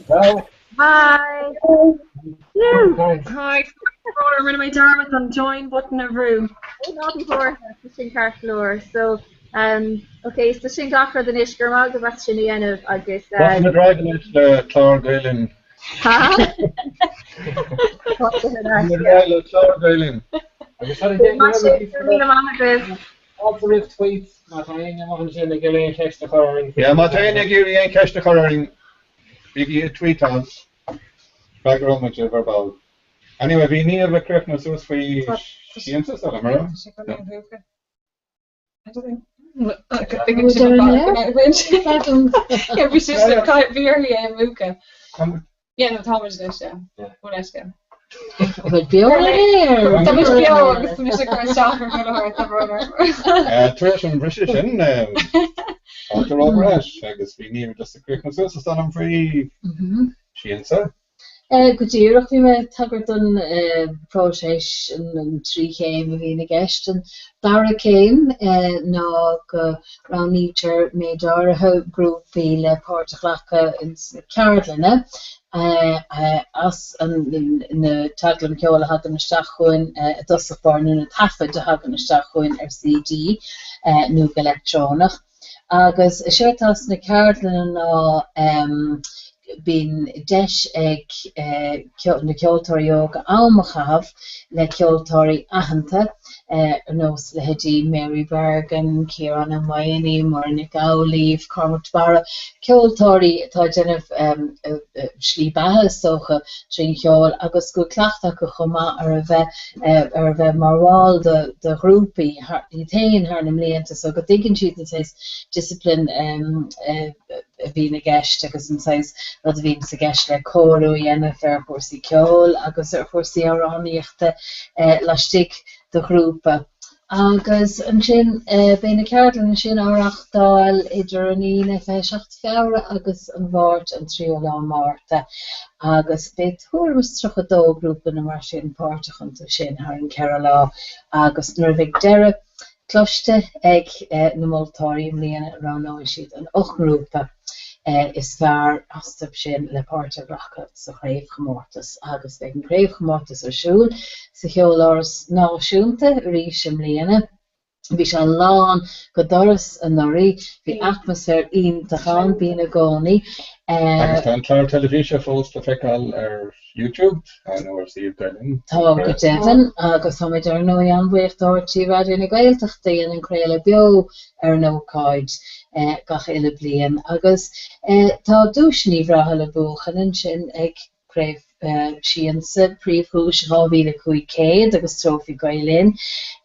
Hello. Hi. Hi. Rinne mé dearmad an join button a bhrú. Ná bí buartha, sin ceart go leor. So, um, ok, so sin gach rud anois go raibh maith agaibh as sin a dhéanamh agus Tá na drag anois le clár Gael-Linn. Ha? Le clár Gael-Linn. Agus tá Maith agaibh. Fáilte roimh tweets má tá éinne amuigh ansin ag iarraidh aon cheist a chur orainn. Yeah, má tá éinne ag iarraidh aon cheist a chur orainn, bígí ag tweetáil. Freagróidh muid ar ball. Anyway, bhí Niamh ag críochnú suas faoi Siansa, is dóigh liom, an raibh? Bhí uirthi é a mhúchadh. Yeah, no, tá muid anois, yeah. Ó leithscéal. Bhfuil beo air? Tá muid beo agus tá mise ag cur isteach ar chuile shórt, tá brón orm. Tar éis an bhriseadh sin, fáilte romhaibh ar ais agus bhí Niamh just ag críochnú suas, is dóigh liom, faoi Siansa. Go díreach, bhí mé ag tagairt don phróiseas, an trí chéim a bhíonn i gceist. An dara céim ná go roghnaítear méid áirithe grúpaí le páirt a ghlacadh ins na ceardlanna as na teaglaim cheoil a thagann isteach chugainn i dtosach báire, nó na taifid a thagann isteach chugainn ar CD nó go leictreonach. Agus is éard atá sna ceardlanna ná bíonn deis ag na ceoltóirí óga am a chaitheamh le ceoltóirí aitheanta ar nós leithéidí Mary Bergin, Ciarán Ó Maonaigh, Muireann Nic Amhlaoibh, Cormac de Barra, ceoltóirí atá ag déanamh slí beatha is dócha trín cheol agus go bhfuil cleachtadh acu chomh maith ar a bheith ar a bheith mar bhall de ghrúpaí iad féin thar na mblianta so go dtuigeann siad an saghas discipline a bhíonn i gceist agus an saghas rud a bhíonn i gceist le cóiriú a dhéanamh ar chúrsaí ceoil agus ar chúrsaí amhránaíochta laistigh de ghrúpa. Agus ansin beidh na ceardlanna sin á reáchtáil idir an Aoine 27 Feabhra agus an Mháirt an 3ú lá Márta agus beidh tuairim is 32 grúpa nó mar sin páirteach iontu sin thar an 4 lá agus nuair a bheidh deireadh cloiste ag na moltóirí i mbliana roghnóidh siad an 8 ngrúpa is fearr astu sin le páirt a ghlacadh sa chraobhchomórtas agus beidh an craobhchomórtas ar siúl sa Cheoláras Náisiúnta arís i mbliana. Bhí sé lán go doras anuraidh, bhí atmaisféar iontach ann, bíonn i gcónaí. Agus tá an clár teilifíse fós le feiceáil ar YouTube nó ar suíomh Gael-Linn. Tá go deimhin, agus táimid ar ndóigh an-bhuíoch do RTÉ Raidió na Gaeltachta a dhéanann craoladh beo ar an ócáid gach uile bliain. Agus tá duaiseanna bhreátha le buachan ansin ag Craobh Siansa, príomhdhuais 2,500 agus trófaí Gael Linn,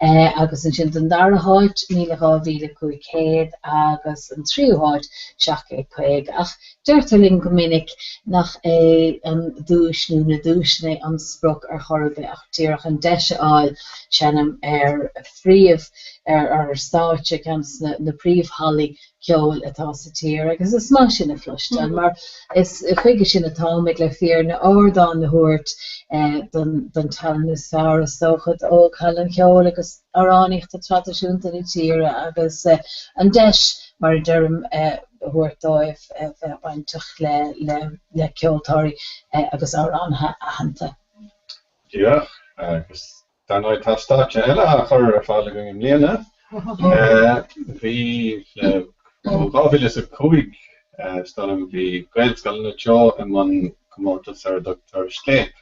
agus ansin don dara háit 1,000 2500 agus an tríú háit 750. Ach deirtear linn go minic nach é an duais nó na duaiseanna an sprioc ar chor ar bith ach díreach an deis a fháil seinm ar phríomh ar stáitse ceann de na príomhhallaí. ceoil atá sa tír agus is maith sin a chloisteáil mar is chuige sin atáimid le fírinne, ardán a thabhairt don tallann is fearr is dócha d'ógthallann cheoil agus amhránaíochta traidisiúnta na tíre agus an deis mar a deirim a thabhairt dóibh bheith bainteach le ceoltóirí agus amhránaithe aitheanta. Díreach, agus Dar ndóigh, tá stáitse eile á chur ar fáil againn i mbliana. Bhí, ó 2005, is dóigh liom, bhí Gaelscoileanna Teo i mbun comórtas ar a dtugtar Scléip,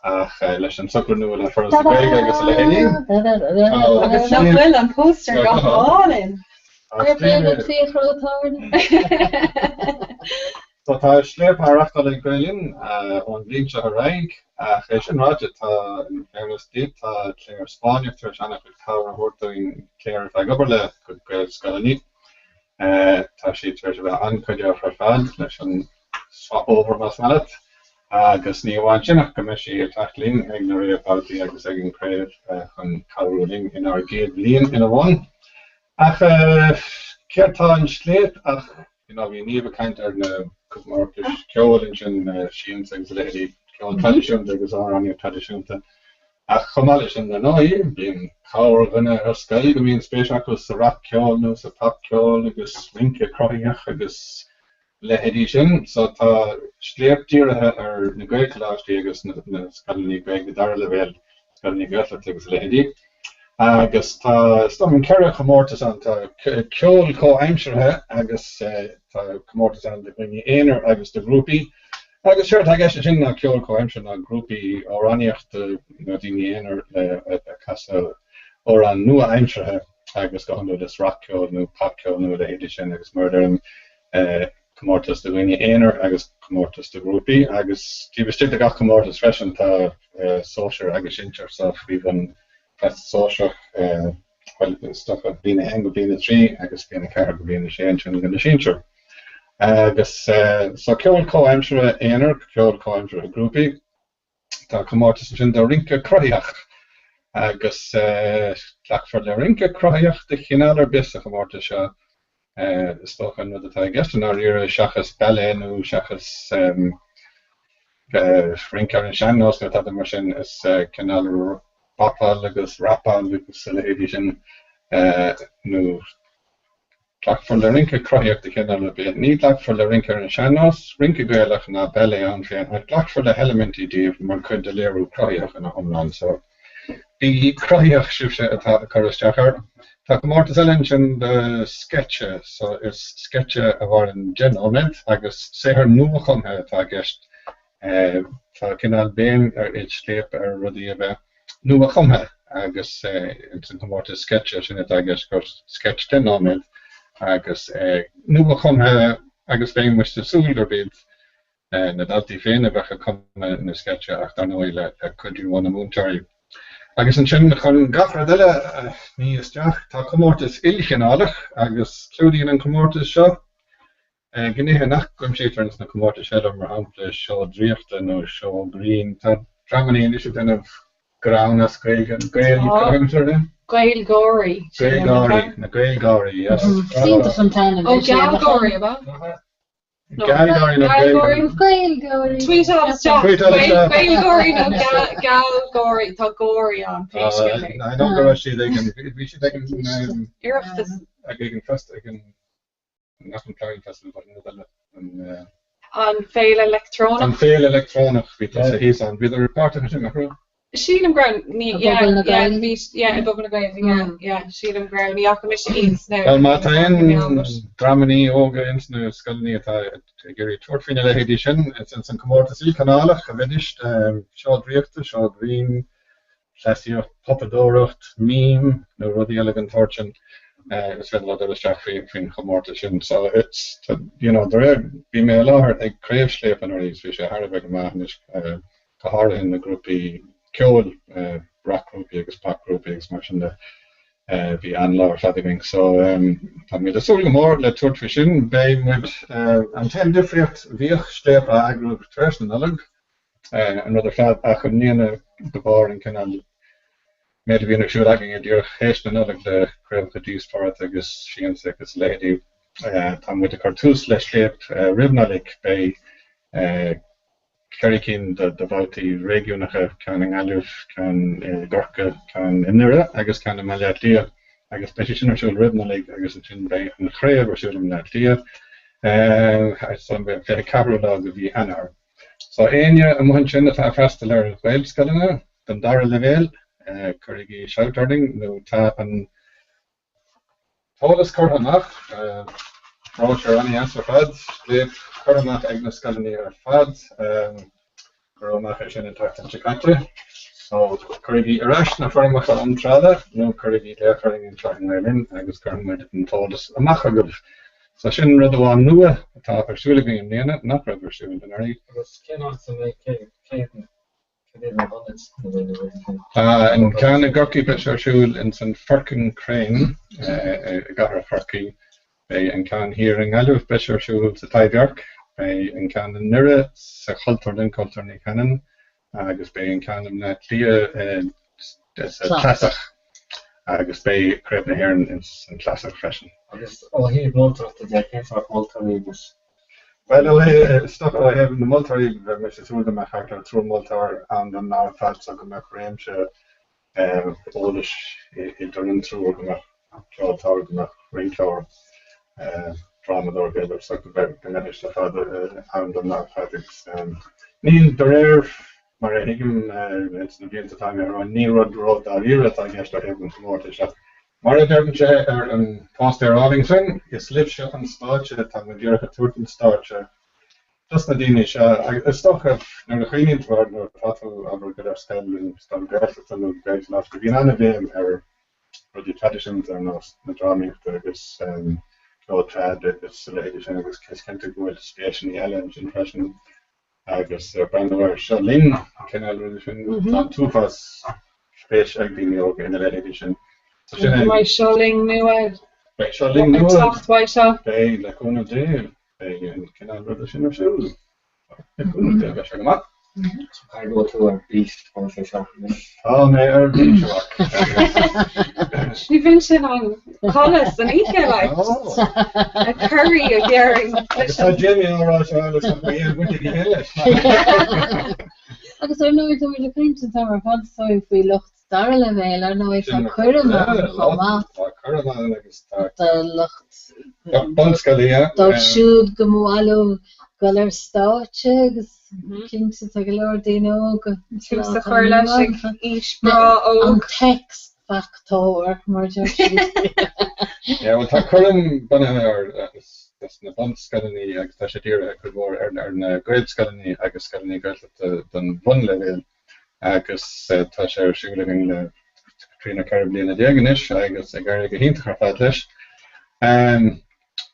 ach leis an socrú nua le Foras na Gaeilge agus a leithéidí, tá Agus nach bhfuil an póstaer go hálainn! Ar bhliain an Fiachra Ó Táirne. So tá Scléip á reachtáil ag Gael Linn ón bhliain seo ar aghaidh, ach é sin ráite, tá, in fairness di, tá Claire Spáinneach tar éis an-chuid cabhair a thabhairt dúinn, Claire atá ag obair le Gaelscoileanna. Tá sí tar éis a bheith an-chuiditheach ar fad leis an swap over, más maith leat, agus ní amháin sin ach go mbeidh sí ag teacht linn ag na réamhbhabhtaí agus ag an craobh chun cabhrú linn inár gcéad bhliain ina bhun. Ach céard tá in Scléip ach, you know, bhí Niamh ag caint ar na comórtais ceoil ansin, Siansa agus a leithéidí, ceol traidisiúnta agus amhránaíocht traidisiúnta. Ach chomh maith leis sin, dar ndóigh, bíonn corrdhuine ar scoil go mbíonn spéis acu sa rac-cheol nó sa phopcheol agus rince cruthaitheach agus leithéidí sin. So tá Scléip dírithe ar na Gaelcholáistí agus na scoileanna Gaeilge dara leibhéal, scoileanna Gaeltachta agus a leithéidí. Agus tá, is dóigh liom, 4 chomórtas ann. Tá ceol comhaimseartha agus tá comórtas ann do dhaoine aonair agus do ghrúpaí. Agus séard atá i gceist ansin ná ceol comhaimseartha ná grúpaí amhránaíochta nó daoine aonair ag casadh amhrán nua-aimseartha agus go hiondúil is rac-cheol nó popcheol nó a leithéidí sin agus mar a deirim comórtas do dhaoine aonair agus comórtas do ghrúpaí agus taobh istigh de gach comórtas freisin tá sóisear agus sinsear so faoi bhun Teastas Sóisearach, bhuel is dócha bliain 1 go bliain 3 agus bliain 4 go bliain 6 ansin do na sinsir. Agus so ceol comhaimseartha aonair, ceol comhaimseartha grúpaí. Tá comórtas ansin do rince cruthaitheach agus glacfar le rince cruthaitheach de chineál ar bith sa chomórtas seo. Is dócha an rud atá i gceist i ndáiríre seachas ballet nó seachas rince ar an sean-nós nó tada mar sin, is cineál bopáil agus rapáil agus a leithéidí sin nó Glacfar le rince cruthaitheach de chineál ar bith. Ní ghlacfar le rince ar an sean-nós, rince Gaelach ná ballet ann féin, ach glacfar le heilimintí díobh mar chuid de léiriú cruthaitheach ina iomlán. So, bígí cruthaitheach sibhse atá ag cur isteach air. Tá comórtas eile ansin do sceitse. So, is sceitse a mhaireann 10 nóiméad agus saothar nuachumtha atá i gceist. Tá cineál béim ar i Scléip ar rudaí a bheith nua-chumtha agus ins an chomórtas sceitse sin atá i gceist gur sceits 10 nóiméad agus nua-chumtha agus bheadh muid ag súil gurb iad na daltaí féin a bheadh ag cumadh na sceitse ach dar ndóigh le cuidiú ó na múinteoirí. Agus ansin chun gach rud eile a shní isteach tá comórtas ilchineálach agus clúdaíonn an comórtas seo Gnéithe nach gcuimsítear ins na comórtais eile, mar shampla seó draíochta nó seó grinn. Tá dreamanna anois ag déanamh greann as Gaeilge, Gael, Tá. Gaelgáirí. Gaelgáirí, na Gaelgáirí, yes. Iontach an t-ainm é sin. Ó, Gealgáirí, ab ea? Gealgáirí nó Gaelgáirí. Gaelgáirí. Tweetáil isteach. Tweetáil isteach. Gaelgáirí nó Gealgáirí, tá gáirí ann, pé scéal é. I know go raibh siad ag an, bhí siad ag an. Oireachtas. Ag an fest, ag an. Nach an Ploughing Festival, but an rud eile, an. An Féile Leictreonach. An Féile Leictreonach, bhí tusa thíos ann. Bhíodar páirteach ansin, nach raibh? Sílim go raibh, ní, yeah, yeah, bhí, yeah, i bPuball na Gaeilge, yeah, yeah, sílim go raibh, ní fhaca mise iad sna. Bhuel, má tá aon dreamanna óga ins na scoileanna atá ag iarraidh tabhairt faoina leithéidí sin, is ins an comórtas ilchineálach a bheidís, seó draíochta, seó grinn, cleasaíocht, puipeadóireacht, mím nó rudaí eile den tsórt sin, is féidir leo dul isteach faoin chomórtas sin. So it's, you know, de réir, bhí mé i láthair ag Craobh Scléip anuraidh agus bhí sé thar a bheith go maith anois, go háirithe na grúpaí ceoil, racghrúpaí agus popghrúpaí agus mar sin de, bhí an-lá ar fad againn. So táimid ag súil go mór le tabhairt faoi sin. Beidh muid, an t-aon difríocht, bhíodh Scléip á eagrú tar éis na Nollag, an rud ar fad ach i mbliana de bharr an cineál méid a bhíonn ar siúl againn díreach théis na Nollag le craobhacha Díospóireachta agus Siansa agus a leithéidí. Tá muid ag cur tús le Scléip roimh Nollaig. Beidh 4 cinn de bhabhtaí réigiúnacha, ceann i nGaillimh, ceann i gCorcaigh, ceann i nDoire agus ceann i mBaile Átha Cliath agus beidh sé sin ar siúl roimh Nollaig agus ansin beidh an chraobh ar siúl i mBaile Átha Cliath ar an 24ú lá de mhí Eanáir. So éinne amuigh ansin atá ag freastal ar Ghaelscoileanna don dara leibhéal, cuirigí shout orainn nó tá an t-eolas curtha amach, bróisiúr an-dheas ar fad, Scléip, curtha amach ag na scoileanna ar fad, cuireadh amach é sin an tseachtain seo caite. So, cuirigí ar ais na foirmeacha iontrála nó cuirigí glaoch orainn anseo i nGael Linn agus cuirfidh muid an t-eolas amach chugaibh. So sin rud amháin nua atá ar siúl againn i mbliana nach raibh ar siúl anuraidh. Agus cén áit a mbeidh, cé An ceann i gCorcaigh beidh sé ar siúl ins an Firkin Crane i gcathair Chorcaí. Beidh an ceann thiar i nGaillimh, beidh sé ar siúl sa Taibhdhearc. Beidh an ceann i nDoire sa Chultúrlann, Cultúrlann Uí Chanainn, agus beidh an ceann i mBleá Cliath sa Clasach agus beidh Craobh na hÉireann ins an Clasach freisin. Agus ó thaobh moltóireachta de, cén sórt moltóirí agus Bhuel, is dócha ó thaobh na moltóirí, bheadh mise ag súil go mbeadh thart ar triúr moltóir ann don lá ar fad so go mbeadh réimse eolais idir an triúr, go mbeadh ceoltóir, go mbeadh rinceoir, drámadóir, b'fhéidir, so go mbeidís ar fad ann don lá ar fad agus níl, de réir mar a thuigim ins na blianta atá imithe romhainn, ní rud ró-dáiríre atá i gceist ó thaobh an chomórtais ach Mar a deireann sé ar an póstaer álainn sin, is libhse an stáitse, tá muid díreach ag tabhairt an stáitse dos na daoine seo. Agus is dócha, nuair a chuimhníonn tú air, nuair atá tú, abair, ag dul ar scoil, scoil Ghaeltachta nó Gaelcholáiste, bíonn an-bhéim ar rudaí traidisiúnta ar nós na drámaíochta agus ceol trad agus a leithéidí sin agus is cinnte go bhfuil spéiseanna eile ansin freisin. Agus breathnú ar Seo Linn, an cineál ruda sin, tá an t-uafás spéise ag daoine óga ina leithéidí sin. So sin é. Beidh Seo Linn nua. Beidh Seo Linn nua. Ag teacht uaidh seo. Beidh, le cúnamh Dé, beidh an cineál ruda sin ar siúl. Le cúnamh Dé, beidh sé go maith. So caithfidh go bhfuil tú ar bís fá sé seo anois. Tá mé ar bís, a mhac. Ní bhíonn sé in ann codladh san oíche, like. Ag corraí ag iarraidh. Agus tá Jamie á rá seo leis nach bhfuil aon bhaint aige féin leis. Agus ar ndóigh, tá muid ag caint an t-am ar fad so faoi lucht dara leibhéal, ar ndóigh tá coirm ann chomh maith. Tá coirm ann agus tá. Do lucht. Bunscoile, yeah. Dóibh siúd go mba mhaith leo dul ar stáitse agus cinnte tá go leor daoine óga. Tús a chur leis ag aois breá óg. An t-X-Factor, mar a deir siad. Yeah, bhuel tá coirm bunaithe ar dos na bunscoileanna agus tá sé dírithe cuid mhór ar na Gaelscoileanna agus scoileanna Gaeltachta don bhunleibhéal agus tá sé ar siúl againn le trí nó 14 bliana anois agus ag éirí go hiontach ar fad leis.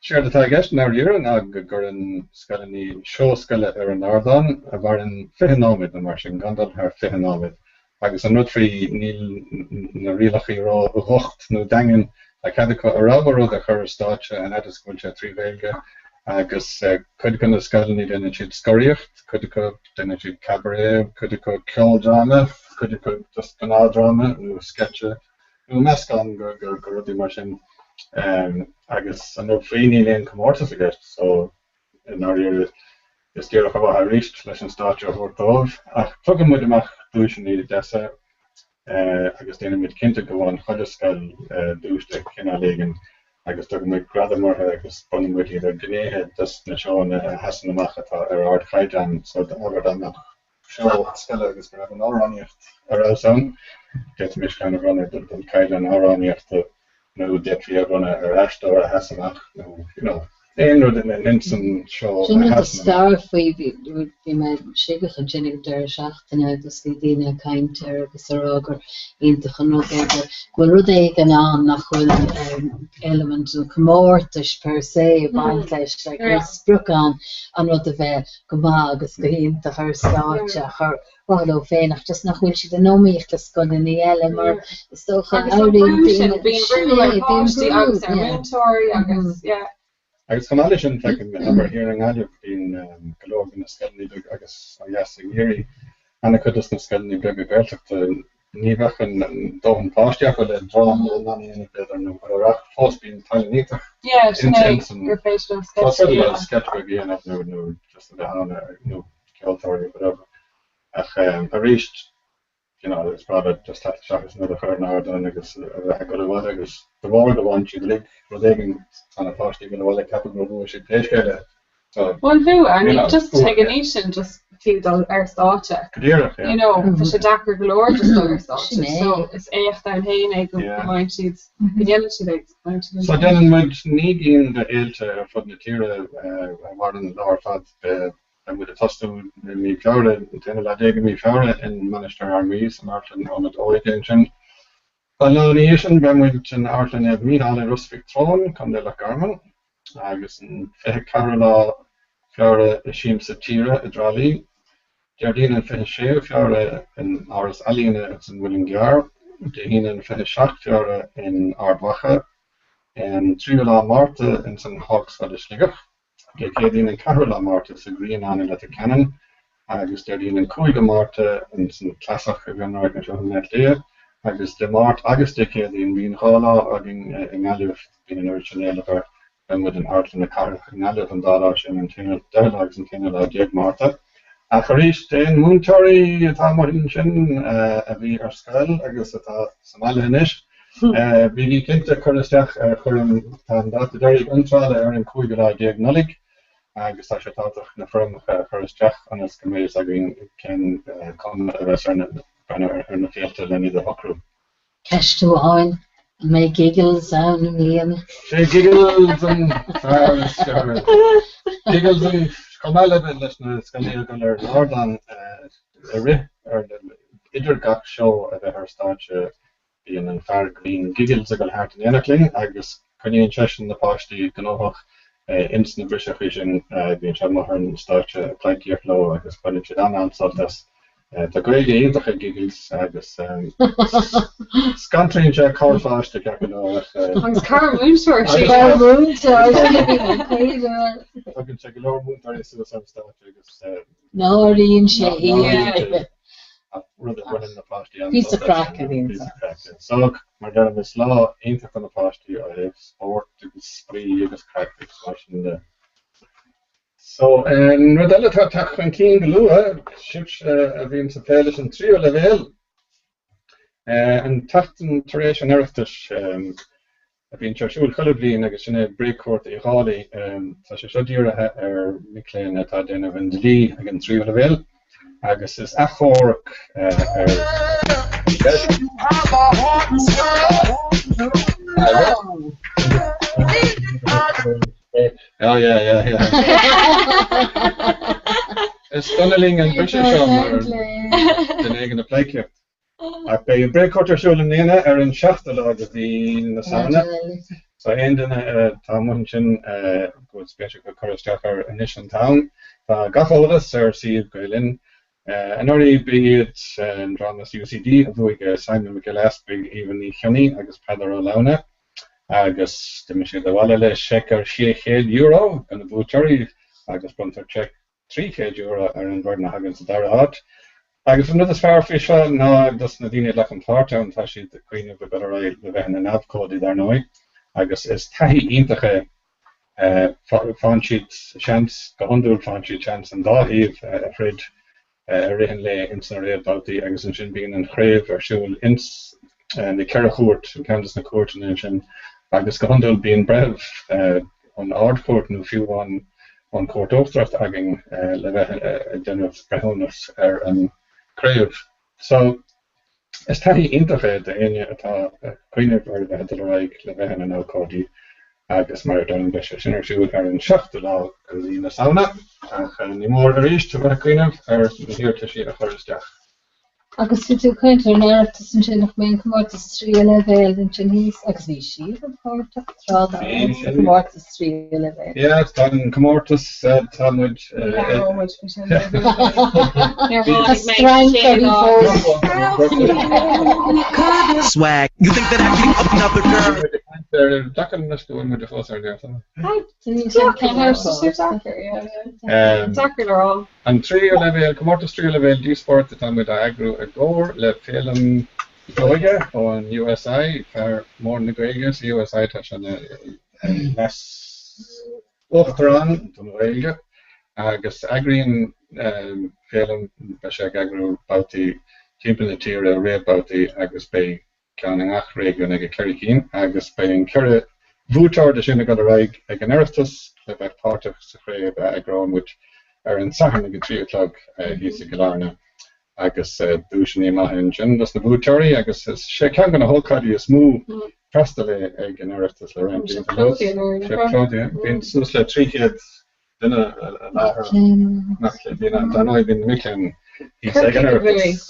Séard atá i gceist i ndáiríre ná go gcuireann scoileanna seó scoile ar an ardán a mhaireann 20 nóiméad nó mar sin, gan dul thar 20 nóiméad. Agus an rud faoi, níl na rialacha ró-dhocht nó daingean, tá cead acu a rogha rud a chur ar stáitse an fhad is go bhfuil sé trí Ghaeilge. Agus cuid de na scoileanna déanann siad scoraíocht, cuid acu déanann siad cabaret, cuid acu ceoldráma, cuid acu just gnáthdhráma nó sceitse. nó meascán de rudaí mar sin agus an rud faoi níl aon comórtas i gceist so i ndáiríre is díreach ar mhaithe arís leis an stáitse a thabhairt dóibh ach tugann muid amach duaiseanna deasa agus déanann muid cinnte go bhfaigheann chuile scoil duais de chineál éigin agus tugann muid gradaim orthu agus bronnann muid iad ar ghnéithe des na seóanna a sheasann amach atá ar ardchaighdeán so abair dá mbeadh seó scoile agus go raibh an amhránaíocht ar fheabhas ann. D'fhéadfaimis ceann a bhronnadh don chaighdeán amhránaíochta nó d'fhéadfaí a bhronnadh ar aisteoir a sheas amach nó you know aon rud ins an seó a Sin rud sheasann is amach. fearr faoi, bhí mé i Sligeach ansin ag an deireadh seachtaine agus bhí daoine ag caint air agus ag rá gur iontach an rud é go bhfuil rud éigin ann nach bhfuil eilimint an chomórtais per se ag baint leis, like níl sprioc ann an rud a bheith go maith agus go hiontach ar stáitse ach ar mhaithe leo féin ach just nach bhfuil siad in iomaíocht le scoileanna eile mar is dócha Agus an labhraíonn brú sin, daoine, bíonn sin brú é, ar bíonn pháistí brú, agus ar yeah. mhúinteoirí agus yeah. Agus chomh maith leis sin, feicim, abair, thiar i nGaillimh, bíonn go leor de na scoileanna beaga agus ó dheas i gCiarraí, an-chuid dos na scoileanna beaga Gaeltachta. Ní bheadh an dóthain páistí acu le dráma iomlán a dhéanamh, b'fhéidir, nó whatever, ach fós bíonn tallann iontach Yeah, sin é, ins an gur féidir leo Tá sketch a féidir leo dhéanamh. sketch beag a dhéanamh nó nó just a bheith ann nó ceoltóirí whatever. Ach arís, you know, is breá leo just teacht isteach agus an rud a chur ar an ardán agus a bheith ag dul abhaile agus de bharr go bhfaigheann siad uilig rud éigin, tá na páistí ag dul abhaile ag ceapadh gur bhuaigh siad pé scéal é. So, Bhuel bhuaigh, I you mean know, just bhuaigh, ag an yeah. aois sin just fiú dul ar stáitse. Go díreach, yeah. You know, tá sé deacair go leor just dul ar stáitse. Sin é. So is éacht ann féin é go Yeah. bhfaigheann siad, go ndéanann siad é, go bhfaigheann siad an So deis. déanann muid 9 gcinn de fhéilte ar fud na tíre a mhaireann lá ar fad. Beidh muid ag tosnú i mí Feabhra, an t-aonú lá déag i mí Feabhra in Mainistir Fhear Maí san Amharclann Ionad Óige ansin. An lá ina dhiaidh sin beidh muid in Amharclann Naomh Mícheál i Ros Mhic Treoin, Contae Loch Garman, agus an 24ú lá Feabhra i Siamsa Tíre i dTrá Lí, Déardaoin an 26ú Feabhra in Áras Ealaíne san Mhuileann gCearr, Dé hAoine an 27 Feabhra in Ard Mhacha, an 3ú lá Márta ins an Hawkshead i Sligeach. Dé Céadaoin an 4ú lá Márta sa Ghrianán i Leitir Ceanainn agus Déardaoin an 5ú Márta ins an Clasach i bhFionnradhairc anseo i mBleá Cliath agus Dé Máirt agus Dé Céadaoin bíonn 2 lá againn i nGaillimh, bíonn an oiread sin éileamh air, beidh muid in Amharclann na Cathrach i nGaillimh an dá lá sin, an t-aonú deichiú lá agus an t-aonú lá déag Márta. Ach arís, d'aon mhúinteoirí atá amuigh ansin a bhí ar scoil agus atá sa mbaile anois, Bígí cinnte cur isteach ar fhoirm, tá an dáta deiridh iontrála ar an cúigiú lá déag Nollaig agus tá sé tábhachtach na foirmeacha a chur isteach ionas go mbeidh fhios againn cén cuma a bheas ar na ar na féilte len iad a shocrú. Ceist amháin, an mbeidh Giggles ann i mbliana? Sé Giggles an fear is fearr. Giggles an, chomh maith le leis na scoileanna ag dul ar an ardán i rith, ar, idir gach seó a bheith ar stáitse Bíonn an fear grinn Giggles ag dul thart in éineacht linn agus coinníonn seisean na páistí gnóthach ins na briseachaí sin. Bíonn sé amuigh ar an stáitse ag pleidhcíocht leo agus baineann siad an-an-sult as. Tá Gaeilge iontach ag Giggles agus scanraíonn sé corrpháiste ceart go leor ach. Agus corr-mhúinteoir, Agus sílim. Corr-mhúinteoir, sílim. Tugann sé go leor múinteoirí suas ar an stáitse agus. Náiríonn sé iad. Rud a bhaineann na páistí Píosa craic a bhíonn ann. So, mar a deirim, is lá iontach do na páistí ó thaobh spóirt agus spraoi agus craic agus mar sin de. So, an rud eile atá ag teacht chun cinn go luath, sibhse a bhíonn ag plé leis an tríú leibhéal, an tseachtain tar éis an Oireachtais, a bhíonn ar siúl chuile bhliain agus sin é Bréagchúirt Uí Dhálaigh. Tá sé seo dírithe ar mhic léinn atá ag déanamh an dlí ag an tríú leibhéal agus is achomharc ar Oh yeah, yeah, yeah. Is dona linn an briseadh seo mar duine éigin ag pleidhcíocht. Ach beidh an Bréagchúirt ar siúl i mbliana ar an seachtú lá de mhí na Samhna. So aon duine atá amuigh ansin go bhfuil spéis acu cur isteach air anois an t-am. Tá gach eolas ar suíomh Gael Linn. Anuraidh ba iad an dráma UCD a bhuaigh Simon Mac Giolla Easpaig, Aoibhinn Ní Chionnaith agus Peadar Ó Lamhna agus d'imigh siad abhaile le seic ar €600 do na buaiteoirí agus bronntar seic €300 ar an bhfoireann a thagann sa dara háit. Agus an rud is fearr faoi seo ná dos na daoine a ghlacann páirt ann, tá siad ag cuimhneamh ag dul ar aghaidh le bheith ina n-abhcóidí dar ndóigh, agus is taithí iontach é. Faigheann siad seans, go hiondúil faigheann siad seans an dá thaobh a throid i rith an lae ins na réamhbhabhtaí agus ansin bíonn an chraobh ar siúl ins na ceithre chúirt, in ceann des na cúirteanna ansin agus go hiondúil bíonn breitheamh ón Ard-Chúirt nó fiú amháin ón Chúirt Uachtarach againn le bheith ag déanamh breithiúnas ar an chraobh. So, is taithí iontach é d'éinne atá ag cuimhneamh ar a bheith ag dul ar aghaidh le bheith ina n-abhcóidí agus mar a deirim beidh sé sin ar siúl ar an seachtú lá de mhí na Samhna ach ní mór arís a bheith ag cuimhneamh ar na hiarrataisí a chur isteach. Agus bhí tú ag caint ar an Oireachtas ansin, nach mbeidh an comórtas tríú leibhéal ansin thíos agus bhí sibh páirteach tráth dá raibh sa chomórtas tríú leibhéal. Yeah, tá an comórtas, tá muid. Labhróidh muid faoi sin. Tá strainc orthu fós. Swag, you think that I keep another girl? Deacair anois go bhfuil muid fós ar an aer, tá. Deacair, yeah. Deacair le rá. An tríú leibhéal, comórtas tríú leibhéal díospóireachta atá muid á eagrú i gcomhar le Féilim. Óige ón USI, fear mór na Gaeilge sa USI, tá sé ina leas-uachtarán don Ghaeilge agus eagraíonn Féilim, beidh sé ag eagrú babhtaí timpeall na tíre, réamhbhabhtaí agus beidh ceann i ngach réigiún aige, 4 cinn, agus beidh an 4 bhuaiteoir de sin ag dul ar aghaidh ag an Oireachtas le bheith páirteach sa chraobh a eagróidh muid ar an Satharn ag a 3 a chlog thíos i gCill Airne agus duaiseanna maithe ansin dos na buaiteoirí agus is sé ceann de na hócáidí is mó freastal é ag an Oireachtas le roinnt blianta anuas. Sé Claudia. Bíonn suas le 300 duine i láthair nach bíonn, dar ndóigh bíonn na mic léinn thíos ag an Oireachtas.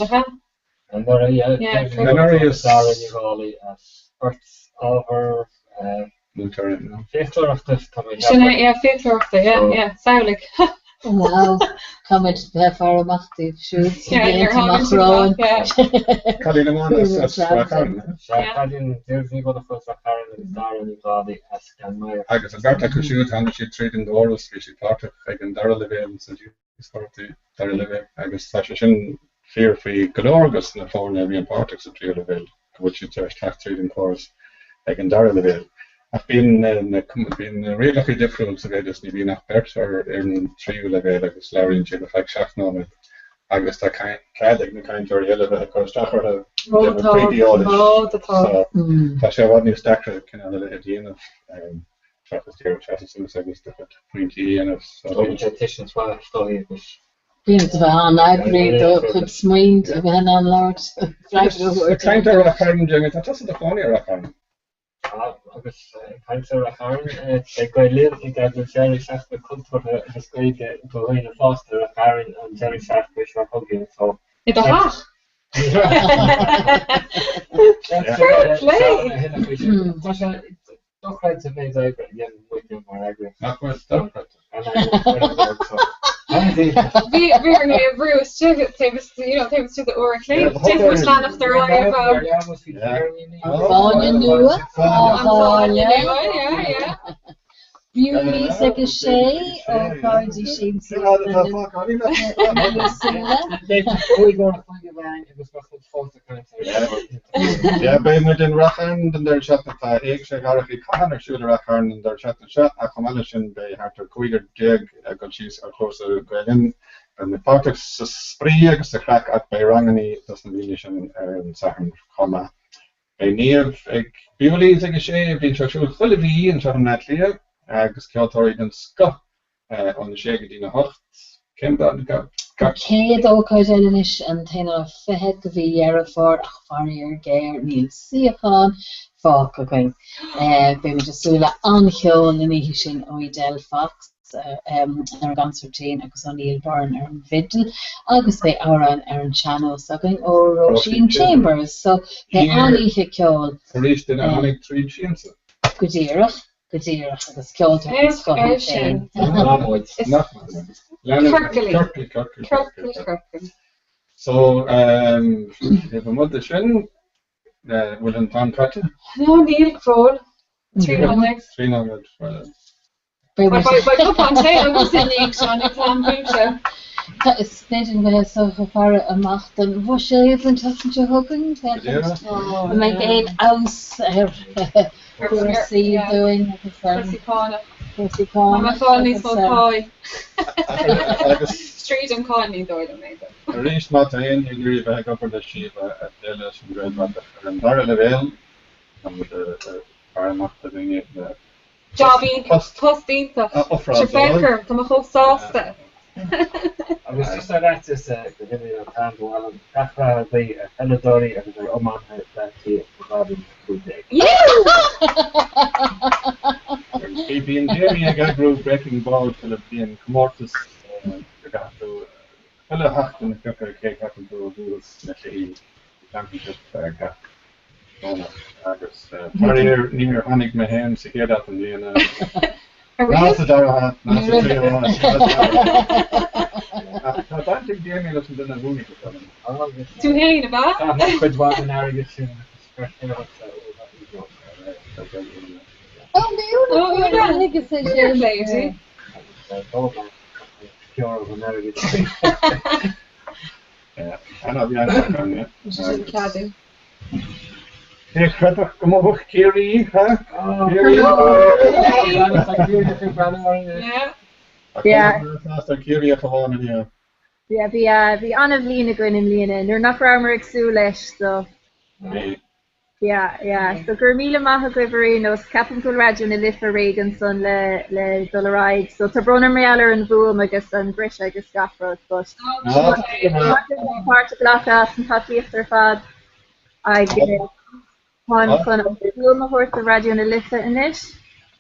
Anuraidh is Dara Ní Dhálaigh as beirt ábhar fiaclóireachta tá mé Sin é, yeah, fiaclóireachta, yeah, yeah, samhlaigh. Wow, tá muid bheith faire amach daoibh siúd sna blianta amach romhainn. Cailín amháin as Ráth Chairn. Sea, cailín Deirdre Ní Dhonncha as Ráth Chairn agus Dara Ní Dhálaigh as Gleann Maghair. Agus an bheirt acu siúd, tháinig siad tríd an gcóras, bhí siad páirteach ag an dara leibhéal sa díospóireachtaí dara leibhéal agus tá sé sin fíor faoi go leor de na foirne a bhíonn páirteach sa tríú leibhéal, go bhfuil siad tar éis teacht tríd an chóras ag an dara leibhéal. Ach bíonn na bíonn na rialacha difriúil sa mhéid is ní bhíonn ach beirt ar fhoireann tríú leibhéal agus labhraíonn siad ar feadh 7 nóiméad agus tá cead ag na cainteoirí eile bheith ag cur isteach orthu Ó tá, ó tá. So tá sé i bhfad níos deacra cineál a leithéid a dhéanamh. Seachas díreach seasamh suas agus do chuid pointí a dhéanamh. Tógann sé tuiscint mhaith is dóigh agus. Bíonn ort a bheith an-eagraithe do chuid smaointe a bheith in ann labhairt, freagra a thabhairt. Ag caint ar Ráth Chairn, Jamie, tá tusa i do chónaí i Ráth Chairn. Tá, agus ag caint ar Ráth Chairn, beidh Gael Linn ag eagrú deireadh seachtaine cultúrtha agus Gaeilge do dhaoine fásta i Ráth Chairn an deireadh seachtaine seo chugainn, so. I do theach? Fair play! Tá sé dochreidte an méid oibre a dhéanann muidne mar eagraíocht. Nach bhfuil dochreidte? Bhí bhí ar mé a bhrú istigh taobh istigh you know taobh istigh de uair a chloig. D'fhéadfadh muid leanacht ar aghaidh ar feadh. An Fáinne Nua, An Fáinne Nua, yeah, yeah. Bewley's ag a sé, ócáidí siamsaíochta éagsúla. Beidh muid in Rath Chairn don deireadh seachtaine. Tá Éigse Dharach Uí Chatháin ar siúl i Rath Chairn an deireadh seachtaine seo ach chomh maith leis sin beidh thart ar 15 ag dul síos ar chúrsa Gael Linn. Beidh muid páirteach sa spraoi agus sa chraic ach beidh rangannaí dos na daoine sin ar an Satharn chomh maith. Beidh Niamh ag Bewley's ag a sé, bíonn sé ar siúl chuile mhí anseo i mBleá Cliath agus ceoltóirí den scoth óna sé go dtína hocht. Cén dáta? An chéad ócáid eile anois an t-aonú lá fichead de mhí Dheireadh Fómhair ach faraor géar níl suíochán fágtha againn. Beimid ag súil le an-cheol an oíche sin ó Edel Fox. ar an gconsairtín agus ó Neil Byrne ar an bhfidil agus beidh amhráin ar an sean-nós againn ó Róisín Chambers so beidh an-oíche ceoil. Arís duine a tháinig tríd Siansa. Go díreach, go díreach agus ceoltóir den scoth í féin. Nach Ciorcail, ciorcail, ciorcail. So, taobh amuigh de sin, bhfuil an t-am caite? No, níl, go fóill. 3 nóiméad. 3 nóiméad. Beidh cupán tae agamsa i ndiaidh seo, níl plean fúmsa. Tá, is féidir linn bheith ag faire amach don bhuiséad an tseachtain seo chugainn, féachaint an mbeidh aon fheabhas ar chúrsaí dúinn agus ar Cúrsaí cánach. Cúrsaí cánach. Tá mé ag fáil níos mó agus. páí. Agus. Tríd an cáin ní dóigh liom é. Arís, má tá éinne ag iarraidh bheith ag obair le Síomha ag plé leis an Ghaelbhratach ar an dara leibhéal, tá muid ag faire amach do dhaoine le Job iontach, post iontach. Sure féach orm, tá mé chomh sásta. Agus just ar fhaitíos go n-imíonn an t-am ba mhaith liom gach rath a ghuí ar pheileadóirí agus ar iománaithe Bhleá Cliath i 2015. Bíonn Jamie ag eagrú Breaking Ball chuile bhliain, comórtas go gcaithfidh tú chuile sheachtain a phiocadh cé a cheapann tú a bhuafas na cluichí Championship gach Domhnach agus faraor níor tháinig mé féin sa chéad áit i mbliana, ná sa dara háit, ná sa tríú háit, ná sa ceathrú háit. Ach tá baint ag Jamie leis an duine a bhuaigh, is dóigh liom. Tú féin, ab ea? Chaith mé cuid mhaith den airgead sin agus chuir sé ormsa ó Ó, Úna, thuigeas é sin. Ana bhí an-craic ann, yeah. Sin ceadú. Cé a chreidfeadh go mbuafadh Ciarraí, ha? Ciarraí! Yeah. Tá Ciarraí ach amháin inniu. Yeah, bhí bhí an-bhliain againn i mbliana nuair nach rabhamar ag súil leis, so. Bhí. Yeah, yeah. So go raibh míle maith agaibh ar aon nós. Ceapaim go bhfuil Raidió na Life réidh ansan le le dul ar aghaidh. So tá brón orm mar gheall ar an bhfuaim agus an briseadh agus gach rud, but maith agaibh páirt a ghlacadh as an tacaíocht ar fad. Agus táim chun an fhuaim a thabhairt do Raidió na Life anois.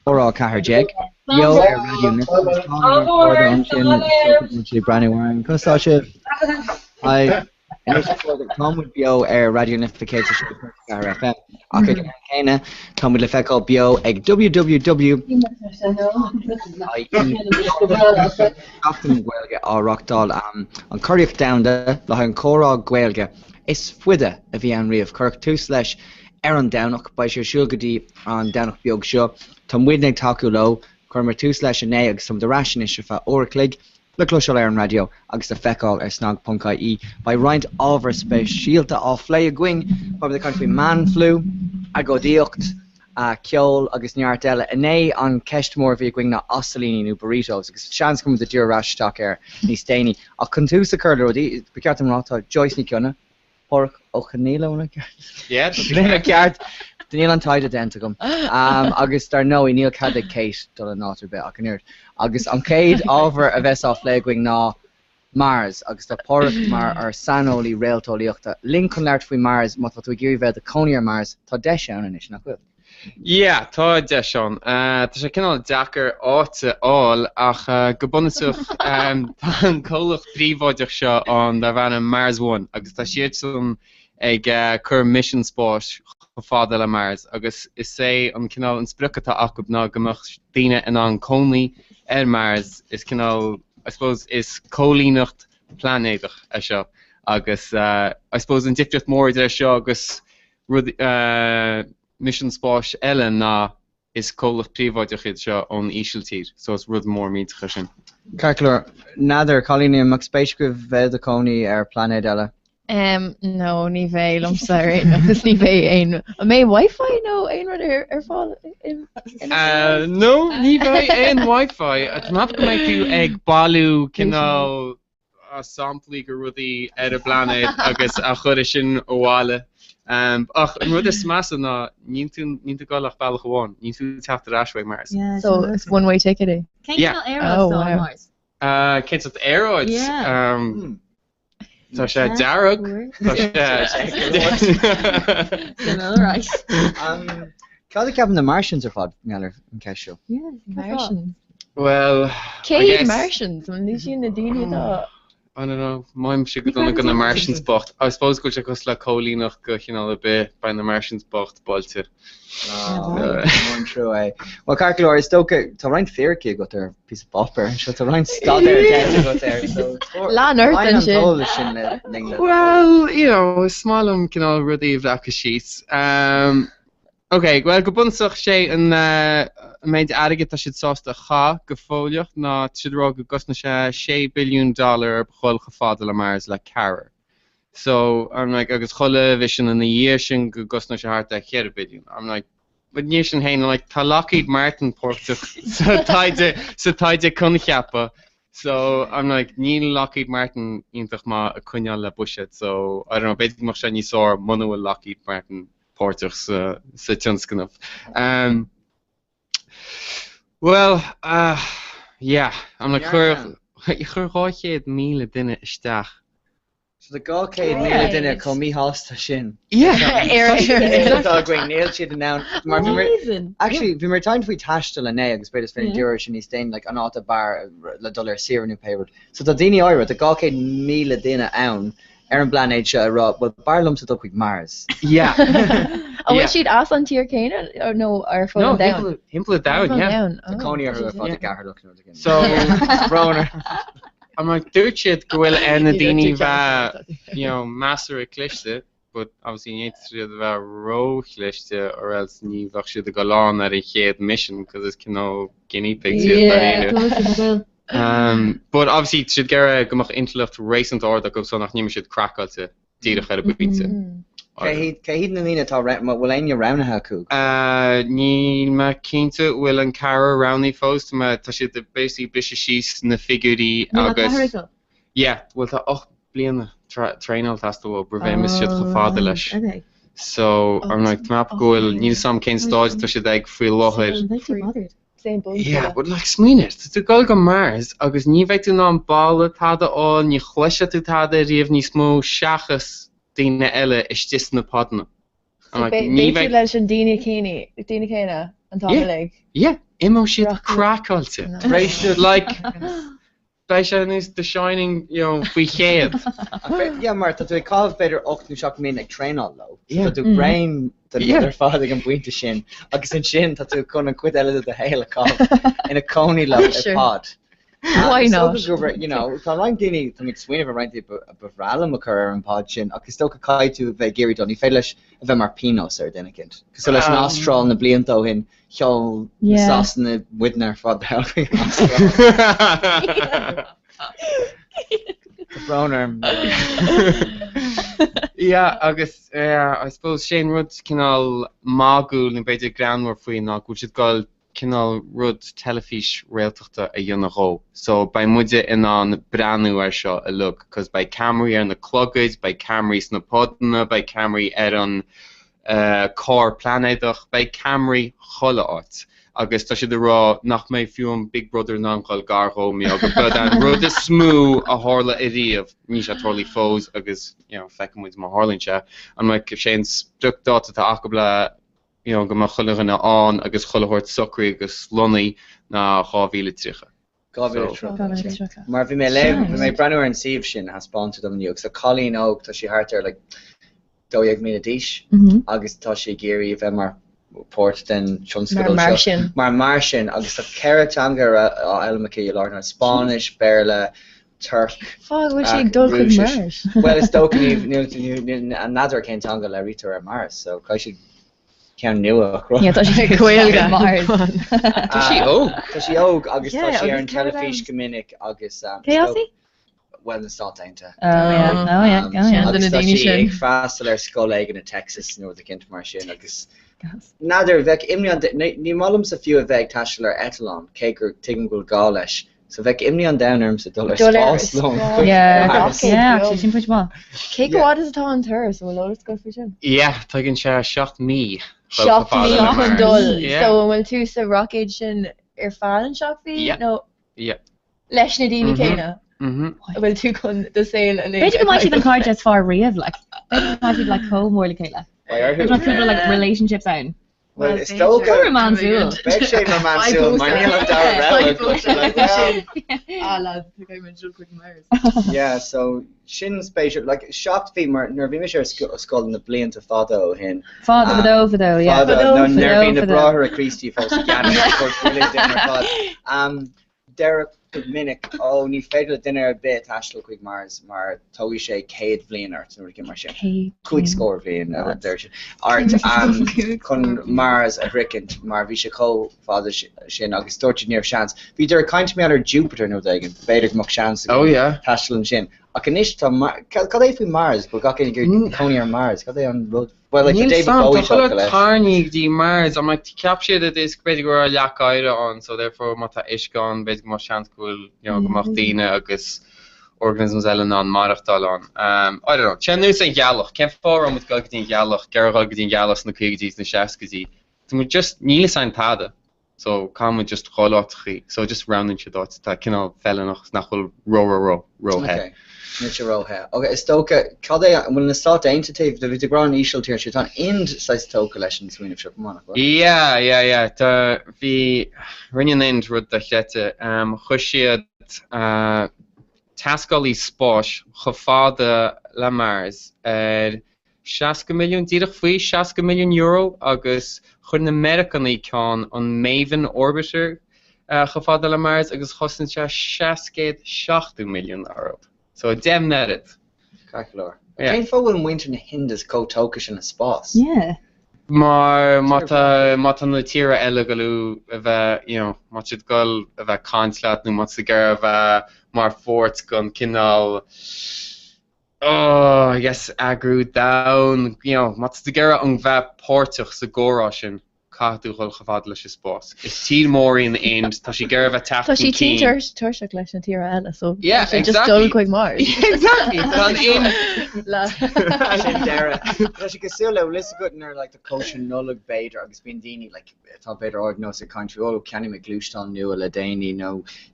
Comhrá 14, beo ar Raidió na Life agus tá ansin ag breathnú orainn. Conas tá sibh? Hi. Anois tá muid beo ar Raidió na Life 106.4 FM ach ag an am céanna tá muid le feiceáil beo ag www. Seachtain na Gaeilge á reáchtáil an Curaíocht Domhanda le haghaidh an Comhrá Gaeilge is faide a bhí ann riamh. Cuireadh tús leis ar an Domhnach. Beidh sé ar siúl go dtí an Domhnach beag seo. Tá muidne ag tacú leo. Chuireamar tús leis inné agus tá muid ar ais anois ar feadh uair a chloig. Le cloisteáil ar an raidió agus le feiceáil ar snag.ie, beidh roinnt ábhar speisialta á phlé againn. Beimid ag caint faoi man flu, agóidíocht, ceol agus neart eile. Inné an ceist mór a bhí againn ná asailíní nó burritos agus seans go mbeimid ag díriú ar ais isteach air níos déanaí. Ach chun tús a chur le rudaí, ba cheart dom a rá, tá Joyce Ní Chionnaith, Pádraig Ó Conaola, an bhfuil ceart? Níl an taighde déanta agam. Agus dar ndóigh, níl cead ag Kate dul in áit ar bith ach an oiread. Agus an chéad ábhar a bheas á phlé againn ná Mars, agus tá Pádraig mar ár saineolaí réalteolaíochta linn chun labhairt faoi Mars. Má tá tú ag iarraidh bheith i do chónaí ar Mars, tá deis ann anois, nach bhfuil? Yeah, tá deis ann. Tá sé cineál deacair áit a fháil ach go bunúsach tá an comhlacht príobháideach seo ann darb ainm Mars One agus tá siadsan ag cur misean spáis chomh fada le Mars agus is é an cineál an sprioc atá acu ná go mbeadh daoine in ann cónaí ar Mars. Is cineál, I suppose, is coilíneacht plainéadach é seo agus I suppose an difríocht mór idir é seo agus rud, misean spáis eile ná is comhlacht príobháideach iad seo ón Ísiltír, so is rud mór millteach é sin. Ceart go leor. N'fheadar, cailíní, an mbeadh spéis agaibh bheith i do chónaí ar phlainéad eile? Em, no, ní bheidh liomsa ar aon nós, ní bheidh aon, an mbeidh Wi-Fi nó aon rud ar, ar fáil in, in Uh, no, ní bheidh aon Wi-Fi. Tá mé ag ceapadh go mbeidh tú ag bailiú cineál samplaí de rudaí ar an bplainéad agus á chur sin abhaile. Ach an rud is measa ná níl tú níl tú ag dul ach bealach amháin, níl tú ag teacht ar ais uaidh Mars. So it's one way ticket é? Cén cineál aeráid Oh, atá ar wow. Mars? Cén sórt aeráid? Yeah. Tá sé dearg, tá sé Suimiúil, right. Cad a cheapann na Martians ar fad, mar gheall ar an cheist seo? Yeah, Martians. Well, Cé I hiad guess. Martians? An iad sin na daoine atá... I don't know, maímse go dona do na Martians bocht. I suppose go bhfuil sé cosúil le coilíneacht de chineál ar bith, beidh na Martians bocht buailte. Mór an trua é. Bhuel, ceart go leor, is dócha, tá roinnt fíricí agat ar phíosa páipéir anseo, tá roinnt staidéir déanta agat air, so Lean ort roinn an ansin. t-eolas sin le linn le. Well, you know, is maith liom cineál rudaí a bhreacadh síos. Um, Ok, bhuel go bunúsach sé an méid airgid tá siad sásta a chaith go fóilleach ná tá siad ag rá go gcosnóidh sé 6 billiún dollar a dhul chomh fada le Mars le ceathrar. So, I'm like, agus chuile mhisean ina dhiaidh sin go gcosnóidh sé thart ar 4 billiún. I'm like, but ní sin féin, I'm like, tá Lockheed Martin páirteach sa taighde, sa taighde coincheapa. So, I'm like, níl Lockheed Martin iontach maith ag coinneáil le buiséad, so, I don't know, b'fhéidir go mbeadh sé níos fearr muna bhfuil Lockheed Martin páirteach sa tionscnamh. Bhuel, yeah, I'm like, chuir 200,000 duine isteach. So tá 200,000 duine chomh míshásta sin. Yeah! Atá againn, níl siad in ann. Mar bhí mé, actually, bhí mé ag caint faoi taisteal inné agus b'fhéidir is féidir díriú air sin níos déanaí, like an áit ab fhearr le dul ar saoire nó pé rud. So tá daoine áirithe, tá 200,000 duine ann ar an bplainéad seo ag rá, bhuel, b'fhearr liomsa dul chuig Mars. Yeah. An bhfuil siad as an tír céanna nó ar fud an domhain? No, thimpeall an domhain, yeah. Tá cónaí orthu ar fad i gCeatharlach nó rud éigin. So, Brón orm. I'm like, dúirt siad go bhfuil ar na daoine bheith, you know, measartha cliste, but obviously ní fhéadfadh siad a bheith ró-chliste or else ní bheadh siad ag dul ann ar an chéad mission because is cineál guinea pigs iad dáiríre. But obviously tá siad ag iarraidh go mbeadh intleacht réasúnta ard acu so nach n-imeoidh siad craiceáilte díreach ar an bpointe. Cé hiad na daoine atá, bhfuil éinne roghnaithe acu? Níl mé cinnte bhfuil an ceathrar roghnaithe fós, tá mé, tá siad ag basically briseadh síos na figiúirí agus, yeah, bhuel tá 8 bliana traenáil ag teastáil uathu roimh a imeos siad chomh fada leis. So, I'm like, tá mé ag ceapadh go bhfuil, níl 'fhios a'm cén stáid atá siad ag faoi láthair. Same boat. Yeah, but like smaoinigh, tá tú ag dul go Mars agus ní bheidh tú in ann boladh tada a fháil, ní chloisfidh tú tada riamh níos mó seachas daoine eile istigh sna podanna. So beidh tú leis an daoine céanna, daoine céanna an t-am uilig. Yeah, imeoidh siad craiceáilte. Like, beidh sé ar nós The Shining, you know, faoi chéad. Yeah, mar tá tú ag caitheamh b'fhéidir 8 nó 7 mbliana ag traenáil leo. So tá tú bréan den rud ar fad ag an bpointe sin agus ansin tá tú chun an chuid eile de do shaol a chaitheamh ina cónaí leo i pod. Why not? You know, tá roinnt daoine, tá mé ag smaoineamh ar roinnt daoine ba bhreá liom a chur ar an pod sin ach is dócha caithfidh tú a bheith ag iarraidh dul, ní féidir leis a bheith mar pionós ar dhuine éicint. Cosúil leis an Astráil na blianta ó shin, sheol na Sasanaigh muidne ar fad chuig an Astráil. Tá brón orm. Yeah, agus yeah, I suppose sé an rud cineál magúil nó b'fhéidir greannmhar faoi ná go bhfuil siad ag dul cineál rud teilifís réaltachta a dhéanamh dhó. So beidh muide in ann breathnú air seo uilig cos beidh ceamaraí ar na clogaid, beidh ceamaraí sna podanna, beidh ceamaraí ar an carr plainéadach, beidh ceamaraí chuile áit. Agus tá siad ag rá nach mbeidh fiú an Big Brother in ann dhul gar dhó mar gurb é an rud is mó a tharla ariamh, níl sé tarlaithe fós agus you know feicfidh muid má tharlaíonn sé. An mbeidh sé an spriocdáta atá acu le you know, go mbeadh chuile dhuine ann agus chuile shórt socraithe agus lonnaithe ná 2030. 2030. Mar bhí mé ag léamh, bhí mé ag breathnú ar an suíomh sin a thaispeáin tú dom inniu agus tá cailín óg, tá sí thart ar like 12 mbliana d'aois agus tá sí ag iarraidh a bheith mar páirt den tionscadal Mar seo. Martian. Mar Martian agus tá ceithre teanga á fhoghlaim aici i láthair na Spáinnis, Béarla, Tuirc, Fáth go bhfuil sí ag dul chuig Rúisis. Mars. Bhuel is dócha ní n'fheadar cén teanga a labhraítear ar Mars so caithfidh siad ceann nua a chruthú. Yeah, tá sí ag Gaeilge. Mars. Tá sí óg. Tá sí óg agus tá Yeah, sí ar agus an ceithre teilifís go minic agus um, Cé as í? bhuel na Stáit Aontaithe. Oh yeah, oh yeah, oh yeah. Ceann de Agus na tá daoine sí sin. ag freastal ar scoil éigin i Texas nó rud eicínt mar sin agus n'fheadar bheadh imní an ní ní maith liomsa fiú a bheith ag taisteal ar eitleán cé gur tuigim go bhfuil gá leis So bheadh imní an domhain ormsa dul ar Dul ar spáslong spás. chuig Yeah, Mars. yeah, actually, sin pointe maith. Cé chomh fada is atá an turas? An bhfuil eolas agat faoi sin? Yeah, tógann sé 7 mí dul chomh 7 fada mí le chun Mars. dul. Yeah. So an bhfuil tú sa roicéad sin ar feadh an 7 mhí Yeah. nó Yeah. leis na daoine Mhm. céanna? Mhm. An bhfuil tú chun do saol uilig B'fhéidir go a mbeidh siad an chaitheamh? cairde is fearr riamh, like. B'fhéidir go mbeidh siad like chomh mór le chéile. Beidh orthu. B'fhéidir go mbeidh cúpla like relationships ann. Bhuel, is dócha. Rómánsúil. Beidh sé rómánsúil mar níl an dara rogha agat. Like, well. Ah, lads, tá mé dul chuig Mars. Yeah, so sin spéisiúil. Like, 7 mhí mar nuair a bhí mise ar scoil na blianta fada ó shin. Fada, fadó, fadó, yeah. Fada, Fadó, nó nuair a bhí na fadó. Bráithre Críostaí fós i gceannas, of course, bhí linn ar fad. Um, Deireadh go minic, Ó, ní féidir le duine ar bith taisteal chuig Mars mar tógfaidh sé 100 bhliain ort nó rud éigin mar sin. Cúig scór bhliain, a deir siad, ort chun Mars a shroichint mar bhí sé chomh fada sin agus dúirt siad ní raibh seans. Bhíodar ag caint mar gheall ar Jupiter nó rud éigin, b'fhéidir go mbeadh seans againn taisteal ansin. Ach anois tá, cad é faoi Mars? Bhfuil gach éinne ag iarraidh cónaí ar Mars? Cad é an rud? Bhuel, like, Níl David 's a'm, Bowie tá chuile tógtha leis. tairní go dtí Mars, I'm like, cheap siad it is b'fhéidir go raibh leac oighir ann, so therefore má tá uisce ann, b'fhéidir go mbeadh seans go bhfuil, you know, go mbeadh daoine agus organisms eile in ann maireachtáil ann. Um, I don't know, tá sé ar nós an ghealach, cén fáth a raibh muid ag dul go dtí an ghealach, ag iarraidh dul go dtí an ghealach sna caogaidí, sna seascaidí, tá muid just, níl 'fhios a'inn tada. So caithfidh muid just dhul áiteachaí. So just roghnaíonn siad áit atá cineál feiliúnach is nach bhfuil ró ró ró ró the. Ok. Níl sé ró the. Ok, is dócha, cad é, an bhfuil na Stáit Aontaithe taobh, bhí tú ag rá an Ísiltír ansin, tá an Ind saghas tógtha leis an smaoineamh seo chomh maith, nach bhfuil? Yeah, yeah, yeah. Tá, bhí, rinne an Ind rud dochreidte. Um, chuir siad uh, teascálaí spáis chomh fada le Mars ar 60 milliún, díreach faoi 60 milliún euro agus chuir na Meiriceánaigh ceann, an Maven Orbiter, chomh fada le Mars agus chosain sé 670 milliún euro. So 10 n-oiread. Ceart go leor. Yeah. Cén fáth a bhfuil muintir na hInde chomh tógtha sin le spás? Yeah. Mar má tá má tá na tíortha eile ag dul a bheith you know má tá siad ag dul a bheith ag caint leat nó má tá siad ag iarraidh a bheith mar pháirt den cineál. Oh, I guess eagrú domhan, you know, má tá tú ag iarraidh an bheith páirteach sa gcomhrá sin, caithfidh tú dhul chomh fada leis an spás. Is tír mór í an Ind, tá sí ag iarraidh bheith teacht Tá sí chun cinn. tinn tuirseach leis na tíortha eile, so Yeah, tá sé just exactly. dul chuig Mars. Yeah, exactly. Tá an Ind. Sin deireadh. Tá sé cosúil le bhfuil fhios agat nuair like tá cóisir Nollag b'fhéidir agus bíonn daoine like atá b'fhéidir ardnós ag caint faoi, 'Ó, cheannaigh mé gluaisteán nua le déanaí' nó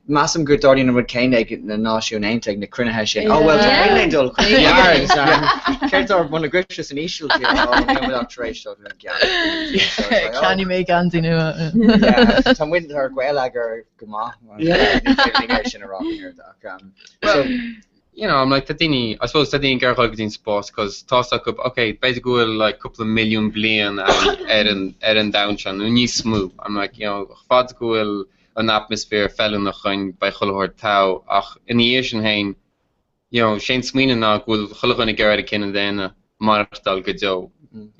measaim go dtarlaíonn an rud céanna ag na Náisiúin Aontaithe ag na cruinnithe sin, 'Ó, bhuel, tá muid ag dul chuig Mars'. Céard atá ar bun agaibhse san Ísiltír? 'Ó, níl muid ach tar éis dul chuig an gceann. Cheannaigh mé geansaí nua. Tá muid ar Ghaeleagar go maith, ní féidir linn é sin a rá go hiarrta ach so. you know, I'm like, tá daoine, I suppose tá daoine ag iarraidh dhul go dtí an spás cos tá 's acu, ok, b'fhéidir go bhfuil like cúpla milliún bliain ann ar an, ar an domhan seo nó níos mó. I'm like, you know, fad go bhfuil an atmaisféar feiliúnach dhúinn beidh chuile shórt togha ach ina dhiaidh sin féin, you know, sé an smaoineamh ná go bhfuil chuile dhuine ag iarraidh an cine daonna maireachtáil go deo.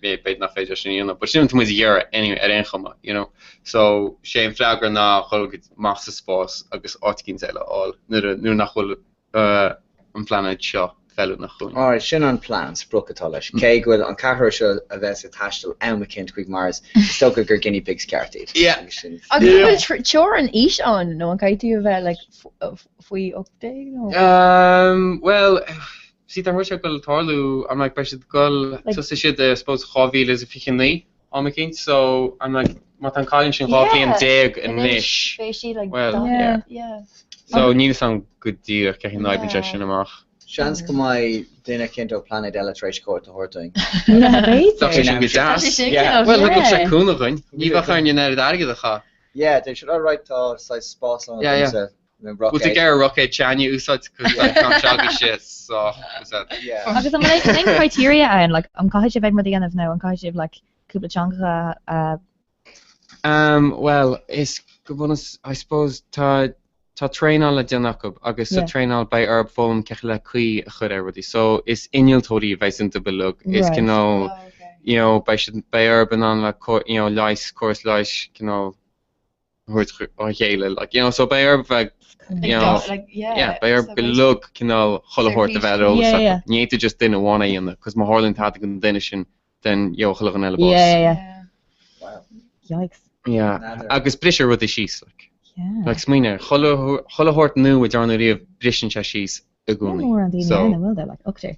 B'fhéidir nach féidir sin a dhéanamh, but sin atá muid ag iarraidh anyway, ar aon chuma, you know. So, sé an freagra ná dhul go amach sa spás agus áit eicínt eile a fháil nuair a, nuair nach bhfuil an pláinéad seo feiliúnach dhúinn. Alright, sin an plean, an sprioc atá leis. Cé go bhfuil an ceathrar seo a bheas ag taisteal am eicínt chuig Mars, is dócha gur guinea pigs ceart iad. Yeah. Agus sin. Agus an bhfuil teorainn aois ann nó an caithfidh tú a bheith like faoi 18 nó? Um, well, See tá an rud seo ag dul tarlú I'm like beidh siad ag dul tosóidh siad I suppose 2029 am eicínt so I'm like má tá an cailín sin 12 bhliain anois beidh sí like well yeah yeah so níl 'fhios a'm go díreach cén chaoi a n-oibríonn sé sin amach. Seans go mbeidh duine eicínt ó pláinéad eile tar éis cuairt a thabhairt dúinn. Bheadh sé sin go deas. Well thug sé cúnamh dhúinn. Ní bheadh orainn an oiread airgid a chaitheamh. Yeah, deir siad, alright tá saghas spáslann agamsa. Bhfuil tú ag iarraidh roicéad s'againne a úsáid cos like tá an s'agaibhse sách úsáid. Agus an bhfuil aon criteria ann like an caithfidh sibh aon rud a dhéanamh nó an caithfidh sibh like cúpla teangacha a Um well is go bunús I suppose tá tá traenáil le déanamh acu agus sa Yeah. traenáil beidh orthu foghlaim cén chaoi le caoi a chur ar rudaí so is innealtóirí a bheidh iontu uilig is Right. cineál you know beidh siad beidh orthu in ann le you know leighis córas leighis cineál thabhairt dá chéile like you know so beidh orthu bheith you know Like, yeah, yeah beidh orthu go uilig cineál chuile shórt a bheith ar eolas Yeah, acu. yeah. Ní fhéadfaidh just duine amháin é a dhéanamh cos má tharlaíonn tada don duine sin then gheobhaidh chuile dhuine eile bás. Yeah, yeah, yeah. Wow. Yikes. Yeah. N'fheadar. Agus briseadh rudaí síos like. Yeah. Like smaoinigh air, chuile chuile shórt nua a dearnadh riamh briseann sé síos i Níl gcónaí. mórán daoine So ann, an bhfuil there like ochtar.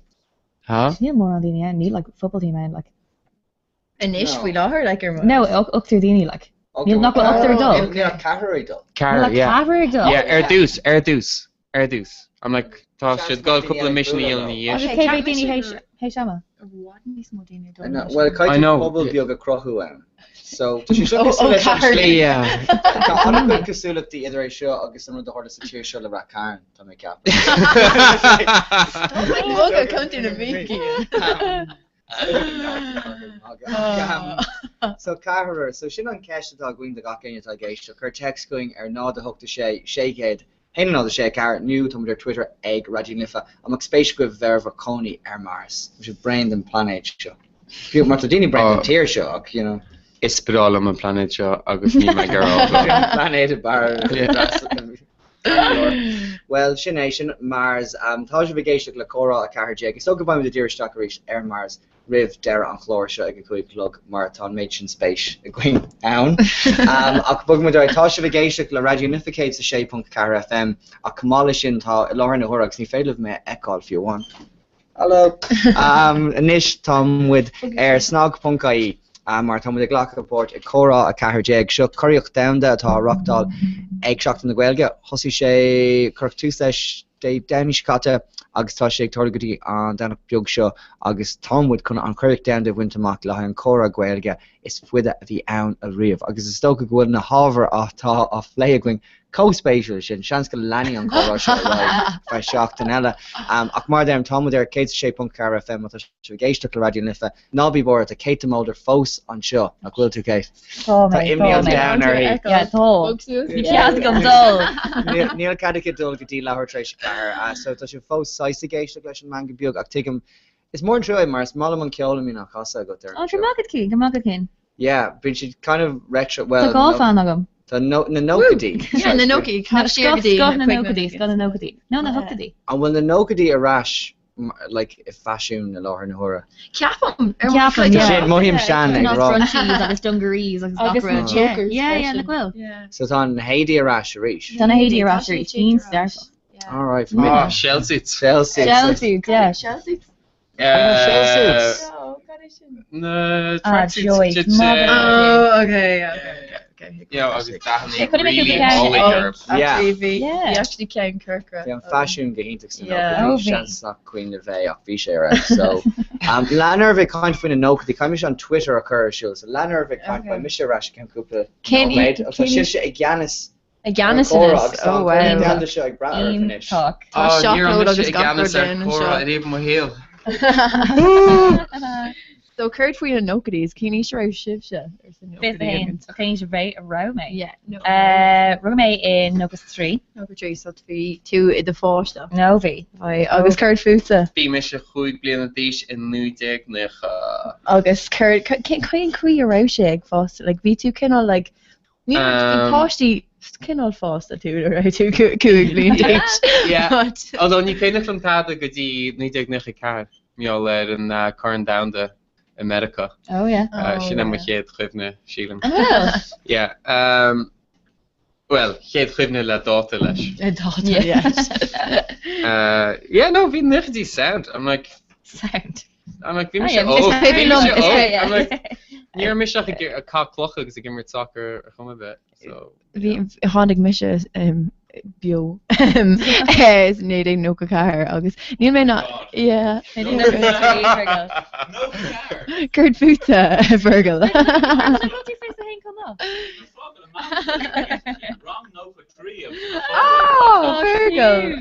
Ha? Níl mórán daoine ann, níl like football team ann like. Anois faoi láthair like ar No, ochtar daoine like. Níl nach bhfuil ochtar ag dul. Níl ach ceathrar ag dul. Ceathrar, Níl ach yeah. ceathrar ag dul. Yeah, ar dtús, ar dtús, ar dtús. I'm like, tá Seans siad go ag dul cúpla mbeidh daoine mission a eile dhéanamh ina dhiaidh Agus sin. cé mhéad daoine théis théis ama? I bhfad níos mó daoine ag dul Bhuel, I caithfidh know. tú pobal beag a chruthú ann. So, tá sé seo Ó, cosúil ó, leis an ceathrar. slí. Yeah. Tá an-chuid cosúlachtaí idir é seo agus an rud a tharla sa tír seo le Rath Cairn, tá mé ag ceapadh. Tá mé ag bogadh Contae na Mí. So ceathrar, so sin an ceist atá againn do gach éinne atá ag éisteacht. Cuir téacs chugainn ar 0 8 6 600 1 0 6 4 nó tá muid ar Twitter ag Raidió na Life. An mbeadh spéis agaibh bheith ar bhur cónaí ar Mars? Tá sibh bréan den pláinéad seo. Fiú mar tá daoine bréan den tír seo ach, you know. Is breá liom an pláinéad seo agus níl mé ag iarraidh fágáil. Sin an pláinéad ab fhearr. Bhuel, sin é, sin Mars. Tá sibh ag éisteacht le Comhrá 14. Is dócha go mbeidh muid ag díriú isteach arís ar Mars roimh deireadh an chláir seo ag a 5 a chlog mar tá an méid sin spéis againn ann. Ach bogfaidh muid ar aghaidh. Tá sibh ag éisteacht le Raidió na Life 106.4 FM ach chomh maith leis sin tá i láthair na huaire agus ní féidir libh mé a fheiceáil fiú amháin. Hello! Anois tá muid ar snag.ie mar tá muid ag glacadh páirt i Comhrá 14. Seo curaíocht domhanda atá á reachtáil ag Seachtain na Gaeilge. Thosaigh sé, cuireadh tús leis Dé Domhnaigh seo caite agus tá sé ag tarlú go dtí an Domhnach beag seo agus tá muid chun an churaíocht domhanda a bhaint amach le haghaidh an comhrá Gaeilge is faide a bhí ann ariamh agus is dócha go bhfuil na hábhair atá á phlé againn chomh spéisiúil sin. Seans go leanfaidh an comhrá seo ar aghaidh feadh seachtain eile. Ach mar a deirim, tá muid ar 106.4 FM má tá sibh ag éisteacht le Raidió na Life. Ná bí buartha, tá Kate de Molder fós anseo, nach bhfuil tú, Kate? Tá mé, Tá imní tá an mé. domhain uirthi. Yeah, tá. Ní cead agam dul. Níl cead aici dul go dtí leathuair tar éis a ceathair. So tá sibh fós saghas ag éisteacht leis an meangadh beag ach tuigim, is mór an trua é mar is maith liom an ceol a mbíonn á chasadh agat ar Ó, an go seó. raibh maith agat, Cian, go raibh maith agat, Cian. Yeah, bíonn siad kind of retro, well, Tá dhá pheann agam. Tá no, na nóchaidí. Yeah, na nóchaidí. Caith siar go dtí Scoth na na nóchaidí, scoth na nóchaidí. No, na hochtaidí. An bhfuil na nóchaidí ar ais like i bhfaisiún i láthair na huaire. Ceapaim! Ceapaim, yeah. Sin, mothaím sean ag Cineál rá. scrunchies agus dungarees agus gach Agus na rud. chokers Yeah, yeah, freisin. nach bhfuil? So tá na héadaí ar ais arís. Tá na héadaí ar ais arís. Cinnte dearfach. All right. Ah, shell suits. Shell suits. Shell suits, yeah. Shell suits? Shell suits. No, cad é sin? Na Ah, tracksuits Joyce, duit, mother. Oh, okay, yeah, okay, okay. Yeah, agus dathanna Yeah, cuirfidh mé really cúpla ceann álainn ag- orthu. Yeah. Actually, bhí Yeah. bhí actually ceann corcra. Bhí an faisiún go hiontach sna Yeah. Oh, nóchaidí, bhí. seans nach cuimhin libh é ach bhí sé ar fheabhas. So, um, lean oraibh ag caint faoi na nóchaidí, caithfidh mise an Twitter a chur ar siúl, so lean oraibh ag caint, Okay. beidh mise ar ais i gceann cúpla Cén nóiméad, í- agus tá cén í- sibhse i gceannas I gceannas ar an chomhrá anois, agus tá oh an wow. Corn Domhanda seo ag brath oraibh anois. Iontach. Tá Oh, ní raibh seacláid mise agus i gach gceannas rud ar linn chomhrá anseo. ariamh i mo shaol. So céard faoi na nóchaidí? Cén aois a raibh sibhse ar sna nóchaidí? 21. Cén aois a raibh a raibh mé? Yeah, no. Rugadh mé i 93. 93, so bhí tú i do pháiste. No, bhí. Bhí. Agus céard fútsa? Bhí mise chúig bliana d'aois i 1990. Agus céard, cén chaoi a raibh sé ag fás? Like, bhí tú cineál like, ní raibh, bhí páistí cineál fásta tú nuair a raibh tú 5 bliana d'aois. Yeah. But. Although ní cuimhneach liom tada go dtí 1994, mar gheall ar an Corn Domhanda i Meiriceá. Oh yeah. Sin é mo chéad chuimhne, sílim. An bhfuil? Yeah. Bhuel, chéad chuimhne le dáta leis. Le dáta, yes. Yeah, no, bhí nóchaidí sound. I'm like. Sound. I'm like, bhí Ah, mise yeah, is óg. cuimhin Bhí liom, mise is óg. cuimhin- I'm like, ní raibh mise ach ag ag caitheamh clocha agus ag imirt soccer ar chuma ar bith, so. Bhí, tháinig mise beo in 1994 agus níl mé ná, yeah. 1993, Fergal. Céard fútsa, Fergal? Bhfuil tú 21 chomh maith? Rang 93 agus Oh, Fergal!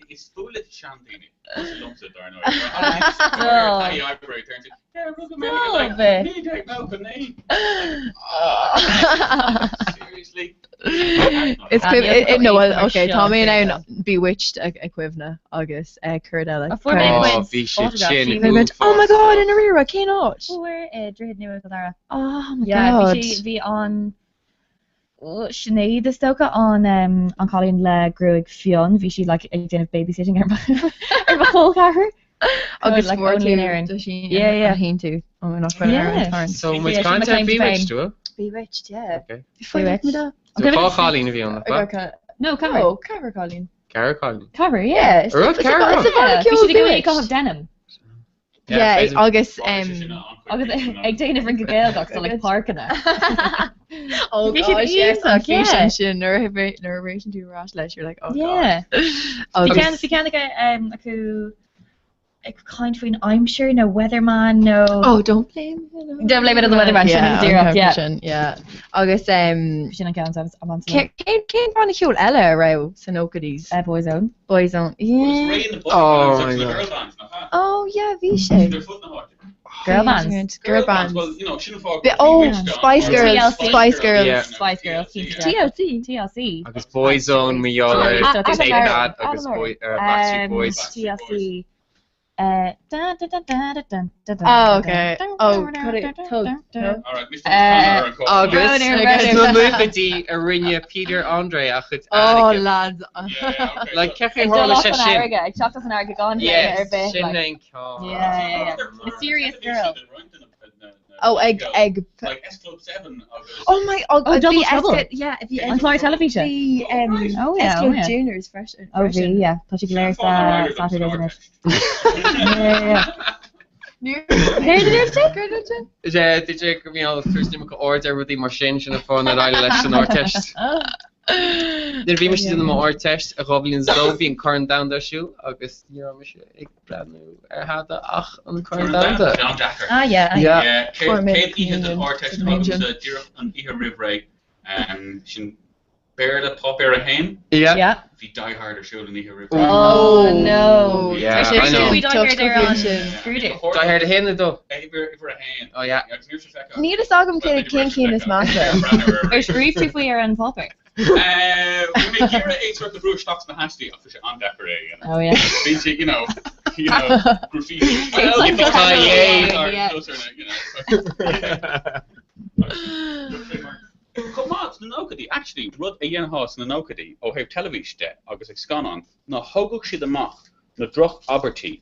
Is fuath le seandaoine. Liomsa dar ndóigh. Stop it. Seriously? Is Ah, cuimh- níl eh, no, well, mar okay, seo, tá mé in Fergal. ann Bewitched a a chuimhne agus eh, céard eile. A fuair mé Oh, cuid bhí sé autograph, sin sílim. Mé went, Oh my god, in Arira, cén áit? Fuair i Droichead Nua Chill Dara. Oh my Yeah, god. bhí sí, bhí an oh, Sinéad is dócha an um, an cailín le gruaig fionn, bhí sí like ag déanamh babysitting ar mo ar mo chol ceathrar. Agus like fuair only in tú Éirinn. do sí Yeah, yeah. a shín tú. Oh, nach bhfuil Yeah. ar an tarn. So muid Yeah, sin caint my ar claim to Bewitched, fame. bhfuil? Bewitched, yeah. Okay. Bhí Bewitched. So dhá chailín a bhí ann, nach bhfuil? No, ceathrar. Oh, ceathrar cailín. Ceathrar cailín. Ceathrar, yeah. Yeah, it's Rud it's a ceathrar. it's a Yeah, bhanna bhí ceoil siad ag Bewitched. caitheamh denim. Yeah, féidir- agus Agus ag déanamh rince Gaelach so like páirceanna. Oh Bhí siad gosh, yes, an iontach, yeah. físeán sin nuair a bhí- nuair a réitíonn tú ar ais leis, you're like, oh Yeah. god. Bhí Agus ceann bhí ceann aige um, acu ag caint faoin aimsir nó weatherman nó Oh, don't blame it on Don't blame it on the weatherman, sin Yeah, go díreach, an yeah. ceann sin, yeah. Agus um, Sin an ceann am an cén cén cén banna ceoil eile a raibh san nóchaidí? Uh, Boyzone. Boyzone. Yeah. Oh my god. Oh yeah, bhí sé. Girl bands. Girl bands. Well, you know, sin fág Bhí- Oh, Spice Girls, TLC. Spice Girls. Yeah. Spice Girls. cinnte. TLC. TLC. Agus Boyzone, mar gheall ar Adam Take Lambert. That agus Adam Boy, uh, Backstreet Um, Boys. TLC. Uh, dun, dun, dun, dun, dun, dun, dun, Oh, dun, okay. dun, Oh, dun, cut it. dun, Tug. dun, dun. No? All right, Mr. Uh, Agus Ronan, Agus- sna nóchaidí a rinne Peter Andre a chuid Oh, airgid. lads. Like, cé Ag dul tharla as sé an sin? airge, ag teacht as an airge gan ar Yes, bith. sin like- an ceann. Yeah, yeah, yeah. Mysterious girl. Oh, ag ag. Like S Club 7 agus Oh my! Oh, Oh, Double bhí Trouble. S- yeah, bhí An clár teilifíse. Bhí um, Oh, yeah, S Club oh, yeah. Juniors fresh. Oh, bhí, yeah. Tá sé go léir sa Saturdays anois. Yeah, yeah, yeah. Céard a dúirt tú? Céard a dúirt tú? Is é DJ go mbíonn tabhairt imeacht aird ar rudaí mar sin sin an fáth nár éirigh leis san Ardteist. Nuair a bhí mise ag déanamh mo Ardteist i 2002 bhí an Corn Domhanda ar siúl agus ní raibh mise ag breathnú ar thada ach an Corn Domhanda. John Decker. Ah, yeah, ah, yeah. Yeah. Yeah, Fuair mé céad oíche den communion Ardteist sa bhliain sin. agamsa díreach an oíche roimh ré sin Béarla páipéar a haon. Yeah. Yeah. Bhí Die Hard ar siúl an oíche roimh ré. Oh, no. Yeah, Tá sé I know. sin We Die Hard ar an sin. scrúdú. Die Hard a haon nó dó? Uimhir uimhir a haon. Oh yeah. Agus níor sé feiceáil. Níl fhios agam cén cén cinn is measa. Ar scríobh tú faoi ar an pháipéar? Bhí mé ag iarraidh é sort of brú isteach sna haistí ach bhí sé an-deacair é a dhéanamh. Oh, yeah. Bhí sé, you know, you know, graffiti. It's like Well, Yeah. Yeah. you know. Chomh maith sna nóchaidí, actually, rud a dhéanfá sna nóchaidí ó thaobh teilifís de agus ag scannán ná thógadh siad amach. na droch-abairtí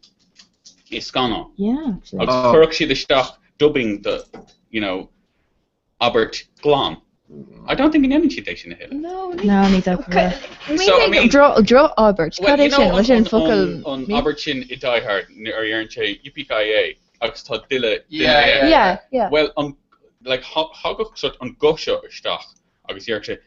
i scannán. Yeah, actually. Agus chuirfeadh siad isteach dubbing de, you know, abairt glan. I don't think go ndéanann siad é sin a thuilleadh. No, No, ní dócha. So, I mean- Droch-abairt. Well, Cad é you know, sin? Bhfuil sin an, focal an, an abairt sin i Die Hard nuair a deireann sé yippee-ki-yay agus tá duille Yeah, duille yeah, Yeah, yeah. Well, an, like, thagadh sort an guth seo isteach agus deireadh sé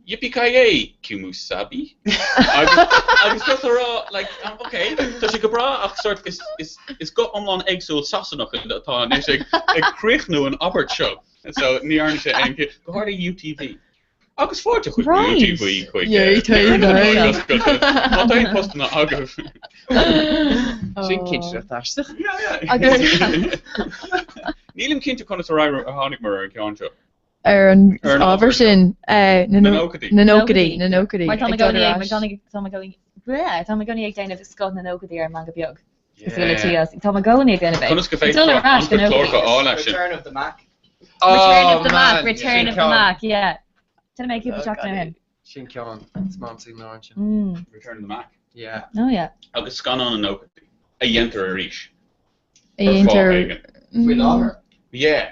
Yippee-ki-yay, Kemosabe? Agus agus just a rá, like, um, ok, tá sé go breá ach sort is, is, is guth iomlán éagsúil Sasanach atá anois ag, ag críochnú an abairt seo. So ní dhearna sé aon chiall, go háirithe UTV. Agus fáilte chuig Right. UTV chuig UTV. Má tá aon postanna agaibh. Sin cinnte aisteach. Yeah, yeah. Agus- Nílim cinnte conas a raibh a tháinig mar ar an ceann seo. Ar an Ar an ábhar ábhar sin, na Na nóchaidí. na nóchaidí, na nóchaidí. Mar tá ag mé dul gcónaí ar ag, ais. tá mé tá mé gcónaí, bleh, tá mé gcónaí ag déanamh scoth na nóchaidí ar an Meangadh Beag. Cosúil le TLC. Tá mé gcónaí ag déanamh é. Conas go Ag dul bhféadfá ar ais go an-chuid nóchaidí. cláracha a fháil as sin? Return of the Mack. Return of the Oh, Mack, man, Return sin of the ceann. Mack, yeah. Déanfaidh mé cúpla Oh, seachtain ó shin. Sin ceann. Is maith liomsa an amhrán sin. Mm. Return of the Mack. Yeah. Oh yeah. Agus scannán na nóchaidí a dhéantar arís. A Ar fáth dhéantar. éigin. Faoi láthair. Yeah.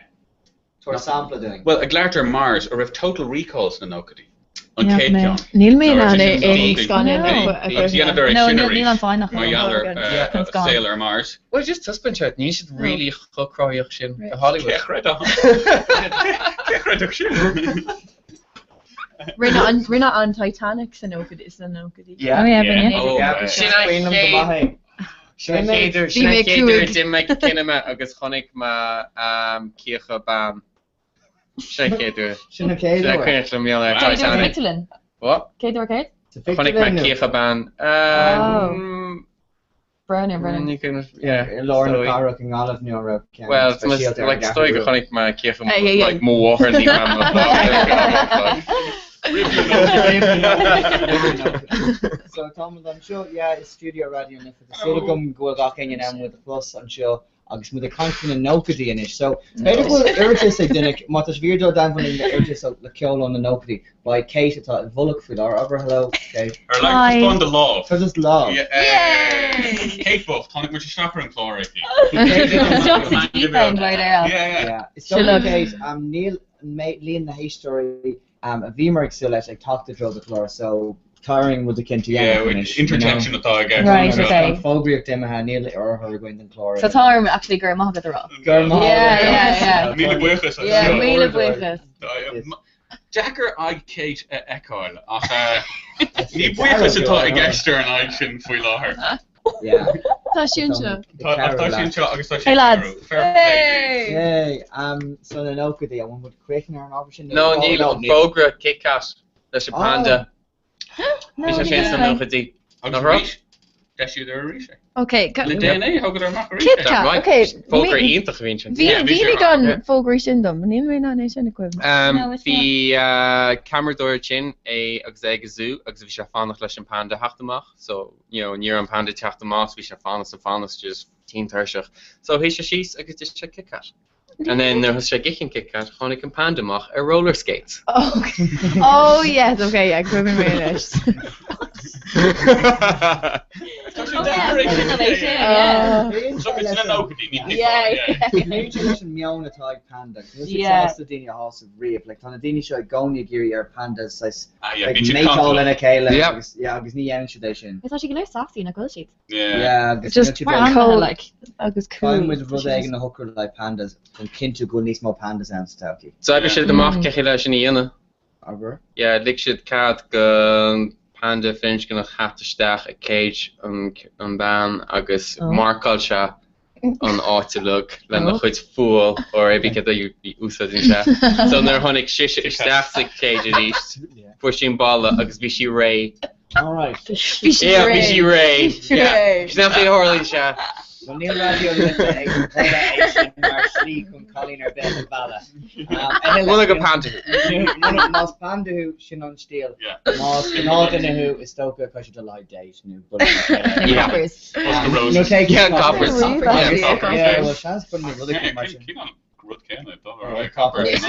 Tabhair sampla dúinn. Bhuel, ag labhairt ar Mars, an raibh Total Recall sna nóchaidí? An Ní chéad mé. ceann. Níl mé in Nó ann raibh sé sin aon sna nóchaidí? scannán No. a Agus dhéanadar é No, sin níl níl an arís foighneach mar agam. gheall ar Chun uh, scannán. saol ar Mars. Well, just taispeáin sé, níl siad really chomh cruthaitheach sin i Cé Hollywood. a chreidfeadh? Cé a chreidfeadh sin? Rinne an rinne an Titanic sa nóchaidí sna nóchaidí. Yeah. Oh yeah, Yeah. rinne. Oh, Yeah. right. Sin an Cuimhin liom go maith é. Sin an Bhí mé- chéad uair bhí sin an mé chéad uair a cúig. d'imigh mé go cinema agus chonaic mé cíocha ban. Sin an chéad uair. Sin an chéad Sin an uair. cuimhin liom ar Céad uair sa Titanic. phictiúrlann. What? Céad uair céad? Sa Chonaic mé phictiúrlann nó? cíocha ban. Oh. Um, Brón orm, brón orm. ní cuimhin yeah. I lár na Is dóigh. cathrach i nGaillimh nó an raibh ceann Well, speisialta ar an like, is dóigh gceathrú go rua? chonaic mé cíocha Hey, hey, like hey. mo mháthair ní So táimid anseo, yeah, i stiúideo Raidió na Life. Tá súil agam go bhfuil gach éinne in ann muid a chlos anseo agus muid ag caint faoi na nóchaidí anois. So, b'fhéidir go bhfuil iarratas ag duine, má tá sibh ag iarraidh dul i dteagmháil linn le iarratas le ceol ó na nóchaidí, ba é Kate atá i bhfolach faoi láthair. Abair hello, Kate. Ar like, Hi. taispeáin do lámh. Tá just lámh. Yeah, eh, Kate bocht, tháinig muid isteach ar an chlár aici. Isteach sa deep end right there. Yeah, yeah. Yeah. Is dóigh Kate, um, níl líon na héisteoirí um, a bhíomar ag súil leis ag teacht i dtreo do chlár so tá orainn rud eicínt a Yeah, dhéanamh anois, you know. interjection atá i gceist. Right, Tá okay. an fógraíocht imithe, níl urchar againn don chlár. So tá orm actually go raibh maith agat a rá. Go raibh maith Yeah, agat. yeah, yeah. Míle buíochas as Yeah, seo. míle buíochas. Deacair aghaidh Kate a fheiceáil ach ní buíochas atá i gceist ar an aghaidh sin faoi láthair. Yeah. Tá sí anseo. Tá ach tá sí anseo agus tá sí Hey lads. Fair play. Yay! Um, so na nóchaidí, an bhfuil muid críochnaithe ar an ábhar sin? No, níl an fógra Kit Kat leis an Oh. panda. No, Bhí sé sin sna nóchaidí. Agus Nach raibh? arís, d'eisíodar arís é. Okay. Le déanaí, thugadar amach arís Kit é. Kat, Right. okay. Fógra Mí- iontach a bhí ansin. Bhí Yeah, bhí sé mhínigh ar- an yeah. fógraí sin dom, níl mé in ann é sin a chuimhneamh. Um, No, it's bhí uh, ceamaradóir tinn é agus é ag zú agus bhí sé ag fanacht leis an panda theacht amach so you know, ní raibh an panda teacht amach so bhí sé ag fanacht is fanacht just tinn tuirseach. So shuigh sé síos agus d'ith sé Kit Kat. And then nuair a thosaigh sé ag ithe an Kit Kat tháinig an panda amach ar roller skates. Oh, oh yes, okay, yeah, cuimhin mé anois. Tá sé Oh, yeah, deacair é sin cuimhin mé sin, yeah. a So it's na nóchaidí, ní Kit Yeah, Kat, yeah. Léiríonn sé leis an meon atá ag panda. Níl siad Yeah. sásta daoine a shásamh riamh. Like, tá na daoine seo i gcónaí ag iarraidh ar pandas saghas Ah, yeah, like, bíonn siad méiteáil cantalach. lena chéile Yeah. agus yeah, agus ní dhéanann siad é sin. Tá siad go léir sassy nach bhfuil siad. Yeah. Yeah, agus Just níl siad Mar very- ainmhithe, Cool. like. Agus Caithfidh cool. muid rud éigin a shocrú le pandas chun cinntiú go bhfuil níos mó pandas ann sa todhchaí. So oibrigh siad amach cén chaoi leis sin a dhéanamh. Abair. Yeah, lig siad cead don panda firinscneach theacht isteach i cage an, an bean agus Oh. marcáil sé an áit uilig lena Oh. chuid fuail or cibé cad a úsáideann sé. So nuair a tháinig sise isteach sa cage arís, fuair sí an balla agus bhí sí réidh. All right. Bhí sí Yeah, bhí sí réidh. réidh. Bhí sí Yeah. réidh. Sin an chaoi a tharlaíonn sé. Well, níl Raidió na Life ag craoladh é sin mar slí chun cailín ar bith a mhealladh. Um, Muna gur panda thú. Muna- Más panda thú, sin an stíl. Yeah. Más gnáthduine thú, is dócha caithfidh siad dul le haghaidh date nó bualadh le chéile. Yeah. Coppers. Bosca No roses. take Yeah, coppers. coppers. Yeah, Yeah, Yeah, coppers. well, seans go bhfuil rud Yeah, éigin mar sin. Cén rud céanna dul ar aghaidh Coppers.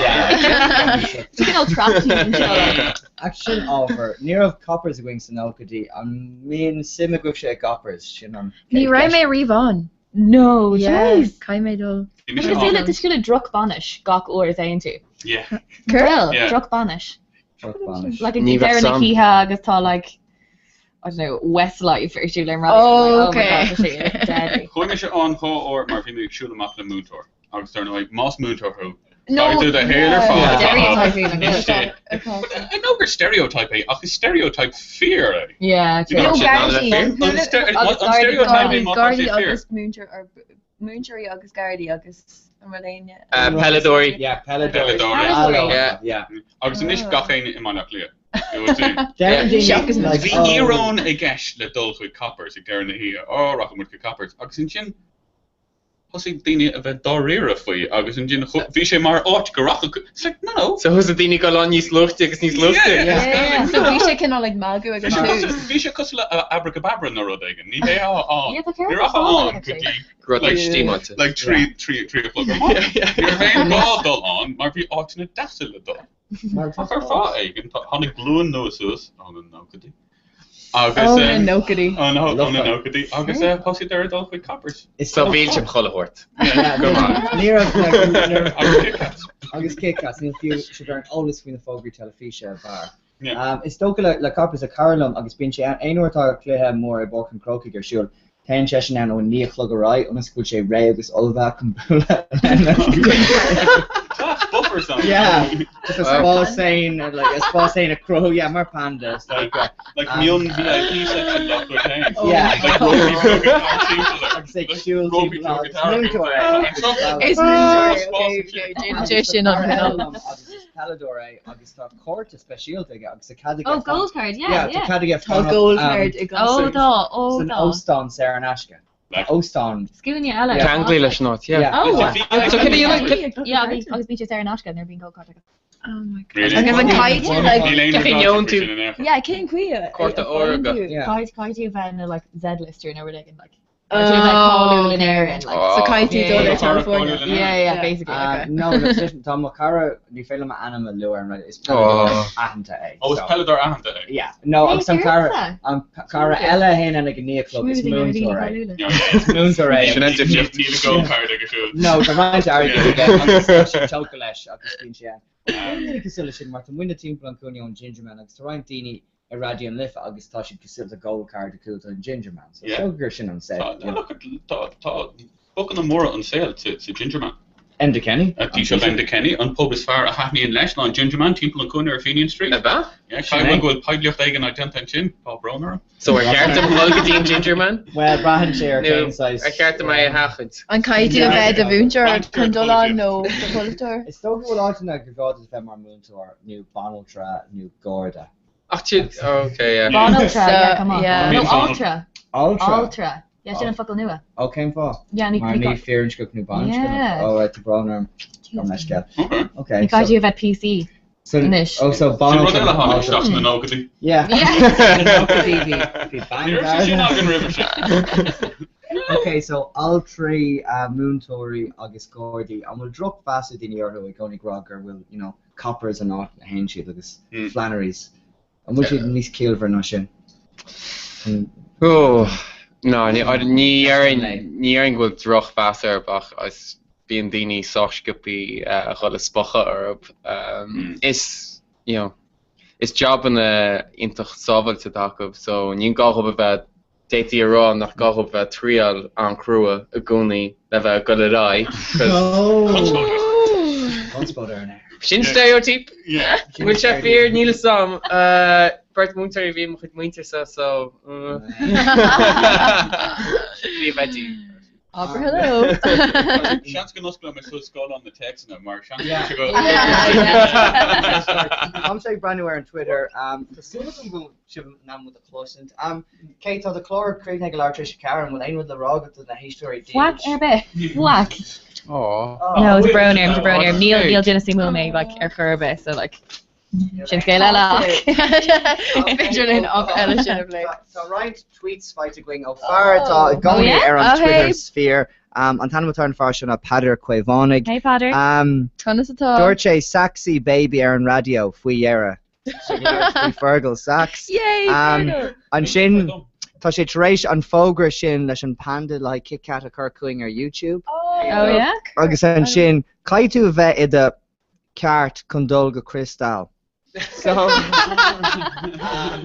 Cineál trapped anseo. Ach sin ábhar. Ní raibh Coppers againn sna nóchaidí. An mbíonn suim agaibhse i gCoppers? Sin an Ní chéad raibh mé cheist. riamh ann. No, Yeah, jeez. caithfidh mé dul. Bhí mise Tá ann. cosúil le drochbhainis gach uair a théann tú. Yeah. Bhuel, Yeah. drochbhainis. Drochbhainis. Like ag Ní bheadh deireadh na sam. hoíche agus tá like I don't know, Westlife ar siúl ar an raidió. Oh, Like, oh my okay. God, tá sé deadly. Chuaigh mise ann dhá uair mar bhí mé ag siúl amach le múinteoir agus dar ndóigh más múinteoir thú No, caithfidh tú do shaol ar fad a Stereotype chaitheamh é, istigh. Okay. I know gur stereotype é ach is stereotype fíor é. Yeah, You know, true. No, Sin an Gardaí. le An Gardaí Agus stereotype é Gardaí má tá sé Gardaí fíor. agus múinteoir or múinteoirí agus Gardaí agus an bhfuil éinne? Peileadóirí. Yeah, peileadóirí. Peileadóirí. Hello. Yeah. Yeah. Agus anois gach éinne i mBaile Átha Cliath. You know what I mean? Deireann daoine, Seachas like, Bhí oh, íoróin i gceist le dul chuig Coppers ag deireadh na hoíche. Ó, rachaidh muid chuig Coppers. Agus ansin thosaigh daoine a bheith dáiríre faoi agus ansin bhí sé mar áit go rachadh. It's like, no, no. So thosaigh daoine ag dul ann níos luaite agus níos luaite. Yeah, Yeah. Yeah, yeah. So bhí sé cineál like magadh ag Bhí an sé cosúil, tús. bhí sé cosúil le Abrakebabra nó rud éigin. Ní hé á Yeah, tá Ní ceart rachadh fáil ann go actually. dtí Rud like, stímáilte. like trí trí trí a chlog ar maidin. Ní raibh aon gá dul ann mar bhí áiteanna deasa le dul. Mar Ach ar fáth éigin, tá- tháinig glúin nua suas ó na nóchaidí. Agus Ó na eh, nóchaidí. ó na ó na Lofa. nóchaidí agus eh, thosaigh ar dul chuig Coppers. Is So bhí sibh chuile shórt. Yeah, Go maith. ní raibh like, ní raibh- Agus Kit Kats. agus Kit Kats, níl fiú sibh ar an eolas faoi na fógraí teilifíse a bharr. Yeah. Is dócha le le Coppers tá cara liom agus bíonn sé ann aon uair atá cluiche mór i bPáirc an Chrócaigh ar siúl, téann seisean ann ó 9 a chlog ar aghaidh ionas go bhfuil sé réidh agus ullmhaithe chun bualadh lena Class buffer zone. Yeah, just a Wow. spás féin, like a spás féin a chruthú, yeah, mar panda, is dócha. Like mion VIP section dá chuid féin. Oh Yeah. my Like God. rópaí beaga thart timpeall air. Agus ag siúl Rópaí timpeall beaga agus thart múinteoir é. air. Anseo, Is múinteoir é, spás okay, ansin. okay, déanann Agus sé tá sin an cara eile cineál. liom agus is peileadóir é agus tá cárta speisialta aige agus tá cead aige Oh, fan- gold card, yeah, yeah, tá yeah. cead aige Tá fanacht gold um, card i Oh, gCoppers. tá, oh, san tá. óstán saor in aisce. Like, Óstán. Scuaine eile. Yeah. Ceanglaí leis an áit, yeah. Yeah. Oh, Is it VIP? So cad é an- yeah, agus agus bíonn sé saor in aisce nuair a bhíonn gold card agat. Oh my God. Really? Agus an caithfidh tú like Níl aon Cén rud neoin faoi tú? sin in aon chor. Yeah, cén chaoi a Cárta a faigheann órga. tú? Yeah. Caithfidh caithfidh tú bheith in a like Z-lister nó rud éigin like. Caithfidh tú bheith cáiliúil in Oh, okay. Éirinn like. So Oh. caithfidh tú Yeah, dul yeah. ar California. Cáiliúil in Yeah, Éirinn. yeah, Yeah. basically. Okay. No, no, listen, tá mo chara, ní féidir liom a ainm a lua ar an raidió, is peileadóir Oh. aitheanta é. Ó, is So, peileadóir aitheanta é. yeah. No, Hey, agus an cara, Teresa. an cara Smoothie. eile a théann ann ag a 9 a chlog, is Smoothie na daoine múinteoir é. cáiliúla. Yeah. Is múinteoir é. Sin an difríocht. Níl a gold card aige siúd. No, tá roinnt airgid Yeah. aige agus tá sé tógtha leis agus bíonn sé ann. Níl daoine cosúil leis sin mar tá muidne timpeall an chúinne ón Gingerman agus tá roinnt daoine i Raidió na Life agus tá siad cosúil le gold card acu don Gingerman. So Yeah. is dócha gur sin an set. Tá, look, tá, tá bocanna móra an saol sa, sa Gingerman. Enda Kenny. A Taoiseach Enda Kenny, an pub is fearr a thaitníonn leis ná an Gingerman timpeall an chúinne ar Fenian Street. A bheith? Yeah, Sin caithfidh é. go bhfuil poiblíocht éigin á déanta ansin, tá brón orm. So ar cheart dom dul go dtí an Gingerman? Well, braitheann sé ar Nó cén saghas. ar cheart dom é a sheachaint? An caithfidh tú a bheith do mhúinteoir Braitheann chun dul ar ann nó do pholaiteoir? Is dócha go bhfuil áiteanna gur gá duit a bheith mar mhúinteoir nó banaltra nó garda. Ach siad, okay, yeah. Banaltra, So, yeah, come on. yeah. No, Bíonn banal- altra. Altra. Altra. Yeah, sin an focal nua. Ó, cén fáth? Yeah, ní Mar ní ní firinscneach nó baininscneach. Yeah. Ó, right, tá brón orm. Gabh mo leithscéal. Okay. Okay, Ní caithfidh so tú a bheith PC. so Anois. oh, so Sin rud banaltra eile tháinig altra. isteach sna nóchaidí. Yeah. Yeah. Na nóchaidí bhí bhí Ní raibh sé sin bangarda. againn roimhe sin. Okay, so altraí, múinteoirí agus gardaí. An bhfuil drochmheas ag daoine orthu i gcónaí ag rá gur bhfuil, you know, coppers an áit a théann siad agus Hmm. Flannery's. An bhfuil siad níos ciallmhar ná sin? An- Oh, no, ní ní Sin dhéarfainn é. ní dhéarfainn go bhfuil drochmheas orthu ach is bíonn daoine sách sciobtha a dhul ag spochadh orthu. Is, you know, is jabanna iontach sábháilte atá acu so ní gá dóibh a bheith d'fhéadfaí a rá nach gá dóibh bheith ag triail an-chrua i gcónaí le bheith ag dul ar aghaidh 'cause Oh! Conspóideach. Conspóid ar an aer. Sin stereotype. Yeah. Sin Bhfuil sé fíor? stereotype. Níl fhios a'm. Beirt múinteoirí a bhí i mo chuid muintirse so Bhí bheidí. Abair hello. Seans go n-osclóidh mé suas scáileán na téacsanna mar seans go Yeah. bhfuil sé go Yeah. Táimse ag breathnú ar an Twitter. Tá súil agam go bhfuil sibh in ann muid a chloisint. Kate, tá do chlár críochnaithe ag leathuair tar éis a 4, an bhfuil aon rud le rá agat do na héisteoirí Faic dílis? ar bith. Faic. Aw. No, Oh. tá brón orm, tá brón orm. Níl Okay. níl duine suimiúil mé like ar chor ar bith, so like Sin scéal eile ach is féidir linn ábhar eile sin a phlé. Tá roinnt tweets faighte againn ó fear atá i gcónaí ar an Twitter sphere. An t-ainm atá ar an fear seo ná Peadar Caomhánaigh. Hey Peadar. Conas atá? Dúirt sé Saxy baby ar an raidió faoi dheireadh. Faoi Fergal Sachs. Yay Fergal! Ansin tá sé tar éis an fógra sin leis an panda le haghaidh Kit Kat a chur chugainn ar YouTube. Oh yeah? Agus ansin caithfidh tú a bheith i do ceart chun dul go Krystal. So,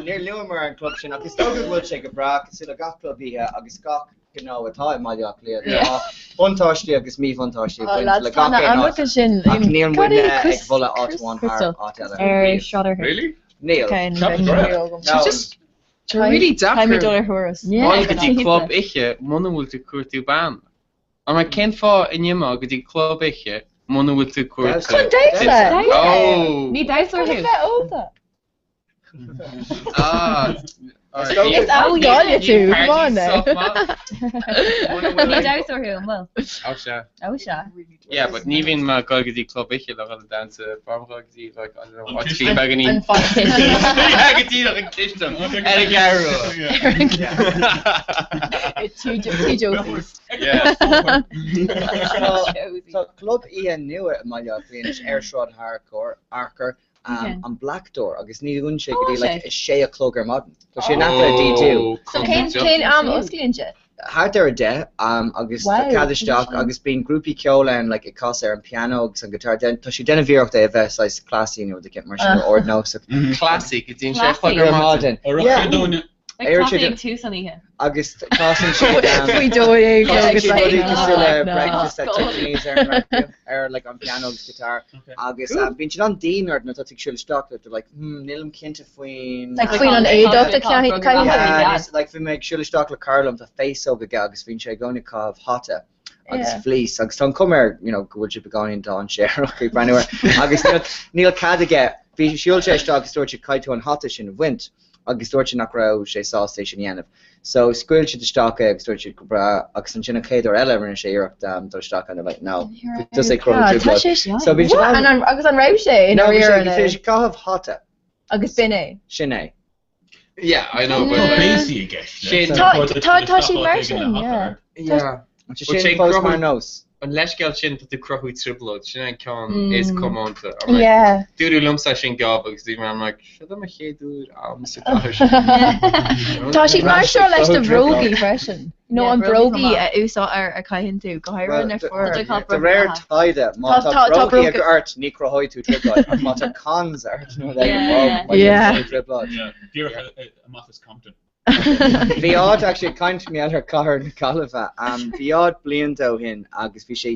níor luamar an club sin ach is dócha go bhfuil sé go breá cosúil le gach club oíche agus gach gnó atá i mBaile Átha Cliath. Tá buntáistí agus míbhuntáistí ag baint le gach aon áit ach níl muidne ag moladh áit amháin thar áit eile. Ar Sráid Fhearchair. Really? Níl. No. Just really deacair dul ar thuras. Dul go dtí club oíche muna bhfuil tú ag cuartú bean. I'm like, cén fáth a n-imeofá go dtí club oíche muna bhfuil tú ag cuartú? Chun damhsa! Oh! Ní damhsóir thú. Chun a bheith ólta. Ah! Is as Gaillimh tú, come on now. Ní damhsóir thú, an bhfuil? Oh sea. Oh sea. Yeah, but ní bhíonn mé ag dul go dtí club oíche le dhul ag damhsa, b'fhearr dul go dtí like, I don't know, áit faoi beagáinín. An chistin. Yeah, go díreach an chistin, ar an gCeathrú Rua. Tí Josie's. Yeah. Tá club oíche nua i mBaile Átha Cliath anois ar Shráid Fhearchair, an Black Door, agus ní dhúnann sé go dtí like a sé a chlog ar maidin. Tá sé in aice le D2. So cén cén am a osclaíonn sé? Thart ar a 10 agus tá cead isteach agus bíonn grúpaí ceoil ann like ag casadh ar an piano agus an guitar. Tá siad ag déanamh iarracht é a bheith saghas classy nó rud éicint mar sin nó ardnósach. Classy go dtí an sé a chlog ar maidin. Yeah. Like classy ag tús an oíche. Agus casann siad Faoi dó dhéag casann agus siad rudaí cosúil le no. Breakfast at Tiffany's ar an raidió ar like an piano agus guitar agus bíonn siad an-dian ort nuair atá tú ag siúl isteach like they're like hmm nílim cinnte faoin Like faoin an éadach a chaithfidh tú. Yeah níos like bhí mé ag siúl isteach le cara liom tá féasóg aige agus bíonn sé i gcónaí ag caitheamh hata agus Yeah. fleece agus tá an chuma air you know go bhfuil sé beagáinín dainséarach ag breathnú air agus níl níl cead aige bhí shiúil sé isteach agus dúirt siad caithfidh tú an hata sin a bhaint agus dúirt sé nach raibh sé sásta é sin a dhéanamh. So scaoil siad isteach é agus dúirt siad go breá agus ansin an chéad uair eile rinne sé iarracht dul isteach and they're like no, bhí tusa ag cruthú trioblóid. So bhí What? And an, agus an raibh sé in No, bhí sé, dáiríre bhí sé ag caitheamh hata. Agus b'in é. Sin é. Yeah, I know, but Tá like, béasaí i gceist. Sin- Tá tá tá sé mar sin, yeah. Yeah. Tá But sin sé fós cruthú- mar nós. An leithscéal sin tá tú ag cruthú trioblóid, sin an ceann is comónta. I'm like, Yeah. Dúradh liomsa sin geábh agus bhí mé I'm like, seo do mo chéad uair am sa chathair seo. Tá siad mar seo leis na brógaí freisin. Nó Yeah, an brógaí chomh brógaí maith. a úsáid ar a caitheann tú, go háirithe na Well, fir. De réir taighde, má Tá- tá tá- tá brógaí bróga- ort ní chruthóidh tú trioblóid, ach má tá cons ort nó Yeah, yeah. Yeah. trioblóid. Díreach amach as Compton. Bhí áit actually ag caint mar gheall ar Cathair na Gaillimhe. Bhí áit blianta ó shin agus bhí sé,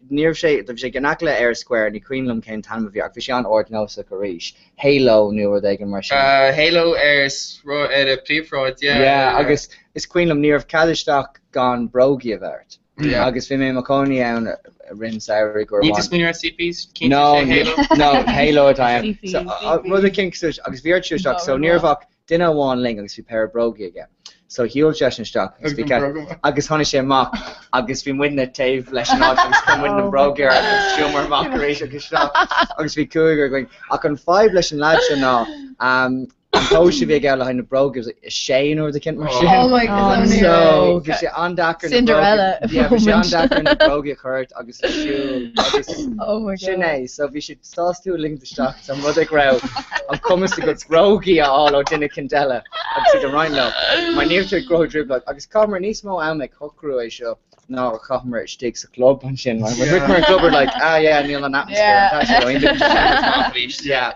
ní raibh sé, bhí sé in aice le Eyre Square, ní cuimhin liom cén t-ainm a bhí air ach bhí sé an-ardnósach arís, Halo nó rud éigin mar sin. Halo ar ar an príomhshráid, yeah. Yeah, agus is cuimhin liom ní raibh cead isteach gan brógaí a bheith ort. Yeah. Agus bhí mé i mo chónaí ann i rith an samhraidh uair Ní amháin. tú smaoineamh ar CPs? Cinnte No, sé Halo. no, Halo atá ann. CPs, So, rud éicint agus bhí ort siúl isteach, so ní raibh ach duine amháin linn agus bhí péire brógaí aige. So shiúil seisean isteach agus bhí cead agus tháinig sé amach agus bhí muidne taobh leis an áit agus chuir muidne na brógaí air agus shiúlamar amach arís agus isteach agus bhí cúigear againn. Ach an fadhb leis an leaid seo ná um, an tomhas a bhí aige le haghaidh na brógaí was like, a sé nó rud éicint mar sin. Oh my God. So bhí sé an-deacair na Cinderella brógaí yeah, bhí sé moment. an-deacair na brógaí a chur ort agus a siúl agus Oh my God. Sin é, so bhí siad sásta tú a ligint isteach sa rud é go raibh an cumas agat brógaí a fháil ó duine éicint eile agus iad a roinnt leo, mar ní raibh tú ag cruthú trioblóid. Agus chaitheamar níos mó ama ag shocrú é seo ná a chaitheamar istigh sa chlub ansin. Mar bhí an club like, ah yeah, níl an atmosphere, tá sé róiontach. Yeah,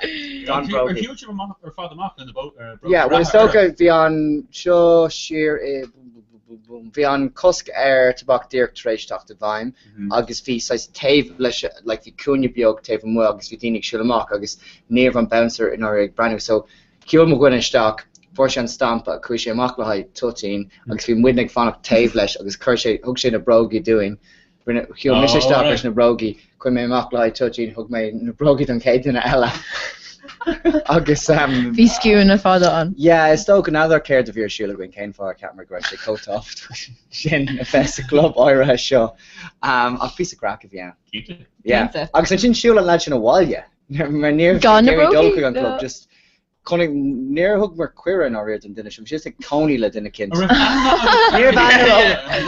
gan Ar brógaí. shiúil sibh amach ar fad amach lena brógaí Yeah, well is dócha bhí an seo siar i Bhí an cosc ar tobac díreach tar éis teacht i bhfeidhm agus bhí saghas taobh leis, like bhí cúinne beag taobh amuigh agus bhí daoine ag siúl amach agus ní raibh an bouncer i ndáiríre ag breathnú. So shiúil mo dhuine isteach, fuair sé an stampa, chuaigh sé amach le haghaidh toitín agus bhí muidne ag fanacht taobh leis agus chuir sé, thug sé na brógaí dúinn. Rinne, shiúil mise isteach leis na brógaí, chuaigh mé amach le haghaidh toitín, thug mé na brógaí don chéad duine eile. Agus ehm. Bhí scuaine fada ann. Yeah, is dócha, n'fheadar céard a bhí ar siúl againn, cén fáth ar cheapamar go raibh sé chomh tábhachtach sin a bheith sa chlub áirithe seo. Ach píosa craic a bhí ann. Cinnte. Yeah. Cinnte. Agus ansin shiúil an leaid sin abhaile. Mar níor Gan na dul brógaí? chuig an club No. just chonaic níor thugamar cuireadh ná riamh don duine sin bhí sé ag cónaí le duine eicínt. Níor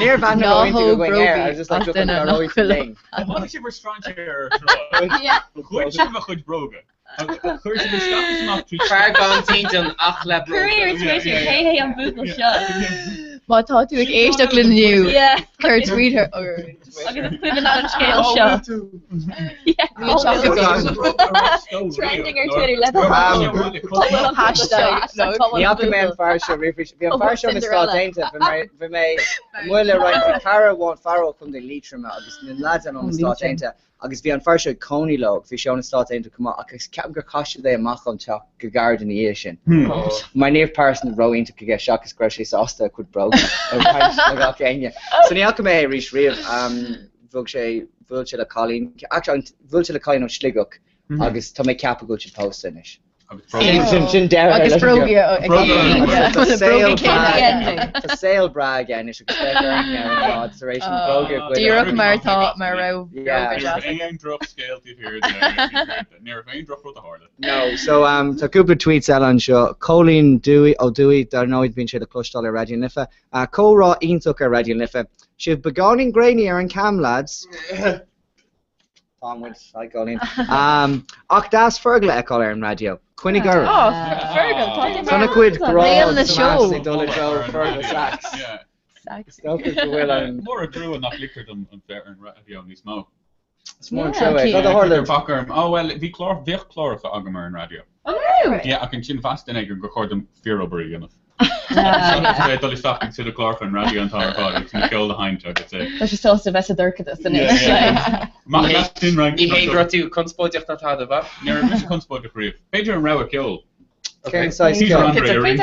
níor bhean Ná roinnt thóg againn air brógaí I was just like as look duine nach nach raibh bhfuil linn. Tháinig sibh ar strainséir ar an tsráid. Ghoid sibh a chuid bróga. Chuir sibh isteach is amach trí Fear gan dídean ach le Cuir ar bróga. Twitter cé hé an buachaill seo. Má tá tú ag éisteacht linn inniu, Yeah. cuir tweet ar orainn. Agus is cuimhin leat an scéal seo. Yeah, Níl teach agam. Trending ar Twitter le Hashtag Ní fhaca mé an fear seo riamh. Bhí an fear seo na Stáit Aontaithe. Bhí mé bhí mé amuigh le roinnt bhí cara amháin fear ó Chontae Liatroma agus na lads ann ó na Stáit Aontaithe agus bhí an fear seo ag cónaí leo bhí sé ó na Stáit Aontaithe chomh maith ach ceapaim gur chaith siad é amach ón teach go gairid ina dhiaidh sin. Mar ní raibh pearsantacht ró-iontach aige seachas go raibh sé sásta a chuid bróga a roinnt le gach éinne. So ní fhaca mé é arís riamh. Bhuail sé bhuail sé le cailín actually bhuail sé le cailín ó Sligeach agus tá mé ag ceapadh go bhfuil siad pósta anois. Sin sin deireadh Agus leis an brógaí ag Tá na saol brógaí céanna breá aige. Tá saol breá aige anois agus féach ar an fad tar éis an bróga a ghoid. Díreach mar atá mar a raibh Yeah. bróga Ní raibh deasa. aon drochscéal taobh thiar de, ní raibh aon drochrud a tharla. No, so um, tá cúpla tweets eile anseo. Cóilín Dúi Ó Dúi, dar ndóigh bíonn sé le cloisteáil ar Raidió na Life. Uh, comhrá iontach ar Raidió na Life. Sibh beagáinín grainy ar an cam, lads. Tá muid, hi Cóilín. Um, ach deas Fergal a fheiceáil ar an raidió. Coinnigh oraibh. Oh, Fergal, tá tú Tá na cuid grá Léim na smash seó. ag dul i dtreo Fergal Sachs. Yeah. Sachs. Is dócha go bhfuil an Mór an trua nach ligtear dom an bheith ar an raidió níos mó. Is mór an Yeah, trua é. cé- Cad a tharla? Bac orm. Oh well, bhí clár, bhíodh cláracha agam ar an raidió. An raibh? Yeah, ach ansin mheas duine éigin gur chóir dom fíorobair a dhéanamh. So é dul isteach ag tuilleadh cláracha an raidió an t-am ar fad agus mo cheol a sheinnt agus é. Tá sé sásta bheith sa dorchadas anois. Maith leat sin, Ryan. Ní hé go raibh tú conspóideach ná tada, ba? Ní raibh mise conspóideach riamh. B'fhéidir an rogha ceoil. Cén saghas Peter ceoil? Andre arís.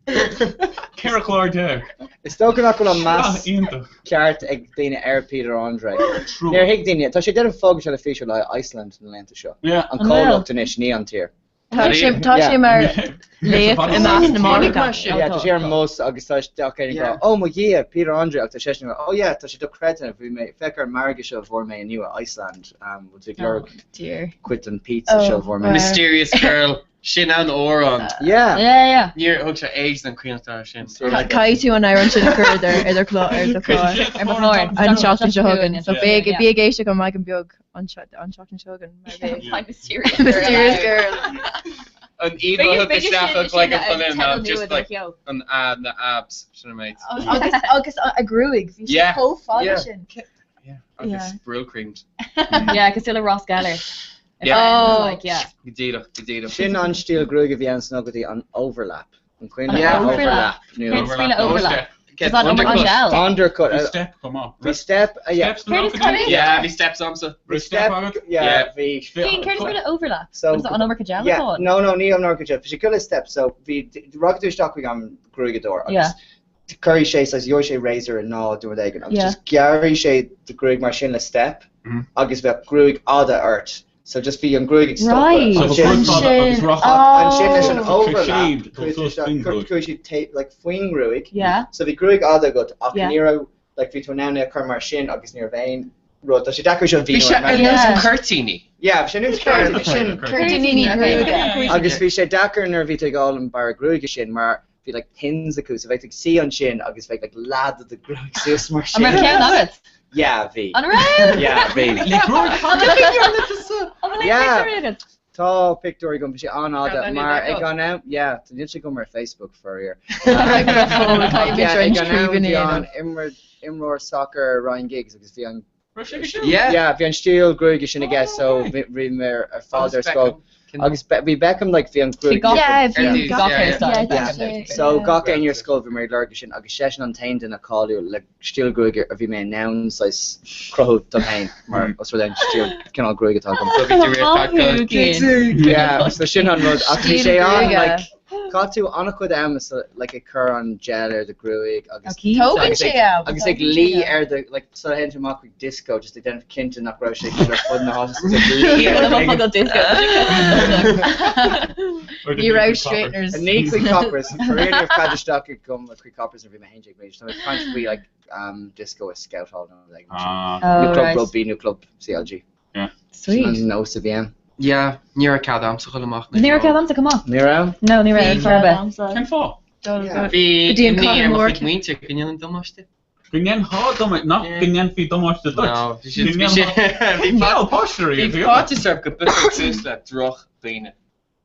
14 chlár. Is dócha nach bhfuil an meas Sraith iontach. ceart ag daoine ar Peter Andre. Trua. Níor thuig daoine, tá sé ag déanamh fógra teilifíse le Iceland na laethanta seo. Yeah. An An bhfuil? comhlacht anois, ní an tír. Tá sé tá sé mar laoch i measc na máithreacha. Yeah, tá sé ar an mbus agus tá gach éinne ag rá, oh mo Dhia, Peter Andre, agus tá seisean ag rá, oh yeah, tá sé dochreidte, bhí mé, féach ar an margadh seo a fuair mé inniu i Iceland, um, bhfuil tú ag lorg Dear. cuid den pizza Oh, seo a fuair mé. wow. Mysterious Girl. Sin an amhrán. Yeah. Yeah, yeah. Níor thug sé ages don cuimhneach air sin. Caithfidh tú an amhrán sin a chur ar do ar do chlár ar do chlár. Ar mo chlár. An tseachtain seo chugainn. So Yeah. bí ag bí ag éisteacht an Maidin Beag an tseachtain seo chugainn mar bheidh My mysterious Mysterious Girl. An íomhá a thug isteach a chloigeann chun in ná just like an a na abs sin an méid. Agus agus a gruaig bhí sé Yeah. chomh fada Yeah. sin. Yeah. Agus Brylcreemed. Yeah, cosúil le Ross Geller. Yeah. Oh. Like, yeah. Go díreach, go díreach. Sin an stíl gruaige a bhí ann sna nóchaidí, an overlap. An cuimhin Yeah. an overlap. Cén Nó stíl overlap? Get Is that undercut. an gel? undercut. Bhí uh, step chomh maith. Bhí step, uh, yeah. Steps na Céard is nóchaidí? cad é? Yeah, bhí steps agamsa. Bhí step step, agat? yeah, Yeah. bhí. Cén céard is stíl overlap? So- Is that an iomarca gel Yeah, atá ann? no, no, ní an iomarca gel. Bhí sé cosúil le step, so bhí rachaidh tú isteach chuig an gruaigeadóir agus Yeah. cuirfidh sé saghas gheobhaidh sé razor nó rud éigin agus Yeah. just gearrfaidh sé do ghruaig mar sin le step Mhm. agus bheadh gruaig fhada ort. So just bhí an gruaig ag Right. stopadh. So Ansin- gruaig fada agus Sin. rachaidh. Oh. Ansin leis an Sé overlap, shaved, chuaigh dul tú suas faoin isteach- ghruaig. chuaigh siad tape like faoin ngruaig. Yeah. So bhí gruaig fhada agat ach Yeah. ní raibh like bhí tú in ann é a chur mar sin agus ní raibh aon rud. Tá sé deacair seo Bhí sé ar mhíniú. Yeah. nós cuirtíní. Yeah, bhí sé nós Curtain. sin Cuirtíní gruaige. Agus bhí sé deacair nuair a bhí tú ag fháil an bearradh gruaige sin mar bhí like pins acu so bheadh tú ag suí ansin agus bheadh like leath de do ghruaig suas mar An sin. raibh ceann agat? Yeah, bhí. An raibh? Yeah, bhí. Le gruaig fada. An bhfuil aon Yeah. pictiúr agat? Tá pictiúr agam, bhí sé an-fhada Raibh mar duine ag an am, yeah, níl sé agam ar Facebook faraor. Caithfidh Yeah, roinnt ag an am scríbhinní bhí a an imreoir imreoir soccer Ryan Giggs agus bhí an Raibh sé go siúl? Yeah. yeah, bhí an stíl gruaige sin aige so bhí bhí mé ar fad ar scoil. Agus Be- bhí Beckham like bhí an gruaig Bhí gach- Yeah, bhí Ar dtús, Gach yeah, yeah. hairstyle. Yeah, Yeah. tá sé. So yeah. gach éinne ar scoil bhí mé ag lorg sin agus seisean an t-aon duine cáiliúil le stíl gruaige a bhí mé in ann saghas cruthú dom féin mar os rud é an stíl cineál gruaige atá agam. So bhí tú ag Maith thú, Cian. Yeah, so sin an rud ach bhí Stíl sé an gruaige. like Chaith tú an-chuid ama sa like ag cur an gel ar do ghruaig agus Tógann agus sé ag am, agus ag tógann sé luí am. ar do like sula théann tú amach chuig disco just ag déanamh cinnte nach raibh sé ar fud na háite just ag luí ar Ní raibh disco. Ní raibh straighteners. Ní chuig Coppers, faraor ní raibh cead isteach agam chuig Coppers nuair a bhí mé 11 bliain, tá mé ag caint faoi like um disco i Scout Hall nó like mar sin. Ah. Nó Oh club right. rugby nó club CLG. Yeah. Sweet. Sin an nós a bhí ann. Yeah, ní raibh cead a'msa dhul amach Ní raibh cead a'msa chomh maith. Ní raibh? No, ní raibh, ar chor ar bith. Cén fáth? Yeah. Bhí Go dtí an imní Cathair ar mo Mór. chuid muintir go ndéanfainn damáiste. Go ndéanfá damáiste, nach go ndéanfaí damáiste duit. No, bhí siad, bhí siad, bhí Cineál páiste bhí faitíos orthu go bpiocfainn suas le drochdhaoine.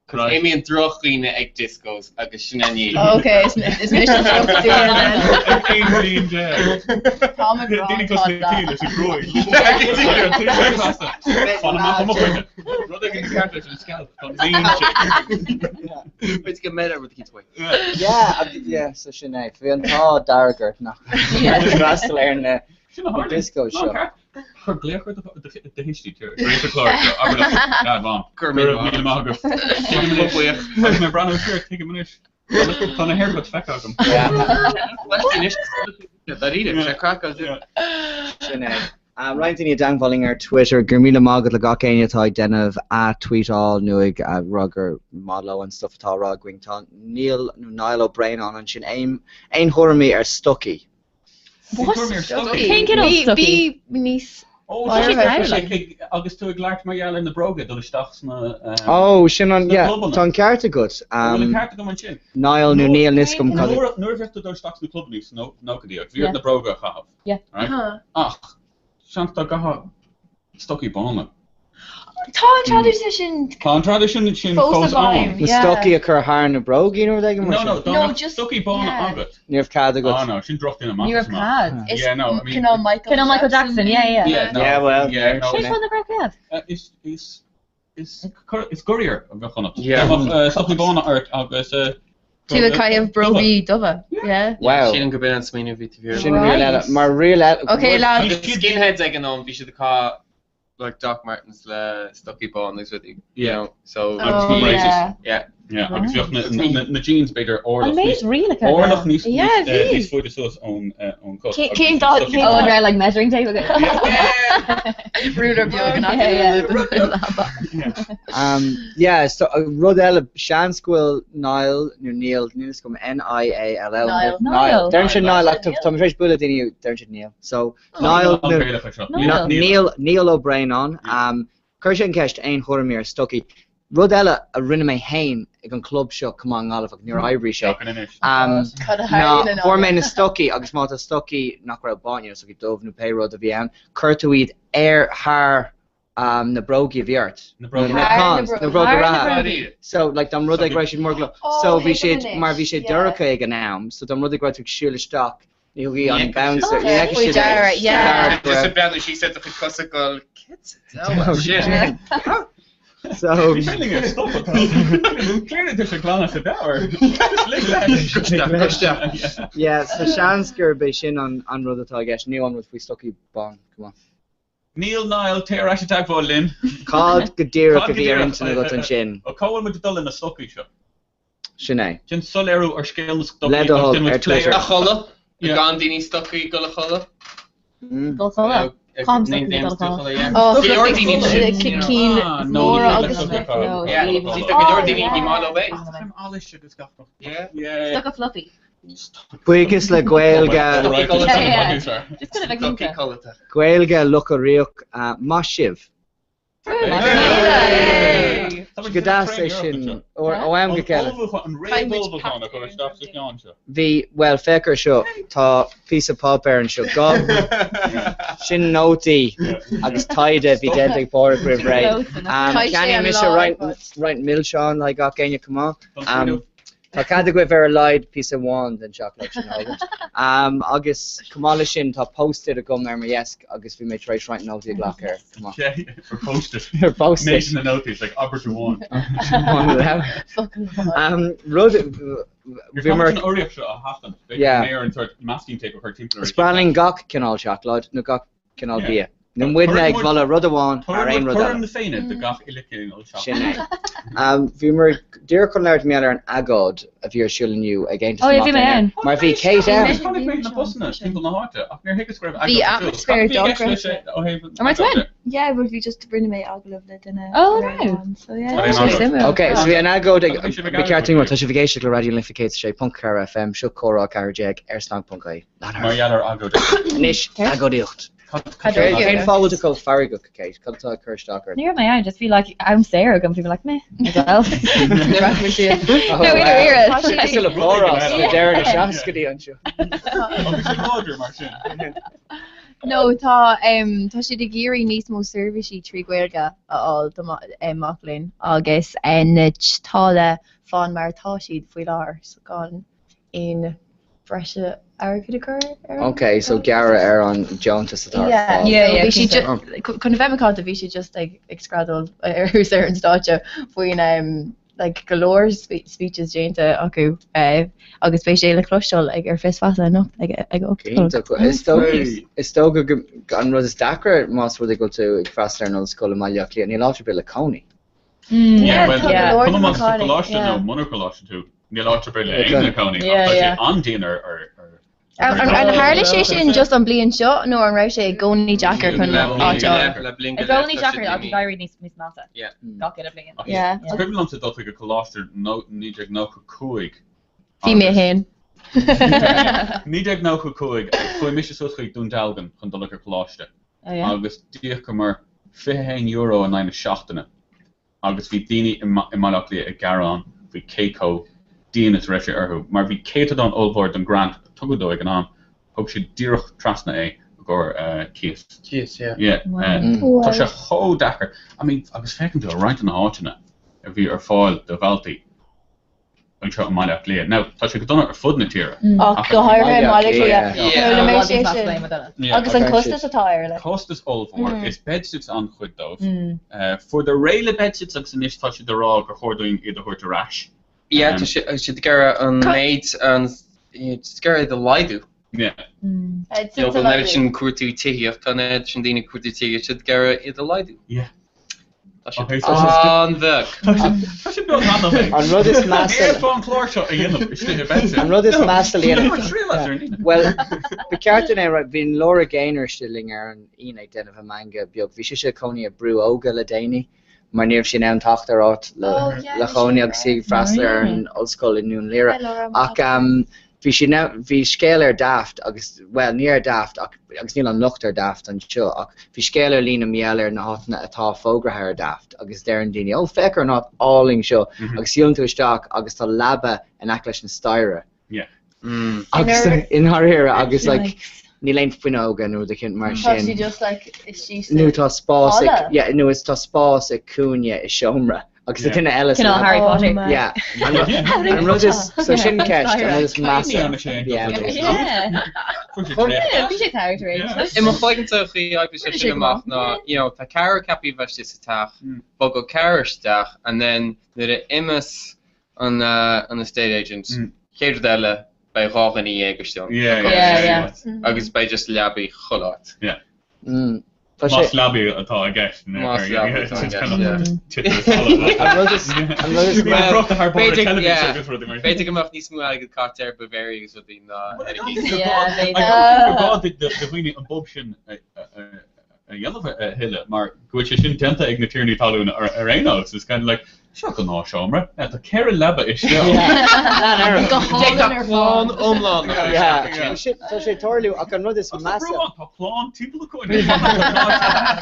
Cos Right. imíonn drochdhaoine ag discos agus sin an ní. Ok, is is mise an drochdhuine then. Ag 11 bliain. Táim ag rá Daoine cosúil le tá Tí leis an ghruaig. Fan amach ó mo choinne. Rud éigin ceart leis an scealp, tá líon sé. B'fhéidir go mbeidh rud eicínt uaidh. Yeah, agus yeah, so sin é. Bhí an t-ádh dearg ort nach freastal ar na Sin a na tharla. discos Ná seo. ceart. Cuir glaoch ar do thuistí tar éis an chláir seo. Abair leo, Dad, Mom, Go go raibh raibh míle maith agaibh. Tuigim anois. Buíoch. Agus mé ag breathnú siar, tuigim anois. Tá na haircuts feicthe agam. Anois, dáiríre, sé craiceáilte. Sin é. Roinnt daoine i dteagmháil linn ar Twitter. Go raibh míle maith agat le gach éinne atá ag déanamh ath-tweetáil nó ag rá gur maith leo an stuff atá á rá againn. Tá Neil nó Niall Ó Braonáin ansin. Aon thuairimí ar stocaí? What? Cén cineál Bí stocaí? bí níos Ó, Tá sé sé agus tú ag labhairt mar gheall ar na bróga dul isteach sna Ó, sin an, sna yeah, clubanna. tá an ceart agat. An bhfuil an ceart agam ansin? Niall nó Neil, níl 'fhios agam cad. Nuair nuair a bheadh tú ag dul isteach sna clubanna sna nóchaidí agus bhí Yeah. ort na bróga a chaitheamh. Yeah. Right? Huh. Ach seans dá gcaithfeá stocaí bána. Tá an traidisiún sin Tá an traidisiún sin fós i fós ann. bhfeidhm. Na Yeah. stocaí a chur thar na brógaí nó rud éigin mar No, no, sin? dá No, mbeadh just stocaí bána yeah. agat. Ní raibh cead Ah agat. no, sin drochdhuine amach Ní is raibh amach. cead. Is Yeah, no, I mean, cineál Michael Cineál Michael Jackson, yeah, yeah. yeah, no, Yeah, well, yeah, no. Cén fáth nach raibh cead? Is, is, is, is gurrier a bheadh ionat. Yeah. Dá mbeadh stocaí bána ort agus Tú ag caitheamh brógaí dubha. Yeah. Wow. Sílim gurb in an smaoineamh a bhí taobh thiar. Sin riail eile. Mar riail eile. Ok, lads. Bhí skinheads ag an am, bhí siad ag caitheamh like Doc Martens le stocaí bán agus rudaí, you Yeah. know, so Agus Oh, na braces. yeah. yeah. Yeah, agus bheadh na, na, na, na jeans b'fhéidir An orlach méid níos rialacha orlach though. níos Yeah, níos, eh, bhí. níos faide suas ón eh, ón cos Cén agus cén bhí dath stocaí cén Oh, an bána. raibh like measuring tape agat? Ruler beag in Yeah, yeah. Yeah. Um, yeah, so uh, rud eile, seans go bhfuil Niall nó Neil, níl 'fhios agam, N-I-A-L-L, Niall. Niall. Niall. Deireann sé Niall. Niall ach tá tá mé tar éis bualadh daoine deireann siad Neil. So Niall An nó Gaelach é seo. Niall. Neil Neil Ó Braonáin. Um, chuir sé an ceist aon thuairimí ar stocaí. Rud eile a rinne mé féin ag an club seo chomh maith i nGaillimh ach níor oibrigh sé. Seachain anois. Um, Cad a ná tharlaíonn in fuair mé áit? na stocaí agus má tá stocaí nach raibh bán, you know, stocaí dubh nó pé rud a bhí ann, chuir tú iad ar thar um, na brógaí a bhí ort. Na bróga. Na Thar na cons, na bróga. bróga Thar na reatha. brógaí. So, like, dá mba rud é go raibh siad mór go leor. Oh, So, bhí thuigim siad, mar bhí anois. sé Yeah. dorcha ag an am, so dá mba rud é go raibh tú ag siúl isteach, ní thugaí an Ní bouncer, fheiceann ní Yeah, fheiceann faoi siad é. deara, yeah. Deara go Just raibh. ag breathnú síos ar do chuid cosa ag goil, cad sa diabhal sin? So, Bhí sin ag stopadh. Clearly tá sé glan as a mheabhair. Just lig leis. Isteach. yeah, so seans gurb é sin an, an rud atá i gceist, nó an rud faoi stocaí bán, come on. Neil Niall, téir ar ais i dteagmháil linn. Cad go díreach Cad a go bhí ar díreach intinn agat ansin? Ó, cá bhfuil muid ag dul le na stocaí seo? Sin é. Déan soiléiriú ar scéal na stocaí Le do agus thoil, déan muid ar plé Twitter. A air. chodladh? Yeah. Gan daoine stocaí ag dul a chodladh? Dul a chodladh. Caithim stocaí ag dul a chodladh. Oh, Go leor daoine cinn sin. cinn Ah, no, móra ní agus stocaí a chaitheamh. No, Yeah, ní see, tá go leor daoine ní maith leo é. Táim allais agus gach rud. Yeah. Yeah. Stoca fluffy. Buíochas le Gaeilge, All right, Stocaí Yeah, just yeah. Just kind of like Stocaí Minka. codlata. Gaeilge Locha Riach, uh, maith sibh. Hey! Go deas é sin, ó ó am go chéile. An réamhullmhúchán a chur isteach sa cheann seo. Bhí, bhuel, féach ar seo, tá píosa páipéir anseo, gá, sin nótaí agus taighde a bhí déanta ag Pádraig roimh ré. Um, Caith sé Cheannaigh an mise lá ar roinnt, fad. roinnt milseán le gach éinne chomh maith. Um, Tá cead agaibh ar a laghad píosa amháin den seacláid sin a thógaint. Um, agus chomh maith leis sin tá post-it agam ar mo dheasc agus bhí mé tar éis roinnt nótaí a ghlacadh air chomh maith. Okay, ar post-it. Ar post-it. Méid na nótaí, it's like abairt amháin. Focal amháin. Um, rud, You're bhí mar an urraíocht seo a sheachaint. Yeah. B'fhéidir an sort masking tape a chur timpeall Is breá linn gach cineál seacláid nó gach cineál Yeah. bia. Níl muidne ag moladh rud amháin thar aon rud eile. Cothrom na Féinne do gach uile chineál Sin é. Bhíomar díreach chun labhairt mar gheall ar an agóid a bhí ar siúl inniu ag Aontas Oh, na yeah, bhí Mac mé Léinn ann. mar bhí Kate ann. Chonaic mé na busanna timpeall na háite ach níor thuigeas go raibh Bhí agóid ar siúl. atmaisféar Cad a bhí i gceist leis dochreidte. ó thaobh an An raibh tú ann? agóide? Yeah, but bhí just rinne mé agallamh le duine Oh, a raibh right. ann, so yeah, Cad é tá an sé agóid? suimiúil. Ok, so bhí an agóid ag Cad a bhí sibh ag Ba agóid ceart dúinn mar faoi? tá sibh ag éisteacht le Raidió na Life 106.4 FM, seo Comhrá 14 ar SnaG.ie. Mar gheall ar agóid. Anois, agóidíocht. Cén fáth bhfuil tú chomh feargach, Kate? Cad atá ag cur isteach ort? Ní raibh mé ann, just bhí like am saor agam, bhí mé like meh, as well. Oh, No, i ndáiríre. Tá sé cosúil le párás le deireadh na seascaidí anseo. Bhí sé láidir mar sin. No, tá tá siad ag iarraidh níos mó seirbhísí trí Ghaeilge a fháil do mac léinn agus na táille fán mar atá siad faoi láthair, so gan aon breise airgid a chur ar an Ok, so gearradh ar an deontas atá ar Yeah, fáil. yeah, yeah, bhí siad ju- chun a bheith macánta, bhí siad just ag ag screadaíl ar ar an stáitse faoin um, like, go leor speeches déanta acu uh, agus beidh sé le cloisteáil ag ar Fios Feasa anocht ag ag Iontach. Is dócha is dócha go an rud is deacra más rud é go bhfuil tú ag freastal ar an ollscoil i mBaile Átha Cliath, níl áit ar bith le cónaí. Yeah, well, Yeah. cuma más sa Go leor de na choláiste nó yeah. munar coláiste tú, níl áit ar bith le aon duine cónaí ach Yeah, tá sé yeah. an-dian ar ar ar An an- an tharla sé sin just an bliain seo nó an raibh sé i gcónaí deacair chun Le áit bliain go a leith, le bliain I go leith, gcónaí tá deacair siad ach ag imithe. éirí níos níos measa. Yeah. Gach uile bliain. Ach Yeah. is cuimhin liomsa dul chuig an coláiste 1995 Bhí mé agus féin. 1995 chuaigh mise suas chuig Dún Dealgan chun dul chuig an coláiste Oh yeah. agus d'íocamar €21 in aghaidh na seachtaine agus bhí daoine i mBaile Átha Cliath ag gearán faoi cé chomh dian is a raibh sé orthu mar bhí céatadán ollmhór den grant a tugadh dóibh ag an am, thug siad díreach trasna é i gcomhair cíos. Cíos, yeah. Yeah. Wow. Tá sé chomh deacair. I mean, agus féachann tú ar roinnt de na háiteanna a bhí ar fáil do dhaltaí, anseo i mBaile Átha Cliath. Now, tá sé go dona ar fud na tíre. Ach go háirithe i mBaile Átha Cliath. Yeah. Chuala mé sé sin. Agus an costas atá air, like. Costas ollmhór. Is bedsits an-chuid dóibh. Fuaireadar réidh le bedsits agus anois tá siad ag rá gur chóir dúinn iad a thabhairt ar ais. Yeah, tá siad ag iarraidh an méid, an, ag iarraidh iad a laghdú. Yeah. You know, an oiread sin cuartú tithíocht, tá an oiread sin daoine ag cuartú tithíocht, siad ag iarraidh iad a laghdú. Yeah. Tá siad an-bheag. Tá siad beag an-bheag. An rud is measa. Ní fhéadfá an clár seo a dhéanamh istigh i bedsit. An rud is measa le Bhuel, ba cheart dúinn é a rá, bhí Laura Gaynor istigh linn ar an Aoine ag déanamh a meangadh beag. Bhí sise ag cónaí i brú óga le déanaí mar ní raibh sí in ann teacht ar áit le cónaí agus í ag freastal ar an ollscoil i nDún Laoghaire. Ach Bhí sí now, bhí scéal ar Daft agus, bhuel, ní ar Daft ach, agus níl an locht ar Daft anseo, ach bhí scéal ar líne mar gheall ar na háiteanna atá fógraithe ar Daft agus deireann daoine, oh, féach ar an áit álainn seo agus siúlann tú isteach agus tá leaba in aice leis an staighre. Yeah. Agus i ndáiríre agus like níl aon fuinneoga nó rud eicínt mar Tá sin. sí just like istigh sa Nó tá spás ag, halla. yeah, nó is tá spás ag cúinne i seomra. Agus tá duine eile Cineál Harry Potter. Yeah. An rud is, so sin ceist, an rud is measa. Yeah. Bhí sé tar éis. I mo chloigeannsa an chaoi a oibríonn sé sin amach ná, you know, tá ceathrar ceaptha a bheith istigh sa teach, bogadh ceathrar isteach, and then nuair a imeos an an estate agent, chéad rud eile, beidh 12 dhuine istigh ann. Yeah, yeah, yeah. Agus beidh just leabaí chuile áit. Yeah. Tá sé. Más leabaí atá i gceist. Más leabaí atá i gceist, yeah. An rud is, an rud is Well, thar barr teilifís agus rudaí mar sin. B'fhéidir go mbeadh níos mó airgead caite ar Bavaria agus rudaí ná ar a gcíos. I don't think gur gá do dhaoine an bob sin a dhéanamh a thuilleadh mar go bhfuil sé sin déanta ag na tiarnaí talún ar aon nós. It's kind of like, seo gnáthsheomra, tá ceithre leaba istigh ann. Go hálainn ar fad. Plán iomlán. Yeah, tá sé ag tarlú ach an rud is measa. Tá plán timpeall na cúinne.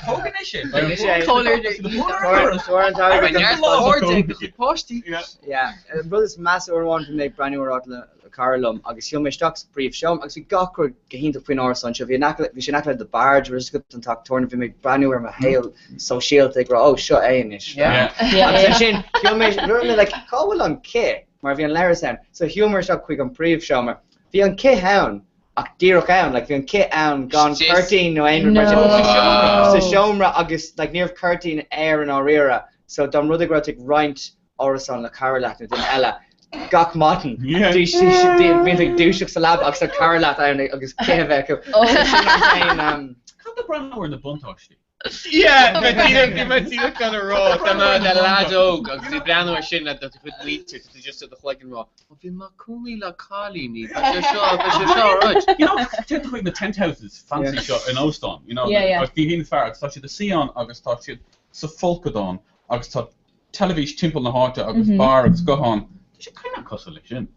Tóg anois é. Anois é. Comhluadar. Tabhair an t-airgead don Páistí. Yeah, an rud is measa uair amháin bhí mé ag breathnú ar áit le cara liom agus shiúil mé isteach sa phríomhsheomra agus bhí gach rud go hiontach faoin árasán seo. Bhí in aice le, bhí sé in aice le The Barge, raibh a fhios agat an teach tábhairne, bhí mé ag breathnú ar mo shaol sóisialta ag rá oh seo é anois. Yeah. Agus ansin shiúil mé, bhí mé like cá bhfuil an cith? Mar bhí an leithreas ann. So shiúil mé isteach chuig an príomhsheomra. Bhí an cith ann ach díreach ann, like bhí an cith ann gan cuirtín nó aon rud mar sin. No. Sa seomra agus like ní raibh cuirtín air i ndáiríre. So dá mba rud é go raibh tú ag roinnt árasán le cara leat nó duine eile gach maidin. Bíonn tú ag dúiseacht sa leaba agus tá cara leat ann agus cith a bheith acu. So sin an t-aon. Tá tú ag breathnú ar na buntáistí. Yeah, bhí díreach bhí mé díreach chun a rá, tá mé le leaid óg agus ag breathnú ar sin le do chuid muintir, tá tú just i do chloigeann rá, ó bhí mé cónaí le cailíní, bheadh sé seo, bheadh sé seo alright. You know, téann tú chuig na tent houses fancy seo in óstán, you know, Yeah, yeah. agus ní híonn fear agus tá siad ina suí ann agus tá siad sa folcadán agus tá teilifís timpeall na háite agus bar agus guthán. Tá sé kind of cosúil leis sin.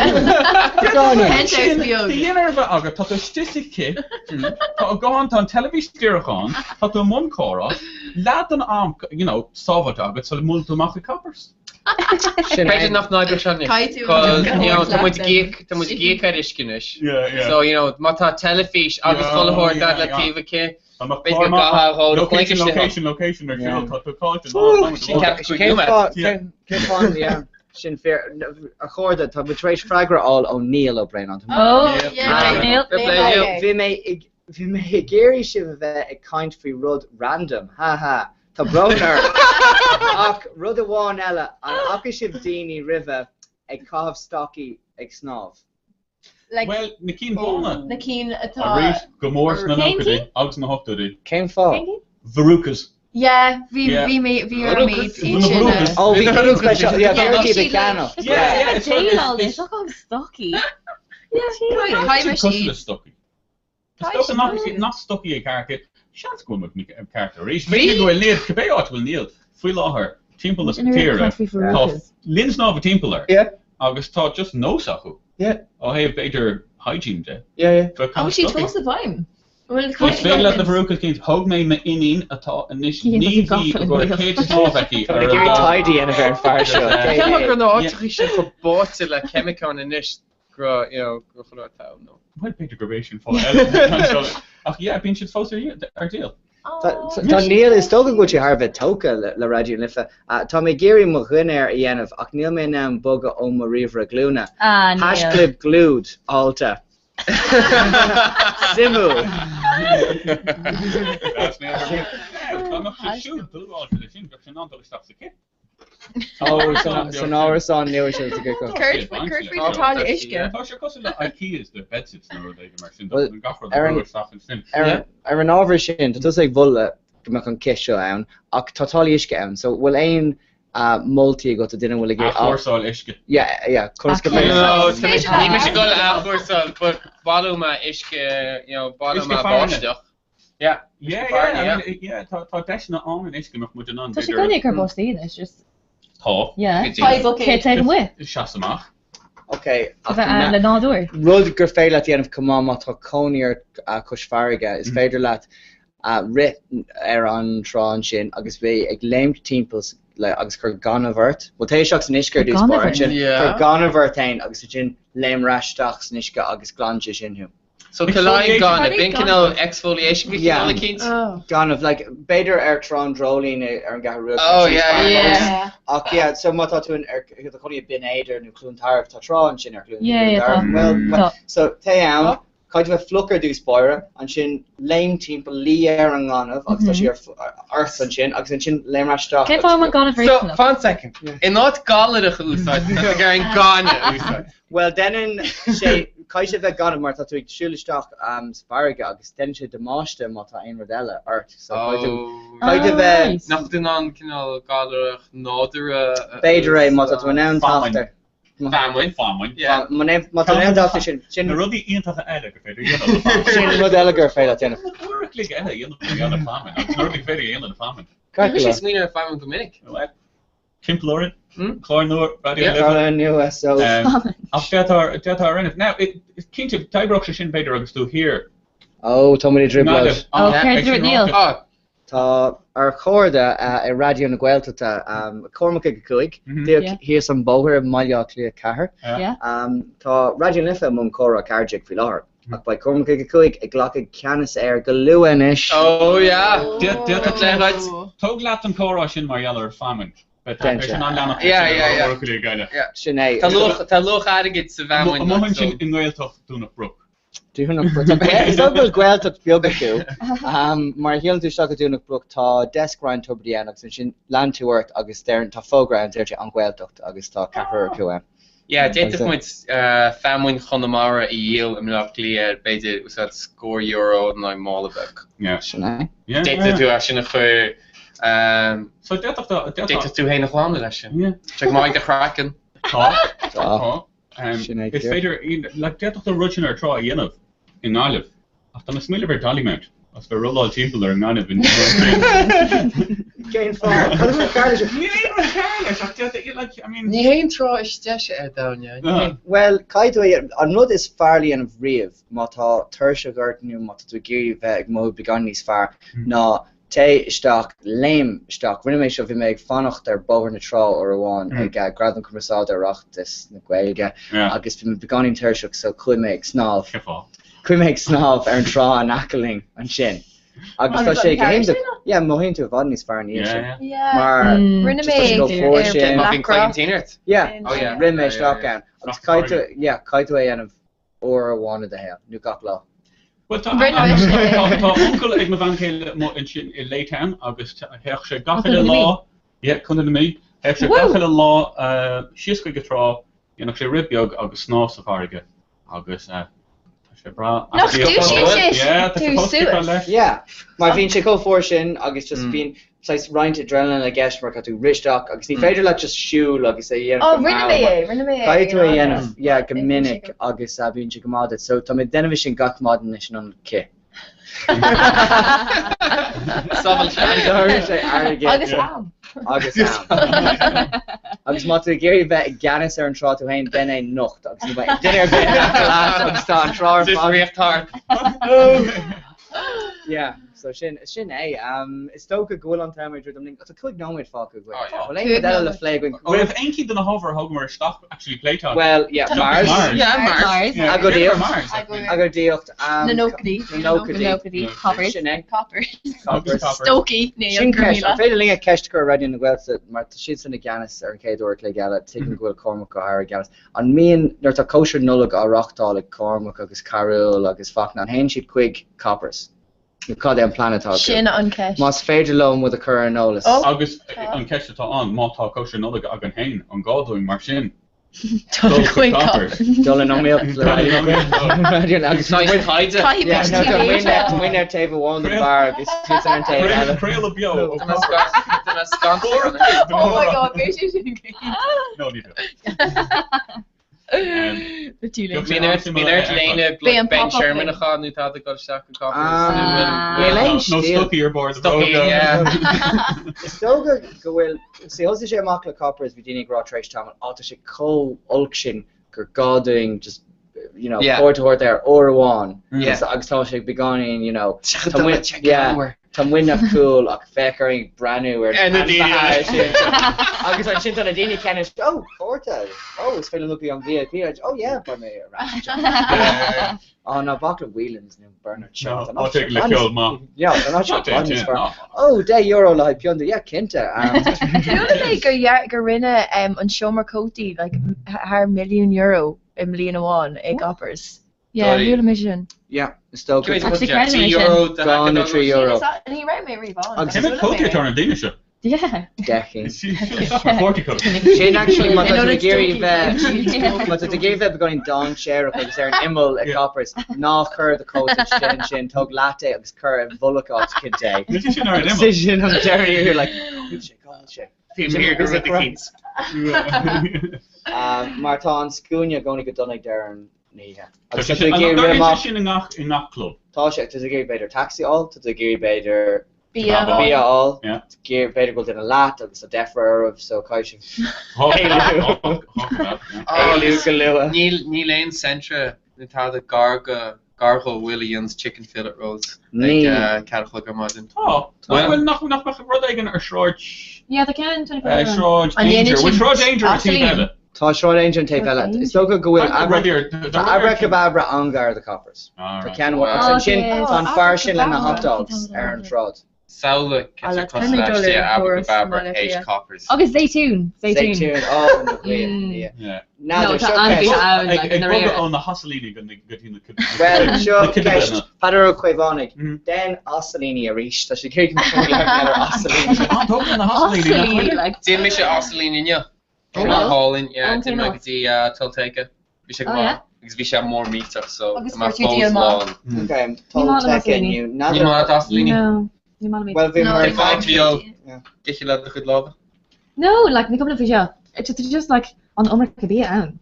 Penthouse beag. Do dhinnéar a bheith agat, tá tú istigh sa chith, tá an guthán, tá an teilifís díreach ann, tá tú i mbun comhrá, leath den am, you know, sábháilte agat sula mbuaileann tú amach ag Coppers. B'fhéidir nach n-oibreodh sé anois. Caithfidh tú Cos, an you know, tá muid ag leat íoc, tá muid ag íoc ar uisce anois. Yeah, yeah. So, you know, má tá teilifís agus Yeah, chuile shórt yeah, leat le yeah. taobh aici, Tá mé b'fhéidir go gcaithfeá dhul do chloig Location, istigh. location, location ar siúl, tá tú caillte. Sin ceapadh cúig Cén nóiméad. fáth, cén cén fáth, yeah, sin fíor. A chairde, tá muid tar éis freagra a fháil ó Niall Ó Braonáin. Oh, Niall. yeah, Niall. Fair play, Niall. Bhí mé ag bhí mé ag iarraidh sibh a bheith ag caint faoi rud random, ha ha, tá brón orm. Ach rud amháin eile, an bhfaca sibh daoine roimhe ag caitheamh stocaí ag snámh? Like, Bhuel, na cinn bhána. na cinn atá. Arís, go mór sna Cén nóchaidí cinn? agus na hochtóidí. Cén fáth? Cén cinn? Verrucas. Yeah, bhí Yeah. bhí mé bhí orm iad Verrucas. iad sin a. Verrucas. Oh, bhí cinn speisialta, yeah, bhí Yeah, orthu iad a siad cheannach. like- Yeah, yeah, it's Déileáil it's leis, ach an stocaí. Yeah, caithfidh cosúil siad. le stocaí. Is dócha nach nach stocaí é ceart é. Seans go bhfuil muid ceart arís. Bhí? Bhí go bhfuil Niall, cibé áit a bhfuil Niall faoi láthair timpeall na Ina tíre, caint faoi tá Verrucas. linn snámha timpeall air Yeah. agus tá just nós acu Yeah. ó thaobh b'fhéidir hygiene de. Yeah, yeah. Bheith An caitheamh bhfuil siad stocaí. fós i bhfeidhm? Bhfuil Is féidir leat na Verrucas cinn, thóg mé m'iníon atá anois Cén 9 fáth mhí go go raibh a céad snámh aici Tá ar mé ag an iarraidh dá taighde a dhéanamh ar an fear seo. Ceapaim go raibh na Yeah. áiteachaí sin chomh báite le ceimiceáin anois go raibh, you know, go raibh chuile áit ann, nó. Bhuel, b'fhéidir gurb é sin fáth eile. Ach yeah, bíonn siad fós ar díol. Tá Niall, is dócha go bhfuil sé thar a bheith tógtha le Raidió na Life. Tá mé ag iarraidh mo dhinnéar a dhéanamh ach níl mé in ann bogadh ó mo ríomhaire glúine. Ah, Niall. Haischlib glued alta. Suimiúil. Dá mbeadh sé siúd dúbláilte leis sin, bheadh sé in ann dul isteach sa cith. Ó, san árasán nua sin sa gCic. Cuir faoi na táille uisce. Tá sé cosúil le IKEA's do bedsits nó rud éigin mar sin, Well, tá gach rud ar ag an- brú isteach ansin. Ar an ábhar sin, tá tusa ag moladh go mbeadh an cith seo ann, ach tá táillí uisce ann, so bhfuil aon moltaí agat do duine a bhfuil ag iarraidh. Athchúrsáil uisce. Yeah, yeah, conas go féidir. No, Is féidir ní mise ag dul athchúrsáil, but baileoidh mé uisce, you know, baileoidh Uisce mé fearthainne. báisteach. Yeah. Yeah, Uisce yeah, fearthainne, I yeah. mean, yeah, tá tá deiseanna ann anois go mbeadh muid in ann Tá sé b'fhéidir gainne ag cur báistí anois, just. Tá. Yeah. Go dtí. Bucket. Cé taobh amuigh? Seas amach. Ok, A ach bheith ann le nádúr. Rud gur féidir leat a dhéanamh chomh maith má tá cónaí ort cois farraige, is féidir leat rith ar an trá ansin agus bheith ag léimt timpeall le agus cur gaineamh ort. Bhuel, téigh isteach san uisce ar dtús Gaineamh báire, ort? ansin Yeah. cuir gaineamh ort féin agus ansin léim ar ais isteach san uisce agus glanann sé sin thú. So ciallaíonn gaineamh, b'in cineál Exfoliation. exfoliation go Yeah. cineál eicínt? Oh. Gaineamh, like, b'fhéidir ar Trá an Dreoilín ar an gCeathrú Rua, tá Oh sé níos yeah, fearr yeah. fós. Yeah. Ach yeah, so má tá tú in, ar, do chónaí i Binn Éadair nó Cluain Tarbh, tá trá ansin ar Chluain, Yeah, Cluain yeah, tá. Tarbh. Well, Tá. so téigh ann, caithfidh tú bheith fliuch ar dtús báire, ansin léim timpeall, luí ar an ngaineamh agus tá sé ar, ort ansin agus ansin léim ar ais isteach Cén agus fáth a bhfuil gaineamh So, riachtanach? fan second. In áit gallarach a úsáid, tá tú ag iarraidh gaineamh a úsáid. Bhuel, déanann sé, caithfidh sé bheith gaineamh mar tá tú ag siúl isteach sa bhfarraige agus déanann sé damáiste má tá aon rud eile ort. So caithfidh tú, Oh. caithfidh tú Ah, bheith, right. Nach bhfuil tú in ann cineál gallarach nádúrtha a b'fhéidir é má tá tú in ann Feamainn. teacht ar. Feamainn. Feamainn. Yeah. Má tá tú in ann teacht ar sin, sin, Na rudaí iontacha eile gur féidir a dhéanamh le feamainn. sin rud eile gur féidir leat déanamh. Uair a chloig eile a dhéanamh mar gheall ar feamainn agus na rudaí gur féidir a dhéanamh le feamainn. Ceart Bhí go sé leor. smaoineamh ar feamainn go minic. Well, Timpeall orainn, Hmm? clár nua Raidió Yeah. na Life. Clár nua so. Um, Ach d'fhéadfá d'fhéadfá a rinne. Now, it- is cinnte, d'oibreodh sé sin b'fhéidir agus tú thiar. Ó, tá muid i dtrioblóid. Gaillimh, Ó, ach céard ag a dúirt sin Niall? ráite, Ah, Tá ár chairde i Raidió na Gaeltachta, Cormac ag 5, Mhm. díreach Yeah. thíos an bóthar i mBaile Átha Cliath 4. Yeah. Tá Raidió na Life i mbun Comhrá 14 faoi láthair. Ach beidh Cormac ag 5 ag glacadh ceannas air go luath anois. Oh yeah! D'fhéadfadh Leid. Tóg leat an comhrá sin mar gheall ar feamainn. Beidh Déan sé sin. in ann leanacht Yeah, leis yeah, sin yeah. ar uair eile. Yeah. Sin é. Tá luach, tá luach airgid sa bhfeamainn. Amuigh like, ansin so. i nGaeltacht Dhúnach Broc. Dúnach Broc. Tá Gael- Is dóigh go bhfuil Gaeltacht beag acu. Mar a shiúlann tú isteach go Dúnach Broc tá desk Ryan Tubridy ann agus ansin lean tú ort agus deireann tá fógra ann deir sé an Ghaeltacht agus tá ceathrar acu ann. Yeah, d'fhéadfadh muid feamainn Chonamara a dhíol i mBleá Cliath ar b'fhéidir úsáid scór euro in aghaidh mála beag. Yeah. Sin é. Yeah, D'fhéadfadh tú é sin a chur So d'fhéadfadh D'fhéadfadh tú féin a ghlanadh leis sin. Yeah. Tá sé go maith do chraiceann. Tá. Tá. Sin é Is féidir, like, d'fhéadfadh tú an rud sin ar trá a dhéanamh i nGaillimh. Ach tá mé ag smaoineamh ar Dollymount agus bheith rolláil timpeall ar an ngaineamh in Cén fáth? Cad a bhfuil cearr leis? Níl aon rud cearr leis ach d'fhéadfadh, like, I mean. Ní hé an trá is deise ar domhan, yeah. Ní hé. Bhuel, caithfidh tú é a dhéanamh. An rud is fearr le dhéanamh riamh má tá tuirseach ort nó má tá tú ag iarraidh bheith ag mothú beagán níos fearr ná téigh isteach, léim isteach. Rinne mé seo, bhí mé ag fanacht ar Bhóthar na Trá uair amháin ag Gradam Cumarsáide Oireachtas na Gaeilge agus bhí mé beagáinín tuirseach so chuaigh mé ag snámh. Cén fáth? Chuaigh mé ag snámh ar an trá in aice linn ansin agus tá sé go hiontach. Yeah, mothaíonn tú i bhfad níos fearr ina dhiaidh sin. Mar Rinne just tá sé mé chomh fuar sin. Má bhíonn cloigeann tinn ort? Yeah, Oh yeah. rith mé isteach ann agus caithfidh tú, yeah, caithfidh tú é a dhéanamh uair amháin i do shaol, nó gach lá. Bhuel, tá Rinne mise é. tá tá uncail ag mo bhean chéile amuigh ansin i Laytown agus théadh sé gach uile Contae na lá, Mí. yeah, Contae na Mí, théadh sé gach uile lá síos chuig an trá, dhéanfadh sé rith beag agus snámh sa bhfarraige agus tá sé breá Nach dúisíonn sé Yeah, tá sé tú fós ciceáil suas? leis. Yeah, mar bíonn sé chomh fuar sin agus just bíonn saghas roinnt adrenaline i gceist mar caithfidh tú rith isteach agus ní féidir leat just siúl agus é a dhéanamh Oh, go rinne mall mé mar é, rinne mé é caithfidh tú é a in dhéanamh Ireland. yeah go Bíonn sé minic go agus bíonn sé go maith duit. So tá mé ag déanamh é sin gach maidin anois in ionad cith. Sábháil sé airgead. Sábháil sé airgead. Agus am. Agus am. Agus má tá tú ag iarraidh bheith i gceannas ar an trá tú féin, déan é nocht agus ní bheidh duine ar bith in aice leat agus tá an trá ar Just fad. rith thart. Yeah, so sin, sin é. Um, is dócha go bhfuil an t-am ag druidim linn. Tá 5 nóiméad fágtha againn. Oh, yeah. Bhfuil aon rud eile le phlé againn? An raibh aon cheann de na hábhair a thógamar isteach actually pléite againn? Well, yeah, Tá- Mars. Mars. Yeah, Mars. Mars. Yeah, Agóidíocht. Mars. Agóidíocht. Agóidíocht. Um, Na nóchaidí. Na nóchaidí. Na nóchaidí. Coppers. Sin é. Coppers. Coppers. Coppers. Stocaí. Ní Sin an ceist. An Gramíle. féidir linn ceist a chur ar Raidió na Gaeltachta mar tá siadsan i gceannas ar an chéad uair a chloig eile, tuigim go bhfuil Cormac Ó hEadhra i gceannas. An mbíonn, nuair atá cóisir Nollag á reáchtáil ag Cormac agus Carúl agus Fachtna, an théann siad chuig Coppers? Nó cad é an plean atá acu? Sin an ceist. Más féidir leo muid a chur ar an eolas. Oh. Agus an ceist atá ann, má tá cóisir Nollag againn féin, an gá dúinn mar sin Dul chuig Coppers? Dul in iomaíocht le Raidió na Raidió na agus Saghas taighde. Caithfidh Yeah, muid no, tá tí muid ar- tá muid ar taobh amháin den bheár agus siadsan ar an taobh eile. Craoladh beo ó Coppers. Tá mé scanraithe. Oh my god, bhí sé sin go No, ní bheadh. But too late. Bíonn ort bíonn ort léine Bhí an Ben pop-up Sherman linn. a chaitheamh nó tada ag dul isteach go Coppers. Ah, Níl aon Nó stíl. stocaí ar bord. Stocaí, yeah. Is dócha go bhfuil, see thosaigh sé amach le Coppers, bhí daoine ag rá tar éis tamaill, oh tá sé chomh olc sin gur gá dúinn just you know, Yeah. cuairt a thabhairt air uair amháin Yeah. agus agus tá sé beagáinín, you know, Tá tá muid, muid yeah, tá muidne cool ach féach orainn ag breathnú ar Ar na daoine eile. sin. Agus ansin tá na daoine céanna, oh, cárta, oh, is féidir liom an VIP, oh yeah, beidh mé ar ais. Oh, ná bac le Whelans nó Bernard Shaw. No, I'll take le ceol maith. Yeah, they're not Not sure. é, yeah, no. Oh, €10 le haghaidh pionda, yeah, cinnte. Um, Chuala mé gur dhear- gur rinne um, an seomra cótaí like, thar milliún euro i mbliain amháin i gCoppers. Yeah, Dóigh. chuala mé sin. yeah, is dócha. Actually, creidim é sin. €3 do Gone na hacadán. €3. Ní raibh mé riamh ann. Agus Cé mhéad cótaí atá ar na daoine seo? Yeah. Deich. Forty coat. Sin actually má tá In tú ag iarraidh ionad bheith má tá tú ag iarraidh bheith beagáinín dainséarach agus ar an imeall i Yeah. Coppers, ná cuir do chóta istigh ansin, tóg leat é agus cuir i bhfolach áit eicínt é. Níl sé sin ar an imeall. Sin an deireadh you're like, "Níl sé, cá bhfuil sé?" Bhí mé gur rud eicínt. Um, mar tá an scuaine i gcónaí go dona ag deireadh na hoíche. Tá Agus sé tá tú sin ag an iarraidh rith dtarlaíonn sé amach sin i ngach i ngach club. tá sé, tá tú ag iarraidh b'fhéidir taxi a fháil, tá tú ag iarraidh b'fhéidir Bia. Kebab. bia a fháil, Yeah. tá tú ag iarraidh b'fhéidir go bhfuil duine leat agus tá deifir oraibh so caithfidh sibh Tá éalú kebab, yeah. éalú go luath. Níl níl aon Centra nó tada gar go gar go bhfuil a dhéananns chicken fillet rolls ag Níl. 4 a chlog ar maidin. Tá. Bhuel- Bhuel nach nach mbeadh rud éigin ar Sráid Yeah, tá ceann 24 Sráid An Aungier. dhéanann Bhfuil siad Sráid Aungier an taobh Ossoline? eile? Tá Sráid Aungier an taobh eile. Is dócha go bhfuil Tá Abra rud ar Tá tá rud ar Abrakebabra an-ghar do Coppers. Ah, Tá right. ceann amháin agus Oh, ansin okay. tá an Oh, fear sin lena hot Abrakebabra. dogs ar an tsráid. Samhlaigh Ah, cé let's cosúil kind of dul leis ar thuras Abrakebabra Mbaile théis Cliath. Coppers. Agus Zaytoun. Zaytoun. Zaytoun, oh, mo ghlaoch, Mm. yeah. Yeah. N'fheadar, No, tá seo an-bhí ceist. ann, Ag like, ag na bogadh réire. ó na hOssolini go na go dtí na Well, na seo ceist. cibeanna. Peadar Ó Caomhánaigh. Mm. Déan Ossolini arís. Tá sé ag iarraidh go mbeadh ar Ossolini. Ah, tógann na hOssolini nach Ossoline, bhfuil? like. Déan mise Ossoline inniu. Go hálainn, yeah, Ón d'imigh mé Céanna. go dtí Tolteca. Bhí sé go Oh, maith yeah? agus bhí sé mór millteach so Agus tá mé fuair tú fós díol maith. lán. Ok, Ní maith liom Tolteca asailíní. inniu. Ní maith leat asailíní? No, ní maith liom iad. Bhuel, bhí No, mar ní maith Beo, Yeah. ithe le do chuid lámha. No, like, ní cuma liom faoi seo. It's just, just like an iomarca bia ann.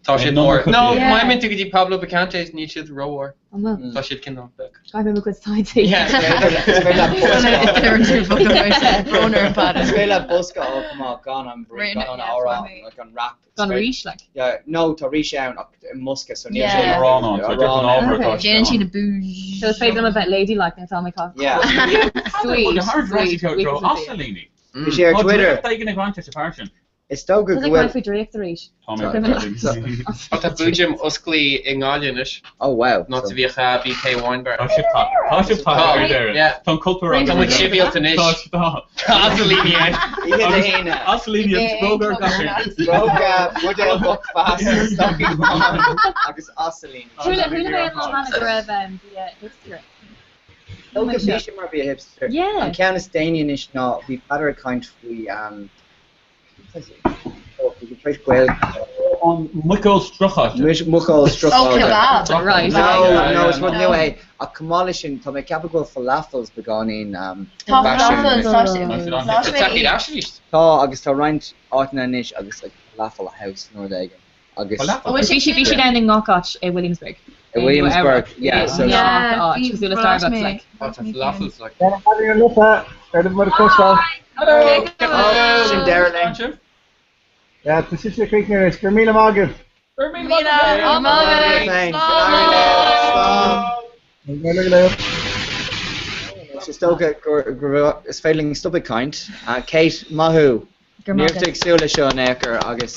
Tá siad mór. No, Yeah. má imíonn tú go dtí Pablo Picante's níl siad rómhór. An bhfuil? Tá siad cineál beag. Caithfidh mé mo chuid taighde. Yeah. Is féidir leat bosca a fháil chomh maith gan an bhrí, gan an arán, like an wrap. Gan rís, like. Yeah, no, tá rís ann ach i mbosca so níl Yeah. sé Arán ann, so deir an ábhar atá Déanann sé siad ann. na bougie. So is féidir liom a bheith ladylike nuair atá mé ag Yeah. Sweet, Sweet. sweet. Asailíní. Bhí sé ar Tá Twitter. draíocht éigin ag baint leis an bhfear sin. Is dócha Tá go sé ag bhfuil caint faoi draíocht arís. Tá mé ag Tá Boojum osclaithe i nGaillimh anois. Oh wow. An áit a bhíodh BK Wine Bar. Tá sibh tá tá sibh tá Tá, ar deireadh. yeah. Tá an cultúr Tá muid sibhialta anois. Tá tá. Tá asailíní ann. Oíche Dé hAoine. Asailíní agus bróga ar gach éinne. Bróga, buidéal Buckfast, stocaí bán agus asailíní. Chuala chuala mé an lá cheana go raibh um, bia hipster. Dócha bhí sé mar bia hipster. Yeah. An ceann is déanaí anois ná bhí Peadar ag caint faoi um, An muiceoil strócáilte. Muiceoil strócáilte. Oh, kebab. Right. No, no, is rud nua é. Ach chomh maith leis sin, tá mé ag ceapadh go bhfuil falafels beagáinín Tá faisean. falafels, tá sé. Tá Tá sé siad ar ais arís. Tá, agus tá roinnt áiteanna anois agus like falafel house nó rud éigin. Agus Falafel? Bhí siad bhí siad ann i ngach áit i Williamsburg. i Williamsburg, yeah, so Yeah, áit, cosúil le Starbucks, like. Tá falafels like. Hello. Sin deireadh linn. Yeah, tá sibhse críochnaithe anois. Go raibh míle maith agaibh. Míle, Féin. Slán. Go léir. Is dócha gur gur is féidir linn stop ag caint. Kate, maith thú. Go Ní raibh raibh tú ag súil leis seo in aon chor agus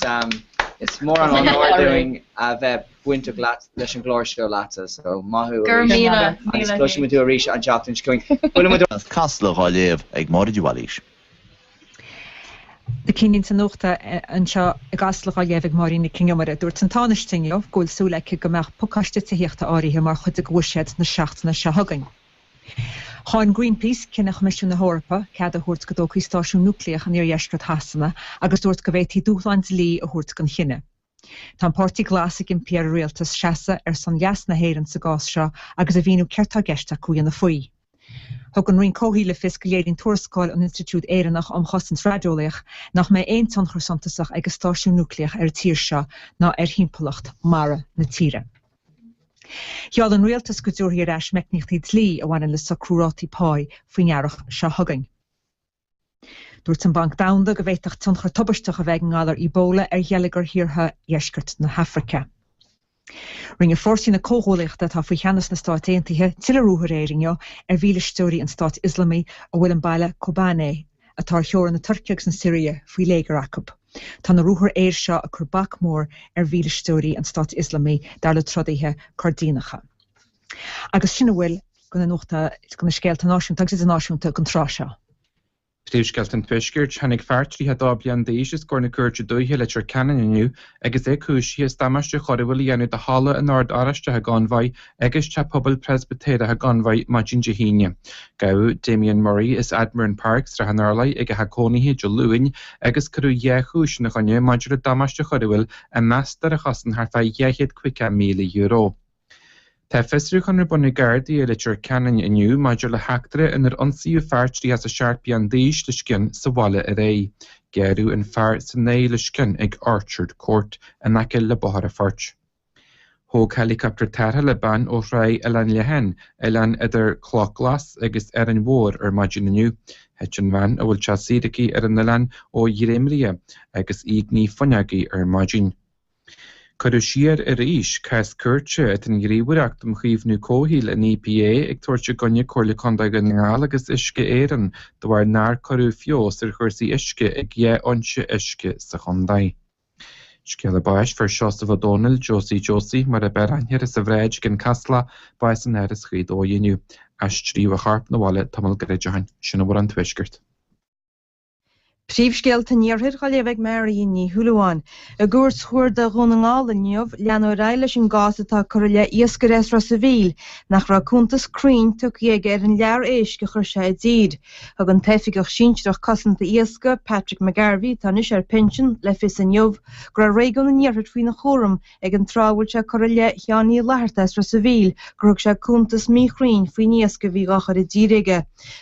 is mór an onóir dúinn a bheith bainteach leat leis an gclár seo leatsa, so maith thú Go raibh arís míle, agus míle cloisfidh muid tú arís an tseachtain seo chugainn. Buailfidh muid As Casla dhá léamh ag Máire de Bhailís. Na cinnlínte nuachta anseo i gCasla dhá léamh ag Máirín Nic Con Iomaire. Dúirt an Tánaiste inniu go bhfuil súil aici go mbeadh pacáiste tithíochta áirithe mar chuid de bhuiséad na seachtaine seo chugainn. Cháin Greenpeace cinneadh Choimisiún na hEorpa cead a thabhairt go dtógfaí stáisiún núicléach in iardheisceart Shasana agus dúirt go bhféadfaí dúshlán dlí a thabhairt don chinneadh. Tá an Páirtí Glas ag impí ar an rialtas seasamh ar son leas na hÉireann sa gcás seo agus a mhíniú céard tá i gceist acu a dhéanamh faoi. Thug an Roinn Comhshaoil le fios go léiríonn tuarascáil ón Institiúid Éireannach um Chosaint Raideolaíoch nach mbeidh aon tionchar suntasach ag an stáisiún núicléach ar an tír seo ná ar thimpeallacht mara na tíre. Gheall an rialtas go dtabharfaí ar ais meicníochtaí dlí a bhaineann le socrú rátaí páí faoin earrach seo chugainn. Dúirt an Banc Domhanda go bhféadfadh tionchar tubaisteach a bheith ag an ngalar Ebola ar gheilleagar thíortha dheisceart na hAfraice. Rinne fórsaí na Comhghuaillíochta atá faoi cheannas na Stáit Aontaithe tuilleadh ruathair aeir inniu ar mhílisteoirí an Stáit Ioslamaigh a bhfuil an baile Kobane atá ar theorainn na Tuirce agus na Siria faoi léigear acu. Tá na ruathair aeir seo ag cur bac mór ar mhílisteoirí an Stáit Ioslamaigh, dar le trodaithe Coirdíneacha. Agus sin a bhfuil de na nuachta, de na scéalta náisiúnta agus idirnáisiúnta don tráth seo. Príomhscéalta an Tuaiscirt, Tháinig fear 32 bliain d'aois os comhair na Cúirte Dúiche i Leitir Ceanainn inniu agus é cúisithe as damáiste choiriúil a dhéanamh do Halla an Oird Oráistigh i gConmhaigh agus Teach Pobail Preispitéireach i gConmhaigh maidin Dé hAoine. Gabhadh Damien Murray as Admiran Park, Srath an Urláir ag a theach cónaithe Dé Luain agus cuireadh 2 chúis ina choinne maidir le damáiste choiriúil a meastar a chosain thart fá €250,000. Tá fiosrúchán ar bun ag Gardaí i Leitir Ceanainn inniu maidir le heachtra inar ionsaíodh fear 37 bliain d'aois le scian sa bhaile aréir. Gearradh an fear san aghaidh le scian ag Orchard Court in aice le Bóthar an Phoirt. Thóg héileacaptar tarrthála bean ó thráigh Oileán Leatháin, oileán idir Cloch Glas agus Árainn Mhór ar maidin inniu. Thit an bhean, a bhfuil teach saoire aici ar an oileán, ó dhréimire agus í ag ní fuinneogaí ar maidin. Cuireadh siar arís cás cúirte atá an Ghníomhaireacht um Chaomhnú Comhshaoil, an EPA, ag tabhairt i gcoinne Comhairle Contae Dhún na nGall agus Uisce Éireann de bharr nár cuireadh feabhas ar chúrsaí uisce ag 2 fhoinse uisce sa chontae. Scéala báis, Fuair Seosamh Ó Dónaill, Josie Josie, mar ab fhearr aithne air as an Bhráid ag an Caslach, bás in Áras Ghaoth Dobhair inniu. Aistríodh a chorp 'na bhaile tamall gairid ó shin. Sin a bhfuil ón Tuaisceart. Príomhscéalta an Iarthair á léamh ag Marion Ní Shúilleabháin. I gCúirt Chuarda Dhún na nGall inniu, leanadh ar aghaidh leis an gcás atá curtha i leith iascaire as Ros a' Mhíl nach raibh cuntas cruinn tugtha aige ar an lear éisc a chuir sé i dtír. Thug an tOifigeach Sinsearach Cosanta Iascaigh, Patrick McGarvey, atá anois ar pinsean, le fios inniu go raibh réigiún an Iarthair faoina chúram ag an tráth a bhfuil sé curtha i leith Sheáin Uí Fhlatharta as Ros a' Mhíl gur thug sé cuntas míchruinn faoin iasc a bhí dhá chur i dtír aige.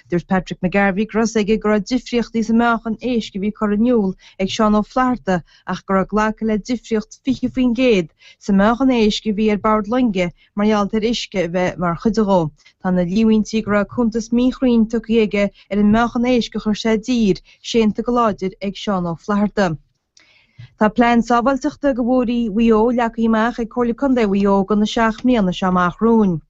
Dúirt Patrick McGarvey go raibh fhios aige go raibh difríochtaí sa meáchan éisc a bhí curtha in iúl ag Seán Ó Flatharta ach go raibh glactha le difríocht 20% sa meáchan éisc a bhí ar bord loinge mar gheall ar uisce a bheith mar chuid dhó. Tá na líomhaintí go raibh cuntas míchruinn tugtha aige ar an meáchan éisc a chuir sé i dtír séanta go láidir ag Seán Ó Flatharta. Tá plean sábháilteachta do bhóithrí Mhaigh Eo leagtha amach ag Comhairle Contae Mhaigh Eo do na 7 mbliana seo amach romhainn.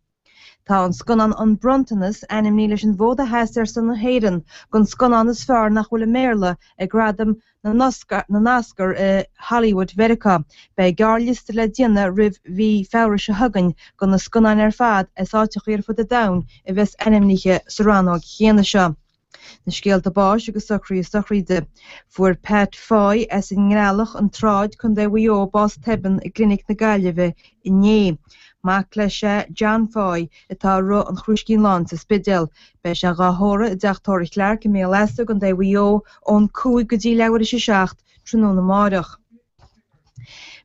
Tá an scannán An Bronntanas ainmnithe leis an bhfód a sheas ar son na hÉireann don scannán is fearr nach bhfuil i mBéarla ag Gradaim na nOscar i Hollywood Mheiriceá. Beidh gearrliosta le déanamh roimh mhí Feabhra seo chugainn do na scannáin ar fad as áiteachaí ar fud an domhain a bheas ainmnithe sa rannóg chéanna seo. Na scéalta báis agus socruithe sochraide. Fuair Pat Foy as an nGreallach, An tSráid, Co. Mhaigh Eo, bás tobann i gClinic na Gaillimhe inné. Mac leis é John Foy, atá i Roth an Chrúiscín Láin sa Spidéal. Beidh sé dhá thórramh i dTeach Tórraimh Clarke i mBéal Easa i gContae Mhaigh Eo ón 5 go dtí leathuair théis a 7 tráthnóna amáireach.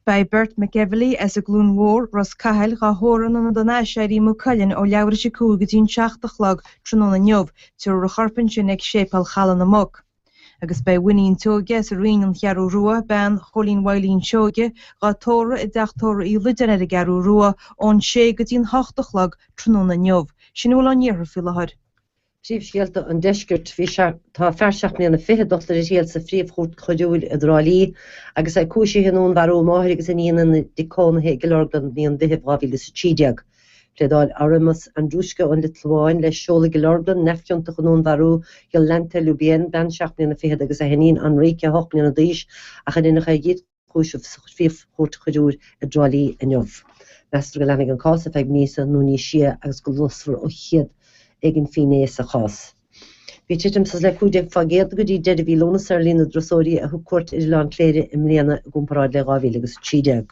Beidh Bert McEvilly as an gCluain Mhór, Ros Cathail, dhá thórramh in Ionad an Aiséirí, Maigh Cuilinn ó leathuair théis a 5 go dtí an 7 a chlog tráthnóna inniu. Tabharfar a chorp ansin ag Séipéal Chaladh na Muc. Agus beidh Winnie an tSeoige as an Rinn, An Cheathrú Rua, bean Chóilín Mhaidhlín Seoige, dhá tórramh i dTeach Tórraimh Uí Loideáin ar an gCeathrú Rua ón 6 go dtí an 8 a chlog tráthnóna inniu. Sin a bhfuil ón iarthar faoi láthair. Príomhscéalta an Deiscirt Bhí Tá fear seacht mbliana fichead dulta ar a thriail sa Phríomh-Chúirt Choiriúil i dTrá Lí agus é cúisithe i ndúnmharú a máthar agus a iníon ina dtigh cónaithe i gCill Orglan i mí an Mheithimh 2013. Phléadáil Aurimas Andruska ón Liotuáin le seoladh i gCill Orglan neamhchiontach i ndúnmharú Jolanta Lubien, bean seacht mbliana fichead agus a hiníon Enrica, ocht mbliana d'aois, ach a rinneadh é a dhíchúiseamh sa Phríomh-Chúirt Choiriúil i dTrá Lí inniu. Meastar go leanfaidh an cás ar feadh míosa nó níos sia agus go gcloisfear ó chéad éigin finné sa chás. Bhí titim suas le 15% go dtí deireadh mhí Lúnasa ar líon na dturasóirí a thug cuairt ar Oileán Cléire i mbliana i gcomparáid le 2013.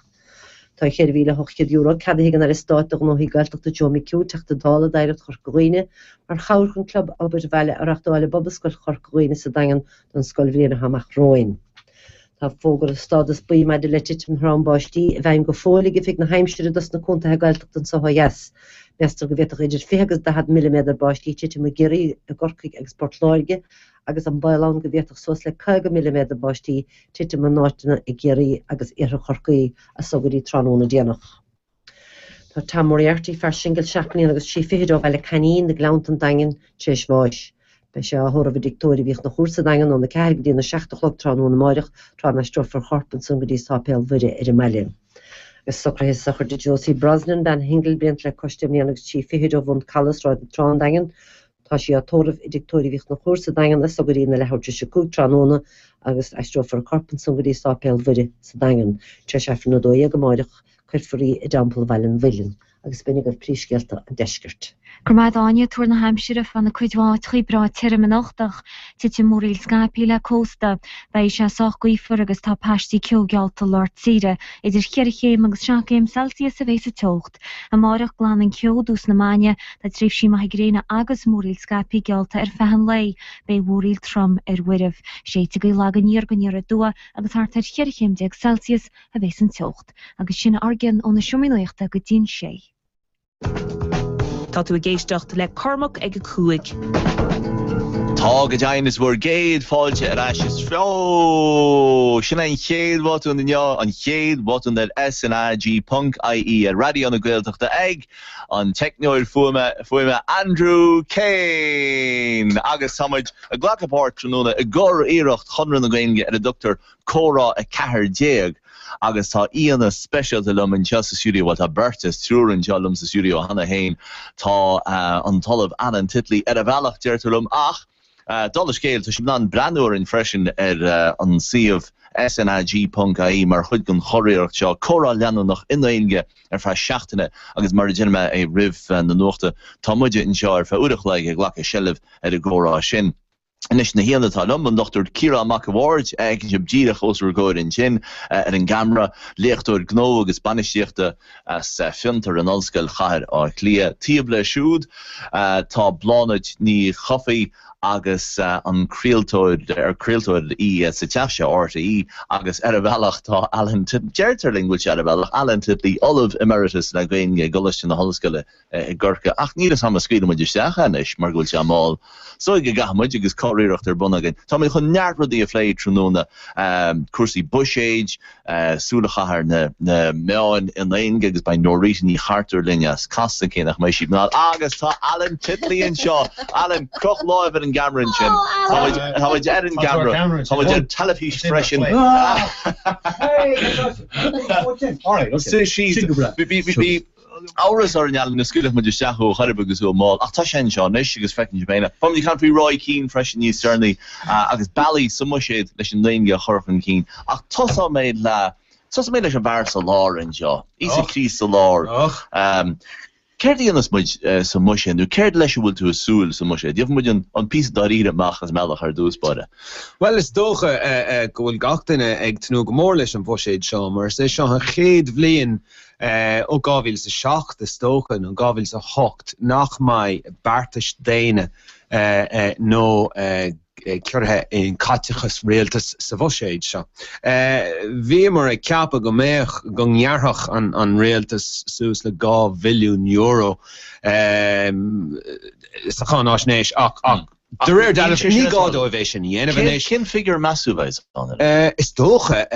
Tá €4,800 ceadaithe ag an Aire Stáit do Ghnóthaí Gaeltachta Joe McHugh, Teachta Dála d'Oidhreacht Chorca Dhuibhne, mar chabhair chun Club Obair Bhaile a reáchtáil i bPobalscoil Chorca Dhuibhne sa Daingean don scoilbhliain atá amach romhainn. Tá fógra stádas buí maidir le titim throm báistí i bhfeidhm go fóill ag Oifig na hAimsire dos na contaetha Gaeltachta anseo ó dheas. Meastar go bhféadfadh idir 20 agus 40 milliméadar báistí titim i gCiarraí, i gCorcaigh agus Port Láirge agus an baol ann go bhféadfadh suas le 50 milliméadar báistí titim in áiteanna i gCiarraí agus iarthar Chorcaí as so go dtí tráthnóna déanach. Tá Tom Moriarty, fear singil seacht mbliana agus trí fichid ó Bhaile Coinín, na Gleannta, an Daingean, tar éis bháis. Beidh sé á thórramh i dTigh Tórraimh Uí Chonchúir sa Daingean óna 4 go dtí na 7 a chlog tráthnóna amáireach, tráth a n-aistreofar a chorp ansan go dtí Sáipéal Mhuire ar an mbaile. Agus socruithe sochraide Josie Brosnan, bean shingil, blianta le cois deich mbliana agus trí fichid ó Bhun Calaidh, Sráid na Trá, an Daingean. Tá sí á tórramh i dTigh Tórraimh Uí Chonchúir sa Daingean as so go dtí na leathuair tar éis a 5 tráthnóna agus aistreofar a corp ansan go dtí Sáipéal Mhuire sa Daingean. Tar éis Aifreann 12 amáireach. Cuirfear í i dTeampall Bhaile an Mhuilinn agus b'in agaibh príomhscéalta an deiscirt. Go raibh maith agat Áine, Tuar na haimsire fanfaidh cuid mhaith áiteachaí breá tirim anocht ach titfidh múraíl scaipthe le cósta. Beidh sé sách gaofar agus tá paistí ceo geallta lár tíre. Idir cheithre chéim agus seacht gcéim Celsius a bheidh sa teocht. Amáireach glanann an ceo i dtús na maidne. Tá tréimhsí maithe gréine agus múraíl scaipthe geallta ar feadh an lae. Beidh mhúraíl trom ar uairibh. Séidfidh gaoth lag aniar go aniar aduaidh agus thart ar cheithre chéim déag Celsius a bheas an teocht. Agus sin ár gcionn ó na seomraí nuachta go dtí'n sé. Tá tú ag éisteacht le Cormac ag a 5. Tá go deimhin, is bhur gcéad fáilte ar ais is ó! Sin é an chéad bhotún inniu, an chéad bhotún ar SnaG ponc IE ar Raidió na Gaeltachta ag an teicneoir fuaime fuaime Andrew Kane! Agus tá muid ag glacadh páirt tráthnóna i gcuriarracht Chonradh na Gaeilge ar a dtugtar Comhrá 14 agus tá aíonna speisialta liom anseo sa stiúideo, bhuel tá beirt as triúr anseo liom sa stiúideo cheana féin, tá an tOllamh Alan Titley ar a bhealach deirtear liom ach dála scéil tá sibh in ann breathnú orainn freisin ar an suíomh snag.ie mar chuid den churiarracht seo, comhrá leanúnach i nGaeilge ar feadh seachtaine agus mar a deir mé roimh na nuachta tá muide anseo ar feadh uair a chloig ag glacadh seilbh ar an gcomhrá sin. Anois na haíonna atá liom, an Dr Ciarán Mac a' Bhaird, a fheiceann sibh díreach os bhur gcomhair ansin ar an gceamara, léachtóir gnó agus bainistíochta as Fiontar in Ollscoil Chathair Átha Cliath. Taobh leis siúd tá Bláthnaid Ní Chofaigh agus an craoltóir, ar craoltóir í sa teach seo, RTÉ, agus ar a bhealach tá Alan Titley, deirtear linn go bhfuil sé ar a bhealach, Alan Titley, Ollamh Emeritus le Gaeilge i gColáiste na hOllscoile i gCorcaigh, ach níl 'fhios a'm an scaoilfidh muid isteach é anois mar go bhfuil sé mall. Is dóigh go gcaithfidh muid agus curiarracht ar bun againn. Tá muid chun neart rudaí a phlé tráthnóna, cúrsaí buiséid, súil a chaitheamh ar na meáin i nGaeilge agus beidh Norita Ní Chartúir linn as Casta cé nach mbeidh sí mall. Agus tá Alan Titley anseo! Alan, croch láimh ar an gceamara ansin. Tá muid, tá muid ar an gceamara. Tá muid ar teilifís freisin. Bhí, bhí, amhras orainn Alan an scaoilfeadh muid isteach thú ar chor ar bith agus thú mall ach tá sé anseo anois agus feiceann sibh féin é. Beidh muid ag caint faoi Roy Keane freisin níos deireanaí agus bealaí sa mbuiséad leis an nGaeilge a chur chun cinn ach tosóidh mé le tosóidh mé leis an bhfear sa lár anseo, Íosa Críost sa lár. Céard a dhéanfas muid sa mbuiséad nó céard leis a bhfuil tú ag súil sa mbuiséad? Gheobhaidh muid an píosa dáiríre amach as an mbealach ar dtús báire. Bhuel, is dócha go bhfuil gach duine ag tnúth go mór leis an bhuiséad seo mar is é seo an chéad bhliain ó 2007, is dócha, nó 2008, nach mbeidh beartais daonna nó ciorruithe in caiteachas rialtais sa bhuiséad seo. Bhíomar ag ceapadh go mbeadh, go ngearrfadh an rialtas suas le €2 bhilliún sa cháináisnéis ach de réir dealraimh ní gá dóibh é sin a dhéanamh anois. Cén figiúr meas tú a bheas ann? Is dócha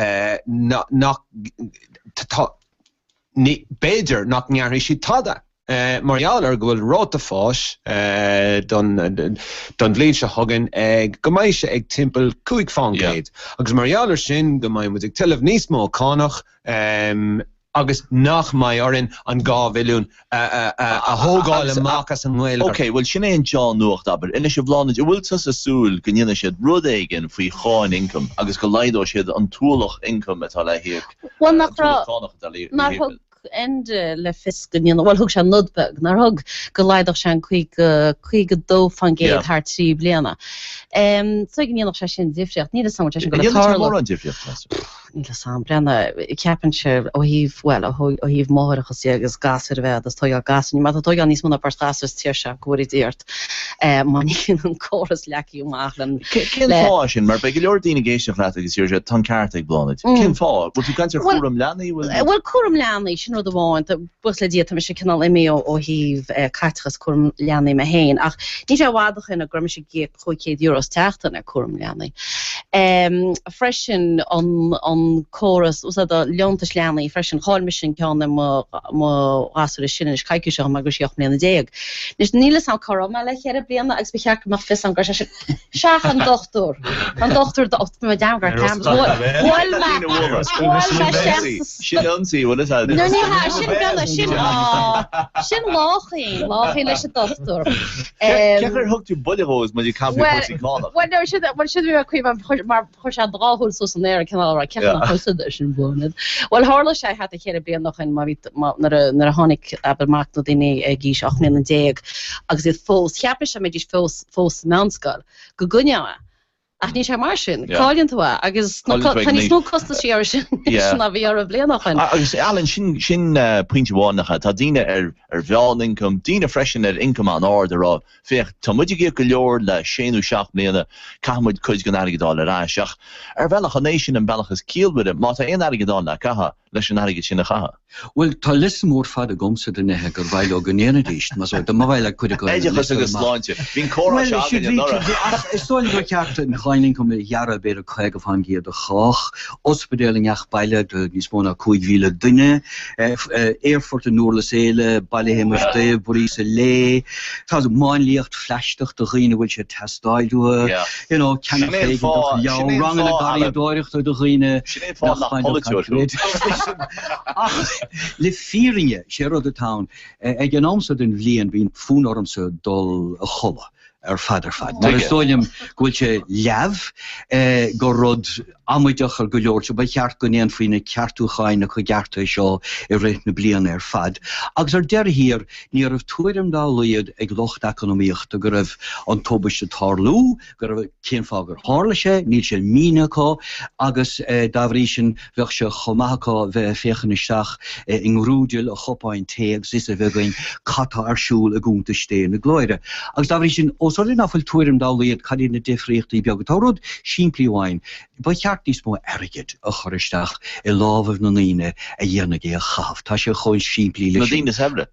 nach, tá, ní, b'fhéidir nach ngearrfaidh siad tada, mar gheall ar go bhfuil ráta fáis don, don bhliain seo chugainn ag, go mbeidh sé ag timpeall 5% agus mar gheall ar sin go mbeidh muid ag tuilleamh níos mó cánach agus nach mbeidh orainn an 2 bhilliún a thógáil amach as an ngeilleagar. Ok, bhuel sin é an deá-nuacht, abair. Anois a Bhláthnaid, an bhfuil tusa ag súil go ndéanfaidh siad rud éigin faoi cháin ioncaim agus go laghdóidh siad an t-ualach ioncaim atá le híoc, Bhuel, nach raibh, nár thug Enda le fios go ndéanfadh, bhuel thug sé nod beag, nár thug, go laghdódh sé an 50, 52% thar 3 bliana. So go ndéanfadh sé sin difríocht, níl 'fhios a'm an bhfuil sé sin ag dul a tarlú. An ndéanfaidh sé mórán difríocht, meas tú? Níl 'fhios a'm, breathnaigh, ceapaimse ó thaobh, bhuel, ó thaobh máithreachas dhe agus gasúir a bheith agus tógáil gasúir, má tá tógáil níos mó ná beirt ghasúr sa tír seo, go bhfóire Dia ort, má níl an córas leagtha amach le. Cén fáth sin? Mar beidh go leor daoine ag éisteacht leat agus déarfaidh siad, tá an ceart ag Bláthnaid. Cén fáth? Bhfuil tú ag caint ar chúram leanaí? Bhuel, cúram leanaí, sin rud amháin. Buíochas le Dia, tá mise cineál imithe ó thaobh caiteachas cúram leanaí mé féin, ach níl sé i bhfad ó shin go raibh mise ag íoc €500 sa tseachtain ar cúram leanaí. Freisin an córas úsáide liúntais leanaí freisin, chaill mise an ceann ar mo mo ghasúr is sine anois coicís ó shin mar go raibh sí 18 mbliana. Anois níl 'fhios a'm cá raibh mé le ceithre bliana agus ba cheart go mbeadh fios a'm go raibh sé sin Seach an dochtúir, an dochtúir mé dearmad gur bhuail mé bhuail mé isteach sa Sin ionsaí, bhfuil fhios a'd. No ní hea, sin breathnaigh, sin sin láchaín, láchaín leis an dochtúir. Cén chaoi ar thug tú buille dhó is muid ag caint faoi chúrsaí cánach? Bhuel, no, sin, bhuel, sin bhí mé cuimhin mar chuir sé an dá shúil suas san aer ag cineál a rá, cén chaoi nach bhfuil siad sin Bláthnaid. Bhuel, tharla sé thart ar cheithre bliana ó shin má bhí, má, nuair a, nuair a tháinig, abair, mac nó daoine ag aois 18 mbliana agus iad fós, cheap mise go mbeidís fós, fós sa mheánscoil, go gcoinneoinn é. Ach níl sé mar sin. Cailleann tú é agus tá níos mó costaisí air sin ná bhí orthu bliain ó shin. Agus Alan, sin sin pointe amháin nach ea? Tá daoine ar ar mheán-ioncam, daoine freisin ar ioncam an-ard ag rá, féach, tá muid ag íoc go leor le sé nó seacht mbliana, caithfidh muid cuid den airgead a fháil ar ais. Ach ar bhealach, an é sin an bealach is ciallmhaire? Má tá aon airgead ann le caitheamh, leis an airgead sin a chaitheamh. Bhuel, tá liosta mór fada agamsa de nithe gur mhaith leo go ndéanfaidís, más dá mba mhaith le cuid acu an Oideachas liosta agus amach. sláinte. Bhí an comhrá Bhuel, seo siad againn bhí, anuraidh. bhí, ach is dóigh liom gur cheart an cháin ioncaim a ghearradh b'fhéidir 50% do chách, ospidéal i ngach baile do níos mó ná 5,000 duine, aerfort i nDurlas Éile, Baile Shéamais Daoibh, Buiríos a' Lé, tá máinliacht phlaisteach do dhaoine a bhfuil sé ag teastáil uathu, Yeah. you know, Sin ceannach é an éigeantach fáth, sin leabhar, é an ranganna fáth, Alan. garraíodóireachta do dhaoine Sin é an fáth nach nach polaiteoir thú. Ach le fírinne, sé rud atá ann, ag an am seo den bhliain bíonn fonn ormsa dul a chodladh. ar fad ar fad. Mar is dóigh liom go bhfuil sé leamh, gur rud amaideach ar go leor, so ba cheart go ndéanfaí na ceartúcháin, na coigeartuithe seo i rith na bliana ar fad. Agus ar deireadh thiar, ní raibh tuairim dá laghad ag lucht eacnamaíochta go raibh an tubaiste ag tarlú, go raibh, cén fáth gur tharla sé, níl sé mínithe acu agus dá bhrí sin bheadh sé chomh maith acu bheith ag féachaint isteach i ngrúdal an chupáin tae agus fhios a bheith againn cad tá ar siúl i gcuntais Dé na Glóire. Agus dá bhrí sin, ós rud é ná fuil tuairim dá laghad cad iad na difríochtaí beaga, tá rud simplí amháin, ba cheart níos mó airgid a chur isteach i lámhaibh na ndaoine a dhéanfaidh é a chaitheamh. Tá sé chomh simplí leis sin. Na daoine saibhre.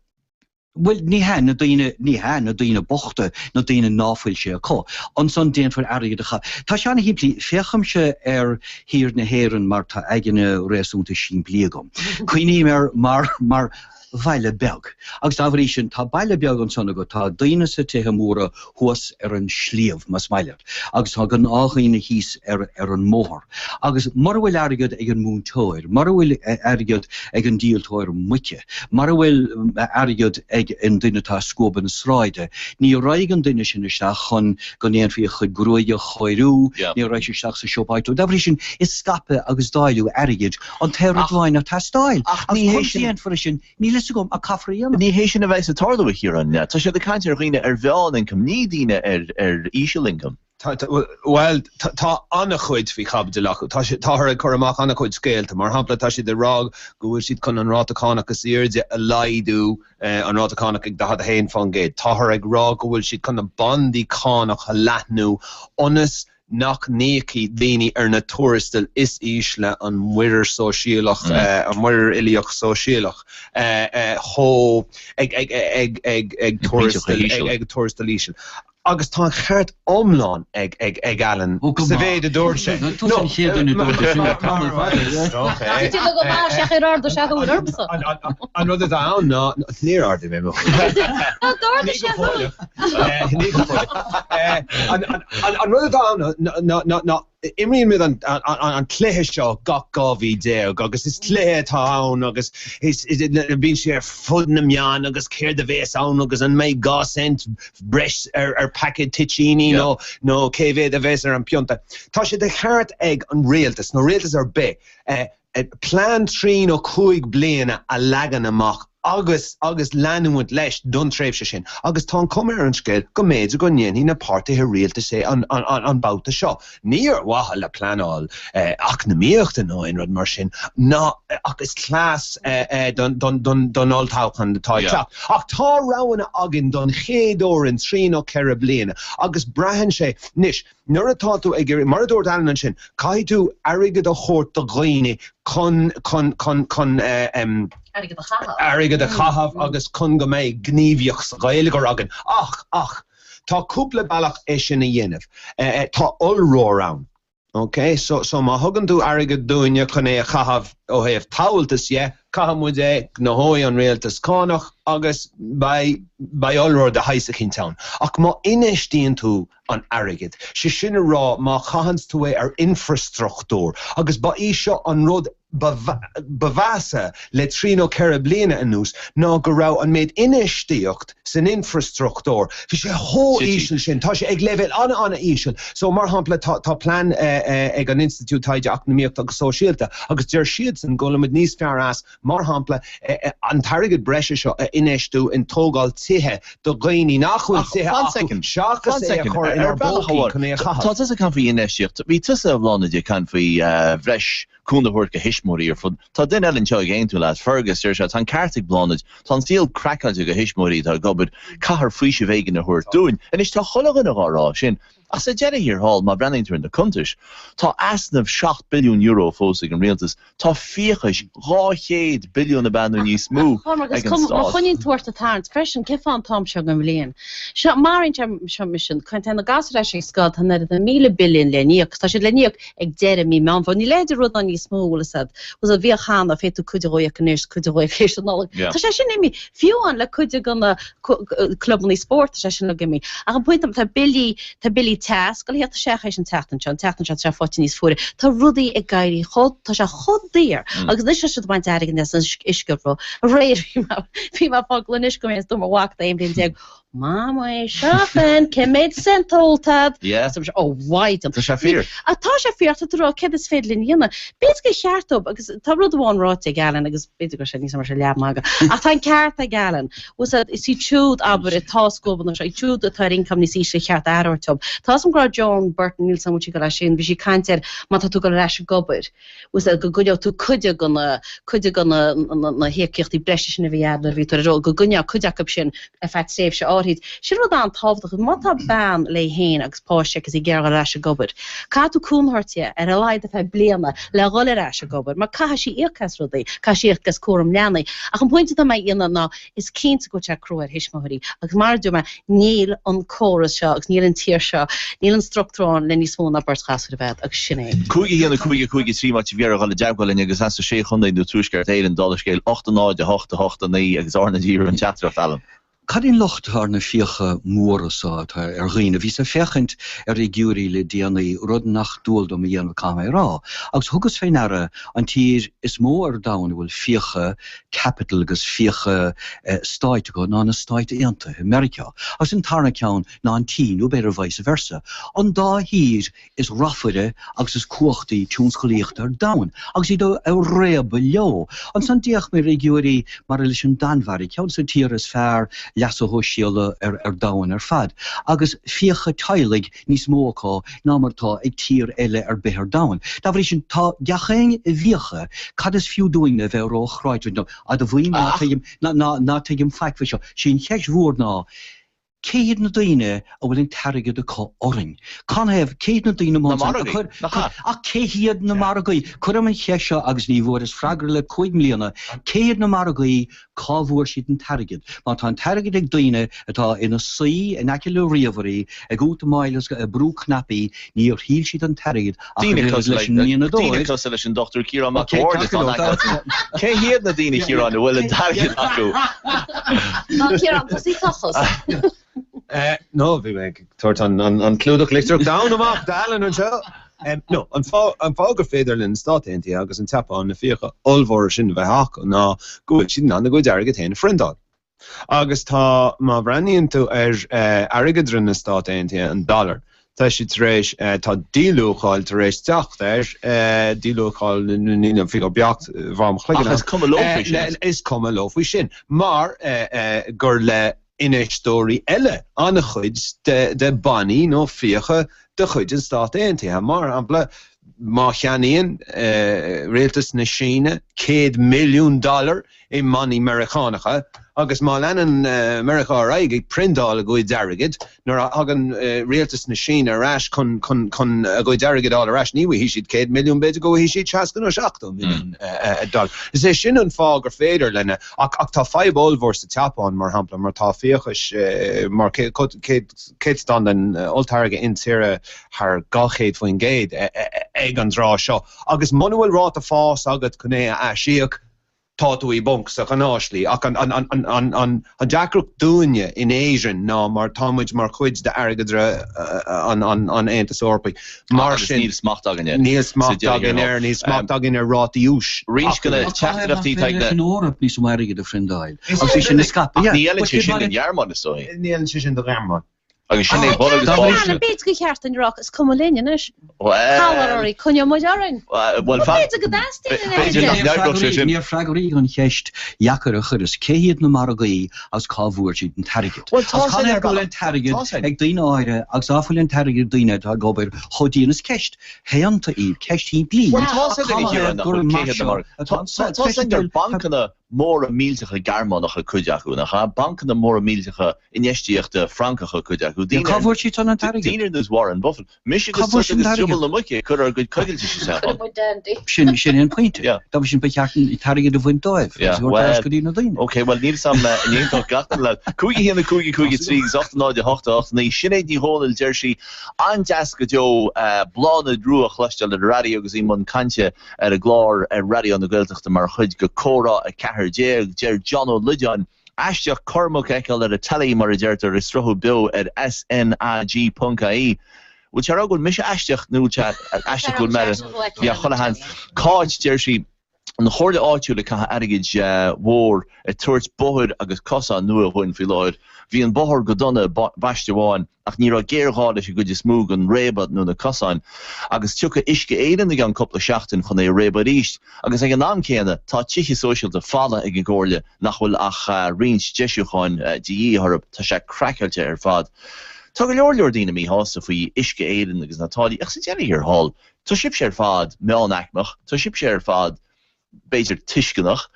Bhuel, ní hea, na daoine, ní hea, na daoine bochta, na daoine ná fuil sé acu. Ansan déanfar airgead a chaitheamh. Tá sé ana-shimplí. Féachaimse ar thír na hÉireann mar tá aigne réasúnta simplí agam. Cuimhním air mar, mar bhaile beag. Agus dá bhrí sin, tá baile beag ansan agat, tá daoine sa tithe móra thuas ar an sliabh, más maith leat, agus tá gnáthdhaoine thíos ar ar an mbóthar. Agus mura bhfuil airgead ag an múinteoir, mura bhfuil airgead ag an díoltóir muice, mura bhfuil airgead ag an duine atá ag scuabadh na sráide, ní raghaidh an duine sin isteach chun go ndéanfaí a chuid gruaige a chóiriú, ní raghaidh sé isteach sa siopa áitiúil. Dá bhrí sin, is scaipeadh agus dáileadh airgid an t-aon rud amháin atá ag teastáil. Ach ní hé sin. Conas a dhéanfar é sin? Níl fhios agam, ach caithfear a dhéanamh. Ní hé sin a bheas ag tarlú, a Chiaráin. Tá siad ag caint ar dhaoine ar mheán-ioncam, ní daoine ar ar íseal-ioncam. Bhuel, tá an-chuid faoi chaibidil acu. Tá siad, táthar ag cur amach an-chuid scéalta. Mar shampla, tá siad ag rá go bhfuil siad chun an ráta cánach is airde a laghdú, an ráta cánach ag 41%. Táthar ag rá go bhfuil siad chun na bandaí cánach a leathnú ionas nach n-íocfaidh daoine ar na tuarastail is ísle an muirear sóisialach, an muirear uilíoch sóisialach chomh ag ag ag ag ag tuarastal ag tuarastal íseal. Agus tá an ceart iomlán ag ag ag Alan sa mhéid a dúirt sé. Tusa an chéad duine a dúirt é sin le tamall fada. Tá go maith, sé ar ardaigh sé a shúil ormsa. An rud atá ann ná níor ardaigh mé mo shúil. D'ardaigh sé a shúil. An rud atá ann ná imríonn muid an cluiche seo gach 12 mhí agus is cluiche atá ann agus bíonn sé ar fud na meán agus céard a bhéas ann agus an mbeidh 2 cent breis ar paicéad toitíní nó nó cé mhéad a bheas ar an pionta. Tá sé de cheart ag an rialtas nó rialtas ar bith plean 3 nó 5 bliana a leagan amach agus agus leanúint leis don tréimhse sin agus tá an chuma ar an scéal go mb'fhéidir go ndéanfaidh na páirtithe rialtais é an an babhta seo. Ní ar mhaithe le pleanáil eacnamaíochta nó aon rud mar sin ná ach is cleas don don don don olltoghchán atá ag teacht. Ach tá roghanna againn don chéad uair in 3 nó 4 bliana agus braitheann sé anois Nuair atá tú ag iarraidh, mar a dúirt Alan ansin, caithfidh tú airgead a thabhairt do dhaoine chun, chun, chun, chun eh, Airgead a chaitheamh. airgead a chaitheamh agus chun go mbeidh gníomhaíocht sa gheilleagar againn. Ach, ach, tá cúpla bealach é sin a dhéanamh. Eh, tá iolróir ann. Ok, so, so má thugann tú airgead dúinne chun é a chaitheamh ó thaobh tomhaltas dhe, caithfidh muid é, gnóthóidh an rialtas cánach agus beidh, beidh iolróir de shaghas eicínt ann. Ach má infheistíonn tú an airgead. Sé sin a rá, má chaitheanns tú é ar infreastruchtúr, agus ba í seo an rud ba ba mheasa le trí nó ceithre bliana anuas, ná go raibh an méid infheistíocht san infreastruchtúr, bhí sé chomh íseal sin, tá sé ag leibhéal an-an-íseal. So, mar shampla, tá tá plean ag an Institiúid Taighde Eacnamaíochta agus Sóisialta agus deir siadsan go bhfuilimid níos fearr as mar shampla, an t-airgead breise seo a infheistiú in tógáil tithe do dhaoine nach bhfuil tithe acu seachas é a chur inár bpócaí chun é a chaitheamh. Tá tusa ag caint faoi infheistíocht. Bhí tusa, a Bhláthnaid, ag caint faoi bhreis cúnamh a thabhairt do thuismitheoirí ar fud. Tá duine eile anseo ag aontú leat, Fergus, deir sé, tá an ceart ag Bláthnaid, tá an saol craiceáilte do thuismitheoirí atá ag obair, caithfear faoiseamh éigin a thabhairt dúinn. Anois tá chuile dhuine dhá rá sin. Ach sa deireadh thiar thall, má bhreathnaíonn tú ar na cuntais, tá easnamh €7 billiún fós ag an rialtas, tá fiachais 200 billiún ab ea nó níos mó Cormac, ag an má stát. choinníonn tú ort ag tarraingt freisin, cén fáth an t-am seo den bhliain? Seo, maraíonn sé seo mise, tá na gasúir ar ais ag scoil, tá an oiread na 1,000 billiún le n-íoc, tá siad le n-íoc ag deireadh mí Meán Fómhair. Níl a leithéid de rud ann níos mó, bhfuil fhios a'd. Bhfuil fhios a'd, bhíodh cheana, féadfaidh tú cuid dhó a íoc anois, cuid dhó a íoc théis na Nollag. Tá sé sin imithe. Fiú amháin le cuid de na clubanna spóirt, tá sé sin uilig imithe. Ach an pointe, tá billí, tá billí teas ag goil a theacht isteach théis an tseachtain seo, an tseachtain seo tá sé faighte níos fuaire. Tá rudaí ag éirí chomh, tá sé chomh daor agus anois tá siad ag baint airgid as an uisce ró. Aréir bhí mé, bhí mé ag fáil gloine uisce do mo mhac 11 bliain. Mamaí, seo féin, cé mhéad cent ólta a'd? Yeah. Tá mise, oh, mhaighdean. Tá sé fíor. Ach tá sé fíor, ach tá tú ag rá, céard is féidir linn a dhéanamh? B'fhéidir gur cheart dóibh, agus tá rud amháin ráite ag Alan, agus b'fhéidir go raibh sé níos mar sé leath-mhagadh, ach tá an ceart ag Alan. Bhfuil 's a'd, is iad siúd, abair, atá scuabanna seo, iad siúd atá ar income níos ísle, cheart aire a thabhairt dóibh. Tá 'fhios a'm go raibh Joan Burton, níl 's a'm an bhfuil sí ag dul as sin, bhí sí ag caint ar má tá tú ag dul ar ais ag obair, bhfuil 's a'd, go gcoinneodh tú cuid de na, cuid de na, na híocaíochtaí breise sin a bhí a'd nuair a bhí tú ar an dól, go gcoinneodh cuid acu sin ar feadh tréimhse áirid. Sin rud an-tábhachtach. Má tá bean léi féin agus páiste aici agus í ag iarraidh dhul ar ais ag obair, caithfidh tú cúnamh a thabhairt di ar a laghad ar feadh bliana le dhul ar ais ag obair mar caithfidh sí íoc as rudaí, caithfidh sí íoc as cúram leanaí. Ach an pointe atá mé a dhéanamh ná is cinnte go bhfuil sé crua ar thuismitheoirí agus mar a dúirt mé, níl an córas seo agus níl an tír seo, níl an struchtúr ann le níos mó ná beirt ghasúr a bheith agat agus sin é. 5 1 5 5 3 má tá sibh ag iarraidh dhul i dteagmháil linn agus as na Sé Chontae nó Tuaisceart Éireann, dála an scéil, 8 0 8 8 9 agus RnaG roimh an teachtaireacht, Alan. Cad é an locht atá ar na fiacha móra so atá ar dhaoine? Bhíos ag féachaint ar fhigiúirí le déanaí, rud nach dual dom a dhéanamh, caithfidh mé a rá, agus thugas fé ndeara an tír is mó ar domhan a bhfuil fiacha caipitil agus fiacha stáit acu ná na Stáit Aontaithe, Meiriceá, agus an tarna ceann ná an tSín, nó b'fhéidir vice versa, an dá thír is rafaire agus is cumhachtaí tionscalaíochta ar domhan, agus iad ag réabadh leo. Ansan d'fhéach mé ar fhigiúirí maidir leis an Danmhairg, ceann de na tíortha is fearr leasa shóisialaigh ar domhan ar fad, agus fiacha teaghlaigh níos mó acu ná mar atá ag tír eile ar bith ar domhan. Dá bhrí sin, tá gach éinne i bhfiacha, cad is fiú dúinne a bheith ró-chráite nó admhaím ná tuigim, ná tuigim faic faoi seo. Sí an cheist mhór ná, cé hiad na daoine a bhfuil an t-airgead acu orainn? Canathaobh, cé hiad na daoine Na margaí, nach ea? Ach cé hiad na margaí? Cuirim an cheist seo agus ní bhfuaireas freagra le 5 mbliana, cé hiad na margaí Cá bhfuair siad an t-airgead? Má tá an t-airgead ag daoine atá ina suí in aice le ríomhairí, ag útamáil agus ag brú cnaipí, níor thuill siad an t-airgead ach Daoine an oiread cosúil leis an daoine mianadóir. cosúil leis an Dr Ciarán Mac Ó hAird atá in aice leat. Cé hiad na daoine, Chiaráin, a bhfuil an t-airgead acu? Ná Ciarán, tosaigh tochas. No, bhí mé ag tabhairt an clúdach litreach donn amach d'Alan anseo. No, an fáth gur féidir le na Stáit Aontaithe agus an tSeapáin na fiacha ollmhóra sin a bheith acu ná go bhfuil siad in ann a gcuid airgid féin a phriontáil. Agus tá, má bhreathnaíonn tú ar airgeadra na Stát Aontaithe, an dollar, tá siad tar éis, tá díluacháil tar éis teacht air, díluacháil, níl an figiúr beacht i bhfad mo chloigeann Ach is cuma leo faoi sin. Is cuma leo faoi sin, mar gur le infheisteoirí eile an-chuid de bannaí nó fiacha de chuid an Stát Aontaithe. Mar shampla, má cheannaíonn rialtas na Síne 100 milliún dollar i mbannaí Meiriceánacha agus má leanann Meiriceá ar aghaidh ag priontáil a gcuid airgid, nuair a thagann rialtas na Síne ar ais chun a gcuid airgid a fháil ar ais, ní bhfaighidh siad 100 milliún, b'fhéidir go bhfaighidh siad 60 nó 70 milliún dollar. Is é sin an fáth gur féidir lena Ach tá fadhb ollmhór sa tSeapáin, mar shampla, mar tá fiachais mar céatadán den olltáirgeadh intíre thar 200% ag an dtráth seo. Agus muna bhfuil ráta fáis agat chun é a aisíoc, tá tú i bponc sa ghnáthshlí. Ach an deacracht dúinne in Éirinn ná mar tá muid mar chuid d'airgeadra an Aontais Eorpaigh. Mar Agus sin, níl smacht againn air. Níl smacht againn air, níl smacht againn ar rátaí úis. Roinnt de na teachtaireachtaí atá ag na. Leis an Eoraip níos mó airgid a phriontáil. Agus é sin a scaipeadh. Ach ní fheileann sé sin don Ghearmáin, is dóigh. Ní fheileann sé sin don Ghearmáin. Agus sin é bun agus barr. Alan, b'fhéidir gur cheart dúinn a rá, is cuma linn anois. Calor oraibh, coinneoidh muid orainn. Bhuel, B'fhéidir go dteastaíonn a leithéid. B'fhéidir nach n-oibreodh sé sin. Níor freagraíodh an cheist dheacair a chuireas, cé hiad na margaí agus cá bhfuair siad an t-airgead. Bhuel, tá Agus sin canathaobh ar go bhfuil an bealach. t-airgead Tá sin. ag daoine áirithe agus ná fuil an t-airgead ag daoine atá ag obair chomh dian is ceist shaonta í, ceist shimplí. Bhuel, tá Ach sin ag canathaobh Ciarán nach gur bhfuil mar cé hiad na seo margaí. atá an Tá tá sin gur bancanna móra millteacha Gearmánacha cuid acu, nach ea? Bancanna móra millteacha infheistíochta Francacha cuid acu. Yeah, Daoine cá ar bhfuair siad san an t-airgead? daoine ar nós Warren Buffett. Mise Cá agus bhfuair tusa siad an agus t-airgead? drioball na muice ag cur ár gcuid coigiltis isteach Cuireann ann. muid dandy. Sin, sin é an pointe. Yeah. Dá bhrí sin ba cheart an t-airgead a bhaint dóibh Yeah, agus a thabhairt ar ais well, go dtí na daoine. ok, bhuel níl 's a'm an n-aontódh gach duine leat. 5 1 5 5 3 agus 8 0 8 8 9 Sinéad Ní Dhomhnaill, deir sí, An-deas go deo Bláthnaid Rua a chloisteáil ar an raidió agus í i mbun cainte ar an gclár ar Raidió na Gaeltachta mar chuid de Comhrá 14. Deir John Ó Loideáin, Aisteach Cormac a fheiceáil ar an teilí, mar a deirtear, ag sruthú beo ar SNAG ponc ie. Bhfuil sé a rá go bhfuil mise aisteach nó bhfuil sé aisteach go bhfuil mé ar yeah, chuile sheans. Cáit, deir sí. An Chomhairle Áitiúil ag caitheamh airgid mhór ag tabhairt bóthair agus cosáin nua dhúinn faoi láthair. Bhí an bóthar go dona baiste amháin ach ní raibh géarghá leis an gcuid is mó den réabadh nó na cosáin. Agus tiocfaidh Uisce Éireann i gceann cúpla seachtain chun é a réabadh arís. Agus ag an am céanna tá tithe sóisialta folamh ag an gComhairle nach bhfuil ach roinnt deisiúcháin de dhíth orthu. Tá sé craiceáilte ar fad. Tá go leor leor daoine míshásta faoi Uisce Éireann agus na táillí ach sa deireadh thiar thall Tá sibhse ar fad meánaicmeach, tá sibhse ar fad, b'fhéidir, tuisceanach.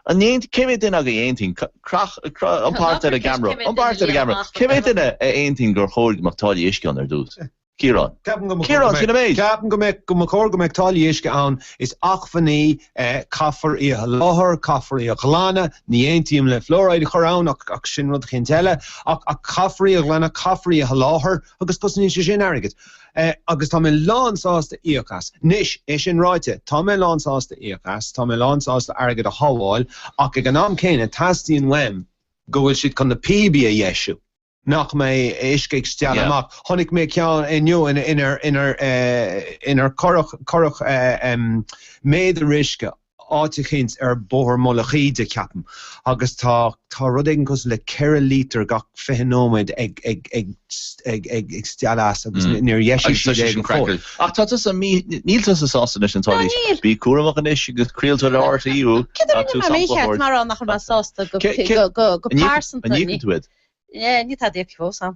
An aont, cé mhéad duine agaibh a aontaíonn, croch, an páirt ar an gceamara, an páirt ar an gceamara, cé mhéad duine a aontaíonn gur chóir go mbeadh táillí uisce ann ar dtús? Ciarán. Ceapaim go mba chóir go Ciarán, sin an mbeadh, méid! ceapaim go mbeadh, go mba chóir go mbeadh táillí uisce ann, is acmhainn í, caithfear í a sholáthar, caithfear í a ghlanadh, ní aontaím le fluoride a chur ann ach, ach sin rud eicínt eile, ach, ach caithfear í a ghlanadh, caithfear í a sholáthar agus cosnaíonn sé sin airgead. Agus tá mé lán sásta íoc as. Anois, é sin ráite, tá mé lán sásta íoc as, tá mé lán sásta airgead a shábháil, ach ag an am céanna teastaíonn uaim go bhfuil siad chun na píobaí a dheisiú, nach mbeidh uisce ag stealladh amach. Chonaic mé ceann inniu inar inar cuireadh cuireadh méadar uisce áit eicínt ar Bhóthar Mhullach Íde, ceapaim, agus tá tá rud éigin cosúil le 4 lítear gach 20 nóiméad ag ag ag ag ag ag stealladh as agus níor dheisigh Agus tá siad sé é sin go fóill. craiceáilte. Ach tá tusa mí níl tusa sásta leis an Ná táillí. níl. Bí cúramach anois agus craoltóir le RTÉ thú. Céard a Tá tú rinne mé sampla mícheart thabhairt. mar nach raibh mé sásta go Cé cé go go go an íocann pearsanta an ní íocann tú iad? Ní tá iad íoctha fós a'm.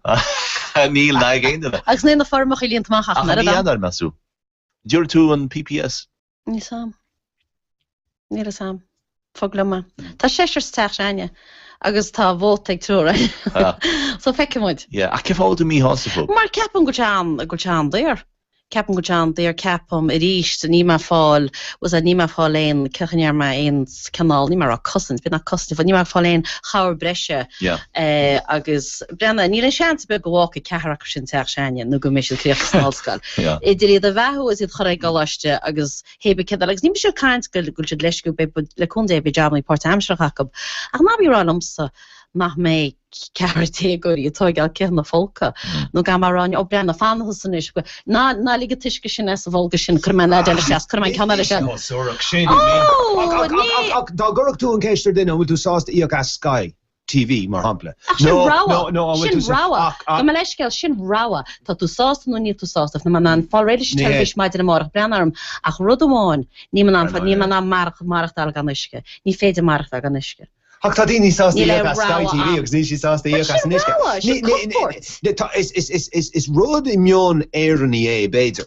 Níl ná ag aon duine. Agus níl na foirmeacha líonta amach ach Ach an i oiread mí a'm. Eanáir, meas tú? Gheobhaidh tú an PPS? Níl 's a'm. Níl 'fhios a'm. Fág liom é. Tá seisear sa teach s'a'inne agus tá vóta ag triúr againn. So feicfidh muid. Yeah, ach cén fáth a bhfuil tú míshásta fúthu? Mar ceapaim go bhfuil sé an, go bhfuil sé an-daor. Ceapaim go bhfuil sé an-daor, ceapaim arís, níl mé ag fáil, bhfuil 's a'd, níl mé ag fáil aon, cén chaoi a ndéarfaidh mé, aon cineál, níl mé ag rá cosaint, b'fhéidir nach cosaint, but níl mé ag fáil aon chabhair breise. Yeah. Eh, agus breathnaigh, níl aon seans ar bith go bhfágfaidh ceathrar acu sin teach s'a'inne nó go mbeidh siad críochnaithe san ollscoil. Yeah. Idir iad a bheathú is iad a chur ag coláiste agus hé bith céard eile. Agus ní mise ag caint go bhfuil siad leisciúil, beidh, le cúnamh Dé, beidh jabannaí páirtaimseartha acu. Ach ná bí ag rá liomsa nach mbeidh ceathrar déagóirí ag tóigeáil cith ina phóca nó gan mé a rá, ó breathnaigh, fan thusa anois, ná, ná lig an t-uisce sin as an bholga sin, cuirfidh mé an leaid eile isteach, cuirfidh mé an ceann eile isteach. Ó, suarach, sin í. Ach, ach, ach, ach, dá gcuirfeadh tú an ceist ar duine, an bhfuil tú sásta íoc as Sky TV, mar shampla? Ach sin Nó, rogha, nó, nó an bhfuil sin tú sa, rogha. ach, ach. Gabh mo leithscéal, sin rogha. Tá tú sásta nó níl tú sásta. Níl mé in ann fáil réidh leis an Ní hé. teilifís maidin amárach, breathnaigh orm. Ach rud amháin, níl mé in ann, níl mé in ann maireachtáil gan uisce. Ní féidir maireachtáil gan uisce. Ach tá daoine sásta Níl íoc aon as Sky rogha TV ann. agus níl siad sásta But íoc as sin an uisce. rogha, sin Ní, ní, compord. ní, tá, is, is, is, is, is rud i meon Éireannaí é, b'fhéidir.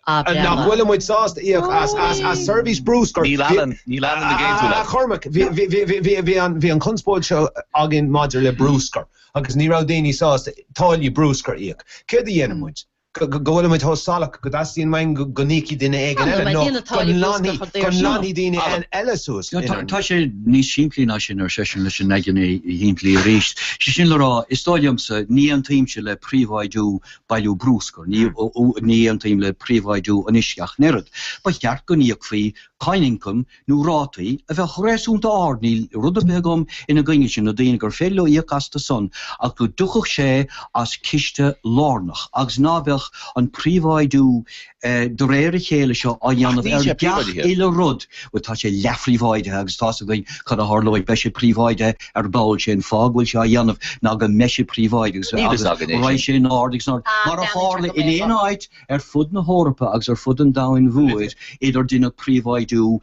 Ah, Nach breathnaigh. bhfuil muid sásta íoc as, as, as seirbhís brúscair. Níl Bhí, Alan, níl Alan ag aontú a leat. Chormaic, bhí, bhí, bhí, bhí, bhí, bhí an, bhí an chonspóid seo againn maidir le brúscar agus ní raibh daoine sásta táillí brúscair a íoc. Céard a dhéanann muid? go bhfuilimid chomh salach go dteastaíonn uainn go n-íocfaidh duine éigin eile nó go nglanfaidh daoine eile suas inár Tá sé níos simplí ná sin, ar seisean leis an aigne shimplí arís. Sé sin le rá, is dóigh liomsa, ní aontaímse le príobháidiú bailiú brúscair, ní aontaím le príobháidiú an uisce ach an oiread. Ba cheart go n-íocfaí cáin ioncaim nó rátaí a bheadh réasúnta ard, níl rud ar bith agam ina gcoinne sin, na daoine gur féidir leo íoc astu san, ach go dtiocfadh sé as ciste lárnach agus ná beadh an príobháidiú de réir a chéile seo á Ach dhéanamh níl ar sé gach príobháidithe. uile rud. Bhuel, tá sé leathphríobháidithe agus tá's againn cad a tharlóidh, beidh sé príobháidithe ar ball, sé an fáth go bhfuil sé á dhéanamh ná go mbeidh sé príobháidithe agus Níl fhios agus againn é raghaidh sin. sé in airde agus in airde, Ah, mar a breathnaítear tharla go in mbeidh aon áit ar fud na hEorpa agus ar fud an domhain mhóir, inar deineadh príobháidiú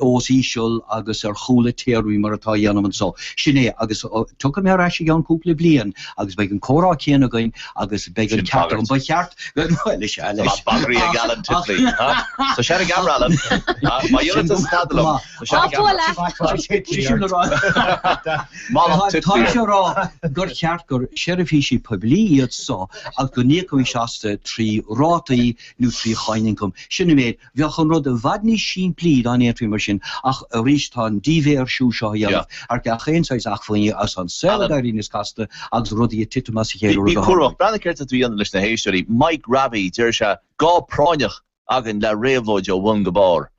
os íseal agus ar chúla téarmaí mar atá á dhéanamh anso. Sin é, agus tiocfaidh mé ar ais i gceann cúpla bliain agus beidh an comhrá céanna againn agus beidh an Sin ceart agam. bagairt. Ba cheart, bhuel, is ea, Tá leis. bagraí ag Ach, Alan ach, Titley. Tá sé ar an gceamara, Alan. Má sin dhéanann go tusa tada liom, maith. tá sé ar an gceamara. Sé sin le rá. Mallacht Titley. Táimse ag rá gur cheart gur seirbhísí poiblí iad so agus go n-íocfaimis astu trí rátaí nó trí cháin ioncaim. Sin an méid. Bheadh an rud i bhfad níos simplí dá ndéanfaí mar sin ach arís tá an dímhaoirsiú seo á dhéanamh ar gach aon saghas acmhainní agus an saol ag éirí níos casta agus rudaí ag titim as a chéile, Bí rud a cúramach. tharlaíonn. Breathnaigh céard atá tú a dhéanamh leis na héisteoirí. Mike Ravi, deir sé, gá práinneach againn le réabhlóid ó bhun go barr.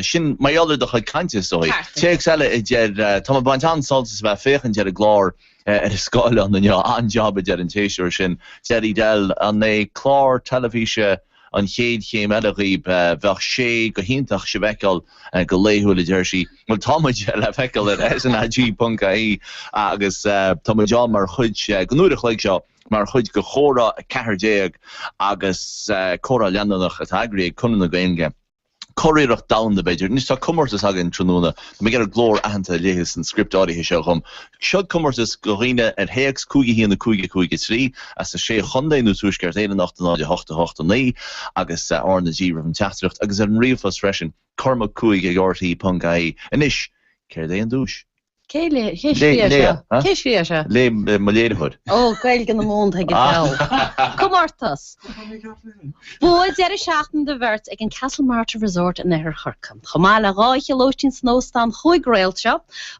Sin mar gheall ar do chuid cainte, is dóigh. Téacs eile a deir, Tá mé ag baint an-sult as a bheith ag féachaint ar an gclár ar an scáileán inniu. An-jab, a deir an t-éisteoir sin. Deir Edel, An é clár teilifíse. an chéad chéim eile dhaoib. Bheadh sé go hiontach sibh a fheiceáil go laethúil, a deir sí. Bhuel, tá muid le feiceáil ar SNAG.ie agus tá muid ann mar chuid den uair a chloig seo, mar chuid de Chomhrá 14 agus comhrá leanúnach atá eagraithe ag Conradh na Gaeilge. Curiarracht domhanda, b'fhéidir. Anois tá comórtas againn tráthnóna. Tá mé ag iarraidh glór aitheanta a léamh as an script áirithe seo dhom. Seo comórtas do dhaoine ar théacs 5 1 5 5 3 as na Sé Chontae nó Tuaisceart Éireann 8 0 8 8 9 agus R na G roimh an teachtaireacht agus ar an ríomhphost freisin, cormac 5 ag rte.ie. Anois, céard é an duais? Cé scríobh seo? Cé scríobh seo? Léigh mo léiritheoir. Ó, Gaeilge na Mumhan ag an feall. Comórtas. Bua deireadh seachtaine do bheirt ag an Castlemartyr Resort in Oirthear Chorcaí. Chomh maith le dhá oíche lóistín san óstán chúig réalt seo,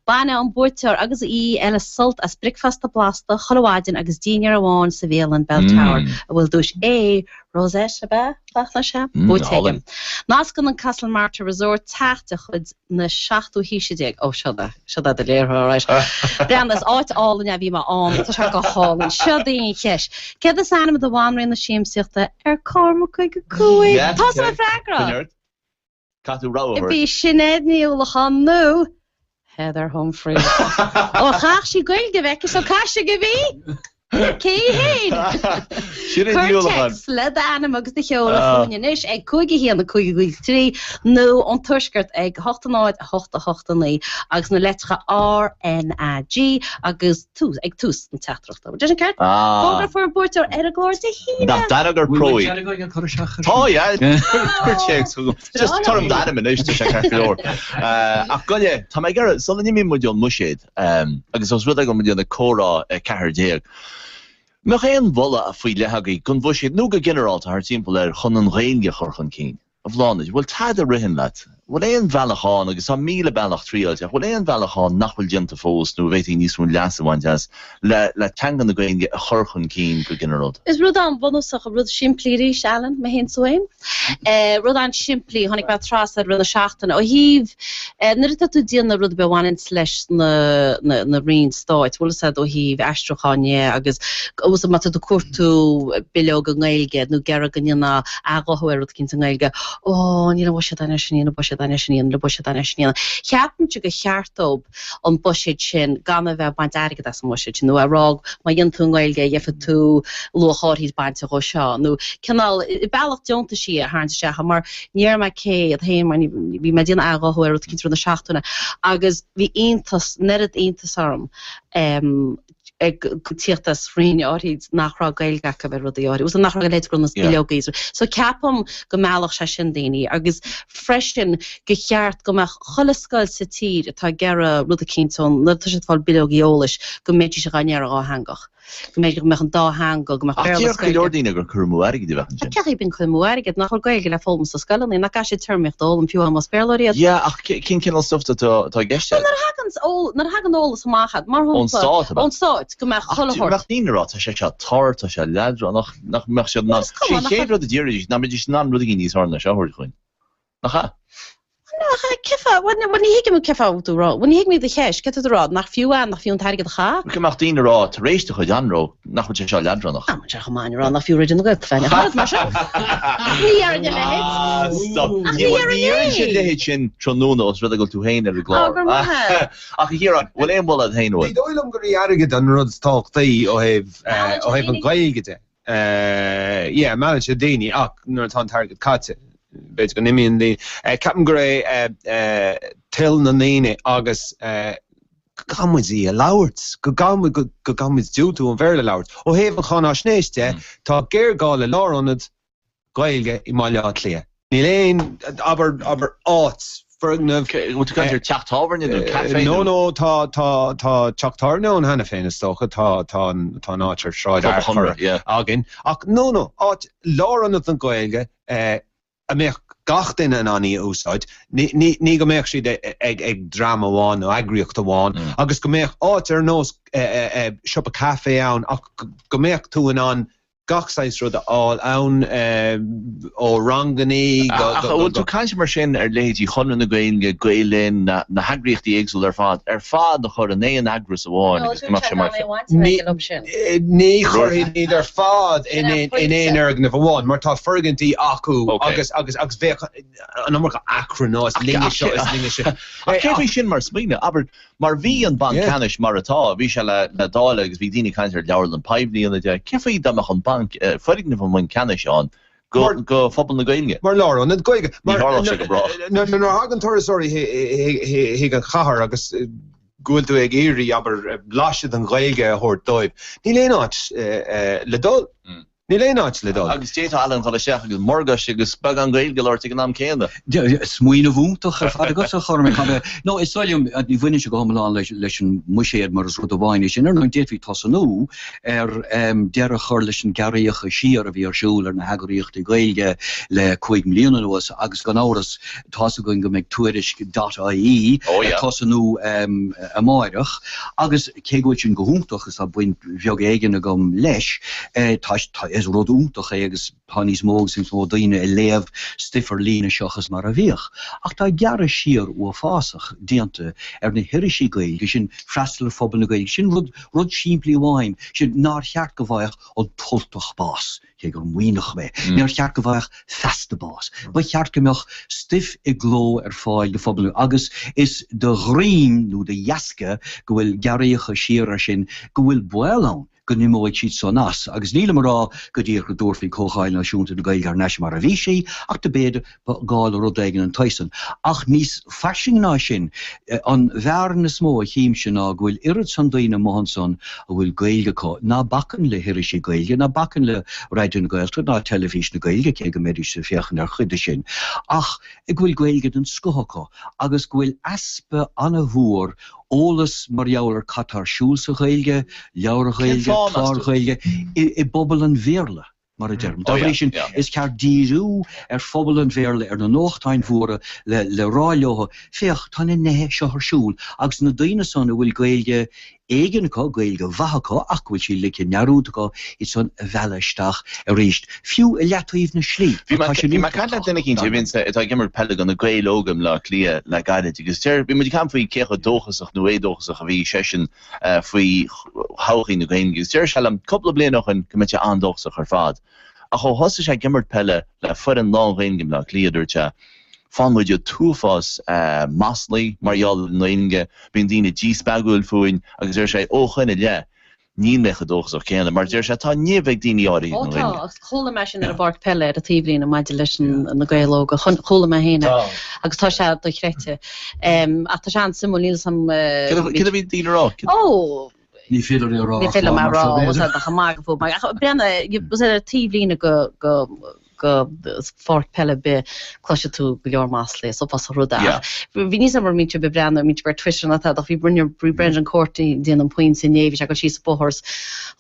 bainfidh an buaiteoir agus aoi eile sult as bricfeasta blasta chuile mhaidin agus dinnéar amháin sa bhialann Bell Tower a bhfuil duais A Rosette, ab ea? Fachtna, sea. Buaite aige. Nascann an Castlemartyr Resort teach de chuid na seachtú haoise déag. Ó, seo é, seo é do léiritheoir, alright. Breathnaigh, is áit álainn é, bhí mé ann, tá sé go hálainn. Seo í an cheist. Céard is ainm do bhanríon na siamsaíochta ar Cormac 5 5? Tosaigh le freagra! Coinnigh ort. Caithfidh tú rogha a thabhairt. Bhí Sinéad Ní Uallacháin nó Heather Humphreys. Ó, chaith sí Gaeilge a bheith aici, so caith sí go bhí! Cé féin? Sinéad Ní Cuir Uallacháin. téacs le d'ainm agus do sheoladh chugainn anois ag 5 1 5 5 3 nó ón Tuaisceart ag 8 0 8 8 9 agus na litreacha R N A G agus tús ag tús na teachtaireachta. Bhfuil sé sin ceart? Ah. Fógrófar an buaiteoir ar an gclár Dé hAoine. Nach dearg ar Bhfuil pró í? dearg ag cur isteach Tá, yeah. Cuir téacs chugam. Just tabhair dom d'ainm anois, tá sé ceart go leor. Ach gabh i leith, tá mé ag iarraidh, sula n-imíonn muid ón mbuiséad, agus os rud é go bhfuil muid ag déanamh comhrá 14, mbeadh aon mholadh faoi leith agaibh don bhuiséad nó go ginearálta thar timpeall air chun an Ghaeilge a chur chun cinn? A Bhláthnaid, bhfuil tada a ritheann leat? Bhfuil aon bhealach ann, agus tá 1,000 bealach triáilte, ach bhfuil aon bhealach ann nach bhfuil déanta fós nó a bhféadfaí níos mó leas a bhaint as le le teanga na Gaeilge a chur chun cinn go ginearálta? Is rud an-bhunúsach, rud simplí arís, Alan, mé féin is tú féin. Rud an-simplí, tháinig mé trasna air i rith na seachtaine. Ó thaobh, nuair atá tú ag déanamh rud ar bith a bhaineanns leis na na roinn stáit, bhfuil fhios a'd ó thaobh aistriúcháin dhe agus bhfuil fhios a'd má tá tú ag cuartú bileog i nGaeilge nó ag iarraidh go ndéanfá athghuthú ar rud eicínt i nGaeilge, ó níl an buiséad ann sin, níl an buiséad ann sin, níl an buiséad ann sin. Ceapaimse gur cheart dóibh an buiséad sin gan a bheith ag baint airgead as an mbuiséad sin nó a rá má dhéanann tú i nGaeilge gheobhaidh tú luach áirid bainte dhó seo nó cineál bealach deontaisí a tharraingt isteach mar ní déarfaidh mé cé iad féin mar bhí mé ag déanamh athghuthú ar rud eicínt i rith na seachtaine agus bhí iontas, an oiread iontas orm ag tíocht as roinn áirid nach raibh Gaeilge acu ar rudaí áirid, agus nach raibh a leithéid de na bileogaí. So ceapaim go meallfadh sé sin daoine agus freisin gur cheart go mbeadh chuile scoil sa tír atá ag iarraidh rud eicínt ón, nuair atá siad ag fáil bileogaí eolais, go mbeidís á n-iarraidh dhátheangach. Go mbeidh, go mbeadh an dá theanga, go mbeadh Ach Béarla déarfadh is go leor Gaeilge. daoine gur cur amú airgid a bheadh ansin. Cén chaoi a bíonn cur amú airgid? Nach bhfuil Gaeilge le foghlaim sna scoileanna? Nach gcaithfidh siad téarmaíocht a fhoghlaim fiú amháin más Béarlóirí iad? Yeah, ach cén cineál stuff atá i gceist Nuair a thagann nuair a thagann eolas amach agat, mar Ón shampla, stát, ab ea? ón stát, go mbeadh Ach chuile shórt. mbeadh daoine ag rá, tá sé seo tur, tá sé leadránach, nach mbeadh siad in ann. Is cuma, Sé an nach chéad rud a déarfaidís, nach mbeidís in ann rud éigin níos fearr ná seo a thabhairt chugainn. Nach ea? Nach ea, cén fáth, bhuel ní thuigim cén fáth a bhfuil tú ag rá, bhuel ní thuigim do cheist, céard tá tú ag rá, nach fiú é, nach fiú an t-airgead a chaitheamh? Go mbeadh daoine ag rá, tar éis do chuid anró, nach bhfuil sé seo leadránach. Ah, sé chomh maith ag rá nach fiú Raidió na Gaeltachta féin ach mar sin. Ní dhéarfainn a leithéid. Ah, stop. Ach Ní ní dhéarfainn ní dhéarfainn é. a leithéid sin tráthnóna os rud é go bhfuil tú féin ar an Á, gclár. go raibh maith. Ach a Chiaráin, bhfuil aon mholadh agat féin Ní dóigh liom gurb é airgead an rud is tábhachtaí ó thaobh ó thaobh an Ghaeilge de. Yeah, meallann sé daoine ach nuair atá an t-airgead caite, b'fhéidir go n-imíonn daoine. Ceapaim gur é toil na ndaoine agus go gcaithfidh muid í a labhairt, go gcaithfidh go gcaithfidh muid diúltú an Bhéarla a labhairt. Ó thaobh an cháináisnéis de, tá géarghá le lárionad Gaeilge i mBaile Átha Cliath. Níl aon, abair, abair, áit, foirgneamh. Bhfuil tú ag caint ar teach tábhairne nó caife No, nó? no, tá, tá, tá teach tábhairne ann cheana féin is dócha, tá, tá an, tá an áit ar Shráid Club an Fhearchair Chonradh, yeah. againn. Ach no, no, áit, lárionad na Gaeilge, a mbeadh gach duine in ann í a úsáid, ní, ní, ní go mbeadh siad ag, ag dream amháin nó eagraíocht amháin, agus go mbeadh áit ar nós siopa caife ann ach go mbeadh tú in ann. Gach saghas rud a fháil ann, ó rangannaí go. Ach an bhfuil tú ag caint mar sin ar leithéidí Chonradh na Gaeilge, Gael Linn, na heagraíochtaí éagsúla ar fad, ar fad a chur in aon eagras amháin agus go mbeadh sé mar. Ní chuirfinn iad ar fad in aon fhoirgneamh amháin mar tá foirgintí acu agus agus bheadh an iomarca achrann, ó is linne seo, is linne sin. Ach céard faoi sin mar smaoineamh? Abair, Mar bhí an Banc Ceannais mar atá, bhí sé le le dáileadh agus bhí daoine ag caint ar leabharlann poiblí a dhéanamh de. Cé faoi dá mbeadh an banc, foirgneamh an Bhainc Ceannais ann go go phobal na Gaeilge? Mar lárionad Gaeilge. Ní tharlódh sé go brách. Nuair a thagann turasóirí chuig an chathair agus go bhfuil tú ag iarraidh, abair, blaiseadh den Ghaeilge a thabhairt dóibh, níl aon áit le dul. Níl aon áit le dul. Agus d'fhéadfadh Alan dul isteach agus morgáiste agus beagán Gaeilge a labhairt ag an am céanna. Smaoineamh iontach ar fad agatsa, a Chormaic. No, is dóigh liom, ní bhaineann sé go hiomlán leis an mbuiséad mar is rud amháin é sin. Ar ndóigh, d'fhéadfaí tosnú ar deireadh a chur leis an gearraíocha siar a bhí ar siúl ar na heagraíochtaí Gaeilge le 5 mbliana anuas agus gan amhras tá's againn go mbeidh tuairisc dot ie ag tosnú amáireach agus cé go bhfuil sin go hiontach agus tá baint bheag éigin agam leis, tá, is rud iontach é agus tá níos mó agus níos mó daoine ag léamh stuif ar líne seachas mar a bhíodh. Ach tá gearradh siar uafásach déanta ar na hirisí Gaeilge sin, freastal ar phobal na Gaeilge, sin rud, rud simplí amháin, sin nár cheart go bhfaigheadh an tUltach bás. Cé gur Muimhneach mé, níor cheart go bhfaigheadh Feasta bás. Ba cheart go mbeadh stuif i gcló ar fáil do phobal agus is de dhroim nó de dheasca go bhfuil gearraíocha siar ar sin go bhfuil baol ann go n-imeoidh siad san as agus nílim ag rá go díreach go dtabharfaí Comhdháil Náisiúnta na Gaeilge thar n-ais mar a bhí sí ach do b'fhéidir ba ghá le rud éigin den tsaghas san. Ach níos fairsinge ná sin, an bhearna is mó a chímse ná go bhfuil oiread san daoine amuigh ansan a bhfuil Gaeilge acu ná bacann le hirisí Gaeilge, ná bacann le Raidió na Gaeltachta ná Teilifís na Gaeilge, cé go mbeidís ag féachaint ar chuid de sin, ach go bhfuil Gaeilge den scoth acu agus go bhfuil easpa ana-mhór eolas mar gheall ar cad tá ar siúl sa Ghaeilge, leabhair Cén Ghaeilge, fáth, meas cláir tú? Ghaeilge, i bpobal an Bhéarla. mar a deirim. Dá bhrí sin, is ceart díriú ar phobal an Bhéarla, ar na nuachtáin mhóra le le rá leo, féach, tá na nithe seo ar siúl agus na daoine san a bhfuil Gaeilge éigin acu, Gaeilge mhaith acu ach go bhfuil sí ligthe i ndearúd acu, iad san a mhealladh isteach arís, fiú i leataobh na slí. Bhí mé bhí mé ag caint le duine eicínt a bhíonn atá ag imirt peile do na Gaeil Óga i mBleá Cliath le gairid agus deir, bhí muid ag caint faoi cé chomh dóchasach nó éadóchasach a bhí seisean faoi thodhchaí na Gaeilge agus deir sé liom cúpla bliain ó shin go mbeadh sé an-dóchasach ar fad. Ach ó thosaigh sé ag imirt peile le foireann lán-Ghaeilge i mBleá Cliath, dúirt sé, faigheann muid an t-uafás maslaí mar gheall ar an nGaeilge, bíonn daoine díspeagúil fúinn agus deir sé ó shoin i leith níl mé chomh dóchasach céanna mar deir sé tá nimh ag daoine áirithe Ó don tá, Ghaeilge. agus chuala mé sin ar an bpáirc peile ar an taobhlíne maidir leis na Gaeil Óga, chuala mé féin é agus tá sé dochreidte. Ach tá sé an-suimiúil, níl 'fhios a'm. Céard a bhí daoine a rá? Ó! Ní féidir é a rá Ní féidir liom a rá, bhfuil a fhios a'd, magadh fúm. Ach breathnaigh, bhfuil a fhios a'd ar taobhlíne go, go, go pháirc peile ar bith, cloisfidh tú go leor maslaí, is uafásach rud é. Ach bhí, níl 'fhios a'm an mbíonn sibh ag breathnú, an mbíonn sibh ar Twitter nó tada, ach bhí, bhí Brendan Courtney ag déanamh pointe inné, bhí sé ag dul síos an bóthar is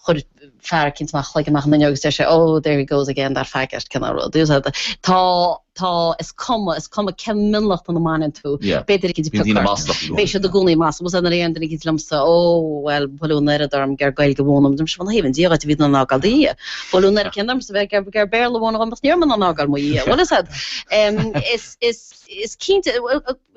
chuir fear eicínt amach a chloigeann amach an fhuinneog agus deir sé, oh, there he goes again, that faggot, cineál rud. Tá, tá, is cuma, is cuma cén mionlach lena mbaineann tú, Yeah. beidh duine eicínt ag Bíonn daoine piocadh ort. maslach i gcónaí. Beidh siad i gcónaí maslach. Bhfuil a fhios a'd nuair a deireann duine eicínt liomsa, oh, well, buaileadh an oiread orm ag iarraidh Gaeilge a mhúineadh, deirimse, bhuel, thaobh an Dia dhuit a bhí tú in ann fhágáil do dhiaidh. Buaileadh an oiread céanna ormsa a bheith ag iarraidh Béarla a mhúineadh dhom, ach ní raibh mé in ann fhágáil mo dhiaidh. Bhfuil a fhios a'd? Is, is, is cinnte,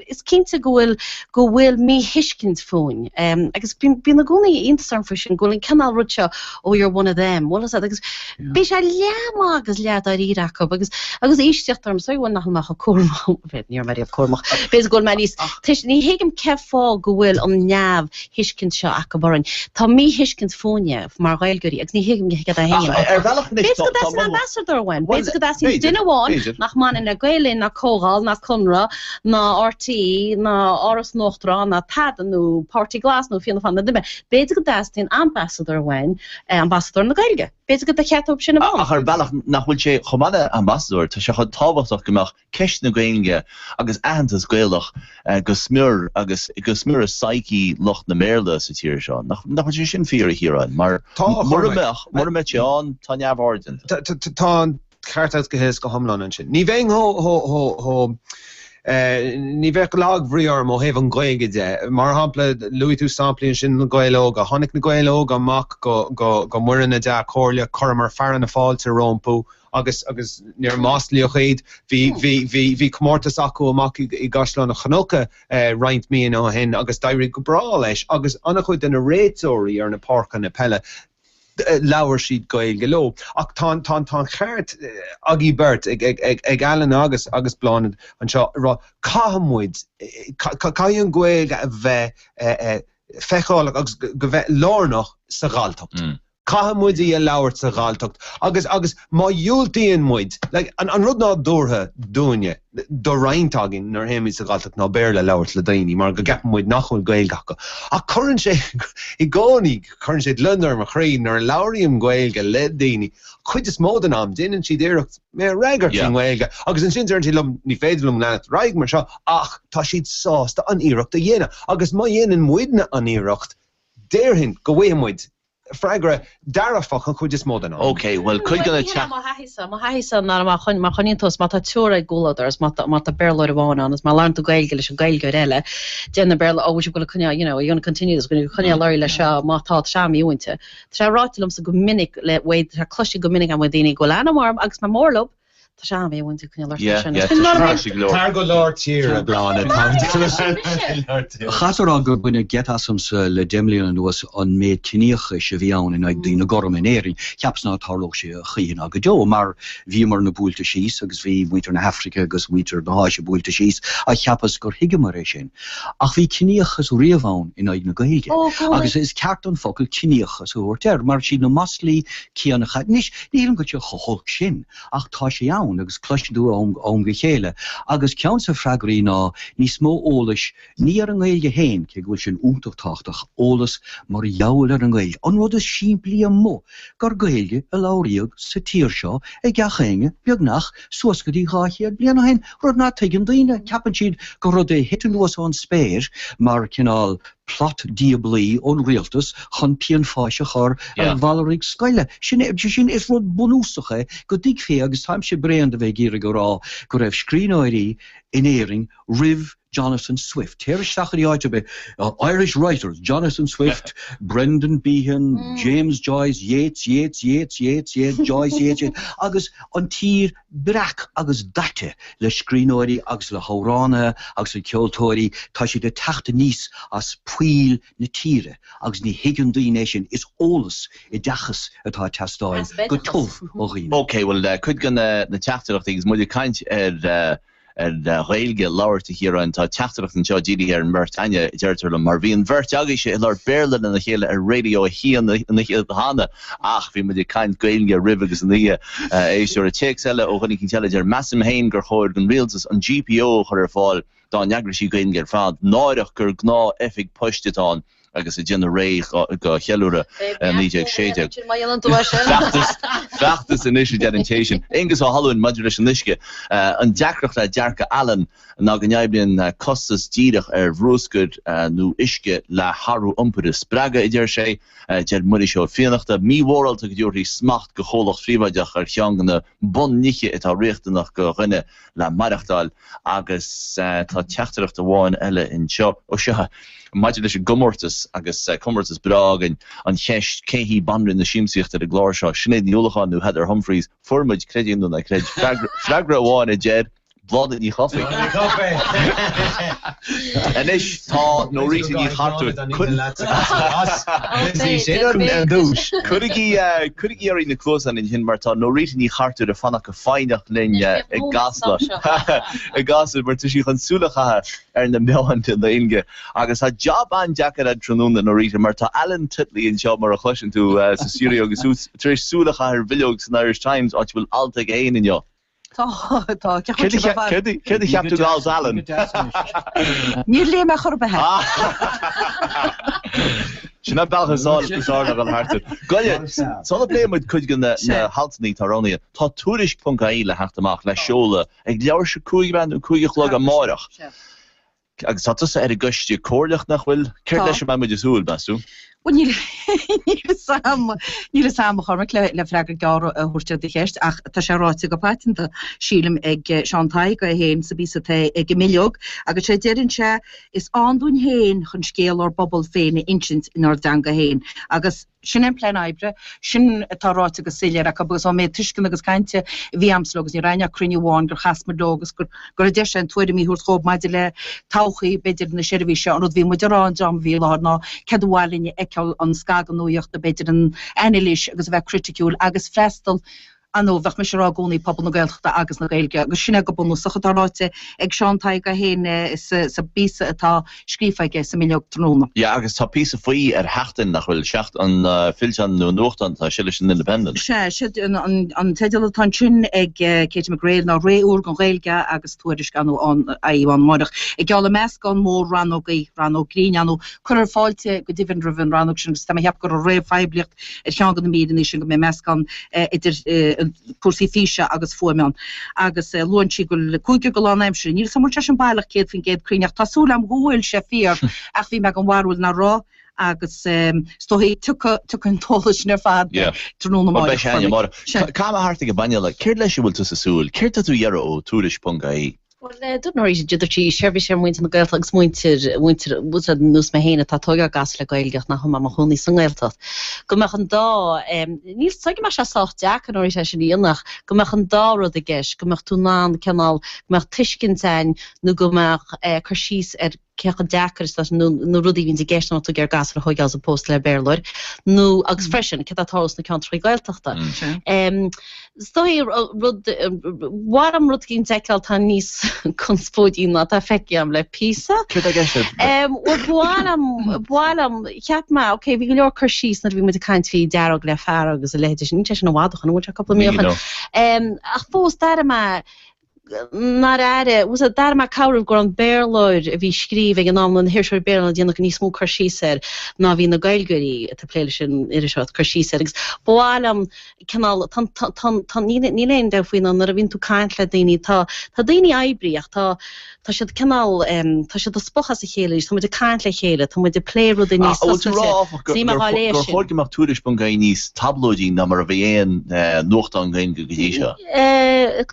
Is cinnte go bhfuil, go bhfuil míthuiscint fúinn. Agus bíonn, bíonn i gcónaí iontas orm faoi sin, go bhfuil an cineál rud seo, oh you're one of them, bhfuil a fhios a'd, agus beidh sé leath magadh agus leath dáiríre acu agus, agus éisteacht orm, sorry, bhuel nach bhfuil mé chomh cúramach, bhuel ní raibh mé riamh cúramach, b'fhéidir go bhfuil mé níos, tuis, ní thuigim cén fáth go bhfuil an neamhthuiscint seo acu orainn. Tá míthuiscint fúinne mar Ghaeilgeoirí agus ní thuigim céard é féin. Ach ar bhealach anois, B'fhéidir tá, go tá dteastaíonn mothú, ambasadóir uainn, bhuel, b'fhéidir go dteastaíonn b'fhéidir, duine amháin b'fhéidir. nach mbaineann le Gael Linn ná Comhdháil ná Conradh ná RTÉ, ná Áras an Uachtaráin, ná tada, nó Páirtí Glas, nó Fianna Fáil, nó duine. B'fhéidir go dteastaíonn ambasadóir uainn, ambasadóir na Gaeilge. B'fhéidir go cheart dóibh sin a bheith ann. Ach ar bhealach nach bhfuil sé chomh maith le ambasadóir, tá sé chomh tábhachtach go mbeadh ceist na Gaeilge agus aitheantas Gaelach go smior agus go smior i psyche lucht na mBéarla sa tír seo. Nach bhfuil sé sin fíor, a Chiaráin? Mar mura mbeadh, mura mbeadh sé ann, tá neamhaird déanta. Tá an ceart agat go huile is go hiomlán ansin. Ní bheinn chomh Ní bheadh lagbhrí orm ó thaobh an Ghaeilge de. Mar shampla, luaigh tú samplaí ansin na Gaeil Óga. Tháinig na Gaeil Óga amach go go Muireann na Dea-Chomhairle, chuireamar fearadh na fáilte rompu agus agus níor maslaíodh iad. Bhí bhí bhí bhí comórtas acu amach i gCaisleán an Chnocadh roinnt míonna ó shin agus d'éirigh go breá leis agus an-chuid de na réiteoirí ar na páirceanna peile, labhair siad Gaeilge leo. Ach tá an ceart agaibh beirt, ag Alan agus agus Bláthnaid anseo, ag rá caithfidh muid, caithfidh an Ghaeilge a bheith feiceálach agus go bheith lárnach sa Ghalltacht. Caithfidh muid í a labhairt sa Ghalltacht agus agus má dhiúltaíonn muid, like, an rud nádúrtha dúinne, do roinnt againn nuair a théimid sa Ghalltacht ná Béarla a labhairt le daoine mar go gceapann muid nach bhfuil Gaeilge acu. Ach cuireann sé, i gcónaí, cuireann sé gliondar ar mo chroí nuair a labhraím Gaeilge le daoine. Cuid is mó den am, déanann siad iarracht mé a fhreagairt i nGaeilge agus ansin deireann siad liom ní féidir liom leanacht ar aghaidh mar seo ach tá siad sásta an iarracht a dhéanamh. Agus má dhéanann muidne an iarracht, déarfainn go bhfaighidh muid freagra dearfach an chuid is mó den am. Ok, bhuel, cuid de na Ní mo thaithí-sa, mo thaithí-sa ná má má choinníonn tú, má tá triúr i gcomhluadar is má tá má tá Béarlóir amháin ann is má labhrann tú Gaeilge leis an Gaeilgeoir eile, deir na Béarla, oh, bhfuil sibh ag goil a coinneáil, you know, are you gonna continue this, going to coinneáil ar aghaidh leis seo, má tá, tá sé an-mhímhúinte. Tá sé ráite liomsa go minic le, tá sé cloiste go minic agam ó daoine go bhfuil aithne orm agus mé mór leo, Tá sé an-mhímhúinte coinneáil ort Yeah, sin. yeah, tá sé go leor. Tar go lár tíre, a Bhláthnaid. Chaithfear a rá gur baineadh geit asamsa le deich mbliana anuas an méid ciníochais a bhí ann in aghaidh daoine gorma in Éirinn. Cheapas ná tarlódh sé a choíche ná go deo mar bhíomarna buailte síos agus bhí muintir na hAfraice agus muintir na hÁise buailte síos ach cheapas gur thuigeamar é sin. Ach bhí ciníochas riamh ann in aghaidh na Gaeilge agus is ceart an focal ciníochas a thabhairt air mar siad na maslaí céanna a chaith. Anois, ní shílim go bhfuil sé chomh holc sin ach tá sé ann agus cloiseann tú ó am go chéile agus ceann de na freagraí ná níos mó eolais, ní ar an nGaeilge féin, cé go bhfuil sin iontach tábhachtach, eolas mar gheall ar an nGaeilge, an rud is simplí amuigh, gur Gaeilge a labhraíodh sa tír seo ag gach éinne, beagnach, suas go dtí 200 bliain ó shin, rud ná tuigeann daoine, ceapann siad gur rud é a thit anuas ón spéir mar cineál plot diablaí ón rialtas chun pianpháis a chur ar mhalraigh scoile. Sin é, sin, is rud bunúsach é go dtuigfí agus táimse bréan de bheith ag iarraidh a rá go raibh scríbhneoirí in Éirinn roimh Jonathan Swift. Téir isteach go dtí áit ar bith, Irish writers, Jonathan Swift, Brendan Behan, James Joyce, Yeats, Yeats, Yeats, Yeats, Yeats, Joyce, Yeats, Yeats, agus an tír breac agus daite le scríbhneoirí agus le hamhránaithe agus le ceoltóirí, tá siad ag teacht aníos as poill na tíre agus ní thuigeann daoine é sin. Is eolas, oideachas atá ag teastáil go tiubh ó dhaoine. Ok, bhuel, cuid de na teachtaireachtaí agus muid ag caint ar ar Ghaeilge a labhairt, a Chiaráin, tá teachtaireacht anseo dírithe ar an mbeirt againne, deirtear liom, mar bhí an bheirt agaibhse ag labhairt Béarla lena chéile ar Raidió 1 an oíche cheana ach bhí muid ag caint Gaeilge roimh agus i ndiaidh éisteora. Téacs eile ó dhuine eicínt eile a deir, Measaim féin gur chóir don rialtas an GPO a chur ar fáil dá n-eagraisí Gaeilge ar fad. Náireach gur gnáth-oifig poist atá ann. agus ag déanamh réidh do cheiliúradh 1916. Feachtas, feachtas anois a deir an té sin. Aengus Ó hAlmhain, maidir leis an uisce, an deacracht le dearcadh Alan ná go n-oibríonn costas díreach ar bhrúscar nó uisce le hathrú iompair a spreagadh, a deir sé. Deir Muiris Ó Fiannachta, mímhórálta go dtabharfaí smacht do chomhlacht phríobháideach ar cheann de na bun-nithe atá riachtanach do dhuine le maireachtáil. Agus tá teachtaireacht amháin eile anseo, ó seo, maidir leis an gcomórtas, agus comórtas breá againn, an cheist cé hí banríon na siamsaíochta ar an gclár seo, Sinéad Ní Uallacháin nó Heather Humphreys? Fuair muid, creid é nó ná creid, freagra amháin a deir, Bláthnaid Ní Chofaigh. Anois tá Norita Ní Chartúir. Cuirigí cuirigí oraibh na cluasáin ansin mar tá Norita Ní Chartúir ag fanacht go foighneach linn i gCasla i gCasla mar tá sí chun súil a chaitheamh ar na meáin Ghaeilge agus tá jab an-deacair agat tráthnóna Norita mar tá Alan Titley anseo mar a chloiseann tú sa stiúideo agus tú tar éis súil a chaitheamh ar bhileog san Irish Times áit a bhfuil alt aige féin inniu. Tá, tá. Céard a cheap tú d'alt Alan? Níor léigh mé chor ar bith é. Sin an bealach is fearr le dhul thart air. Goile, sula bpléifidh muid cuid de na haltanna atá roghnaithe, tá tuairisc.ie le theacht amach le seoladh ag leathuair tar éis 5 ab ea nó 5 a chlog amárach. Agus tá tusa ar an gcoiste comhairleach, nach bhfuil? Céard leis a mbeidh muid ag súil, meas tú? Bhuel, níl fhios a'm, níl fhios a'm, a Chormaic, le le freagra gearr a thabhairt ar do cheist, ach tá sé ráite go paiteanta, sílim, ag Seán Tadhg é féin sa bpíosa atá ag an mBileog, agus sé deireann sé, is ann dúinn féin chun scéal ár bpobal féin a insint inár dteanga féin. Agus sin é an plean oibre, sin atá ráite go soiléir acu, agus ón méid tuisceana agus cainte a bhí a'msa leo, agus ní raibh ach cruinniú amháin gur chas muid leo agus gur go raibh deis againn tuairimí a thabhairt dhóibh maidir le todhchaí, b'fhéidir, na seirbhíse. An rud a bhí muid a rá, an dream a bhí i láthair, ná céard ba mhaith linn a fheiceáil, an scagadh nuachta, b'fhéidir, an anailís agus a bheith criticiúil agus freastal, ar ndóigh, bheadh mise a rá i gcónaí, pobal na Gaeltachta agus na Gaeilge. Agus sin é go bunúsach atá ráite ag Seán Tadhg é féin sa bpíosa atá scríofa aige sa mBileog tráthnóna. Yeah, agus tá píosa faoi ar Sheachtain, nach bhfuil? Seacht, an fillteán nó an nuachtán atá sé leis an Independent. Sea, sé an teideal atá ansin ag Katie McGrail ná Ré Úr don Ghaeilge agus tuairisc ann ann amárach. Ag geall le meascán mór rannógaí, rannóg grinn ann, cuirfear fáilte go deimhin roimh an rannóg sin agus tá mé ag ceapadh go raibh réamhphoiblíocht ar cheann de na míreanna sin go mbeidh meascán idir cúrsaí físe agus fuaime ann. Agus luann sí go bhfuil cúigear go lánaimseartha. Níl 'fhios a'm an bhfuil sé sin baileach 100% cruinn ach tá súil a'm go bhfuil sé fíor ach bhí mé den bharúil nach raibh agus is dóigh tiocfaidh tiocfaidh an t-eolas sin ar fad tráthnóna Bhuel beidh amárach. sé againn amárach. Caithfidh mé thart ag an bpainéal. Céard leis a bhfuil tusa ag súil? Céard tá tú a iarraidh ó Tuairisc.ie? Bhuel, dúirt Norita, dúirt sí, seirbhís ar mhuintir na Gaeltachta agus muintir, mhuintir, ar nós mé féin atá tógtha gafa le Gaeilge ach nach bhfuil mé i mo chónaí sa nGaeltacht, go mbeadh an dá, níl, is dóigh go mbeadh sé sách deacair Norita é sin a dhéanamh ach go mbeadh an dá rud i gceist, go mbeadh tú in ann cineál, go mbeadh tuiscint a'inn nó go mbeadh cur síos ar cé chomh deacair is atá nó na rudaí a bhíonns i gceist nuair atá tú ag iarraidh gasúr a thóigeáil is ag pósadh le Béarlóir nó agus freisin céard atá ag tarlú sna ceantracha Gaeltachta. Is dóigh rud, ba mhaith liom rud éicint a fheiceáil atá níos conspóidí ná atá feicthe agam le píosa. Céard atá i gceist leat? Bhuel, ba mhaith liom, ba mhaith liom, cheap mé, ok, bhí go leor cur síos nuair a bhí muid ag caint faoi Dearg le Fearg agus a leithéid sin, níl sé sin i bhfad ó shin, an bhfuil sé cúpla mí ó shin? Ach fós, d'airigh mé, nár airigh, bhfuil 's a'd, d'airigh mé corruair go raibh an Béarlóir a bhí ag scríobh ag an am, nó na hiriseoirí Béarla ag déanamh níos mó cur síos air ná bhí na Gaeilgeoirí atá ag plé leis an iriseoireacht cur síos air agus ba mhaith liom cineál, tá, tá, tá, tá, níl, níl aon dabht faoi ná nuair a bhíonn tú ag caint le daoine, tá, tá daoine oibrithe ach tá, tá siad cineál, tá siad ag spochadh as a chéile arís, tá muid ag caint le chéile, tá muid ag plé rudaí níos An bhfuil tú oscailte, rá áfach gur, níl mé gur, dhá léamh gur sin. chóir go mbeadh Tuairisc.ie níos tablóidí ná mar a bhí aon nuachtán Gaeilge go dtí seo?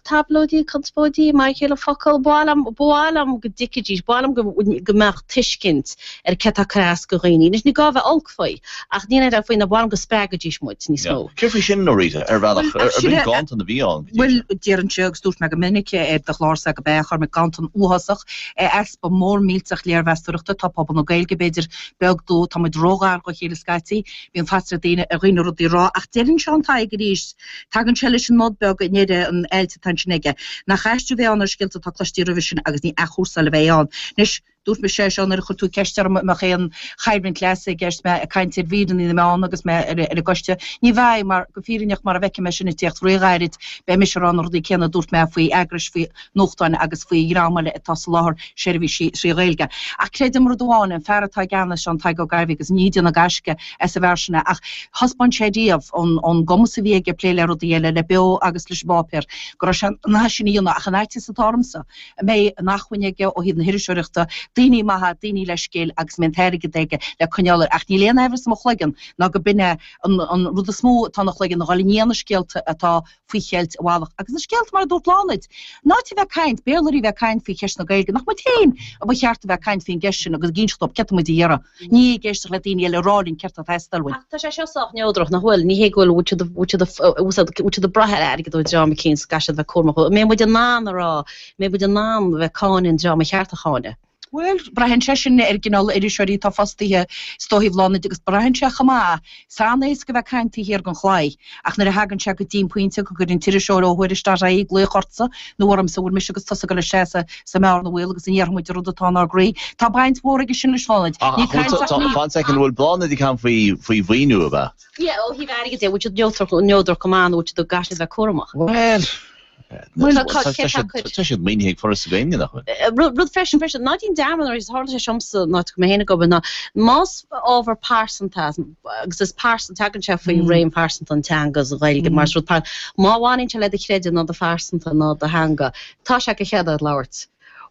Tablóidí, conspóidí, mar a chéile focal. Ba mhaith liom, ba mhaith liom go dtuigfidís, ba mhaith liom go, go mbeadh tuiscint ar céard atá ag cur as do dhaoine. Anois, ní gá a bheith olc faoi, ach níl aon dabht faoi ná ba mhaith liom go spreagfaidís muid níos mó. Céard faoi sin, Norita, ar bhealach, Bhuel, ar bith ganntan a bhí ann go dtí Bhuel, seo? déarfainnse, agus dúirt mé go minic ar do chlársa go b'ea, a Chormaic, ganntan uafásach, easpa mór millteach léirmheastóireachta, tá pobal na Gaeilge, b'fhéidir, beag dubh, tá muid róghar dá chéile scaití, bíonn faitíos ar daoine, ar dhaoine rudaí a rá, ach deireann Seán Tadhg arís, Tagann sé leis an nod beag i ndeireadh an ailt atá ansin aige, nach aistriú a bheidh ann ar scéalta atá cloiste roimhe sin agus ní athchúrsáil a bheidh ann. Anois, dúirt mise é seo nuair a chuir tú ceist orm an mbeadh aon choimhlint leasa i gceist, mé ag caint ar mhíreanna na meán agus mé ar an gcoiste. Ní bheidh, mar go fírinneach mar a bhfeicfidh mé sin ag tíocht ríghairid, beidh mise ag rá na rudaí céanna a dúirt mé faoi eagrais, faoi nuachtáin agus faoi dhream eile atá ag soláthar seirbhísí trí Ghaeilge. Ach creidim rud amháin, an fear atá i gceannas, Seán Tadhg Ó Gairbhí, agus ní déanamh gaisce as an bhfear sin é, ach thaispeáin sé riamh, ón gcumas a bhí aige plé le rudaí eile, le Beo agus leis an bpáipéar, go raibh sé in ann sin a dhéanamh, ach an fhaitíos atá ormsa, an mbeidh an acmhainn aige ó thaobh na hiriseoireachta, daoine maithe, daoine le scil agus an mbeidh an t-airgead aige le coinneáil air. Ach níl aon aimhreas i mo chloigeann ná go b'in é an rud is mó atá ina chloigeann, a dhul i ndiaidh na scéalta atá faoi cheilt i bhfalach. Agus na scéalta, mar a dúirt Bláthnaid, in áit a bheith ag caint, Béarlóirí a bheith ag caint faoi cheist na Gaeilge, nach muid féin a ba cheart a bheith ag caint faoin gceist sin agus ag inseacht dóibh céard tá muid a iarraidh. Ní ag éisteacht le daoine eile ag rá linn céard atá ag teastáil uainn. Ach tá sé seo sách neodrach, nach bhfuil? Ní hé go bhfuil, bhfuil siad, bhfuil siad, bhfuil siad ag brath ar airgead ó dream eicínt, is caithfidh siad a bheith cúramach. An mbeidh muid in ann a rá, an mbeidh muid in ann a bheith ag cáineadh an dream a cheart a cháineadh? Bhuel, braitheann sé sin ar an gcineál iriseoirí atá fostaithe is dóigh a Bhláthnaid agus braitheann sé chomh maith, is an-éasca a bheith ag caint taobh thiar den chlaí ach nuair a thagann sé go dtí an pointe go gcuireann t-iriseoir ó Thuairisc.ie glaoch ortsa nó ormsa, bhfuil mise agus tusa ag dul isteach sa sa mbearna bhaol agus an ndéarfaidh muid an rud atá inár gcroí. Tá baint mhór aige sin leis Bhláthnaid. Ní caint ach ní. Fan soicind, an bhfuil Bláthnaid ag caint faoi faoi mhaoiniú, ab ea? Yeah, ó thaobh airgid de, bhfuil siad neodrach, neodrach go maith nó bhfuil siad ag caithfidh siad a bheith cúramach? Bhuel, Tá siad maoinithe ag Foras na Gaeilge, nach bhfuil? Rud freisin, freisin, ná déan dearmad nuair a tharla sé seo domsa an áit go mé féin ag obair ná más ábhar pearsanta agus is pearsanta, tagann sé faoi réim phearsanta an teanga agus an Ghaeilge mar is rud pearsanta, má bhaineann sé le do chreideamh nó do phearsanta nó do theanga, tá sé go chead agat labhairt.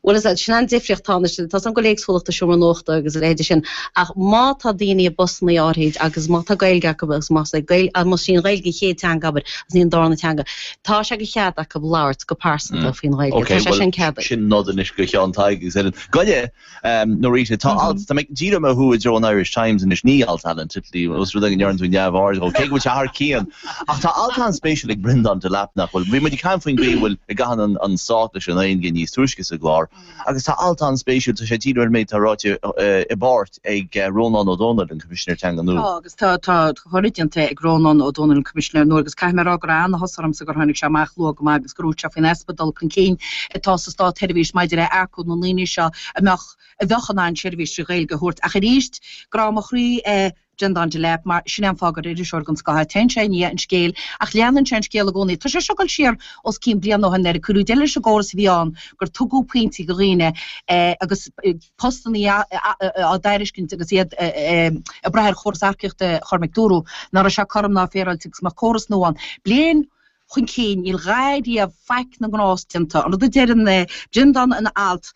Bhuel, is sin an difríocht atá anois, tá 's agam go bhfuil éagsúlacht i seomra nuachta agus a leithéide sin, ach má tá daoine i bpostanna áirid agus má tá Gaeilge acu agus más é Gaeilge, más í an Ghaeilge an chéad teanga, abair, agus ní an darna teanga, tá sé de chead acu labhairt go pearsanta faoin Ghaeilge. Ok, Tá sé bhuel, sin ceadaithe. sin nod anois go Sheán Tadhg agus Ellen. Goile, Norita, tá alt, tá mé, díreoidh mé thú i dtreo an Irish Times anois, ní alt Alan Titley, os rud é go ndeireann tú neamhaird dhó, cé go bhfuil sé thar cionn. Ach tá alt an-spéisiúil ag Breandán Delap, nach bhfuil? Bhí muid ag caint faoin gcaoi a bhfuil a gcaitheann an an stát leis an nGaeilge níos túisce sa gclár, agus tá alt an-spéisiúil, tá sé ag díriú ar an méid atá ráite i bpáirt ag Rónán Ó Domhnaill, an Coimisinéir Teanga nua. Tá, agus tá, tá cáineadh déanta ag Rónán Ó Domhnaill, an Coimisinéir nua, agus caithfidh mé a rá go raibh an-áthas ormsa gur tháinig sé amach luath go maith agus gur dhúirt sé faoin easpa dul chun cinn atá sa státsheirbhís maidir le earcú na ndaoine seo a mbeadh, a bheadh in ann seirbhís trí Ghaeilge a thabhairt. Ach arís, grá mo chroí é Breandán Delap, mar sin é an fáth gur iriseoir den scoth é. Téann sé i ndiaidh an scéil ach leanann sé an scéal i gcónaí. Tá sé seo ag dul siar os cionn bliain ó shin nuair a cuireadh deireadh leis an gcóras a bhí ann gur tugadh pointí do dhaoine agus postanna á dtairiscint agus iad ag brath ar chóras earcaíochta Chormaic Dúradh nach raibh sé cothrom ná féaráilte agus go mbeadh córas nua ann. Bliain chun cinn níl a dhath riamh faic na ngnás déanta. An rud a deireann Breandán ina alt,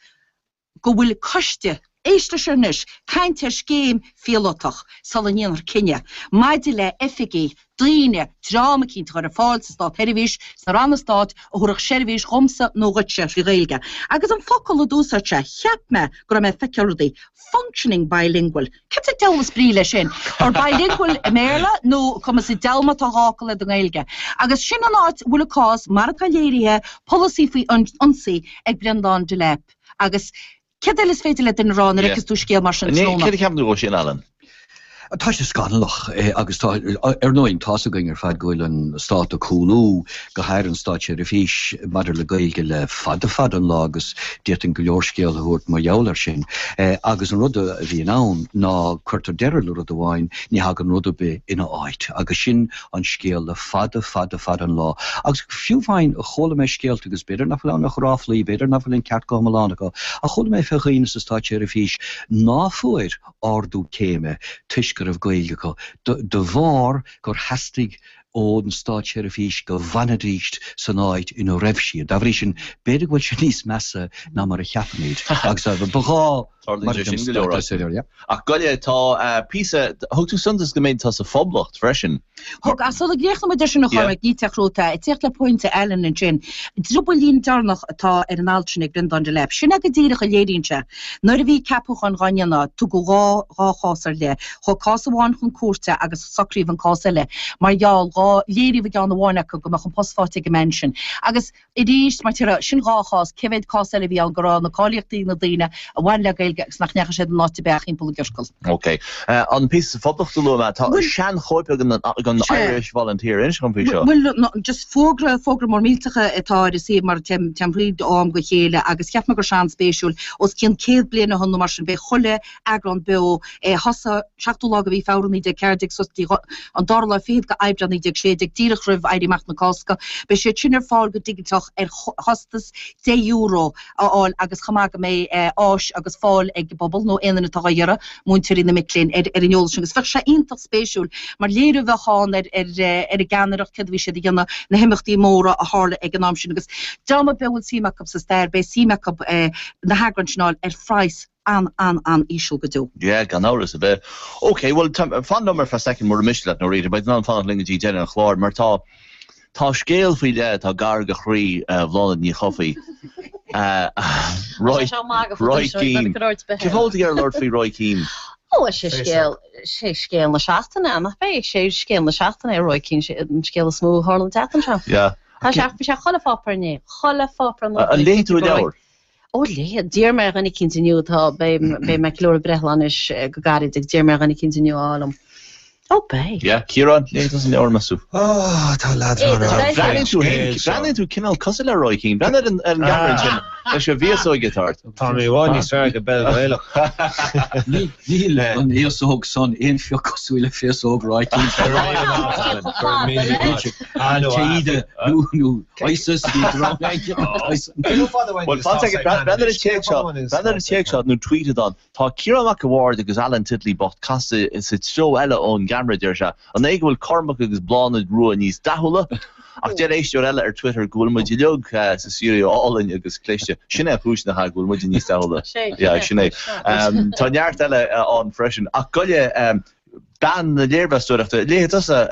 go bhfuil coiste, éist leis seo anois, caint ar scéim phíolótach sula ndéanfar cinneadh maidir le oifigigh, daoine, dream eicínt a chur ar fáil sa státsheirbhís, sna ranna stáit, a thabharfadh seirbhís dhomsa nó dhuitse thrí Ghaeilge. Agus an focal a d'úsáid sé, cheap mé go raibh mé ag feiceáil rudaí, functioning bilingual. Cad sa diabhal is brí leis sin? Or bilingual i mBéarla nó cuma sa diabhal má tá dhá fhocal agat i nGaeilge. Agus sin an áit a bhfuil an cás, mar atá léirithe, polasaí faoi ionsaí ag Breandán Delap. Agus céard eile is féidir le duine a rá nuair a fheiceas tú scéal mar sin tráthnóna? Céard a cheapann tú dhó sin, Alan? Tá sé scannalach agus tá, ar ndóigh, tá's againn ar fad go bhfuil an stát ag cúlú, go háirithe an státseirbhís, maidir le Gaeilge le fada fada an lá agus d'fhéadfainn go leor scéalta a thabhairt mar gheall air sin. Agus an rud a bhíonn ann ná cuirtear deireadh le rud amháin, ní thagann rud ar bith ina áit. Agus sin an scéal le fada fada fada an lá. Agus fiú amháin, chuala mé scéalta, agus b'fhéidir nach bhfuil ann ach ráflaí, b'fhéidir nach bhfuil an ceart go hiomlán acu, ach chuala mé fé dhaoine sa státseirbhís ná fuair ardú céime toisc go raibh Gaeilge acu, de bharr gur theastaigh ón státseirbhís go bhfanfaidís san áit ina raibh siad. Dá bhrí sin, b'fhéidir go bhfuil sé níos measa ná mar a cheapaimid. Agus ba ghá Tarlaíonn sé sin go leor áiteanna. Ach goile, tá píosa, thug tú suntas don méid atá sa Phoblacht freisin. Thug, ach sula gcríochnóidh muid ar sin a Chormaic, ní teach rúta, ag tíocht le pointe Alan ansin, driobaillín deireanach atá ar an alt sin ag Breandán Delap. Sin é go díreach a léiríonn sé. Nuair a bhí ceapúcháin dhá ndéanamh, tugadh dhá, dhá chás ar leith. Chuaigh cás amháin chun cúirte agus socraíodh an cás eile mar gheall, dhá, léiríodh i gceann amháin acu go mbeadh an post faighte ag an mbean sin. Agus. Arís, mar déarfá, sin dhá chás, cé mhéad cás eile a bhí ann go raibh na cáilíochtaí ag na daoine a bhain le Gaeilge agus nach ndeachaigh siad in áit ar bith ach thimpeall i gciorcal. Ok. An píosa sa Phoblacht a luaigh mé, tá seanchóip den Irish Volunteer, inis dom faoi seo. Bhuel, just fógra, fógra mór millteach atá ar an suíomh mar téim thríd ó am go chéile agus cheap mé go raibh sé an-spéisiúil. Os cionn 100 bliain ó shin nó mar sin, beidh chuile eagrán beo thosaigh 7ú lá de mhí Feabhra 1914 suas go dtí an dara lá fichead de Aibreán 1916, díreach roimh Éirí Amach na Cásca. Beidh siad sin ar fáil go digiteach ar chostas €10 a fháil agus chomh maith go mbeidh áis agus fáil ag an bpobal nó aon duine atá á iarraidh, múinteoirí na mic léinn, ar an eolas sin. Agus bheadh sé iontach spéisiúil mar léiriú a bheadh ann ar ar an gceannaireacht, céard a bhí siad a dhéanamh, na himeachtaí móra a tharla ag an am sin agus dream ar bith a bhfuil suim acu sa stair, beidh suim acu na heagráin sin a fháil ar phraghas an-an-an-íseal go deo. Yeah, gan amhras ar bith. Ok, bhuel, fan liom ar feadh soicind mura miste leat, Norita, beidh tú in ann fanacht linn go dtí deireadh an chláir, mar tá, tá scéal faoi leith atá gar do chroí Bhláthnaid Ní Chofaigh. Roy, Roy Keane. Cén fáth a bhfuil tú ag iarraidh labhairt faoi Roy Keane? Ó, sé scéal, sé scéal na seachtaine, nach é? Sé scéal na seachtaine é Roy Keane, sé an scéal is mó a tharla an tseachtain seo. Yeah. Tá sé, bhí sé chuile pháipéar inné, chuile pháipéar An léigh tú an leabhar? Ó, léigh. D'iarr mé ar dhuine eicínt inniu, tá, beidh, beidh mé ag ceiliúradh breithlá anois go gairid agus d'iarr mé ar dhuine eicínt inniu a fháil dom. Ó, beidh. Yeah, Ciarán, léigh tusa an leabhar, meas tú? Ó, tá leadrán orm faoin Breathnaíonn tú scéal féin, seo. breathnaíonn tú cineál cosúil le Roy Keane. Breathnaigh ar an, ar an gceamara ansin leis an bhféasóig atá ort. Tá mé i bhfad níos fearr ag an bpeil Ghaelach. Níl an fhéasóg san aon phioc cosúil le féasóg Roy Keane. Go raibh míle maith agat, Alan. Go raibh míle maith agat. Ah, no, Al-Qaeda nó nó ISIS ní dream Bhuel, fan soicind, breathnaigh ar an téacs seo, breathnaigh ar an téacs seo nó tweet atá ann. Tá Ciarán Mac a' Bhaird agus Alan Titley bocht casta sa treo eile ón gceamara, deir sé. An é go bhfuil Cormac agus Bláthnaid Rua níos dathúla? Ach deir éisteoir eile ar Twitter go bhfuil muid uilig sa stiúideo álainn agus cliste. Sin é an chúis nach ea go bhfuil muide níos dathúla. Yeah, sin é. Tá neart eile ann freisin. Ach goile, bean na léirmheastóireachta, léifidh tusa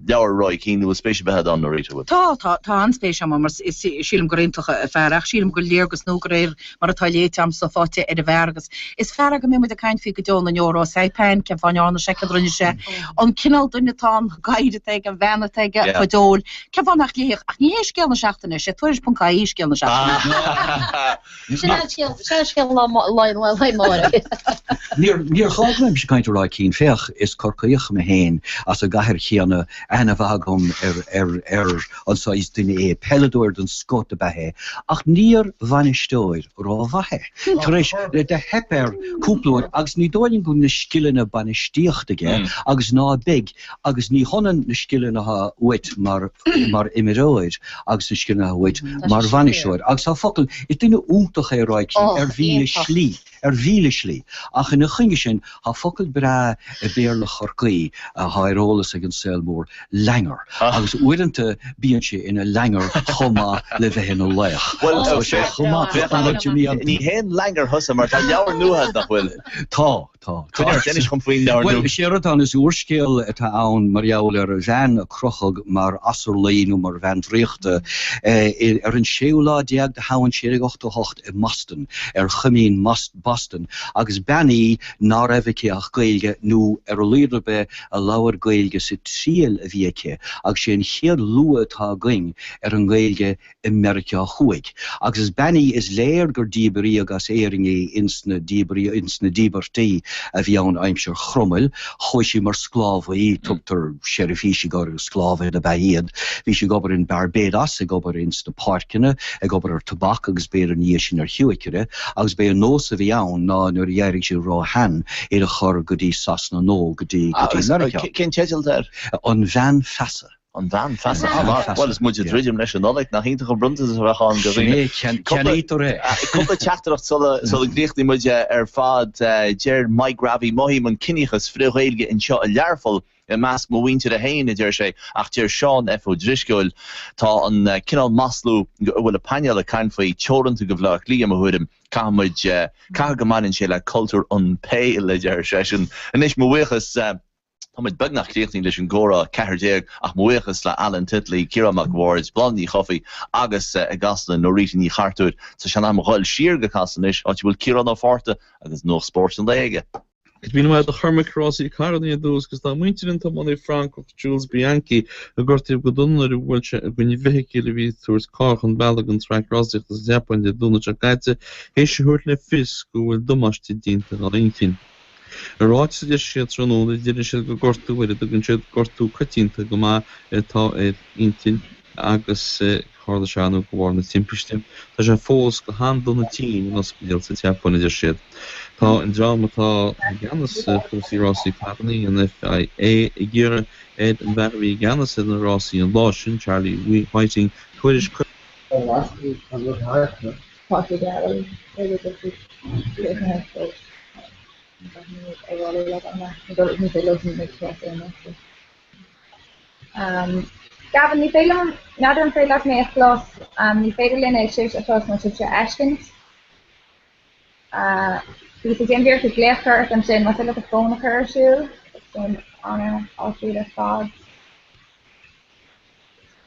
leabhar Roy Keane, bhfuil spéis ar bith agat ann, Norita? Bhfuil? Tá, tá, tá an-spéis agam ann mar is, sílim gur iontach an fear ach sílim go léargas nua de réir mar atá léite agamsa faighte ar an bhfear agus is fear é go mbeidh muid ag caint faoi go deo na ndeor ó Saipan, cén fáth a ndearna sé céard a rinne sé, an cineál duine atá ann, an gadhair atá aige, an bhean atá aige, a chuid óil, cén fáth nach léifeadh, ach ní hé scéal na seachtaine, sé tuairisc ponc ie scéal na seachtaine. Sin an scéal, sin an scéal lá lá Máire. Níor níor ghá go mbeimis ag caint ar Roy Keane. Féach, is Corcaíoch mé féin, as an gcathair chéanna, aithne mhaith agam ar ar ar an saghas duine é. Peileadóir den scoth ab ea é, ach níor bhainisteoir rómhaith é. Tar éis do theip air cúpla uair agus ní dóigh liom go bhfuil na scileanna bainistíochta aige agus ná beidh agus ní hionann na scileanna atá uait mar mar imreoir agus na scileanna atá uait mar bhainisteoir. Agus tá focal, is duine iontach é Roy Keane ar mhíle slí, ar mhíle slí. Ach ina choinne sin, tá focal breá i Béarla Chorcaí atá ar eolas ag an saol mór, langer. Agus uaireanta bíonn sé ina langer chomh maith le bheith ina laoch. Bhuel, tá sé chomh maith, ní haon langer thusa mar tá leabhar nua agat, nach bhfuil? Tá. Tá. Coinnigh ort, inis dhom faoin leabhar nua. Bhuel, is éard atá ann, is úrscéal atá ann mar gheall ar bhean a crochadh mar asarlaí nó mar bhean draíochta ar an séú lá déag de Shamhain 1688 i mBoston, ar choimín Boston, agus bean í ná raibh aici ach Gaeilge nó ar a laghad ar bith a labhair Gaeilge sa triail a bhí aici agus sé an chéad lua atá againn ar an nGaeilge i Meiriceá Thuaidh. Agus is bean í, is léir gur díbríodh as Éirinn í ins na ins na díbeartaí a bhí ann aimsir Chromaill. Chuaigh sí mar sclábhaí, tugtar seirbhísigh orthu, sclábhaithe ab ea iad. Bhí sí ag obair in Barbados, ag obair ins na páirceanna, ag obair ar tobac agus b'fhéidir ina dhiaidh sin ar shiúicre. Agus b'é an nós a bhí ann ná nuair a d'éirigh sí ró-shean, iad a chur go dtí Sasana nó go dtí go dtí Meiriceá. Cén teideal atá air? An Bhean Feasa. An Bhean Feasa. Bhuel, is muid ag druidim leis an Nollaig, nach iontach an bronntanas a bheadh ann do dhaoine. Ceannaítear é. Cúpla teachtaireacht sula gcríochnaíonn muid ar fad. Deir Mike Ravy, Mothaím an ciníochas frith-Ghaeilge anseo i Learpholl i measc mo mhuintire féin, a deir sé, ach deir Seán F. Ó Drisceoil, Tá an cineál maslú a bhfuil an painéal ag caint faoi teoranta go Bhaile Átha Cliath, i mo thuairim. Caithfidh muid, caithfidh go mbaineann sé le cultúr an pale, a deir seisean. Anois, mo bhuíochas. Tá muid beagnach críochnaithe leis an gcomhrá 14 ach mo bhuíochas le Alan Titley, Ciarán Mac an Bhaird, Bláthnaid Ní Chofaigh agus i gCasla Norita Ní Chartúir. Tá sé in am a dhul siar go Casla anois, áit a bhfuil Ciarán Ó Fátharta agus Nuacht Spóirt an lae aige. Míle maith do Chormac Rásaí Carrannaí ar dtús agus dá muintir an tiománaí Francach Jules Bianchi a gortaíodh go dona nuair a bhuail sé i gcoinne feithicil a bhí ag tabhairt carr chun bealaigh don traic rásaíochta sa tSeapáin Dé Domhnaigh seo caite théis a thabhairt le fios go bhfuil damáiste déanta dá inchinn. I ráiteas a d'eisigh siad tráthnóna, deireann siad gur gortú ar a dtugann siad gortú coitianta go maith atá ar intinn agus tharla sé nó de bharr na timpiste. Tá sé fós go han-dona tinn in ospidéal sa tSeapáin, a deir siad. Tá an dream atá i gceannas ar chúrsaí rásaí carrannaí, an FIA, ag iarraidh ar an bhfear a bhí i gceannas ar na rásaí an lá sin, Charlie Whiting, tuairisc Tá sé geall ar go dtiocfaidh críochnaithe so caithfimid a rá le gan ní féidir liom na ceart ar an Um, Gavin, ní féidir liom, n'fheadar an féidir leat mé a chlos, um, ní féidir linn é sibhse a chlos nó sibhse a fheiscint. Uh, bhíos ag déanamh iarracht glaoch ort ansin, más féidir leat do fón a chur ar siúl, sin an-áisiúil ar fad.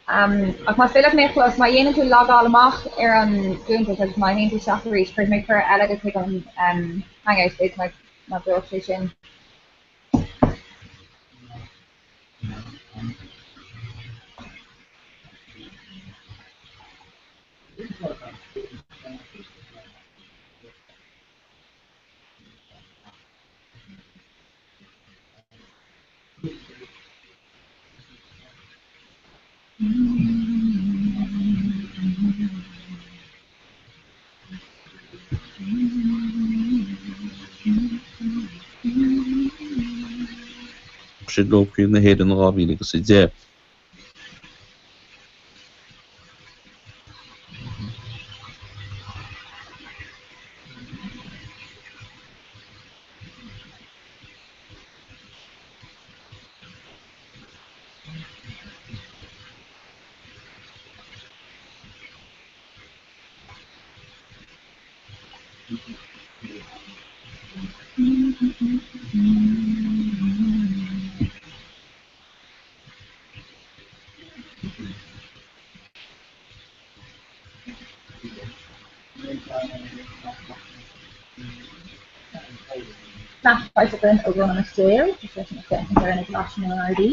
Ach más féidir leat mé a chlos, má dhéanann tú logáil amach ar an gcuntas agus má théann tú isteach arís, cuirfidh mé cuireadh eile duit chuig an Hangout, b'fhéidir go n-oibreoidh sé sin. Siad leo Craobh na hÉireann 2010. Snap faighte againn ó Rónán Mac Dale, tá seisean ag féachaint ar na glaiseanna na nGardaí.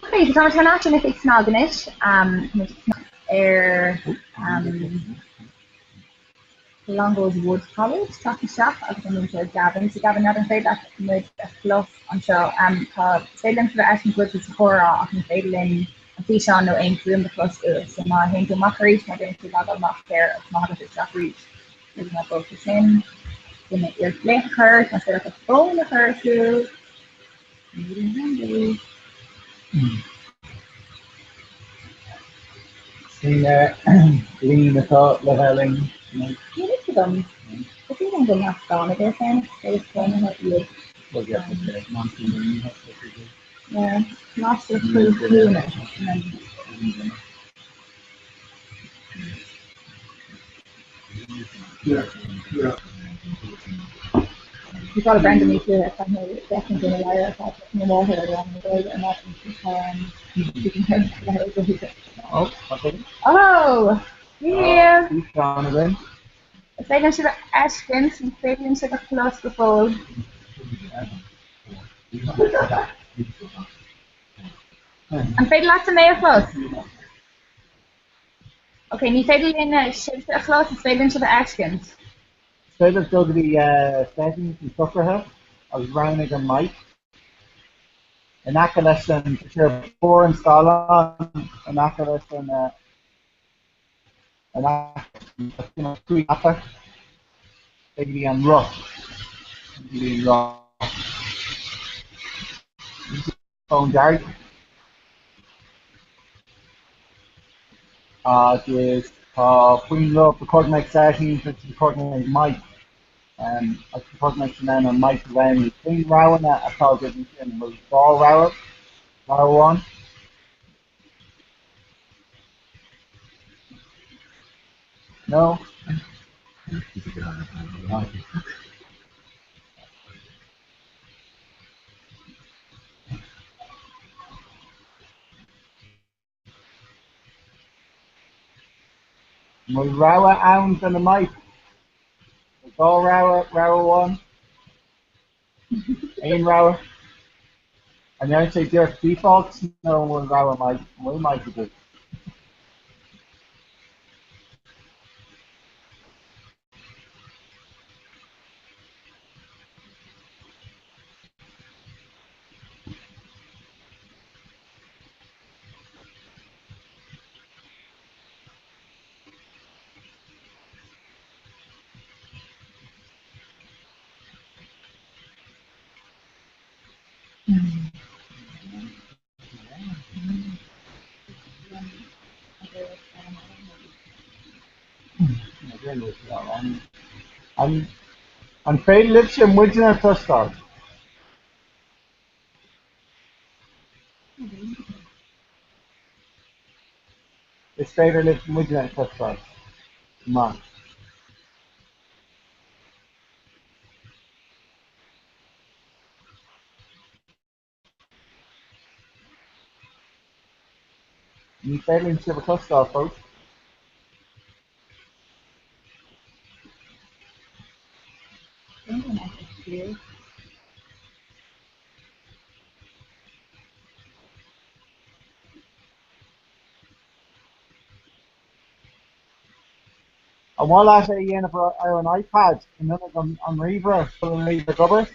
Ok, so táimid thar n-ais in oifig SnaG anois. Táimid ag SnaG ar Clongowes Wood College, teacht isteach agus an múinteoir Gavin. So Gavin, n'fheadar an féidir leat muid a chlos anseo. Tá, is féidir linn sibh a fheiscint go bhfuil tú sa chomhrá ach ní féidir linn an físeán nó aon fuaim a chlos uait. So má théann tú amach arís, má déanann tú logáil amach air agus má thagann tú isteach arís, Rinne mé both sin. Duine iarracht glaoch a chur, más féidir leat do fón a chur ar siúl. Really handy. Cén líon atá le bheith linn? Níl fhios agam. Is dóigh liom go meascán idir féin agus cónaithe iad. Well, yeah, okay. Monty Moon, that's what we do. Yeah, Máistir Cruthúna. Bhí Brendan níos luaithe ag féachaint ar na leabhair atá mo mháthair ar an Gaeilge ar maidin Oh, okay. Oh! Niamh! Físeán againn. Is féidir linn sibh a fheiscint, ní féidir linn sibh a chlos go fóill. An féidir leatsa mé a chlos? Ok, ní féidir linn sibhse a chlos, is féidir linn sibh a fheiscint. Is féidir dul go dtí settings na socruithe agus roghnaigh an mic. In aice leis an, tá sé ar barr an scáileáin, in aice leis an, in aice leis an cnaipe, téigh go dtí an roth, go dtí an roth. Fón dearg agus tá faoin roth record mic settings agus record mic mic agus record mic sin ann an mic a roghnú. Cén roghanna atá agaibh ansin? An bhfuil dhá rogha? Rogha amháin? No? An bhfuil rogha ann do na mic? Dhá rogha, rogha amháin? Aon rogha? An ndearna sé díreach default nó an bhfuil rogha mic? An bhfuil mic agat? An féidir libhse muidne a chloisteáil? Is féidir libh muidne a chloisteáil. Maith. Ní féidir linn sibh a chloisteáil fós. An mhaith leat é a dhéanamh ar an iPad in ionad an ríomhaire, bhfuil an ríomhaire ag obair?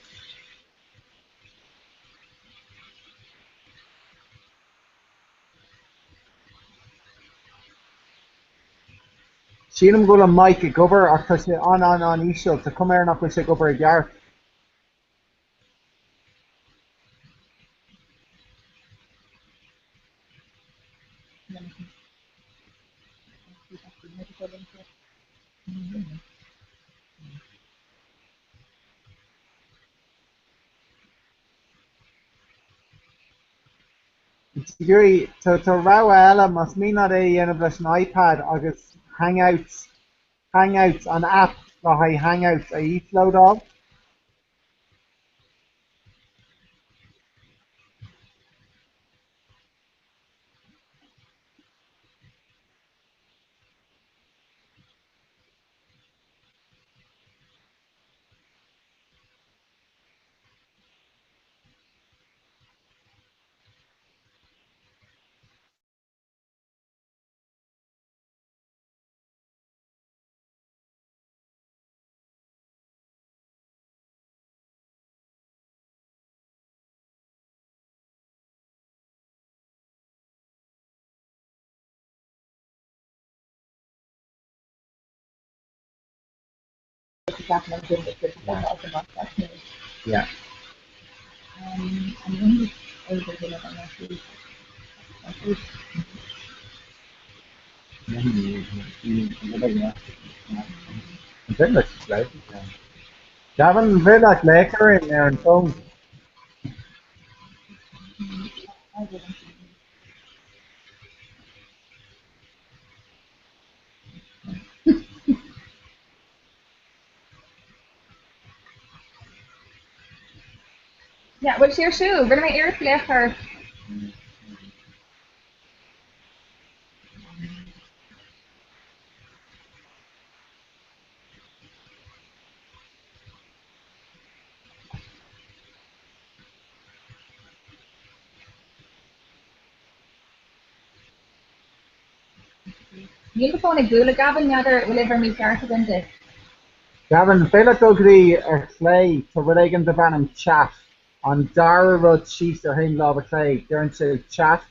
Sílim go bhfuil an mic ag obair ach tá sé an-an-an-íseal, tá cuma air nach bhfuil sé ag obair i gceart. Tá rogha eile, más mian leat é a dhéanamh leis an iPad agus Hangouts, Hangouts, an aip le haghaidh Hangouts a íoslódáil. Yeah. Gavin, an féidir leat glaoch orainn ar an bhfón? Yeah, bhfuil sé ar siúl? Rinne mé iarracht glaoch ort. Níl do fón ag bualadh, Gavin, n'fheadar bhfuil uimhir mícheart againn duit. Gavin, féidir leat dul go dtí ar chlé, tá rud éigin darb ainm chat, an dara rud síos ar thaobh na láimhe clé, deireann sé chat,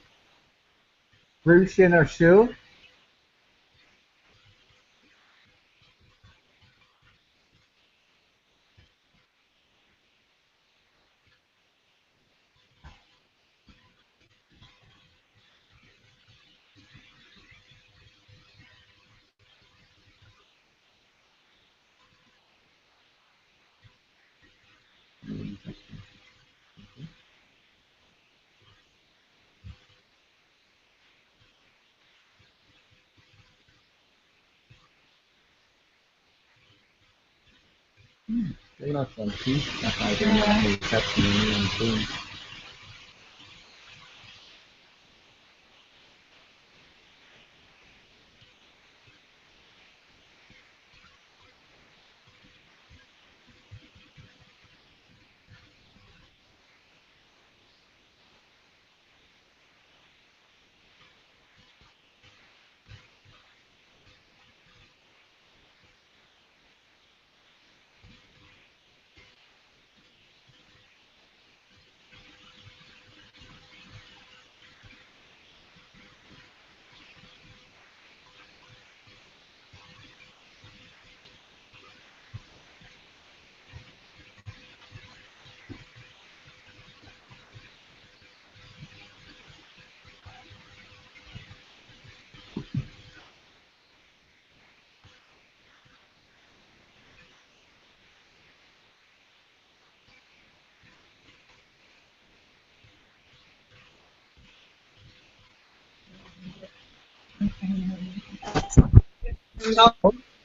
brú sin ar siúl.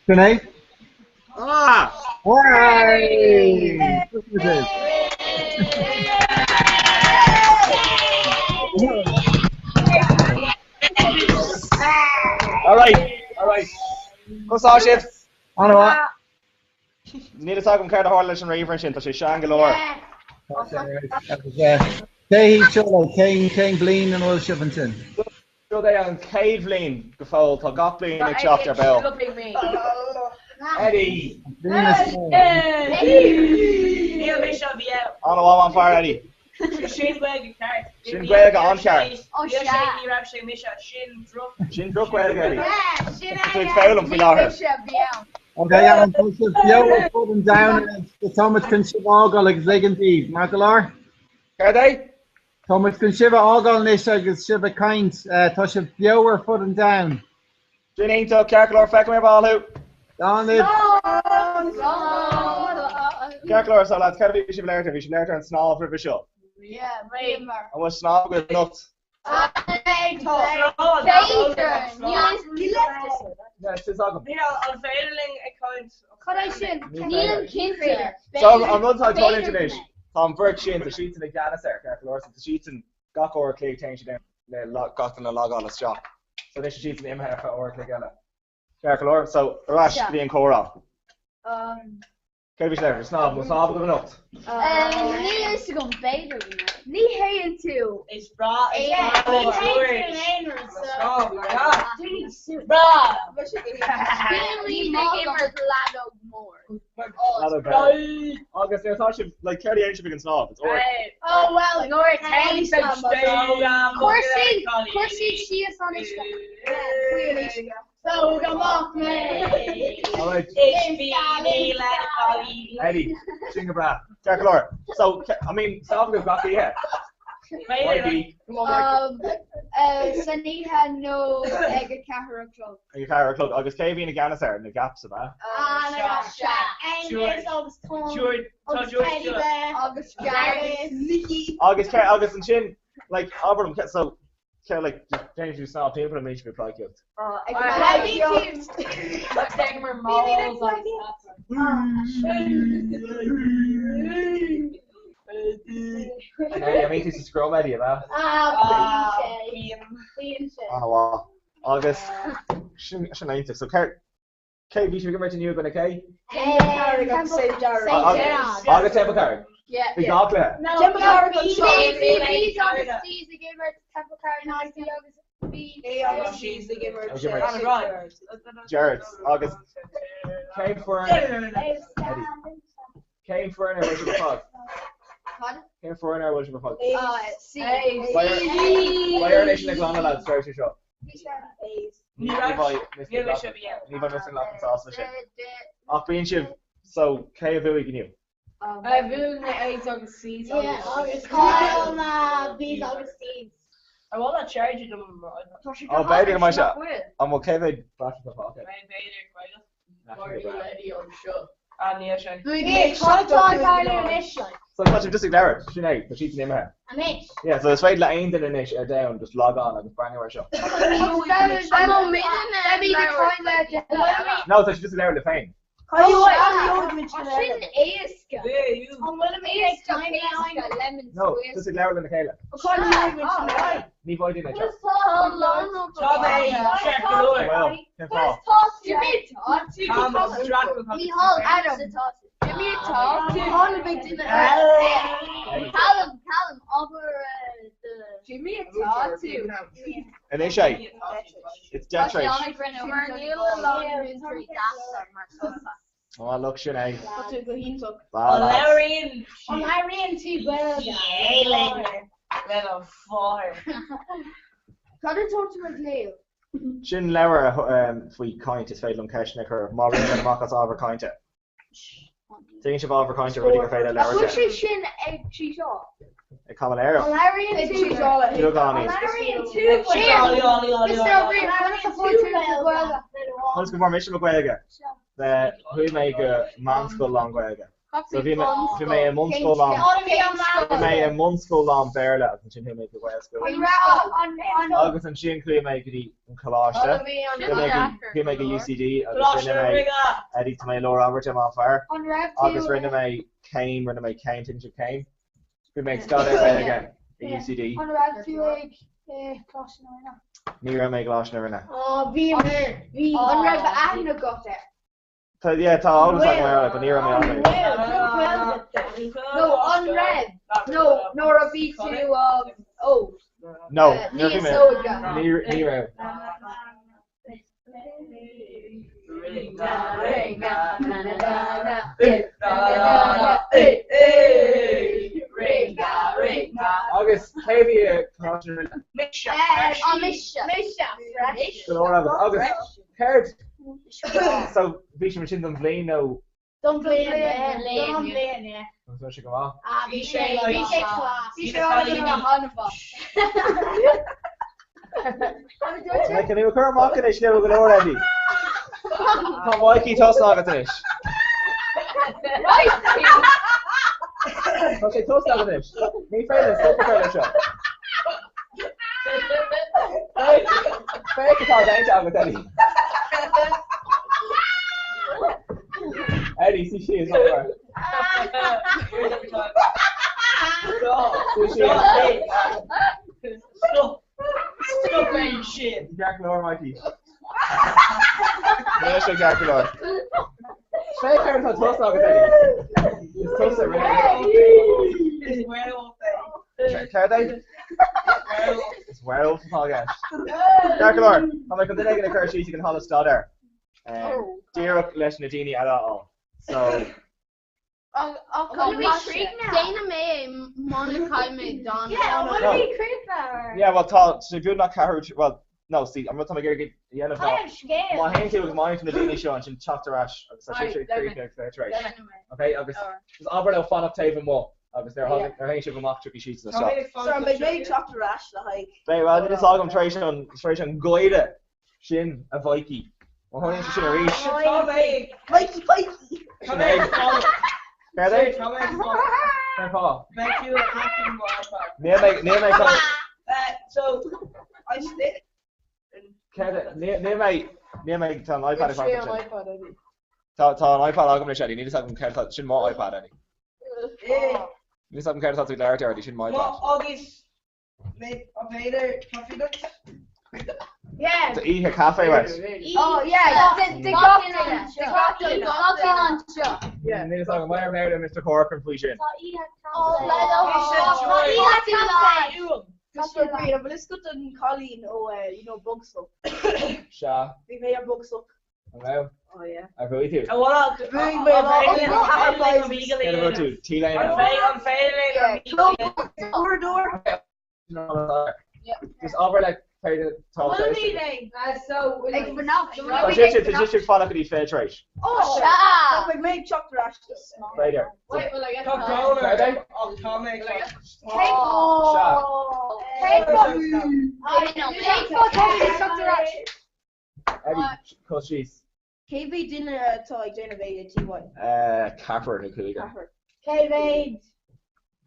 Sinéad? Ah! Hey! All right, all right. Conas tá sibh? An-mhaith. Níl fhios agam céard a tharla leis an ríomhaire ansin, tá sé sean go leor. Cé hiad seo, cén cén bliain ina bhfuil sibh ansin? Seo é an chéad bhliain go fóill, tá gach bliain ag teacht ar ball. Eddie! Níl mise a bhí ann. An-mhaith an fear Eddie. Sin Gaeilge ceart. Sin Gaeilge an-cheart. Níl sé, ní raibh sé mise, sin droch. Sin droch Ghaeilge Eddie. Tá tú ag foghlaim faoi láthair. Ok, Alan, tá sibh beo ar fud an domhain anois. Tá muid chun sibh a fhágáil agus ligean daoibh, maith go leor? Céard é? Tá muid chun sibh a fhágáil anois agus sibh ag caint. Tá sibh beo ar fud an domhain. Sin iontach, ceart go leor, feicfidh mé ar ball thú. Slán libh. Ceart go leor, so lads, cad a bhí sibh ag labhairt ar? Bhí sibh ag labhairt ar an snámh roimhe seo. An bhfuil snámh agaibh anocht? An féidir linn ag caint? Cad é sin? Nílim cinnte. So an rud atá ag tarlúint anois, tá an bheirt sin, tá siadsan i gceannas air, ceart go leor, so tá siadsan gach uair a chloig téann siad ann le gach duine a logáil isteach. So anois tá siadsan imithe ar feadh uair a chloig eile. Ceart go leor, so ar ais go dtí an comhrá. Céard a bhí sibh ag labhairt ar? Snámh, an bhfuil snámh agaibh anocht? Níl a fhios agam, b'fhéidir go mbeidh. Ní théann tú. Is breá is breá le George. Breá! Bíonn ag imirt leadóg mór. Leadóg mhór. Agus nuair atá sibh, like, céard a dhéanann sibh ag an snámh? It's uair. Oh well, nuair a téann Cuir siad síos an uisce. Faoi an uisce. Tóg amach mé! Alright. Eddie, sin go breá. Ceart go leor. So, I mean, snámh agaibh gach oíche. B'fhéidir. San oíche nó ag a ceathair a chlog. Ag a ceathair a chlog. Agus cé a bhíonn i gceannas air? Na gaps, ab ea? Ah, na gaps, sea. Angus agus Tom agus Teddy Bear agus Jarvis. Agus cé, agus ansin, like, abair liom, so, cé, like, déanann tú snámh timpeall an mbíonn sibh ag pleidhcíocht? Ag pleidhcíocht. An mbíonn tú sa scrum, Eddie, ab ea? Ah, bíonn sé. Bíonn sé. An-mhaith. Agus sin sin iontach. So cé cé bhí sibh ag imirt inniu i gcoinne cé? Temple Carrig agus St Gerard. Agus Temple Carrig. Yeah. Bhí gach cluiche. No, Temple Carrig bhí bhí B's agus C's ag imirt Temple Carrig agus B agus B. A agus C's ag imirt Ag imirt. Gerards agus cén foireann Eddie. Cén foireann ar bhfuil sibh ar fad? Cad? Cén foireann ar bhfuil sibh ar fad? C. Beidh orainn é sin a ghlanadh lads tar éis seo. Ní bheidh Mr. Ní bheidh Mr. Loughlin sásta leis sin. Ach bíonn sibh so cé a bhuaigh inniu? Bhuaigh na A's agus C's agus Chaill na B's agus D's. I want that charger dom. Ó b'fhéidir go mbeidh sé an bhfuil cé mhéad battery atá fágtha? B'fhéidir So tá sibh just ag labhairt, sin é, tá siadsan imithe. Anois. Yeah, so is féidir le aon duine anois ar domhan just log on agus breathnú ar seo. No, tá sibh just ag labhairt libh féin. Sin éasca. An bhfuil éasca lemon No, just ag labhairt lena chéile. Ní bhfaighidh duine seo. Well, cén fáth? Mícheál Adam. Callum, Callum, obair Jimmy atá tú. Anois é. It's death Tá sé race. an-ghreannmhar. Mar níl a lán múinteoirí deasa mar tusa. Ó, look, sin é. Tá tú go hiontach. Bye, An lads. labhraíonn An labhraíonn tú Gaeilge? Lena mháthair. Cad atá tú ag léamh? Sin leabhar faoi chaint, is féidir liom ceisteanna a chur má ritheann amach as ábhar cainte. Tuigeann sibh ábhar cainte rudaí gur féidir An bhfuil labhairt sé sin ag trí seo? ag caimiléireacht. An labhraíonn tú Beagáinín. An labhraíonn tú Gaeilge? Mr. O'Brien, conas a fuair tú do Ghaeilge? Conas go bhfuair mise mo Ghaeilge? Chuaigh mé go meánscoil lán-Ghaeilge. So bhí mé bhí mé i mbunscoil lán bhí mé i mbunscoil lán-Bhéarla agus ansin chuaigh mé go Gaelscoil. Agus ansin chuaigh mé go dtí an coláiste. Chuaigh mé go chuaigh mé go UCD agus rinne mé Eddie tá mé i lár abairte maith fear. Agus rinne mé céim rinne mé céim tuigeann sibh céim? Bhí mé ag staidéar Gaeilge i UCD. An raibh tú ag Coláiste na Rinne? Ní raibh mé ag Coláiste na Rinne. Bhí mé. Bhí. An raibh aithne agat air? Tá yeah tá eolas agam air but ní raibh mé ann. No, an raibh? No, nuair a bhí tú óg. No, nuair a bhí mé Níos óige. ní ní raibh. Agus cé bhí i Coláiste na Rinne? Mise. Mise. Mise. Go leor agaibh. Agus céard? So bhí sibh ansin don bhliain nó? Don bhliain. Don bhliain, yeah. Agus bhí sé go maith? Ah, bhí sé, bhí sé class. Bhí sé an-mhaith. Can you cur amach anois le go leor Eddie? Tá Mikey tosaithe agat anois. Tá sé tosaithe agat anois. Ní féidir stop a chur leis seo. Féach atá déanta agat Eddie. Eddie, suigh síos over. Suigh síos. Stop. Stop é sin. Ceart go leor, Mikey. Níl sé ceart go leor. Féach ar atá tosaithe agat, Eddie. Is tusa a rinne é. Is werewolf é. Céard é? Is werewolf atá i gceist. Ceart go leor, tá mé chun duine éigin a chur síos ag an halla staidéir. Díreach leis na daoine eile a fháil. So. Déanfaidh mé é muna caithfidh mé don. Yeah, well tá sé beagnach ceathrú, well, no, see, an rud tá mé ag iarraidh a dhéanamh ná má théann tú agus má fhaigheann tú na daoine seo ansin teacht ar ais agus tá sé sé críochnaithe ag tar éis. Okay, agus just abair leo fanacht taobh amuigh agus nuair a thagann nuair a théann sibh amach tiocfaidh siadsan isteach. So an mbeidh mé ag teacht ar ais le haghaidh. Beidh, well níl fhios agam tar éis an tar éis an gáire sin a Mhaidhcí. Má tharlaíonn sé sin arís. Tá mé ag. Mikey Pikey! Sin é. Céard é? Cén fáth? Beidh tú ag hacking mo iPad. Níl mé, níl mé chun. So, I spit. Céard é? Níl níl mé, níl mé, tá an iPad ag fanacht ansin. Tá tá an iPad agam anois Eddie, níl fhios agam céard atá, sin mo iPad Eddie. Níl fhios agam céard atá tú ag labhairt air Eddie, sin mo Mo iPad. agus An féidir caife duit? Yeah. Tá oíche caife uait. Oh yeah, de gach duine. De gach duine. Gach duine anseo. Níl fhios agam, maidir mé le Mr Corcoran faoi sin. Tá oíche caife. Mr Breen, an bhfuil fhios agat an cailín ó you know Bugsup? Sea. Bhí mé ar Bugsup. An raibh? Oh yeah. Ar bhuaigh tú? An bhfuil Bhuaigh mé lá Cén bhfuil tú? T-léine. An féidir linn Uaireadóir. Just abair le féidir tá Ag fanacht. Tá sibh tá sibh ag fanacht go dtí fiche tar éis. Oh sea! Beidh mé ag teacht ar ais. B'fhéidir. Tá brón orm ach tá mé ag Sea. Cén fáth tá mé ag teacht ar ais? Eddie, cos síos. Cé mhéad duine atá ag déanamh é i TY? Ceathrar nó cúigear. Ceathrar. Cé mhéad?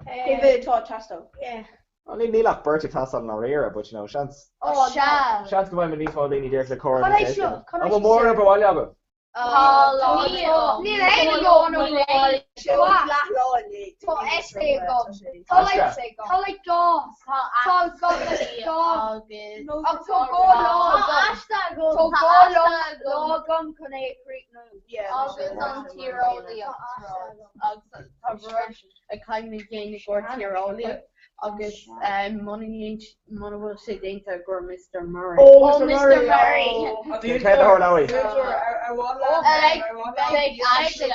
Cé mhéad atá ag teastáil? Yeah. Well, níl níl ach beirt ag teastáil i ndáiríre, but you know, seans. Oh, sea. Seans go bhfaighimid níos mó daoine díreach le comhrá Cad níos é seo? éasca. Cad é An bhfuil mórán obair bhaile agaibh? Níl aon lá nó Leath lá inné. Tá essay agam. Tá like tá like dhá tá dhá dhá ach tá dhá lá agam. Tá dhá lá lá agam chun é a chríochnú. Agus an tíreolaíocht agus tá rud a caithfidh mé déanamh i gcomhair tíreolaíocht agus muna muna bhfuil sé déanta i gcomhair Mr Murray. Oh, Mr Murray! Cén céard a tharlóidh? Beidh aiste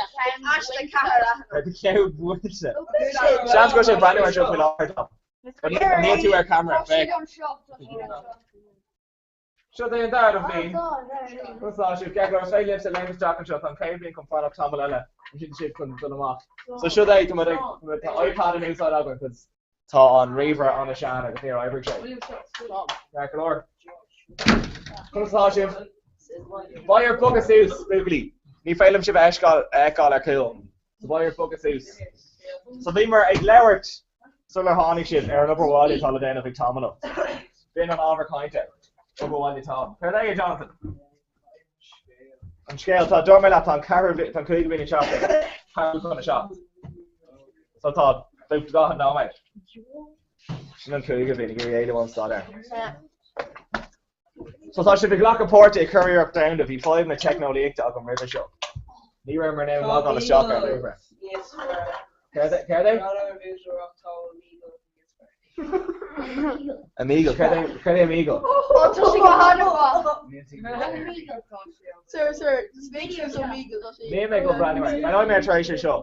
Aiste ceathair leathanach. Beidh ceann buailte. Seans go bhfuil sé ag breathnú air seo faoi láthair, Tom. Níl tú ar ceamara, féach. Seo é an dara bhliain. Conas tá sibh? Ceart go leor, is féidir libhse léim isteach anseo, tá an chéad bhliain chun fanacht tamall eile, ansin tá sibh chun dul amach. So seo é, tá muid ag, tá iPad in úsáid againn cos tá an ríomhaire an-sean agus níor oibrigh sé. Ceart go leor. Conas tá sibh? Beidh oraibh bogadh suas, buachaillí. Ní féidir liom sibh a fheiceáil, a fheiceáil ar chúl. So beidh oraibh bogadh suas. So bhíomar ag labhairt sular tháinig sibh ar an obair bhaile atá le déanamh ag Tom anocht. B'in an ábhar cainte. Obair bhaile Tom. Céard é, a Jonathan? An scéal, tá, dúirt mé leat, tá an ceathrú, tá an cúigiú bliain ag teacht ag ceathrú chun a seacht. So tá, beidh 40 nóiméad. Sin an cúigiú bliain ag iarraidh éalú ón staidéar. So tá sibh ag glacadh páirte i Curiarracht Domhanda. Bhí fadhbanna teicneolaíochta agam roimhe seo. Ní rabhamar in ann logáil isteach ar an ríomhaire. Céard é? Céard é? Omegle. Céard é Céard é Omegle? Ó, tá sé go han-mhaith. Sir, sir, just videos Omegle, tá sé. Níl mé ag dul breathnú air. Breathnóidh mé air tar éis é seo.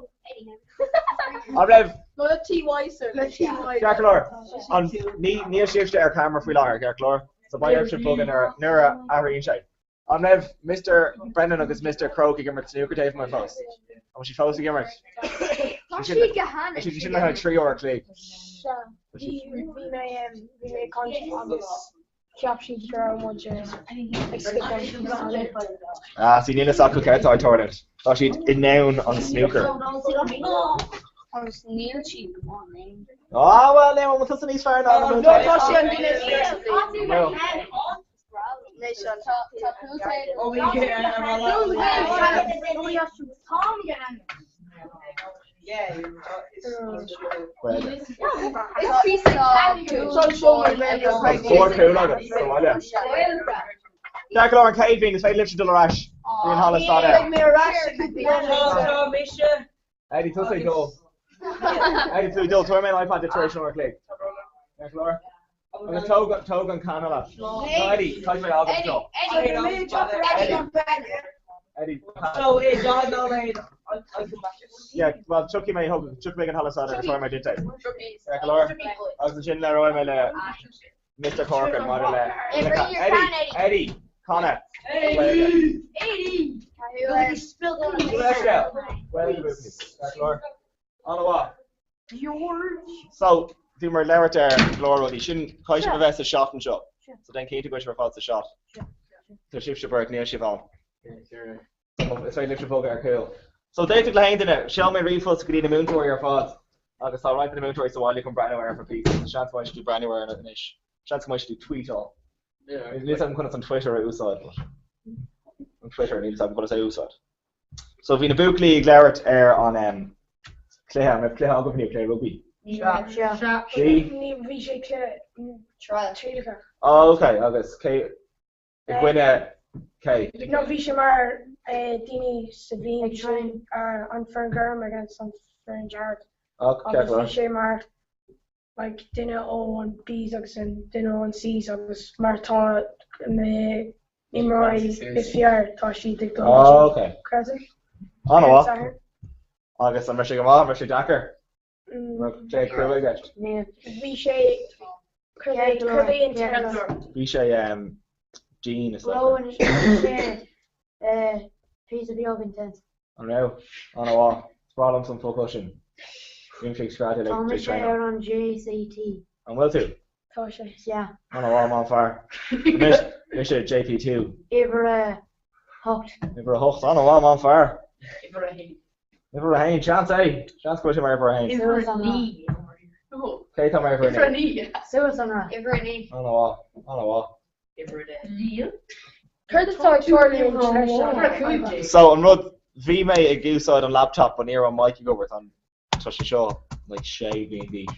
An raibh. No, le TY, sir, le TY. Ceart go leor. An, ní, níl sibhse ar camera faoi láthair, ceart go leor. So beidh oraibhse bogadh nuair, nuair a athraíonn sé. An raibh Mister Brennan agus Mister Croke ag imirt snooker taobh amuigh fós? An bhfuil siad fós ag imirt? Tá siad go hana. Tá siad sin le haghaidh 3 uair a chloig. Sea, bhí, bhí mé, bhí mé ag caint agus cheap siad go raibh muid ag scipeáil. Ah, see, níl fhios acu céard atá ag tarlúint. Tá siad i ndomhan an snooker. Agus níl siad go maith in aon. Ah, well, níl, an bhfuil tusa níos fearr ná na múinteoirí? Tá sé an duine is fearr sa bhliain. Ceart go leor an chéad is féidir libhse dul ar ais go dtí an halla staidéir. Eddie, tusa ag dul. Eddie, tú ag dul, tabharfaidh mé an iPad duit tar éis an uair a chloig. Ceart go leor? Agus tóg, tóg an canna leat. No, Eddie, caithfidh mé fhágáil anseo. Eddie, Yeah, well, tiocfaidh mé, tiocfaidh mé ag an halla staidéir agus tabharfaidh mé duit é. Ceart go leor? Agus ansin labhróidh mé le Mr. Corcoran maidir le Eddie, Eddie, canadh. Eddie! Ceart go leor? An-mhaith. So, bhíomar ag labhairt ar go leor rudaí. Sin, caithfidh sibh a bheith sa shot anseo. So déan cinnte go bhfuil sibh ar fad sa shot. Tá sibhse beirt, níl sibh ann. So, is féidir libhse bogadh ar chúl. So, d'fhéadfadh le haon duine, sheol mé ríomhphost go dtí na múinteoirí ar fad agus tá roinnt de na múinteoirí sa bhaile chun breathnú air for píosa. So seans go mbeidh siad ag breathnú air anois. Seans go mbeidh siad ag tweetáil. Níl fhios agam conas an Twitter a úsáid, but an Twitter, níl fhios agam conas é a úsáid. So bhí na buachaillí ag labhairt ar an em cluiche, an raibh cluiche agaibh inniu, cluiche rugbaí? Sea. Bhí? Ní, bhí sé cluiche trialacha. Oh ok, agus cé, i gcoinne cé? No, bhí sé mar daoine sa bhliain sin, an foireann gorm against an foireann dearg. Ok, Agus bhí sé mar like duine ó an Bs agus an duine ó an Cs agus mar tá na imreoirí is fearr tá siad ag dul oh, okay. Crescent. An-mhaith. Agus an raibh sé go maith, an raibh sé deacair? Mm. Sé crua i gceist. Bhí sé cad é an téarma? Bhí sé um, dian is dócha. Bhí sé píosa beag intense. An raibh? An-mhaith. Is breá liomsa an focal sin. Bímse ag screadaíl Tá ag mise traenáil. ar an JCT. An bhfuil tú? Tá sé. Yeah. An-mhaith, maith an fear. Mise, mise JP2. Uimhir a hocht. Uimhir a hocht. An-mhaith, maith an fear. Uimhir a haon. Uimhir a haon. Seans é. Seans go bhfuil sé mar uimhir a haon. Uimhir a naoi. Cé tá mar uimhir a Uimhir a naoi? naoi. Suas an rath. Uimhir a naoi. An-mhaith. An-mhaith. Níl. Céard atá ag tarlúint leis an iPad? So an rud, bhí mé ag úsáid an laptop but ní raibh an mic ag obair, tá an, tá sé seo like sé bliain d'aois.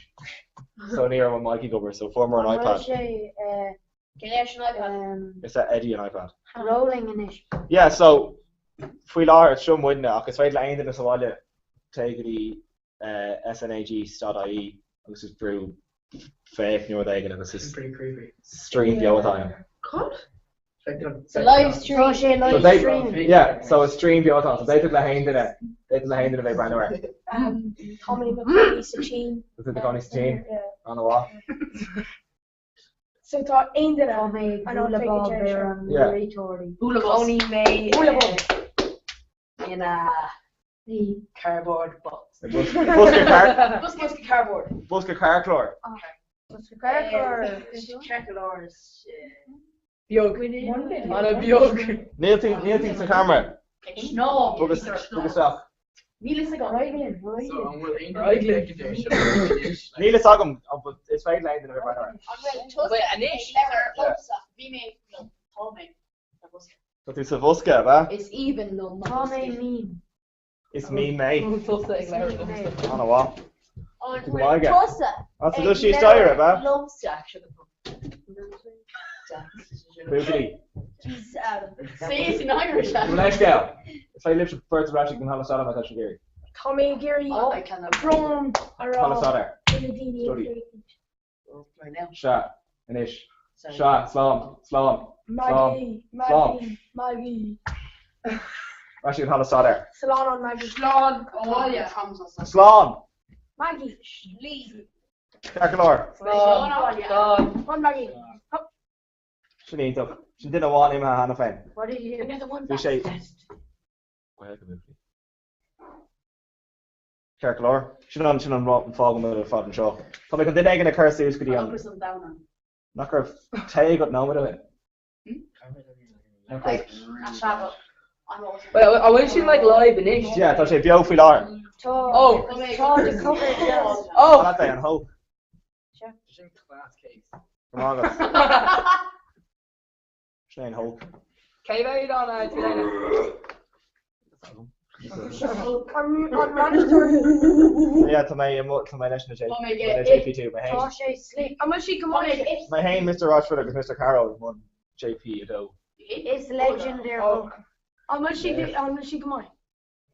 So ní raibh an mic ag obair so fuaireamar an An iPad. bhfuil sé Cé leis an iPad? Is é Eddie an iPad. rolling anois? Yeah so faoi láthair seo muidne ach is féidir le aon duine sa bhaile téigh go dtí SNAG.ie agus is brú féach nó rud éigin agus is stream beo atá ann. Cad? It's a live stream. Tá sé live stream. Yeah, so is stream beo atá ann, so d'fhéadfadh le haon duine, d'fhéadfadh le haon duine bheith ag breathnú air. Tá mé i mo chónaí sa tSín. Tá tú i do chónaí sa tSín? An-mhaith. So tá aon duine Tá mé ag an bualadh féidir bob ar an Yeah. réiteoirí. Cónaí mé ina cardboard box. Bosca car Bosca cardboard. Bosca carclár. Bosca carclár. Carclár Beag. Ana beag. Níl tú níl tú sa camera. Ná. Bog isteach. Níl fhios agam. Níl fhios agam is féidir le aon duine bheith ag breathnú air. An bhfuil tusa anois liomsa? Bhí mé nó tá mé sa bhosca. Tá tú sa bhosca, ab ea? Is aoibhinn liom mo Tá mé bhosca. mín. Is mín mé. Tusa ag labhairt liomsa. An-mhaith. An Tú go bhfuil maith aige. tusa Ah, so ag dul síos staighre, ab ea? liomsa? Buachaillí. Jesus Adam. Say it in Irish. Gabh mo leithscéal. Is féidir libhse beirt ar ais ag an halla staidéir má tá sibh ag iarraidh. Tá mé ag iarraidh Oh, I cannot. brón a rá Halla staidéir. do na daoine Study. a Sea, anois. Sea, slán, slán, slán, Maggie, slán. Maggie, Maggie. Ar ais ag an halla staidéir. Slán ón Maggie. Slán abhaile. Slán! Maggie. Lee. Ceart go leor. Slán abhaile. Slán Maggie. Sin iontach. Sin duine amháin imithe cheana féin. What did you do? Another one Bhí sé. Ceart go leor. Sin an sin an fáth go bhfuil ar fad anseo. Tá mé chun duine éigin a chur suas go dtí an. Nach raibh tae agat nóiméad ó shin? Nach raibh? Well, an bhfuil sin like live anois? Yeah, tá sé beo faoi láthair. Tá Oh. Tá the cover just. Oh. Cad é an Hulk? Sure. Sin class case. Go maith agat. Sin é an Hulk. Cé mhéad an t-léine? An bainisteoir. Yeah, tá mé tá mé leis na JP2 mé Tá féin. sé slick. An bhfuil sí go maith? Mé féin, Mr Rochford agus Mr Carroll i mbun JP2. Is legend ar Hulk. An bhfuil sí an bhfuil sí go maith?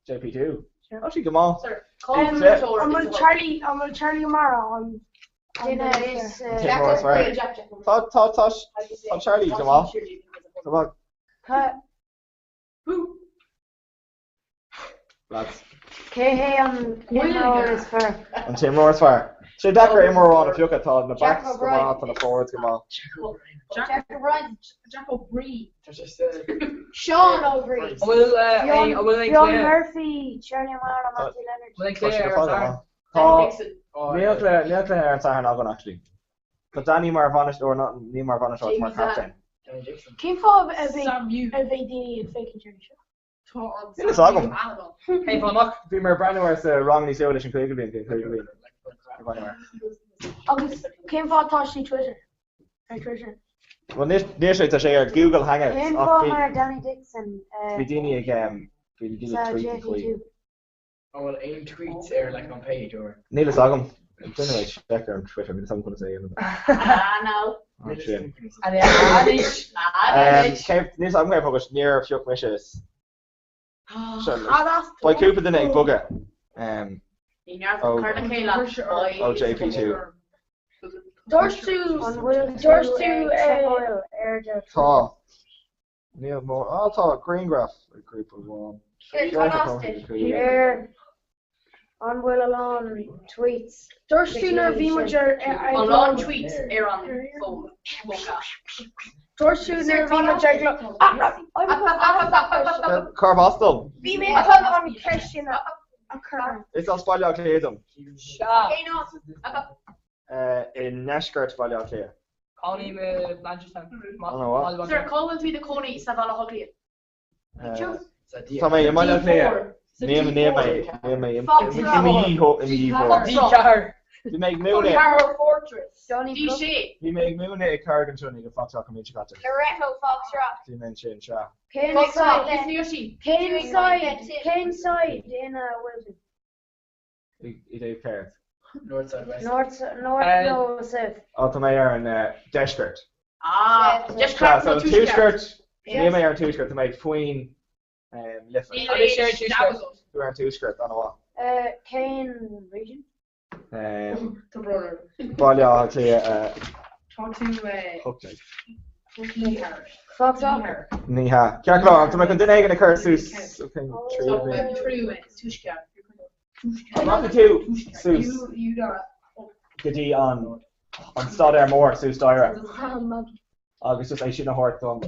JP2. Tá sí go maith. An bhfuil Charlie an bhfuil Charlie O'Mara an Duine is Timór is fearr. Tá tá tá tá Charlie go maith. Go maith. Lads. Cé hé an t-imreoir is fearr? An t-imreoir is fearr. Sé deacair imreoir amháin a phiocadh, tá na backs go maith, tá na forwards go maith. Jack O'Brien. Jack O'Brien. Sean O'Brien. An bhfuil an bhfuil aon Fionn cluiche? Murphy, Charlie O'Mara, Matthew Leonard. Bhfuil aon Tá cluiche siad ar ar fad an go maith. Tá níl cluiche níl cluiche ar an Satharn againn actually. Tá Danny mar bhainisteoir ná ní mar bhainisteoir mar captain. Cén fáth a bheidh a bheidh daoine ag féachaint air seo? Níl fhios agam. Cén fáth nach? Bhí mé ag breathnú air sa rang níos luaithe leis an cúigiú bliain, cúigiú bliain. Ag breathnú air. Agus cén fáth tá sé Twitter? Ar Twitter. Bhuel níl sé tá sé ar Google Hangouts Cén ach fáth bhí mar Danny Dixon bhí daoine ag bhí daoine sa ag tweeting faoi. JP2? An bhfuil aon tweets ar like an page or? Níl fhios agam. Déanfaidh mé check ar an Twitter, níl fhios agam conas é a dhéanamh. Ah no. Sin. Anois. Níl fhios agam cén fáth níor phioc mise is. Beidh cúpla duine ag bogadh ó JP2. Dúirt tú dúirt tú Tá. Níl mór. Á tá grianghraf ag grúpa amháin. Ar an bhfuil a lán tweets Dúirt tú nuair a bhí muid ar A lán tweets ar an bhfón póca. Dúirt tú nuair a bhí muid ar Cárb as dom? Bhí mé chun an cheist sin a chur. Is as Baile Átha Cliath dom. Sea. I ndeisceart Bhaile Átha Cliath. Cónaím i Blanchardstown. An-mhaith. Sir, cá bhfuil tú i do chónaí sa Bhaile Átha Cliath? Tá mé i mBaile Átha Cliath. Níl mé níl mé i mo D4. Bhí mé ag múineadh. Fortress. D6. Bhí mé ag múineadh i Carraig an tSionnaigh i Foxrock an mhí seo caite. Loreto Foxrock. Bhí mé ansin, sea. Cén side cén side ina bhfuil tú? I dtaobh céard? North side west. North north nó south. Ó tá mé ar an deisceart. Ah, deisceart nó nó tuaisceart? Níl mé ar an tuaisceart, tá mé faoin Life. Níl mé ar an tuaisceart. Tú ar an tuaisceart, an-mhaith. Cén region? Tá brón orm. Baile Átha Cliath. Tá tú 18. Foxrock. Ní hea. Ceart go leor, tá mé chun duine éigin a chur suas. Tuaisceart. An rachaidh tú suas go dtí an an staidéar mór suas staighre agus just é sin a thabhairt don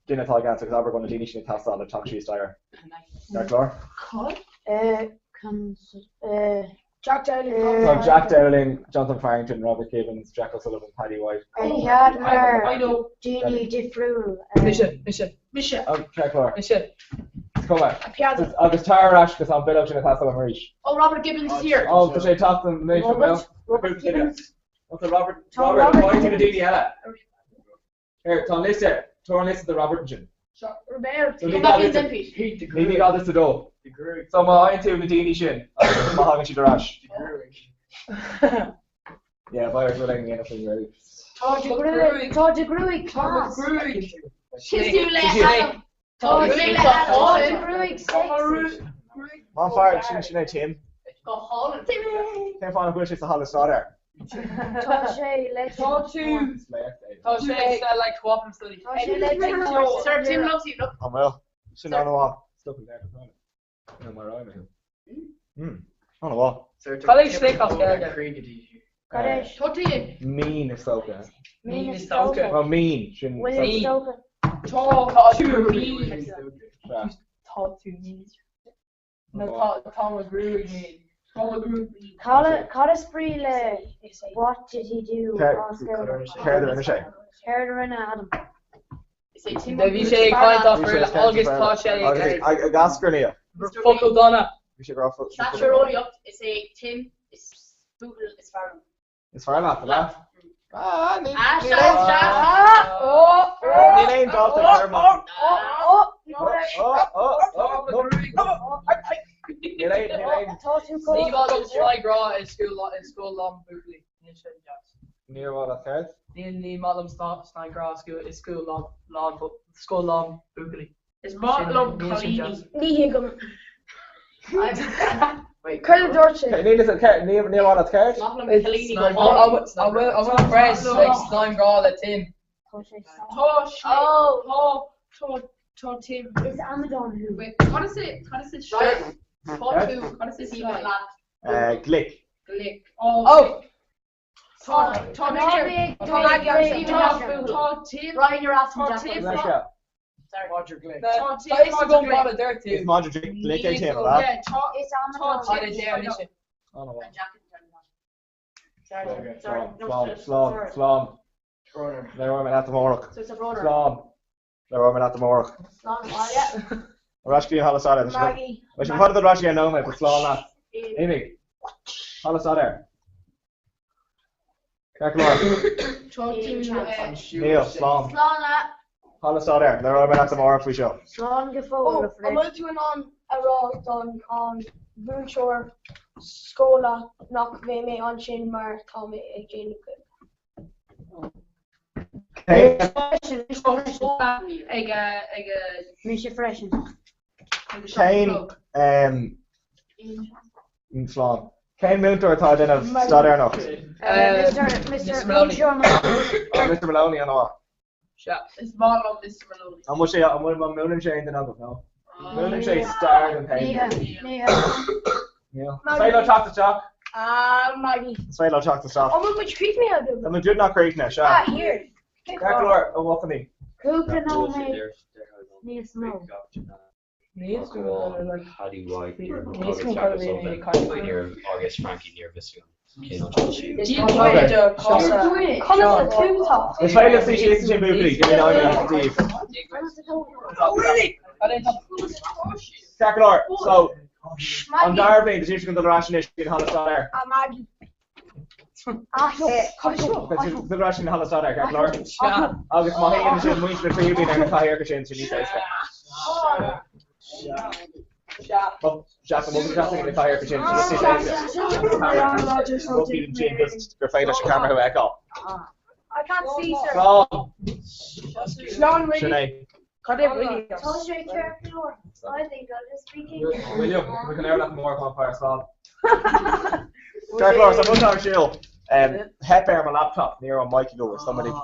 duine atá i gceannas agus abair go bhfuil na daoine sin ag teastáil le teacht síos staighre. Ceart go leor? Jack Dowling. Tá Jack Dowling, Jonathan Farrington, Robert Gibbons, Jack O'Sullivan, Paddy White. Ar chead mar daoine difriúil. Mise, mise. Mise. Ceart go leor. Mise. Is cuma. Agus tar ar ais agus an bileog sin ag teastáil arís. Oh, Robert Gibbons is here. Oh, tá sé ag teacht anois, an bhfuil? Robert Gibbons. Tá Robert, Robert, Robert, na daoine eile. Here, tá an liosta, tabhair an liosta do Robert ansin. Robert. So ní gá duit ní gá duit a dul. So má fhaigheann tú na daoine sin agus má thagann siad ar ais. Yeah, beidh ort rud éigin a dhéanamh faoin nGruaig. Tá do ghruaig, tá do ghruaig class. Siú le Adam. Tá do ghruaig sexy. Má fear sin sin é Tim. Go hálainn. Cén fáth nach bhfuil sé sa halla staidéir? Tá sé legend. Tá tú. Tá sé sa like cooperative study. Tá sé legend. Sir Tim loves you. Look. An bhfuil? Sin an-mhaith. Stop an dearcadh. Nó mar fheidhm é. An-mhaith. Cad é slick as Gaeilge? Cad é? Tá tú. Mean is dócha. Mean is dócha. Well, mean sin. Bhfuil is dócha. Tá tú mean. Tá tú mean. Nó tá tá mo ghruaig mean. Tá mo ghruaig mean. Cad is brí le what did he do as Gaeilge? Céard a rinne sé? Céard a rinne Adam? Bhí sé ag caint as Béarla agus tá sé ag ag eascarnaíocht. Focal dona. Bhí sé ag rá focal. Sa tíreolaíocht, is é Tim is buachaill is fearr liom. Is fearr leat, an ea? Ah, níl Ah, níl sea, aon sea. Níl aon dalta ag cur amach. Níl aon níl aon Tá tú chomh Ní maith liom sladghrá i scoil lán buachaillí. Níl sé deas. Níor mhaith leat céard? Níl ní maith liom sladghrá i scoil lán scoil lán buachaillí. Is maith liom Níl sin cailíní. deas. Ní thuigim. Céard a dúirt sé? Níl níl níor mhaith leat céard? Is maith liom cailíní go An bhfuil an bhfuil Press ag snaidhm-ghrá le Tim? Tá sé Tá sé tá tá tá Tim. Is amadán thú. Wait, cad is é cad is é sly? Tá tú cad is é sly? Glic. Glic. Oh! Tá tá Tá Tá Tim Ryan, you're asking Tá Jack. Tim Leis Roger Glick. Tá Tá fhios agam cad a dúirt tú. Is madra glic é Tim, an ea? Tá Is amadán Cad é Tim anois? An-mhaith. Sorry, sorry. Slán, slán, slán. Labhróidh mé leat amárach. So it's a brother. Slán. Labhróidh mé leat amárach. Slán abhaile. Ar ais go dtí an halla staidéir. Maggie. Beidh sé fada dul ar ais again nóiméad, but slán leat. Imigh. Halla staidéir. Ceart go leor. Tá tú Níl, slán. Slán leat. Halla staidéir. Labhróidh mé leat amárach faoi seo. Slán go Ó, fóill, a an Fred. bhfuil tú in ann a rá don an mhúinteoir scoile nach mbeidh mé ansin mar tá mé ag déanamh Gaeilge? Ag ag Mise freisin. Cén slán. Cén múinteoir atá ag déanamh staidéar anocht? Mr. Mr. Múinteoir Maloney. Oh, Mr. Maloney an-mhaith. Sea, is maith liom Mr. Maloney. An bhfuil sé an bhfuil an múineann sé aon duine agaibh, no? Múineann sé stair don chéim. Ní hea. Níl. Is féidir leo teacht isteach. Ah, Maggie. Is féidir leo teacht isteach. An bhfuil muid críochnaithe agaibh? Tá muid beagnach críochnaithe, sea. Ah, here. Ceart go leor, a bhuachaillí. Cúpla nóiméad níos mó. Níl Paddy White Níos mó cad a bhí ag caint. agus Frankie níor bhfios agam cén áit Is féidir libh suí síos ansin buachaillí, give me nóiméad daoibh. Ceart go leor, so an dara bliain, tá sibh chun dul ar ais anois go dtí an halla staidéir. Ah, Maggie. Dul ar ais go dtí an halla staidéir, ceart go leor? Agus má théann sin muintir na tríú bliain ar na cathaoireacha sin, sin níos éasca. Jack, an bhfuil Jack na cathaoireacha sin, sin níos éasca. Bhfuil ansin just gur féidir leis an camera thú a fheiceáil. I can't see, sir. Slán! Slán, Sin é. Cad é William? Tá sé ceart go leor. I think I'll just be king. William, we can air leat mór chun fire slán. Ceart go leor, so rud ar siúl. Theip ar mo laptop, ní raibh an mic ag obair, somebody Tá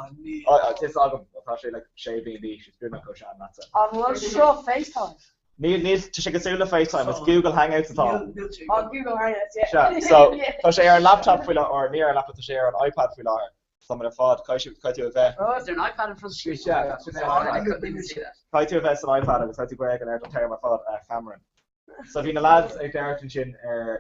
fhios agam, tá sé like sé bliain d'aois, is beagnach chomh sean leatsa. An bhfuil seo FaceTime? Níl, níl, tá sé cosúil le FaceTime, is Google Hangouts atá ann. Oh, Google Hangouts, yeah. Sea, so tá sé ar an laptop faoi láthair, or ní ar an laptop, tá sé ar an iPad faoi láthair. Tá muid ar fad, caithfidh caithfidh tú a bheith. Oh, is there an iPad in front of you? Sea, sin é an iPad. Caithfidh tú a bheith san iPad agus caithfidh tú glaoch ar an t-am ar fad, Cameron. So bhí na lads ag labhairt ansin ar,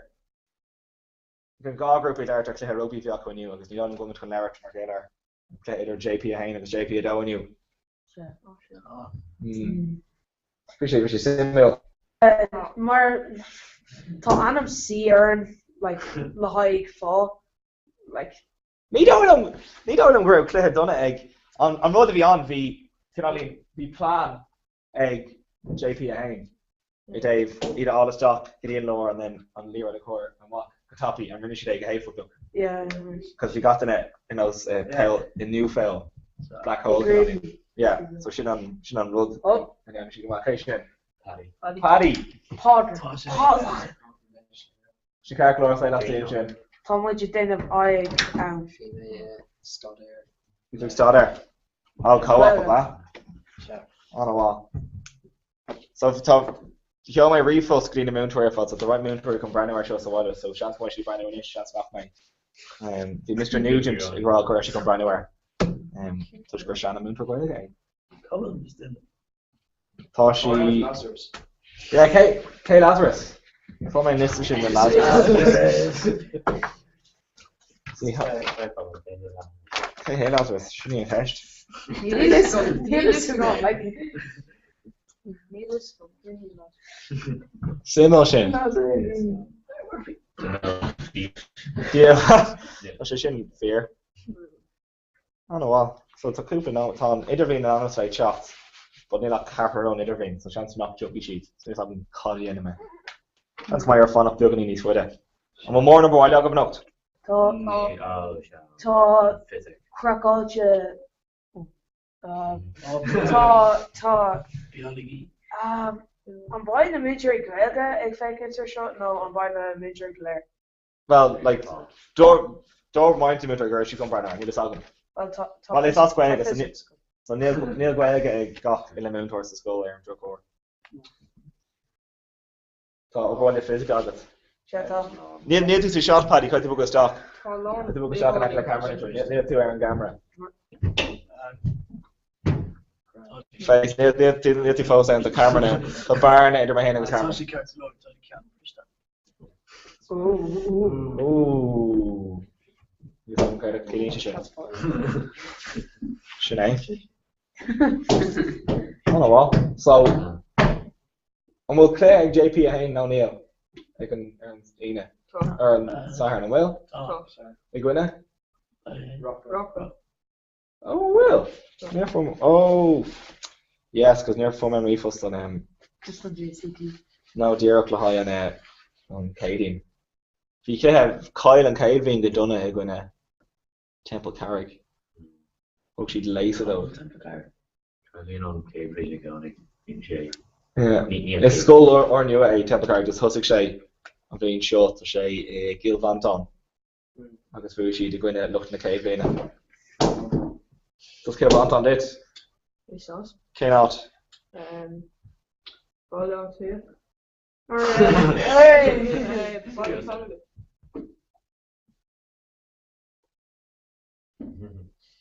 bhí an dá ghrúpa ag labhairt ar chluiche rugbaí a bhí acu inniu agus ní dóigh liom go bhfuil muid chun labhairt mar gheall ar an chluiche idir JP1 agus JP2 inniu. Bhí sé, bhí sé suimiúil. Mar tá ainm C orainn like le haghaidh fáth like. Ní dóigh liom, ní dóigh liom go raibh cluiche dona ag, an, an rud a bhí ann bhí, cineáilín, bhí plean ag JP1 i dtaobh iad a fháil isteach go dtí an lár and then an liathróid a chur amach go tapaidh and rinne siad é go héifeachtach. Yeah. Cos bhí gach duine ar nós poll i ndúpholl, black hole cineáilín. Yeah, so sin an, sin an rud a ndearna siad go maith. Cé sin? Paddy. Paddy! Pádraig. Pádraig. Sin ceart go leor, is é leat sin. Tá muid ag déanamh aghaidh ann. Bhí mé ag staidéar. Bhí tú ag staidéar? Ó, co-op, ab ea? Sea. An-mhaith. So tá, sheol mé ríomhphost go dtí na múinteoirí ar fad, so tá roinnt múinteoirí chun breathnú air seo sa bhaile, so seans go mbeidh siad ag breathnú anois, seans nach mbeidh. Bhí Mr Nugent ag rá go raibh sé chun breathnú air, toisc gur seana-mhúinteoir Gaeilge é. Cá bhfuil an duine? Tá sí. Yeah, cé, cé Lazarus? Fuair mé an liosta sin de Lazarus. Cé hé Lazarus? Sin í an cheist. Níl a fhios agam. Níl a fhios agam. Like, níl a fhios agam. Suimiúil sin. Yeah, tá sé sin fíor. An-mhaith. So tá cúpla nó tá an idirbhliain in ainm is a bheith ag teacht but níl ach ceathrar ón idirbhliain so seans nach dtiocfaidh siad. So níl a fhios agam cad a dhéanfaidh mé. Seans go mbeidh orm fanacht beagáinín níos faide. An bhfuil mórán obair bhaile agaibh anocht? Tá Tá craiceáilte Tá Tá An mbeidh na múinteoirí Gaeilge ag féachaint ar seo nó an mbeidh na múinteoirí go léir? Well, like, dúirt roinnt múinteoirí go raibh siad chun breathnú air, níl fhios agam. Well, tá, tá Well, is as Gaeilge, so physics. so níl, níl Gaeilge ag gach uile múinteoir sa scoil ar an drochuair. Tá obair bhaile fisice agat. Sea, tá. Níl, níl tú sa shot, Paddy, caithfidh tú bogadh isteach. Tá a lán Caithfidh tú bogadh isteach in aice le ceamara anois, níl, níl tú ar an gceamara. Face, níl, níl tú, níl tú fós ar an camera now. Tá bearna idir mé féin agus Tá camera. sé ceart go leor, tá an ceann briste. Sin é. An-mhaith. So, an bhfuil cluiche ag JP1 nó níl? Ag an ar an Aoine? Ar an Satharn, an bhfuil? Tá. I gcoinne? Rockwell. Oh, an bhfuil? Níor fuair mé, oh! Yes, 'cause níor fuair mé an ríomhphost don em. Just an JCT. No, díreach le haghaidh an eh, an Céadaoin. Bhí cluiche, chaill an chéad bhliain go dona i gcoinne Templecarrig. Thug siad léasadh dóibh. Templecarrig. Bhíonn an chéad bhliain i gcónaí, bíonn sé. Yeah. Ní, ní an Is chéad. scoil úrnua é Templecarrig, just thosaigh sé an bhliain seo, tá sé i gCill Mhantáin. agus bhuaigh siad i gcoinne lucht na chéad bhliana. As Cill Mhantáin duit? Is as. Cén áit? Baile Átha Cliath.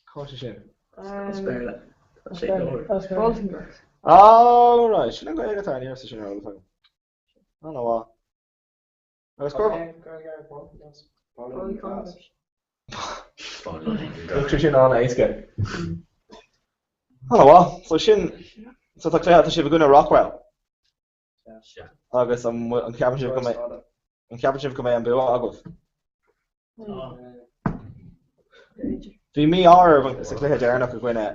Cá háit é sin? As Béarla. Tá sé leor. Oh right, sin an Ghaeilge atá ní raibh sin ar eolas agam. An-mhaith. Agus cur Bheadh sé sin an-éasca. An-mhaith. So sin so tá cluiche tá sibh i gcoinne Rockwell. Agus an an ceapann sibh go mbeidh an ceapann sibh go mbeidh an bua agaibh? Bhí mí-ádh oraibh sa chluiche deireanach i gcoinne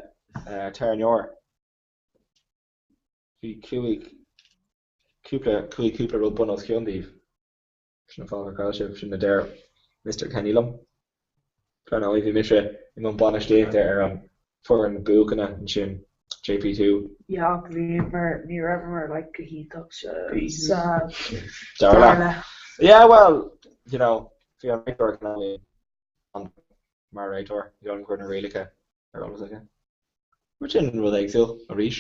Terenure. Bhí cúig cúpla, chuaigh cúpla rud bun os cionn daoibh. Sin an fáth gur chaill sibh, sin a deir Mister Kenny liom. Dar ndóigh, bhí mise i mbun bainistíochta ar an foireann buachana ansin, JP2. Yeah, ach bhíomar, ní raibheamar like go hiontach sa sa Dara dara leath. leath. Yeah, well, you know, bhí an réiteoir Kennelly an mar réiteoir, ní dóigh liom go raibh na rialacha ar eolas aige. Rud sin rud éagsúil arís.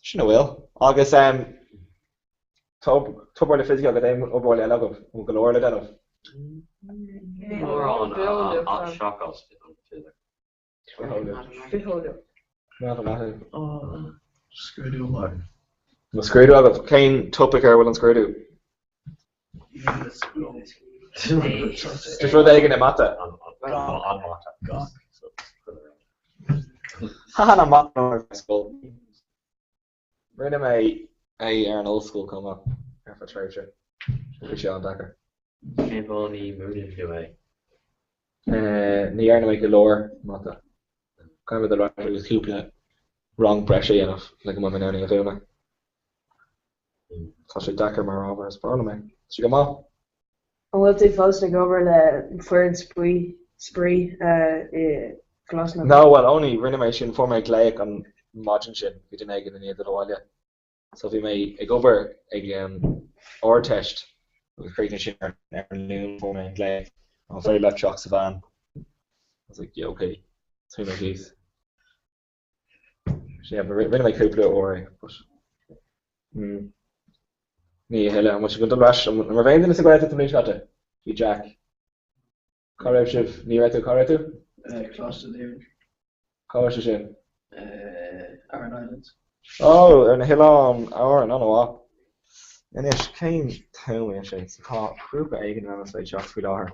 Sin a bhfuil. Agus tá obair bhaile fisice agat, aon obair bhaile eile agaibh? An bhfuil go leor le déanamh? Mórán seachas an fisic. Bitheolaíocht. Scrúdú amárach. An bhfuil scrúdú agaibh? Cén topaic ar a bhfuil an scrúdú? Just rud éigin i mata. An mata. Thaitin an mata liom ar scoil. Rinne mé é ar an ollscoil chomh maith, ar feadh tréimhse. Bhí sé an-deacair. Cén fáth ní múineann tú é? Ní dhearna mé go leor mata. Caithfidh mé dul ar ais agus cúpla rang breise a dhéanamh le go mbeidh mé in ann é a mhúineadh. Tá sé deacair mar ábhar, is breá liom é. Tá sé go maith. An bhfuil tú fós ag obair le foireann spraoi spraoi i gColáiste na No, well only rinne mé sin, fuair mé glaoch an maidin sin, bhí duine éigin i ndiaidh dul abhaile. So bhí mé ag obair ag Ardteist. Agus chríochnaigh sin ar an Luan fuair mé an glao. An féidir leat teacht sa veain? I was like, yeah, okay. Chuaigh mé síos. So yeah, rinne mé cúpla uair é, but mm, ní a thuilleadh. An bhfuil sibh ag dul ar ais? An raibh aon duine sa Ghaeltacht an bhliain seo caite? Bhí Jack. Cá raibh sibh? Ní raibh tú, cá raibh tú? Coláiste Laoghaire. Cá bhfuil sé sin? Aran Islands. Ó, ar na hOileáin Árann, an-mhaith. Anois, cén t-am é sé? So tá grúpa éigin in ainm is a bheith ag teacht faoi láthair.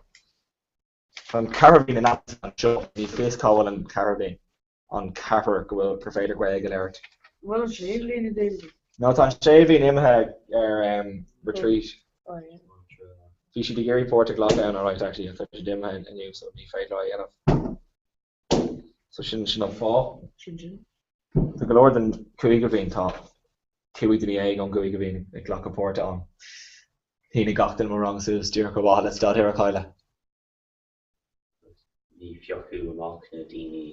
Tá an ceathrú bliain in ainm anseo, ní fios cá bhfuil an ceathrú bliain. An ceathrar go bhfuil gur féidir Gaeilge a labhairt. Bhfuil an séú bliain ag déanamh? No, tá an séú bliain imithe ar retreat. Oh, yeah. Bhí siad ag iarraidh páirt a ghlacadh ann alright actually, tá siad imithe inniu so ní féidir leo a dhéanamh. So sin sin an fáth. Sin sin. Tá go leor den chúigiú bhliain, tá 15 duine ón gcúigiú bhliain ag glacadh páirte ann. Shínigh gach duine mo rang suas díreach ar mhaithe le staidéar a chailleadh. Ní phiocadh amach na daoine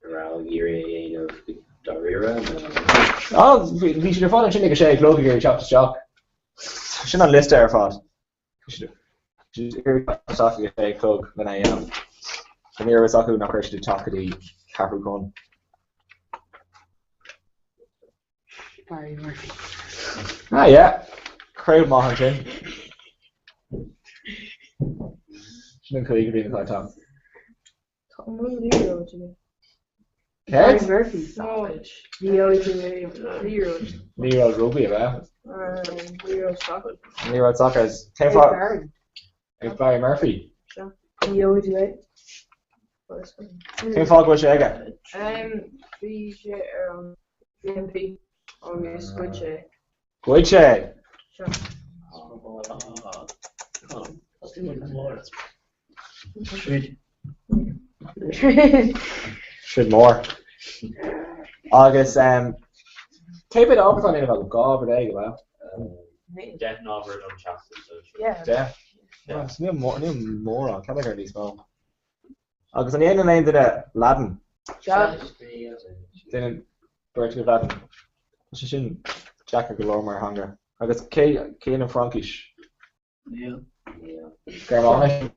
a raibh ag iarraidh a dhéanamh go dáiríre nó? Ah, bhí siad ar fad ansin ag a sé a chlog ag iarraidh teacht isteach. Sin an liosta ar fad. Isteach ag a sé a chlog lena dhéanamh. So ní raibh fhios acu nach raibh siad ag teacht go dtí ceathrú chun. Barry Murphy. Ah yeah. Crowd maith ansin. Sin an cúigiú bliain atá ag teacht. Tá an bhfuil liathróid aige? Céard? Barry Murphy. Liathróid liathróid. Liathróid rugbaí ab ea? Liathróid sacair. Liathróid sacair. Cén fáth? Ag Barry Murphy. Liathróid é. Cén fáth go bhfuil sé aige? Bhí sé ar an BNP agus ghoid sé. Ghoid sé! Troid. Troid mór. Agus cé mhéad ábhar atá á ndéanamh agat? 12 ábhar, ab ea? 10 n-ábhar don teastas sóisearach. 10? Níl mórán, ceapaim go raibh níos mó. Agus an ndéanann aon duine Laidin? Déanann beirt agaibh Laidin. Tá sé sin deacair go leor mar theanga. Agus cé dhéanann Fraincis? Níl. Gearmáinis?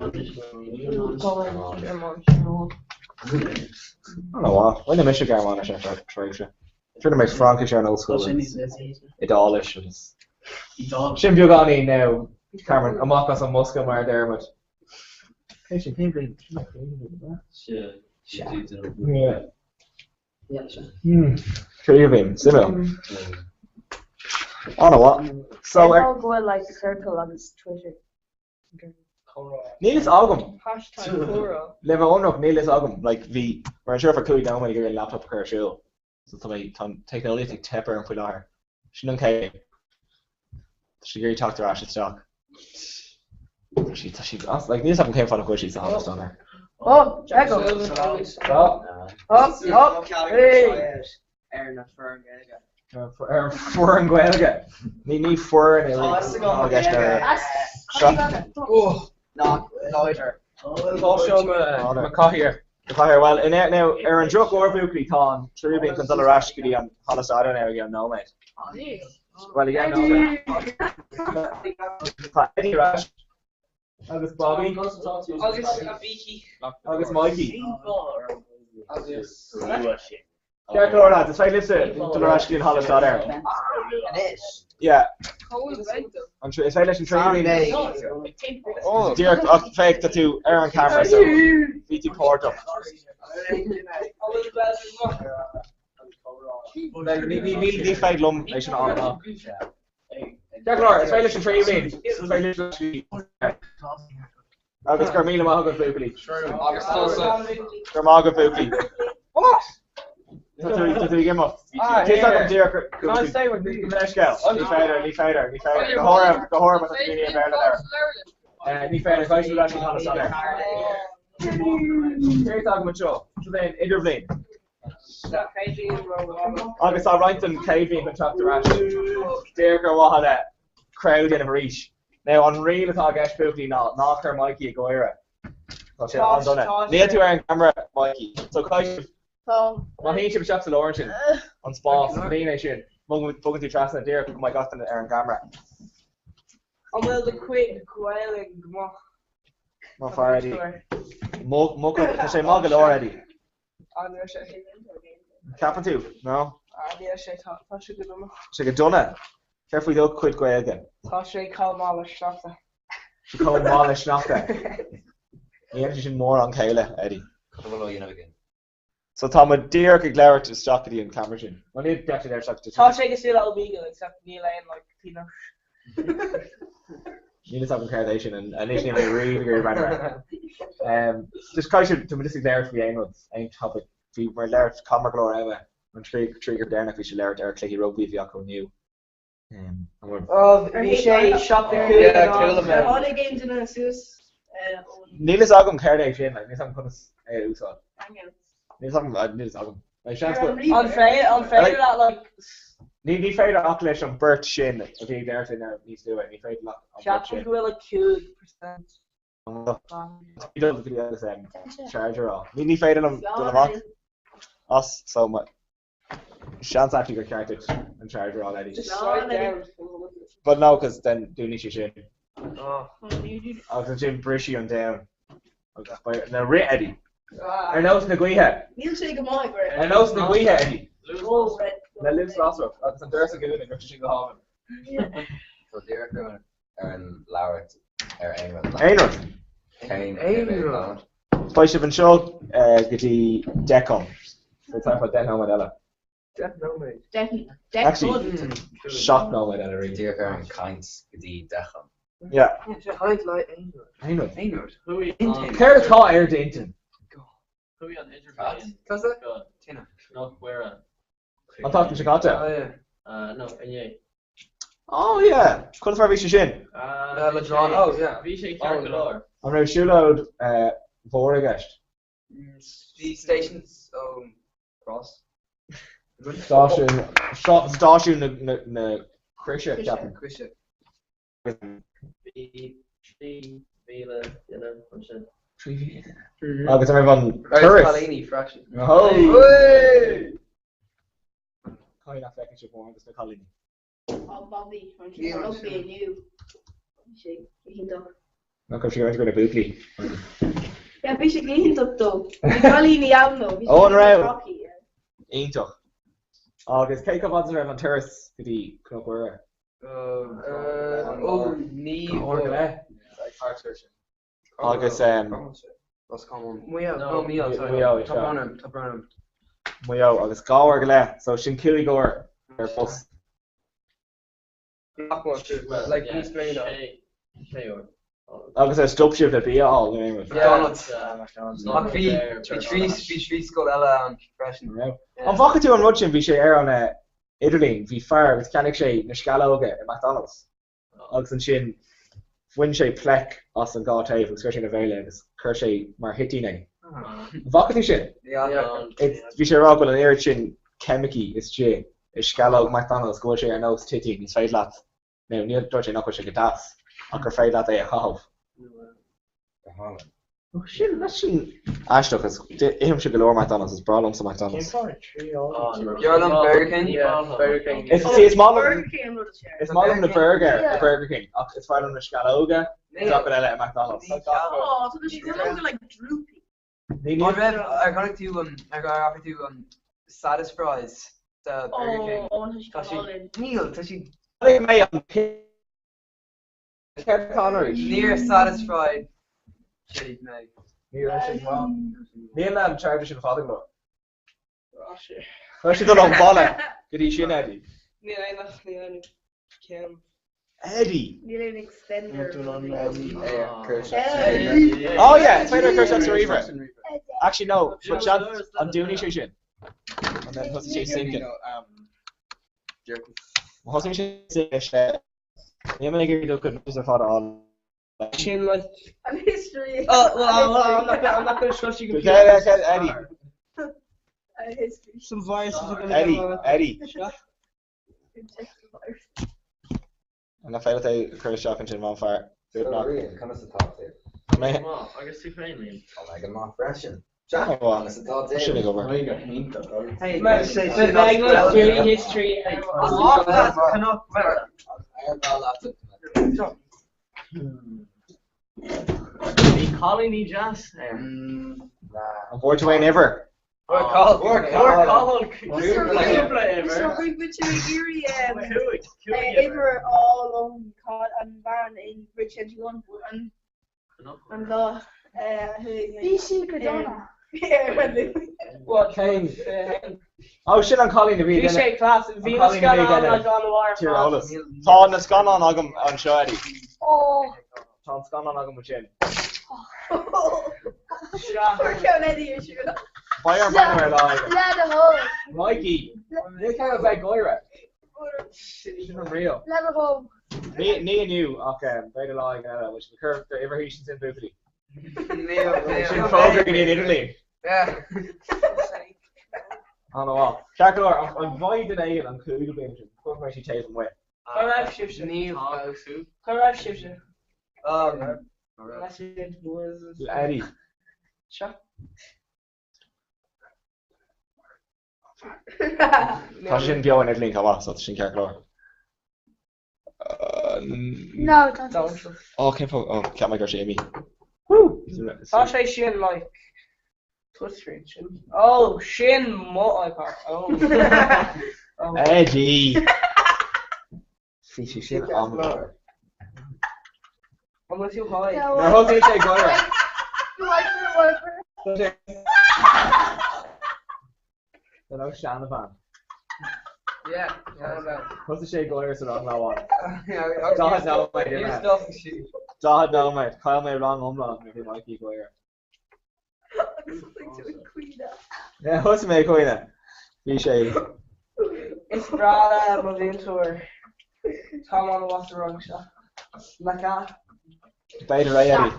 An-mhaith. Rinne mise Gearmáinis ar feadh tréimhse. Rinne mé Fraincis ar an ollscoil agus Iodáilis agus. Sin beagáinín now, Cameron, amach as an mbosca mar a deir muid. Cé sin? Cén bhliain? Yeah. Tríú bliain, suimiúil. An-mhaith. So Cén fáth go bhfuil like circle agus Twitter? Níl fhios agam. Hashtag comhrá. Le bheith ionraic, níl fhios agam. Like bhí mé anseo for 5 nóiméad ag iarraidh an laptop a chur ar siúl. So tá mé, tá an teicneolaíocht ag teip orm faoi láthair. Sin an chéad. Tá sí ag iarraidh teacht ar ais isteach. Tá sí, tá sí, as, like, níl fhios agam cén fáth nach bhfuil sí sa halla staidéir. Oh, Ego. Oh, oh, hey. Ar na foireann Gaeilge. Ar an foireann Gaeilge. Ní ní foireann é. Tá fhios agam Gaeilge. Nach láidir. Tá seo mo chathaoir. Do chathaoir. Bhuel, now, ar an drochuair, buachaillí, tá an tríú bliain chun dul ar ais go dtí an halla staidéir now i gceann nóiméad. Bhuel, i gceann nóiméad. Tá Eddie ar ais. Agus Bobby. Agus a Mhící. Agus Mikey. Ceart go leor lads, is féidir libhse dul ar ais go dtí an halla staidéir. Anois. Yeah. An is féidir leis an tríú bliain. Díreach ach féach tá tú ar an camera so bhí tú páirteach. Ní ní féidir liom é sin a fháil amach. Ceart go leor, is féidir leis an tríú bliain. Is féidir leis Agus go raibh míle maith agat buachaillí. Agus tusa. Go raibh maith agat buachaillí. What? Tá tú tá tú ag imeacht. Ah, Cé agam díreach Can I stay with you? Leithscéal. Ní féidir, ní féidir, ní féidir. Go háirithe, go háirithe má tá daoine i mBéarla there. Eh, Ní féidir, caithfidh tú leis an halla staidéir. Céard atá agam anseo? Seo é an idirbhliain. Agus tá roinnt den chéad bhliain chun teacht ar ais. Díreach ar mhaithe le crowd a dhéanamh arís. Now an riail atá i gceist buachaillí ná ná cuir Mikey ag gáire. Tá sé an-dona. Níl tú ar an gceamara Mikey. So caithfidh sibh má théann sibh isteach sa lár ansin, an spás, líon é sin, bogann tú trasna díreach go mbeidh gach duine ar an gceamara. An bhfuil do chuid Gaeilge go maith? Maith fear Eddie. Mo, mo, tá sé maith go leor Eddie. An raibh sé? Ceapann tú? No? Ah, níl sé, tá, tá sé go dona. Sé go dona. Céard faoi do chuid Gaeilge? Tá sé chomh maith le sneachta. Sé chomh maith le sneachta. Ní dhéanann sé sin mórán céille, Eddie. Cad a bhfuil á dhéanamh againn? So tá muid díreach ag labhairt isteach go dtí an camera sin. Well níl deis ag isteach. Tá sé cosúil le Omegle except níl aon like pionós. Níl fhios agam céard é sin anois níl mé riamh ag iarraidh breathnú air. Just caithfidh sé, tá muid just ag labhairt faoi aon rud, aon topic. Bhí muid ag labhairt, chaitheamar go leor ama, an trí gur deireanach bhí sé ag labhairt ar chluichí rugbaí a bhí acu inniu. Oh, bhí sé 7 5 Ar tháinig aon duine suas ón. Níl fhios agam céard é sin, like, níl fhios agam conas é a úsáid. Hangouts. Níl fhios agam, níl fhios agam. Like, seans go. An féidir, an féidir leat, like. Ní, ní féidir ach leis an beirt sin a bhí ag labhairt linn níos luaithe, ní féidir leat an beirt Ceapaim sin. go bhfuil like 5%. Ní dul go dtí agus charger á. Ní, ní féidir liom dul amach as, so ma, seans actually gur ceart duit an charger a fháil Eddie. Just slide down. But no, cos then dúnfaidh sé sin. Agus ansin brisfidh an domhan. Agus beidh na rith Eddie. Ar nós na gaoithe. Níl sé go maith ag rith. Ar nós na gaoithe Eddie. Le luas lasrach agus an doras a dhúnadh go raibh sé sin go hálainn. So díreach ar an labhairt ar aon rud. Aon rud. Cén aon rud. Beidh sibh anseo go dtí 10 chun. So tá fá 10 nóiméad eile. 10 nóiméad. 10 Actually, 7 nóiméad eile really. Díreach ar an caint go dtí 10 chun. Yeah. Caint le aon rud. Aon rud. Aon rud. Céard atá ar d'intinn? Chuaigh an idirbhliain Tusa? go Cnoc Mhuire. An tseachtain seo caite? No, inné. Oh yeah! Conas mar a bhí sé sin? Le John, oh yeah. Bhí sé ceart go leor. An raibh siúlóid mhór i gceist? Bhí stations ón Cross. Stáisiún, stáisiún na Croise, ceapaim. Croise. Bhí 3,000 duine ansin. 3,000 duine? Agus an raibh an turas? Cailíní freisin. Oh! Caithfidh nach bhfeiceann sibh mórán dos na cailíní. Tá Bobby an rugbaí inniu. Bhí sé go hiontach. Nach raibh sé ag na buachaillí? Yeah, bhí sé go hiontach dó. Bhí cailíní ann though. Bhí Ó, an raibh? hockey, yeah. Iontach. Agus cé chomh fada is a raibh an turas go dtí Cnoc Mhuire? Ó, ní. Uair go leith. Agus Ros Comáin. Maigh Eo. No, Maigh Eo, sorry. Maigh Eo, Tá brón orm, tá brón orm. Maigh Eo agus 2 uair go leith, so sin 5 uair ar bus. Nach bhfuil tú, like, níos mó ná. Sé uair. Agus ar stop sibh le bia a fháil nó aon rud? McDonald's. Ach bhí, bhí trí, bhí trí scoil eile ann freisin. An bhfaca tú an rud sin, bhí sé ar an idirlíon, bhí fear agus cheannaigh sé na sceallóga i McDonald's. agus ansin bhain sé plaic as an dhá taobh agus chuir sé ina bhéal é agus chuir sé mar thoitín é. An bhfaca tú sin? Bhí sé ag rá go bhfuil an oiread sin ceimicí istigh i sceallóg McDonald's go bhfuil sé ar nós toitín, is féidir leat, nó níl, dúirt sé nach bhfuil sé go deas, ach gur féidir leat é a chaitheamh. Go hálainn. Sin, sin aisteach, is ithimse go leor McDonald's, is breá liomsa McDonald's. Cén fáth ar trí B'fhearr liom Burger King. Burger King. Is, see, is maith liom, is maith liom na burgair i Burger King ach is fearr liom na sceallóga gach rud eile i McDonald's. Oh, tá na sceallóga like droopy. Ní, ní. An raibh, ar chonaic tú an, ar bhfaca tú an Satisfries sa Burger King? Oh, tá siad go hálainn. Níl, tá siad. Chonaic mé an Céard atá ann arís? Níor satisfied siad mé. Ní raibh siad maith. Níl an charger sin fada go leor. Chuir siad dul ón bhalla go dtí sin, Eddie. Níl aon ach níl aon ceann. Eddie! Níl aon extender. Oh yeah, is féidir cur isteach sa ríomhaire. Actually no, but seans an dúnfaidh sé sin? And then thosaigh sé syncing. Thosaigh sé sé Níl mé ag iarraidh do chuid notes ar fad a fháil. Sin like. An history. Oh, well, well, I'm not, I'm not going to trust you computer. Eddie. A history. Some viruses are going to Eddie, Eddie. An féidir é cur isteach ansin má fear. Rian, conas atá tú? Mé. Agus tú féin, Liam? Tá mé go maith freisin. Jack, conas atá tú? Sin ag obair. Hey, the like really history. Bhí cailíní deas air. An bhfuair tú aon uimhir? Fuair Cathal cúpla uimhir. So bhí muid ag iarraidh uimhir a fháil ón an bhean in Bridge 21 an lá a chuaigh mé. Bhí sí go dona. What cén? Ó sin an cailín a bhí Bhí sé class, bhí na scannáin like an-mhaith ar fad. Tá na scannáin agam anseo Eddie. Ó. Tá an scannán agam ansin. Fuair ceann Eddie ar siúl. Beidh orm breathnú ar lá éigin. Le do thoil. Mikey! Níl cead a bheith ag gáire. Sin an riail. Le do thoil. Ní ní inniu ach b'fhéidir lá éigin eile, which cur d'uimhir thíos ansin buachaillí. Sin fógra go dtí an idirlíon. An-mhaith. Ceart go leor, an bhfaighidh duine éigin an cúigiú bliain sin? Chuir mé sí taobh amuigh. Cá raibh sibhse? Cá raibh sibhse? Eddie. Seo. Tá sin beo an idirlíon chomh maith, so tá sin ceart go leor. No, tá Ó, cén fáth? Ó, cheap mé go raibh sé imithe. Tá sé sin like touchscreen sin. Oh, sin mo iPad. Oh. Eddie! Bhí sé sin an-mhór. An bhfuil tú high? Nuair a thosaigh sé ag gáire. Tá nó seanabhean. Yeah, seanabhean. Thosaigh sé ag gáire sa rang lá amháin. 40 nóiméad imithe. 40 nóiméad. Chaill mé rang iomlán nuair a bhí Mikey ag gáire. Agus thosaigh tú ag caoineadh. Yeah, thosaigh mé ag caoineadh. Bhí sé. Is breá le mo mhúinteoir. Táim an-mhaith sa rang seo. Nach ea? B'fhéidir é, Eddie.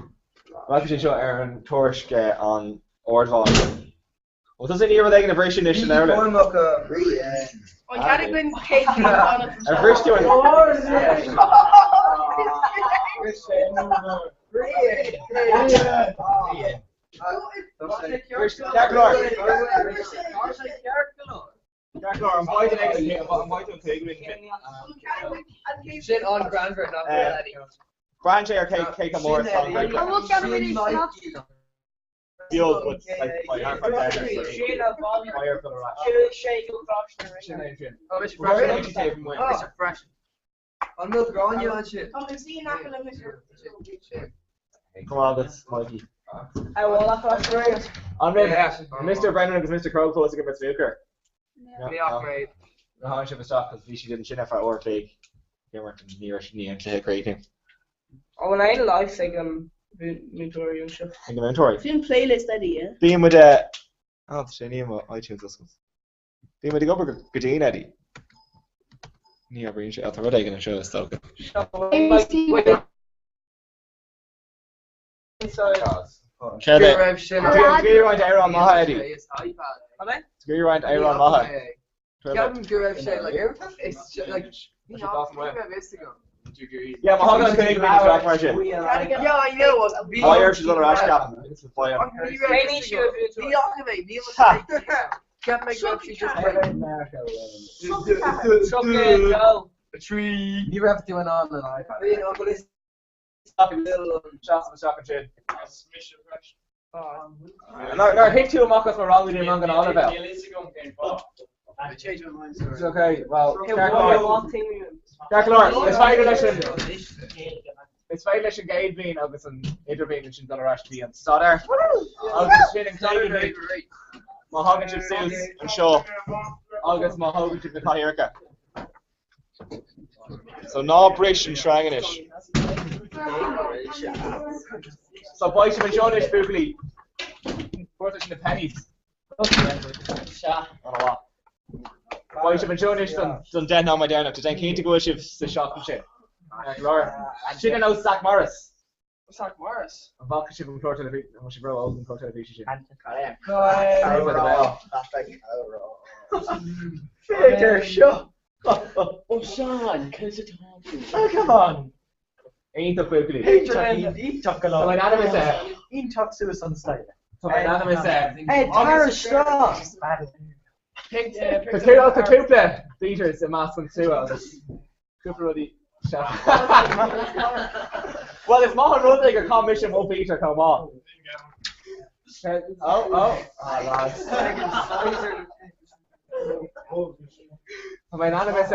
Rachaidh sé seo ar an tuairisc an ardmheáin. Bhfuil tusa ag iarraidh rud éigin a bhriseadh anois san leabharlann? An cead againn céad fanacht Ar bhris tú an... Ceart go leor. Ceart go leor, an bhfaigheann an bhfaigheann tú an cúigiú Sin an greannmhar nach bhfuil Eddie. Braitheann sé ar cé cé chomh mór is atá an An bhfuil cead againn fanacht? beag but like by half past ten or so. Sin a bhain. Fire up ar ais. Chuaigh sé go Coláiste na Sin Rinne. é sin. Oh, mise We're very freisin. lucky taobh amuigh. Mise freisin. An bhfuil gráinne ansin? Tá mé sí in aice le mise. Come on, that's Mikey. I will not Coláiste na Rinne. An raibh Mr Brennan agus Mr Crowe fós ag imirt snooker? Ní ach mé. Nuair a tháinig sibh isteach agus bhí siad ansin ar feadh uair a chloig. Imirt ní raibh ní an cluiche críochnaithe. An bhfuil aon leigheas ag an múinteoirí anseo? Ag na múinteoirí. Sin playlist Eddie, yeah? Bíonn muid eh Á, tá sé ní mo iTunes oscailte. Bíonn muid ag obair go dian, Eddie. Ní oibríonn sé. Á, tá rud éigin anseo is dócha. Céard é? Go raibh sin Tá tú ag iarraidh roinnt amhrán maithe, Eddie. Tá tú ag iarraidh roinnt amhrán maithe. Ceapaim go raibh sé like it's like ní raibh fhios agam. Yeah, má thagann an cúigiú bliain isteach mar sin. Yeah, I know. Bhí Á, ar siad dul ar ais ceapaim. It's a fire. Ní raibh fhios agam. Ní fhaca mé, níl a Cheap mé go raibh sí just like Trí. Ní raibh tú in ann an iPad. Bhí an is Seasamh isteach ansin. Nuair a thit tú amach as mo rang go dtí an rang an Ollmhéal. Níl fhios agam cén fáth. It's okay, well, ceart go leor. Ceart go leor, is féidir leis an Is féidir leis an gcéad bhliain agus an idirbhliain ansin dul ar ais go dtí an staidéar. Agus sin an cúigiú bliain. Má thagann sibh suas anseo agus má thógann sibh na cathaoireacha. So ná bris an sreang anois. So beidh sibh anseo anois buachaillí. Fuair leis na pennies. An-mhaith. Beidh sibh anseo anois don 10 nóiméad deireanach. Déan cinnte go bhfuil sibh sa seachtain sin. Sin ar nós Zach Morris. Zach Morris. An bhfaca sibh an clár teilifíse? An bhfuil sibh ró-óg don chlár teilifíse sin? Féach air seo! Ó Seán, conas atá tú? Oh, come on! Iontach buachaillí. Iontach go Tá mé in ainm is é. Iontach suas an staighre. Tá mé in ainm is é. Ed, tar isteach! Tá cúpla beaters i measc an tslua agus cúpla rudaí. Well, is maith an rud é gur chaith mise mo Peter chomh maith. Oh, oh. Ah, lads. Tá mé in ainm is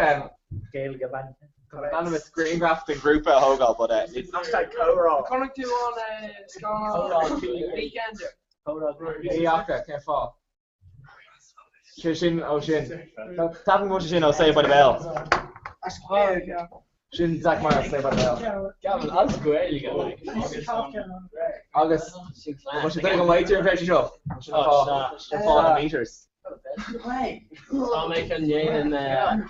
Gaeilge bhean. Tá mé in ainm is grianghraf den ghrúpa a thógáil, but ní. Hashtag comhrá. Chonaic tú an scannán Weekender? Ní fhaca, cén fáth? Sé sin ó sin. Ceapaim go bhfuil sé sin ó Saved by the Bell. Sin Zach Morris, Saved by the Bell. Gavin, as Gaeilge. Agus bhfuil sé duine go mbeidh tú an féidir seo? Sin an fáth sin fáth na meters. Tá mé chun déanamh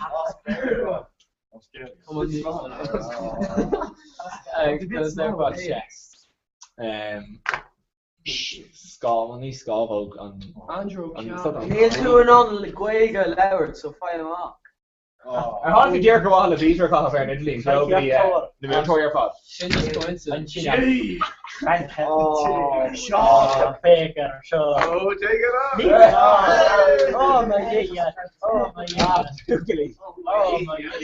Scáth, ní scámhóg an. Andrew Níl tú in ann Gaeilge a labhairt, so faigh amach. Ar tháinig tú díreach ar mhaithe le beater a chaitheamh ar an idirlíon, go dtí na múinteoirí ar fad? Sin just coincidence. Seo, féach ar seo. Oh, take it off! Oh my God. Oh my God. Oh my God.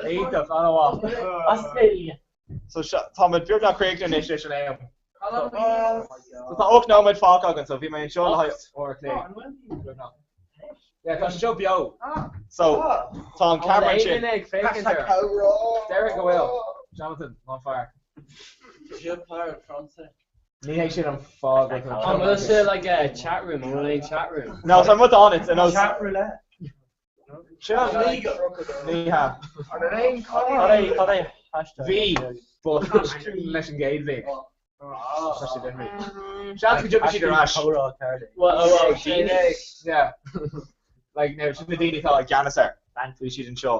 Iontach, an-mhaith. As Gaeilge. So seo, tá muid beagnach críochnaithe anois leis an am. So tá 8 nóiméad fágtha againn, so bhí mé anseo le haghaidh uair a chloig. Beagnach. Yeah, tá sé seo beo. So tá an ceamara ansin. Ag féachaint air. Deireadh go bhfuil. Jonathan, an fear. Je parle français. Ní hé sin an fáth go bhfuil An bhfuil sé like a chat room, an bhfuil aon chat room? No, tá muid on it, nó Chat roulette. Sin an ní hea. Cad é hashtag? Bhí, but leis an gcéad bhí. Tá siad imithe. Seans go dtiocfaidh siad ar ais. Comhrá ceardaí. Well, oh, well, daoine. Yeah. Like, now, sin na daoine atá i gceannas air. Bhí siad anseo.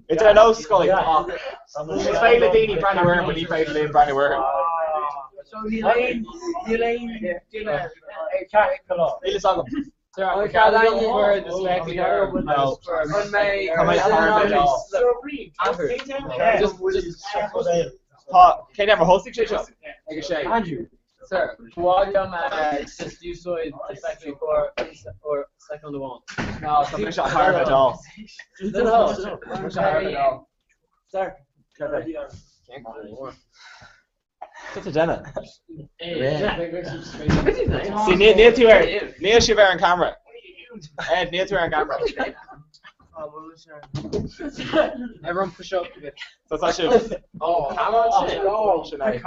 It's ar nós Skype ach is féidir le daoine breathnú orm but ní féidir linn breathnú orthu. So níl aon níl aon duine ag ceart go lá. Níl fhios agam. An No. Tá mé thar a bheith Tá cén am ar thosaigh sé seo? Ag a sé. Andrew. Sir, b'mhaith liom just úsáid the second or or second amháin. No, tá mise thar a bheith dall. Tá mise thar a bheith dall. Sir. Cad é? Cad tá déanamh? See, níl tú ar, níl sibh ar an camera. Ed, níl tú ar an camera. Everyone push up a bit. So tá sibh. Oh, camera Sin é.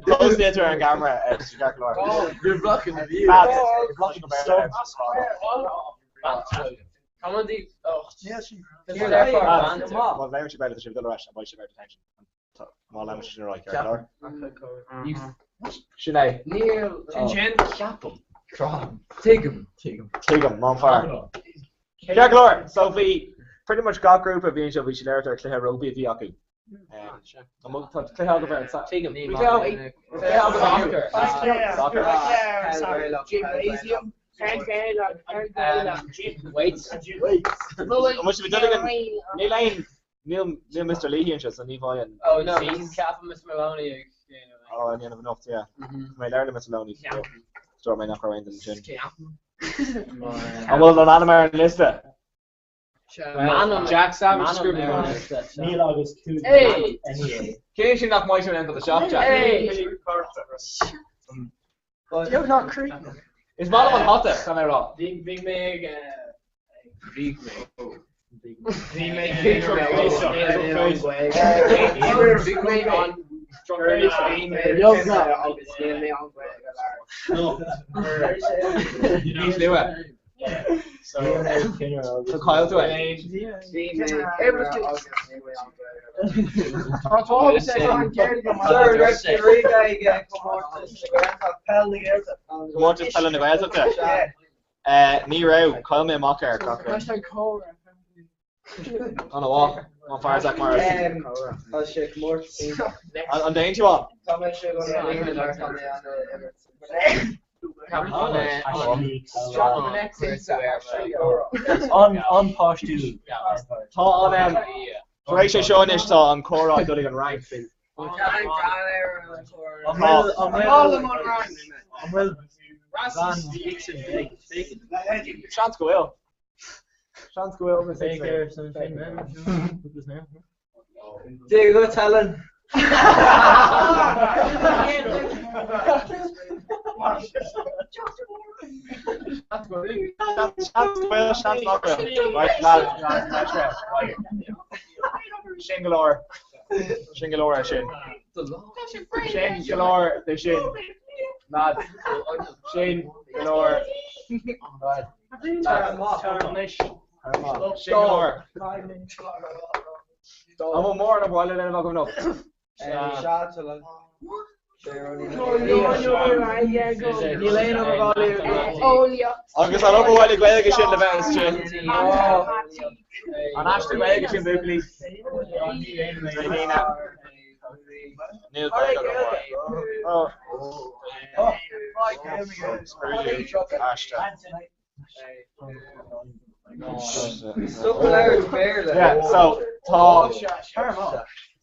Fós níl tú ar an gcamera, Ed, tá sé ceart go leor. You're blocking the view. Lads, you're blocking the camera. Come on, deep. Oh, Lads, má labhrann sibh Béarla, tá sibh ag dul ar ais, an mbeidh sibh ar detention. Má labhrann sibh sin ar aghaidh, ceart go leor. Sin é. Níl. Sin sin. Ceapaim. Tuigim. Tuigim, má fear. Ceart go leor, so bhí pretty much gach grúpa a bhí anseo, bhí siad ag labhairt ar chluiche rugbaí a bhí acu. Tá cluiche agaibh ar an sa. Tuigim. Bhí cluiche agaibh Soccer. Gymnasium. Wait. Wait. An bhfuil sibh ag dul ag an Níl aon Níl níl Mr. Leahy anseo so ní bheidh an Oh no, ceapaim Mr. Maloney ag déanamh. Oh, an dhéanamh anocht, yeah. Tá mé ag labhairt le Mr. Maloney. Dúirt mé nach raibh aon duine ansin. An bhfuil an ainm ar an liosta? Manam Jack Savage scribbled on it. Níl agus cúig Hey! NEA. Cé sin nach mbeidh sé in ann dul isteach, Jack? Hey! Beag nach críochnaithe. Is maith liom an hata, tá mé ag rá. Bhí bhí mé ag Bhí mé. Bhí mé ag Bhí mé an Níos luaithe. So chaill tú é. Comórtas Peile na Gaeltachta? Ní raibh, chaill mé amach air gach rud. An-mhaith, an fear Zach Morris. An dtéann tú ann? An páistiúil. Tá an tar éis é seo anois tá an comhrá ag dul ag an Fhrainc. An bhfuil Van Dixon bacon? Seans go bhfuil. Seans go bhfuil. Baker Dia dhuit Helen. Seans go bhfuil, seans nach bhfuil. Right, lad, right. Sin go leor. Sin go leor é sin. Sin go leor de sin. Lad. Sin go leor. Right. Sin go leor. An bhfuil mórán abhaile le déanamh agaibh anocht? Agus an obair bhaile Gaeilge sin le bheith istigh. An aiste Gaeilge sin buachaillí. Níl Gaeilge agam. Aiste. Yeah, so tá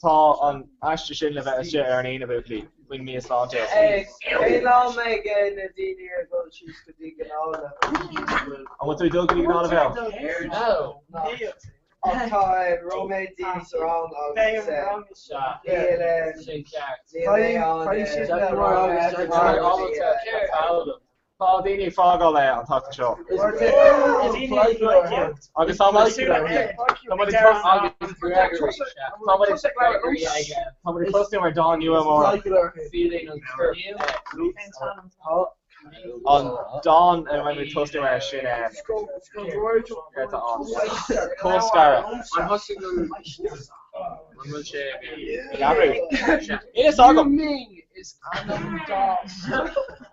tá an aiste sin le bheith istigh ar an Aoine, buachaillí, faoin míshláinte. Cén lá a mbeidh na daoine ar dul síos go dtí Gnála? An bhfuil tú ag dul go dtí Gnála Bheo? Ach tá róméad daoine sa rang agus níl níl mé ann. Tá daoine ag fágáil an tseachtain seo. Agus tá muid tá muid ag tá muid tá muid ag tosnú ar dán nua amárach. An dán a mbeidh muid ag tosnú air sin céard tá ann? Colscaradh. An bhfuil sé ag athrú? Níl fhios agam.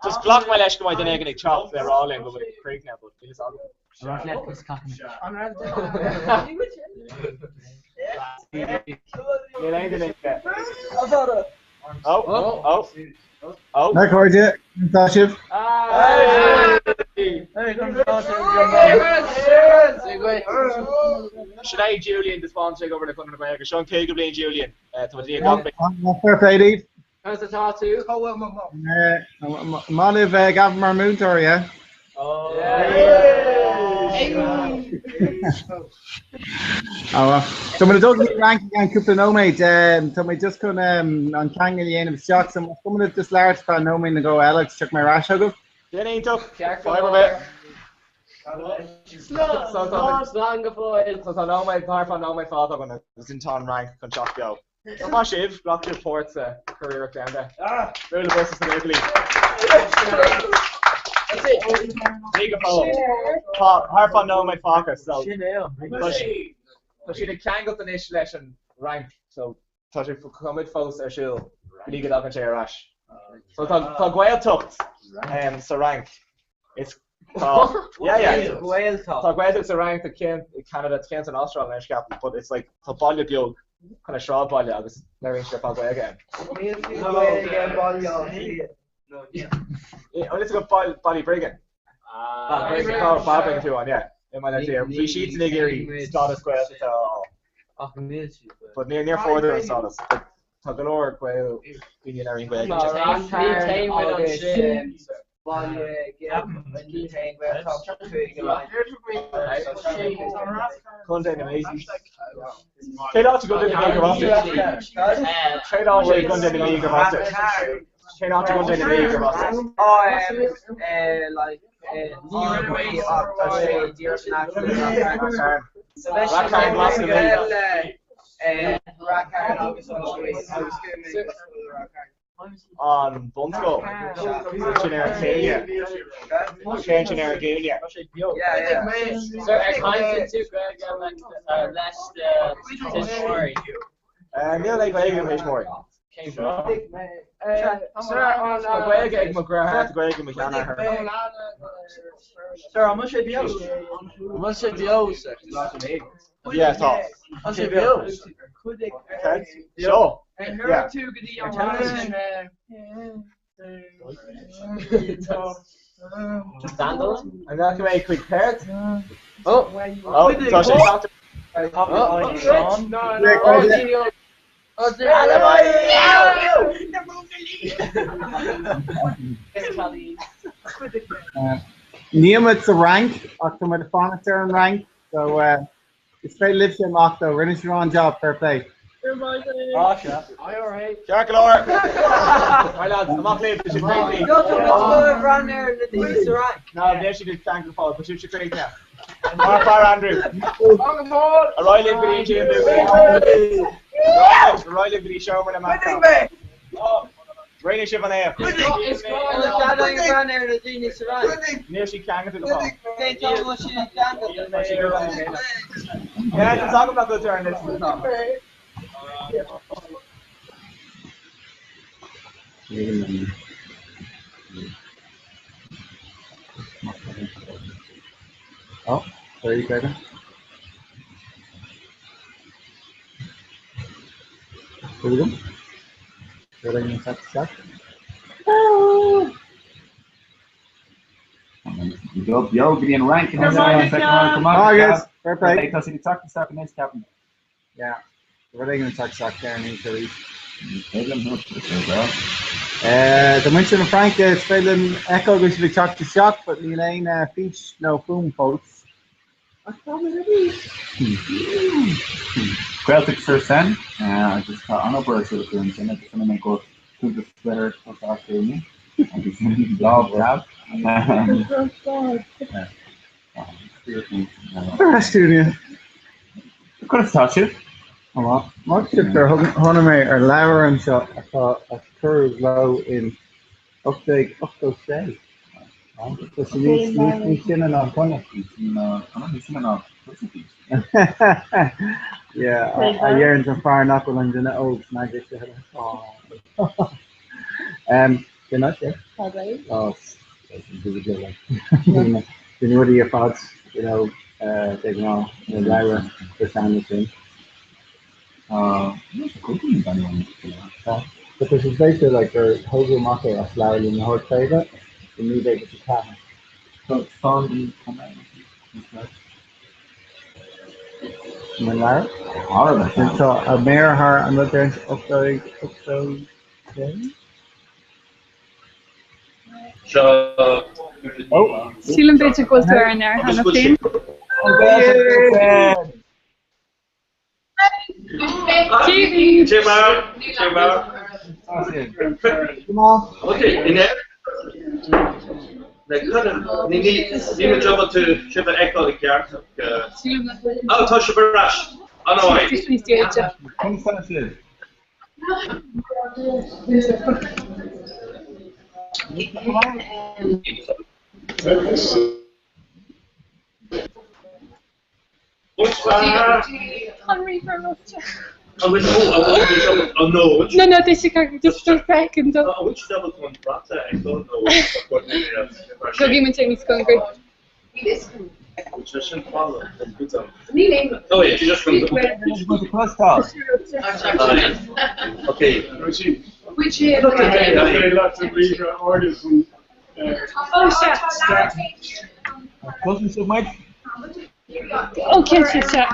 Just ghlac mé leis go mbeidh duine éigin ag teacht le rá linn go bhfuil críochnaithe, but níl fhios agam. Níl aon duine ag. Oh, oh, oh. A chairde, tá sibh? Sin é Julian de Spáinn ag obair le Conradh na Gaeilge. Seo an 5ú bliain Julian. Tá muid i ndiaidh gach Fair play daoibh. Conas atá tú? Maith libh Gavin mar múinteoir, yeah? Tá mé ag dul go dtí an Fhrainc i gceann cúpla nóiméad. Tá mé just chun an ceangal a dhéanamh isteach, so más cuma libh just labhairt feadh nóiméad nó dhó eile agus tiocfaidh mé ar ais chugaibh. Sin iontach. Fadhb ar bith. Slán go fóill. So tá nóiméad, thart fá nóiméad fágtha againn agus ansin tá an Fhrainc chun teacht beo. So maith sibh, ghlac sibh páirt sa churiarracht domhanda. Bualadh bos dos na buachaillí. Ní go fóill. Tá thart fá nóiméad fágtha so tá siad ag ceangailt anois leis an Fhrainc so tá sé tá muid fós ar siúl go dtí go dtagann sé ar ais. So tá tá Gaeltacht sa Fhrainc. Is tá yeah yeah Gaeltacht. Tá Gaeltacht sa Fhrainc tá ceann i Canada tá ceann san Astráil anois ceapaim but it's like tá baile beag kind of sráidbhaile agus labhraíonn siad ar fad Gaeilge ann. Níl fiú Gaeilge i mBaile Átha Cliath. An is go Ballybrigan. Ballybrigan fiú an yeah. I mBaile Átha Cliath. Bhí siadsan ag iarraidh stádas Gaeltachta a fháil. Ach níl siad. But níor níor fuaireadar an stádas. But tá go leor Gael daoine a labhraíonn Gaeilge ansin. Níl Baile Ghib ní haon Ghaeltacht Chúige Laighean. Contae na Mí. Cén áit i gContae na Mí gur as duit? Cén áit i gContae na Mí gur as duit? Cén áit i gContae na Mí gur as duit? Like ní ach tá sé díreach in aice le Rath Cairn Glas na Mí. Rath Cairn agus an agus Rath Cairn. An bunscoil. Sin ar an Chéile. Cén sin ar an gCéile. Sir, ar caint tú Gaeilge leis na tuismitheoirí? Níl aon Ghaeilge ag mo thuismitheoirí. Tá Gaeilge ag mo dheartháir, tá Gaeilge ag mo sheanathair. Sir, an bhfuil sé beo? An bhfuil sé beo, sir? Yeah, tá. Tá sé beo. Seo. Yeah. Tú go dtí an Dandelion? An rachaidh mé chuig Perth? Oh, oh, tá sé. Níl muid sa Fhrainc ach tá muid ag fanacht ar an Fhrainc so is féidir libhse imeacht though. Rinne sibh an-job, fair play. Ceart go leor! Right lads, amach libh, tá sibh críochnaithe. No, tá muid ag dul ag breathnú ar na daoine sa Fhrainc. No, níl siad ag teanga go fóill, tá sibhse críochnaithe. Mar fear Andrew. Ar aghaidh libh go dtí an gym. Ar aghaidh libh go dtí seomra na meascán. Rinne sibh an éacht. Is gá le ag breathnú ar na daoine sa Fhrainc. Níl siad ceangailte go fóill. Cén t-am a bhfuil siad ceangailte? Yeah, tá agam nach bhfuil tú ar an liosta. Oh, there you go. There we go. Dul beo go dtí an Fhrainc Agus, fair play. Tá siad ag teacht isteach anois, ceapaim. Yeah, rud éigin ag teacht isteach ar an arís. Do mhuintir na Fraince, is féidir linn feiceáil go bhfuil sibh ag teacht isteach, but níl aon fís nó fuaim fós. Ach tá muid arís. Gaeltacht sur Seine agus tá an-obair ar siúl acu ansin agus rinne mé go cuntas Twitter atá acu inniu agus lámh leamh. Conas atá sibh? Maith sibh gur tháinig mé ar leabhar anseo atá a cuireadh i gcló in 1886. Tá sé níos sine ná Conor. Níos sine ná Yeah, a deireann an fear nach bhfuil an duine óg san eagraíocht a thuilleadh. Cén áit é? Oh, Bhí na rudaí ar fad, you know, de ghnáth, na leabhair chomh sean sin. But tá sé spéisiúil like gur tógadh amach é as Leabharlann na hArd-Chraoibhe i 1904. An leabhar? Tá a méar thar an rud ar 1886? Sílim b'fhéidir go bhfuil tú ar an aer cheana féin. No, no, this is just a second. Go gí take me hungry. Oh, shit. Oh, cinnte, sea.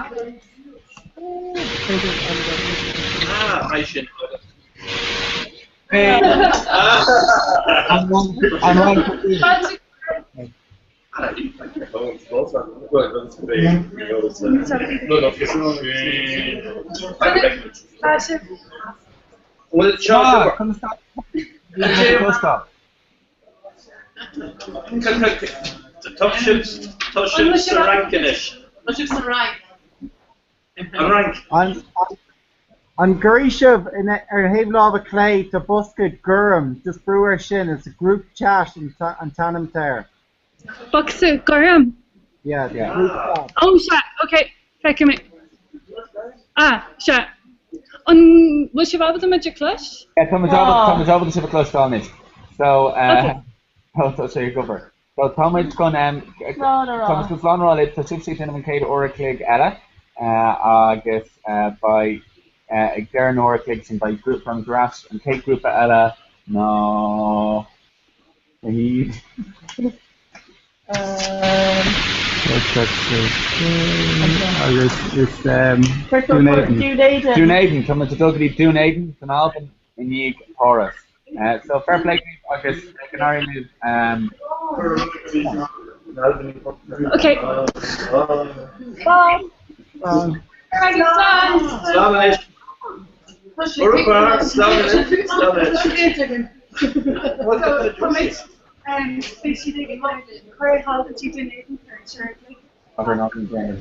Tá sibh tá sibh sa Fhrainc anois. Tá sibh sa Fhrainc. An Fhrainc. An gcuirfidh sibh ar thaobh láimhe clé tá bosca gorm, just brú air sin, it's a group chat an t-ainm atá air. Bosca gorm? Yeah, the group chat. Oh, sea, ok, feicim é. Ah, sea. An bhfuil sibh ábalta muid a chlois? Yeah, tá muid ábalta, tá muid ábalta sibh a chloisteáil anois. So, tá sé ag obair. So, tá muid chun, Slán a rá. tá muid chun slán a rá libh, tá sibhse ag déanamh an chéad uair a chloig eile, agus beidh, ag deireadh an uair a chloig sin, beidh grúpa an Ghrais, an chéad ghrúpa eile ná, iad. Agus is Dún Éideann. Dún Éideann. Dún Éideann, tá muid ag dul go dtí Dún Éideann san Albain i ndiaidh Páras. So fair play daoibh agus go n-éirí libh. Okay. Slán. Slán. Slán anois. Slán anois. Slán anois. Beidh siad ag cur thall go dtí Dún Éideann ar an Seirbhís.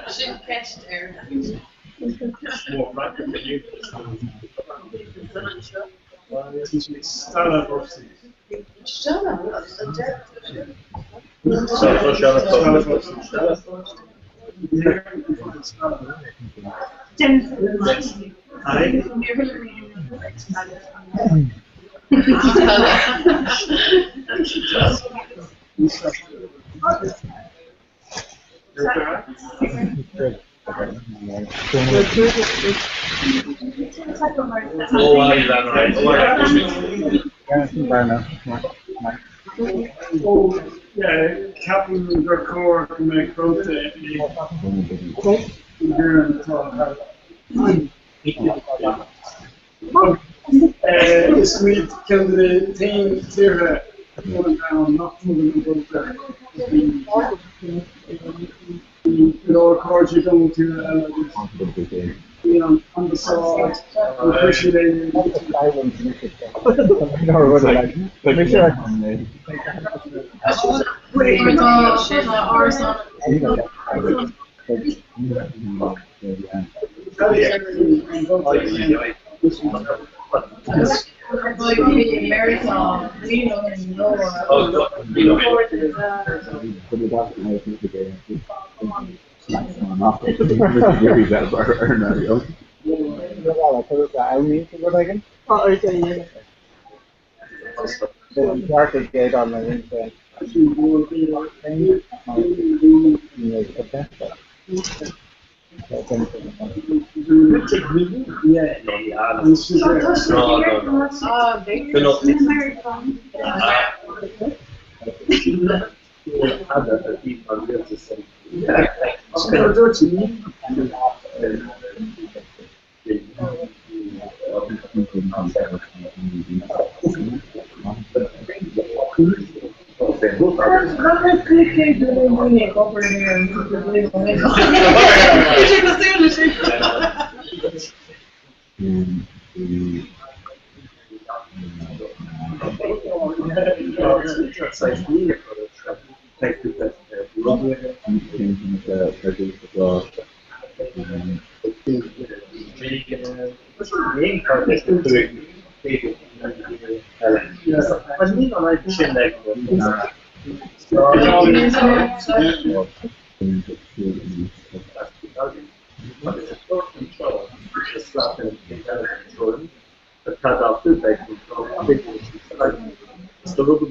Sin ceist ar. Ceapaim gur chóir go mbeadh vóta ag an bhfoireann atá thart. Is muid ceann de na t-aon tíortha ar an domhan nach dtugann an vóta do dhaoine. Bhí go leor cairde agam ó tíortha eile agus bhí an ambasáid nó chuir siad é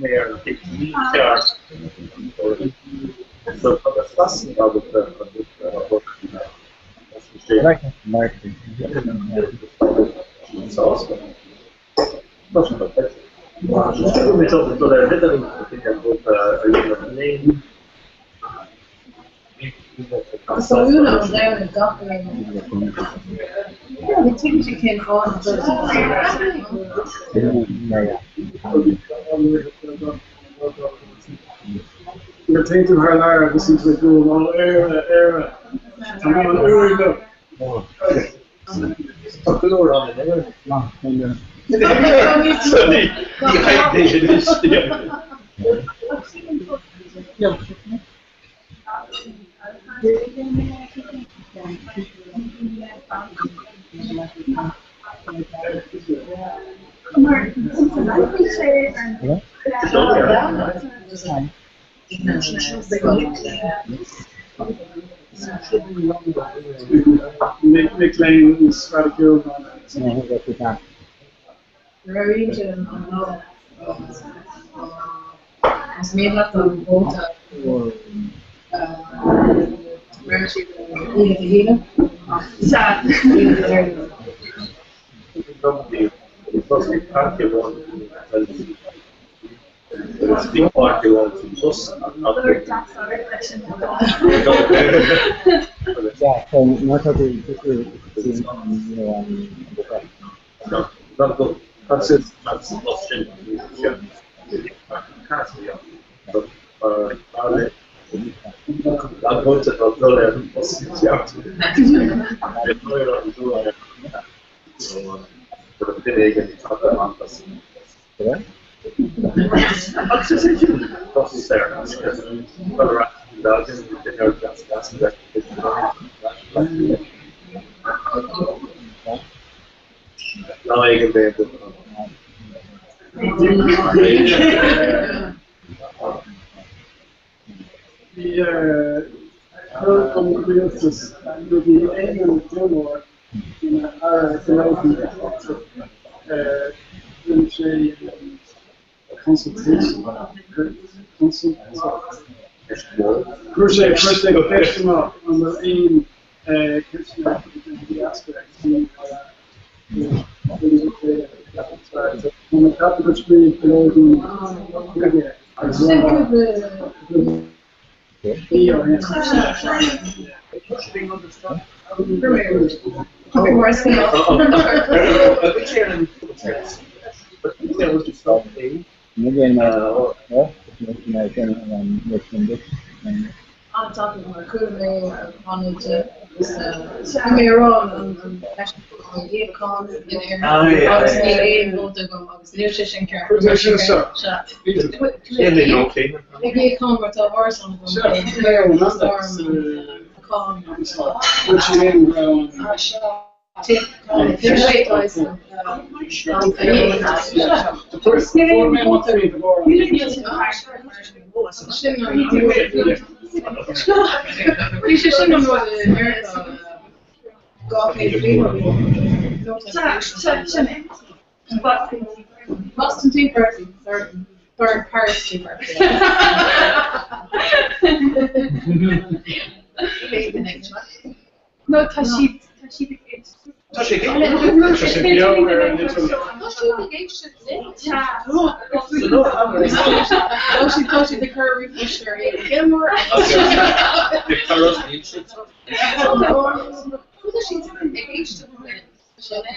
Nuair a théann tú thar lear agus tú ag dul ó Éire, Éire, tá mé an uaigneach. Mic léinn níos raidiciúil ná Rinne siad oíche Dé hAoine ach oíche Dé Déardaoin. Yeah, so má tá tú Bhí chuir an rialtas nuair bhí Éamon Gilmore ina Aire Gnóthaí Eachtracha rinne sé consultation consultacht Chuir sé chuir sé ceist amach an bhfuil aon ceisteanna ag an diaspora ag An-taitneamh mar chuala mé ar tháinig agus bhí mé ag rá an leis an líomhacán in Éirinn agus níl aon vóta agam agus níl sé sin ceart. Ag líomhacán mar tá árasán agam Bhí sé sin an rud i Meiriceá 200 bliain ó shin. Boston Tea Party, sorry, Paris Tea Party. No, tá siad, tá siad ag éisteacht. Tá sé ag éisteacht. Tá sé beo ar an idirlíon. Tá siad ag éisteacht linn. Tá siad, tá siad ag cur ríomhphoist ar Éamon Gilmore. Tá siad ag éisteacht linn. Sin é.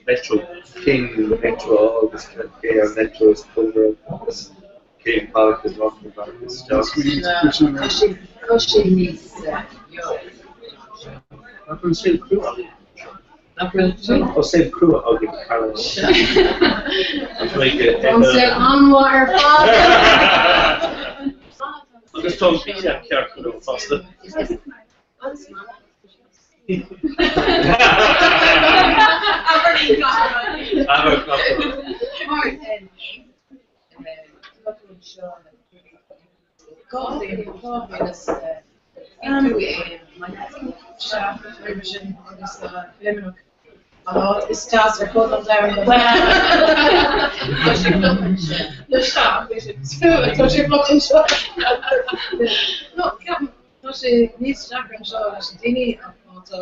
Metro King Metro agus cé ar Metro is cóngarach agus cén bealach is rachaidh an bealach isteach. Tá sé níos Nach bhfuil saol crua againn? Nach bhfuil Tá saol crua againn, Carol. Tá an saol an-mhaith ar fad. Agus tá an bia ceart go leor fosta. An áit is deas ar fud an domhain. Tá sé fliuch anseo. Tá sé fliuch anseo. No, ceapaim, tá sé níos deacra anseo leis na daoine ach má tá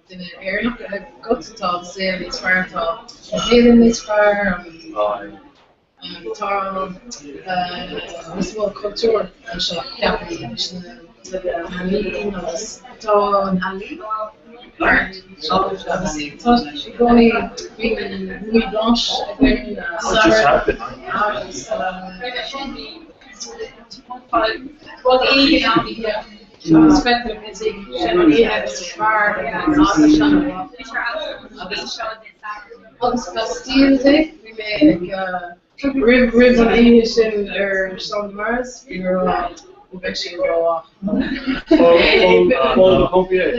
duine Éireannach agat tá an saol níos fearr, tá an Ghaelainn níos fearr, tá níos mó cultúr anseo, ceapaim, leis na ealaín agus tá an ealaín, art, agus tá i gcónaí bhí Nuit Blanche againn samhradh agus rud éigin ann. Agus Fête de la Musique, sin an oíche is fearr agus agus Bastille Day, bhí mé ag roimh roimh an oíche sin ar Champ de Mars, bhí mé ag rá ó beidh sé rómhaith. Paul de Pompier.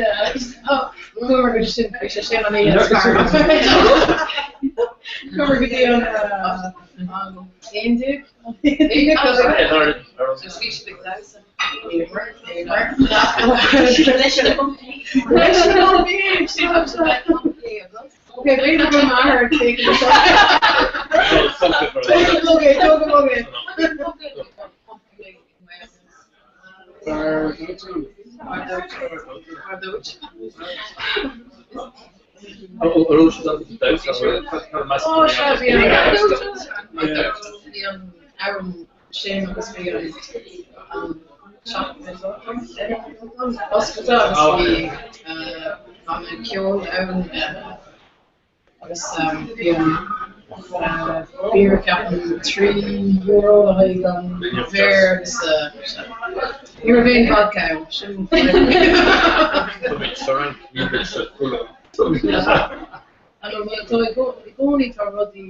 Chuamar go dtí sin, bhí sé sin an oíche is fearr. Chuamar go dtí an 11 Agus bhí siad ag damhsa. Sin agus bhí an teach oscailte agus bhí banna ceoil ann agus bhí an beer ceapaim €3 le haghaidh an bheer agus ní raibh aon vodka ann, sin Tá i gcónaí tá rudaí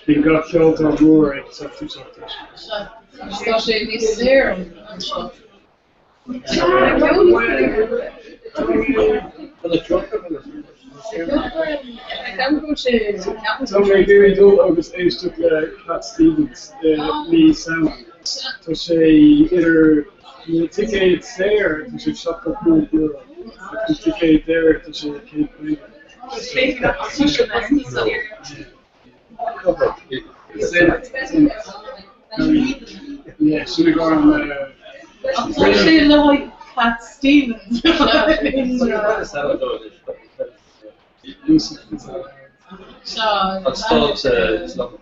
Bíonn gach ceoltóir mór ag teacht isteach leis. Tá sé níos saor anseo. Tá mé ag iarraidh dul agus éisteacht le Cat Stevens i mí Samhna. Tá sé idir Na ticéid saor, tá sé €75 agus na ticéid daor, tá sé 150. Yeah, sin ag an Tá sé le haghaidh Cat Stevens. An stát Ioslamach.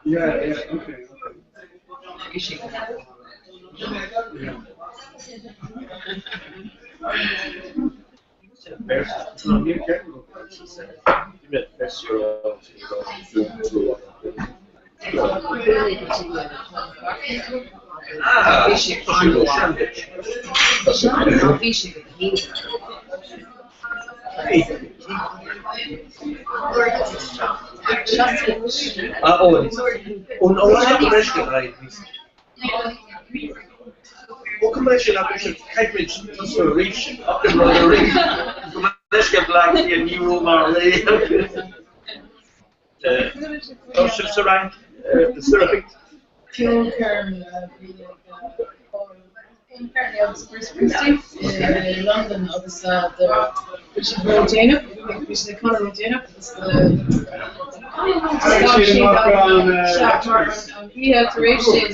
Yeah, yeah, okay, Ceolchoirm a bhí ag Paul McCartney agus Bruce Springsteen i Londain agus bhí siad ródhéanach, bhí siad ag canadh ródhéanach agus stop siad an oíche tar éis sin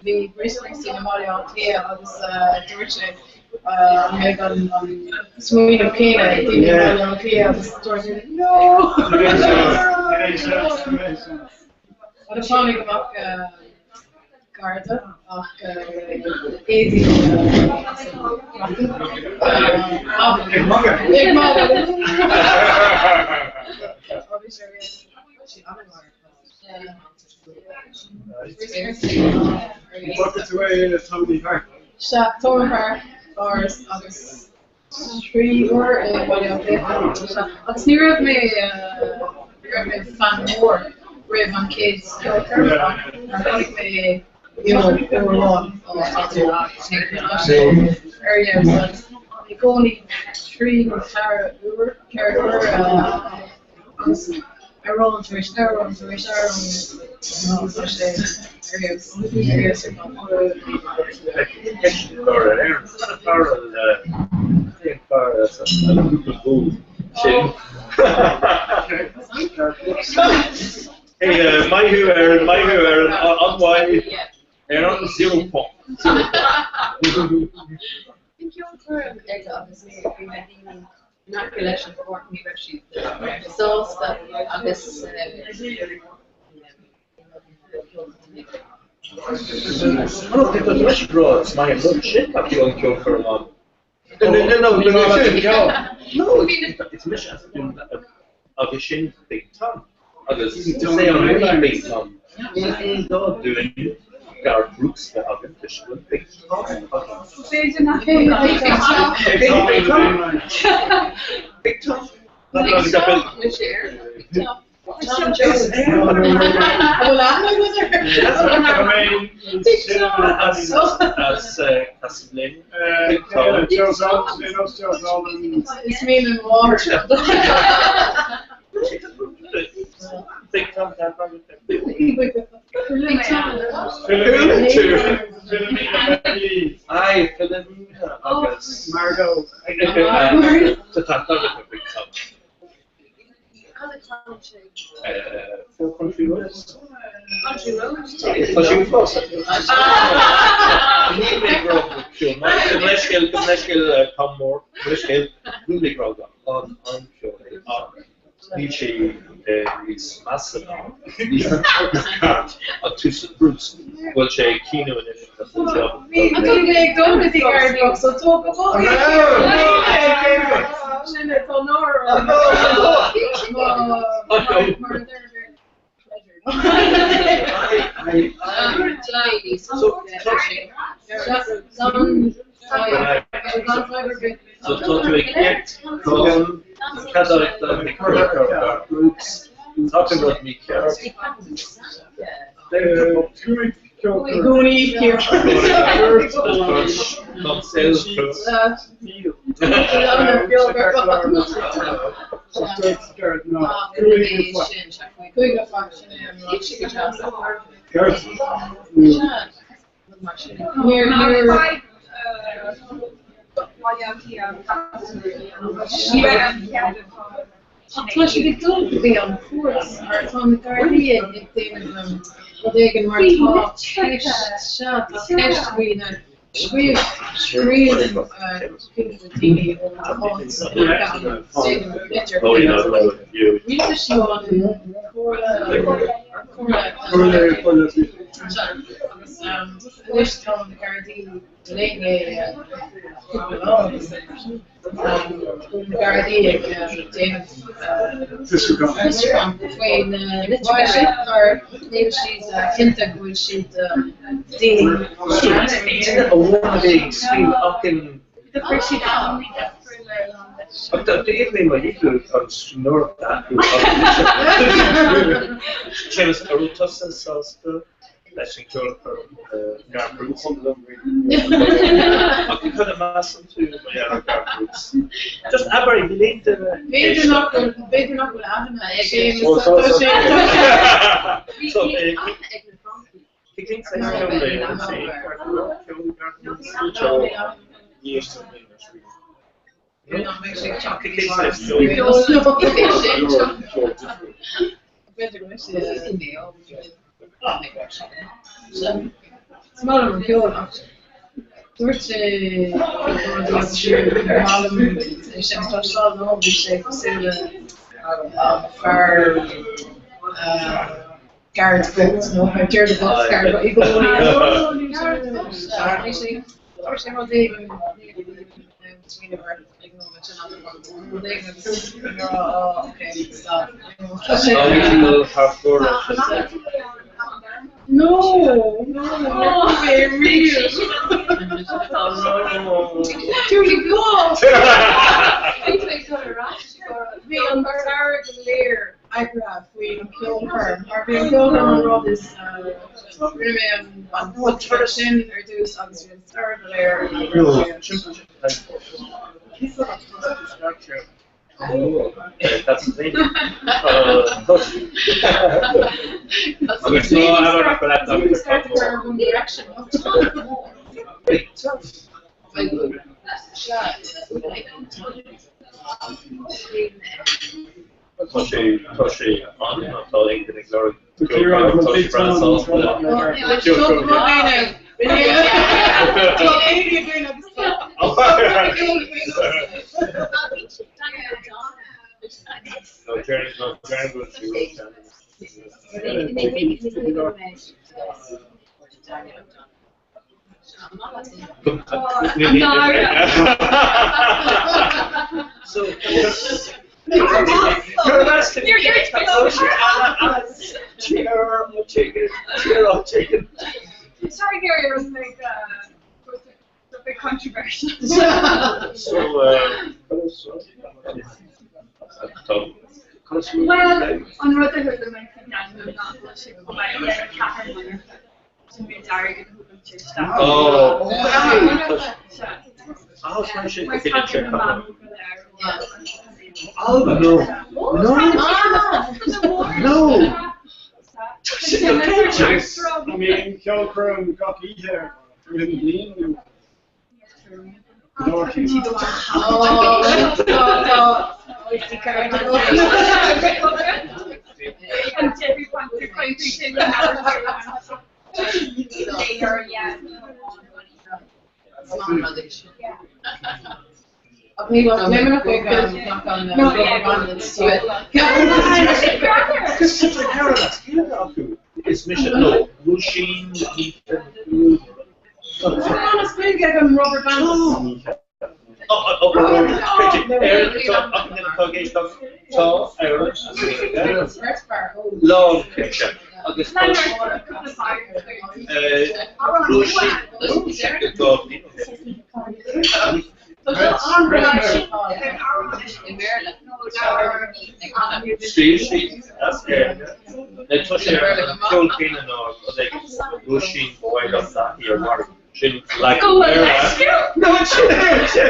bhí Bruce Springsteen i mBaile Átha Cliath agus dúirt sé an mbeidh an smaoineamh céanna ag daoine i mBaile Átha Cliath agus dúirt sé no! Agus tháinig amach garda ach éadaí Ag magadh. Ag magadh. Bhfaca tú é Tony Park? Sea, Thomond Park, Áras agus 3 uair i mBaile Átha Cliath. Agus ní raibh mé ní raibh mé fan mór roimh an chéad cheolchoirm ach nuair a chonaic mé é you know uair amháin ó tá tú tá sé ar fheabhas agus i gcónaí 3 nó 4 uair 4 uair agus amhrán tar éis amhrán tar éis amhrán. Tá sé ar fheabhas. Ar fheabhas ar fad. Hey, maith thú Aaron, maith thú Aaron, an-mhaith. Aaron, 0.0. Bhí ceolchoirm aige agus bhí na daoine in aice leis an pháirc, ní raibh siad sásta agus Agus sin Big Tom. Agus is é an rí Big Tom. Níl aon ghá dúinn Garth Brooks bheith againn toisc go bhfuil Big Tom againn. Big Tom. Big Tom. Big Tom. Is mian an mháthair. Cad a chanann sé? Four Country Roads. Country Roads? Tá sé uafásach. Níl mé ag rá go ceol maith. Gabh mo leithscéal, gabh mo leithscéal Tom Moore, gabh mo leithscéal, níl mé ag rá go an-an-cheol é ach níl sé níos measa ná ach tusa Bruce. Bhfuil sé ag caoineadh anois as an job. Tá mé ag dul go dtí Garth Brooks so tóg go bog é. Sin é tá náire orm. Mar a deir So tá tú ag iarraidh chun ceadaireachta na Garth Brooks, tá tú rud mícheart. I gcónaí Tá siad ag dul go dtí an chúirt mar tá na Gardaí ag déanamh rud éigin mar tá ceist, sea, tá ceist faoi na scríobh, scríobh cúpla daoine ón áit in aice an Stadium litir chuig an rialtas nó an Comhairle, Comhairle, sea, agus anois tá na Gardaí léi cúpla lá agus na Gardaí ag déanamh fiosrúchán faoi na litreacha sin mar níl siad cinnte go bhfuil siad daoine. Duine amháin a bhí ag scríobh achan Ach d'fhéadfainn mé mo dhícheall an scríbhneoireacht a athrú ach Séamus, an raibh tusa sásta? leis an gceolchoirm Garth Brooks. Ach cad a measann tú mar gheall ar Garth Brooks? Just abair, níl aon duine. B'fhéidir nach bhfuil, b'fhéidir nach bhfuil aithne ag Séamus. So, Tá sé, eh, cén saghas ceoil é? An é ceol Garth Brooks? Ní éistim mé leis riamh. Cén saghas ceoil é? Ceol difriúil. B'fhéidir go mbeidh sé Is maith liom an ceol ach dúirt sé gur maith liom é sin a chloisteáil nó bhí sé cosúil le fear Gareth Brooks nó Gareth Brooks Gareth i gcónaí. Dúirt sé rud éigin No, no, Bhí an fear go léir eagraithe faoi an ceolchoirm mar bhí an ceolchoirm an rud is rinne mé an turas sin ar dtús agus bhí an fear go léir eagraithe. That's the thing. Agus tá abair go leat agus tá One Direction. Tá sé tá sé an tá ag duine ag lorg tá sé breá sásta. No, Jerry, no, Jerry go So Sorry, Gary, it was like was a bit controversial. So, Well, an rud a chuala mé faoi Daniel ná go bhfuil sé chomh maith le ceathair monarcha sin mé dearg a thugann sé isteach. Oh, Mar tagann na mamaí go léir ó No. No. No. I mean, ceolchoirm gach oíche ar an bhliain nó Is mise nó Rúisín Rubber band. Lá agus Scríobh sí as Gaeilge le toise ar an ceol céanna ná Róisín Bhaile Átha ar mharbh sin leagan Go bhfuil leithscéal? No, sin é sin.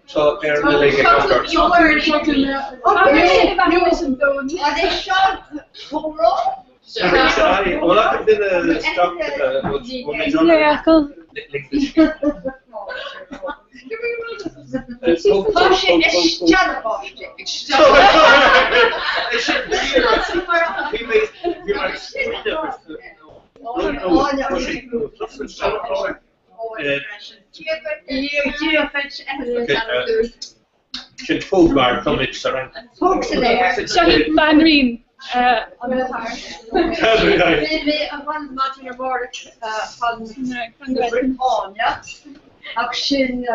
Tá ar na léige Sin fógmar táimid sa Fhrainc. Seo í banríon an Ach sin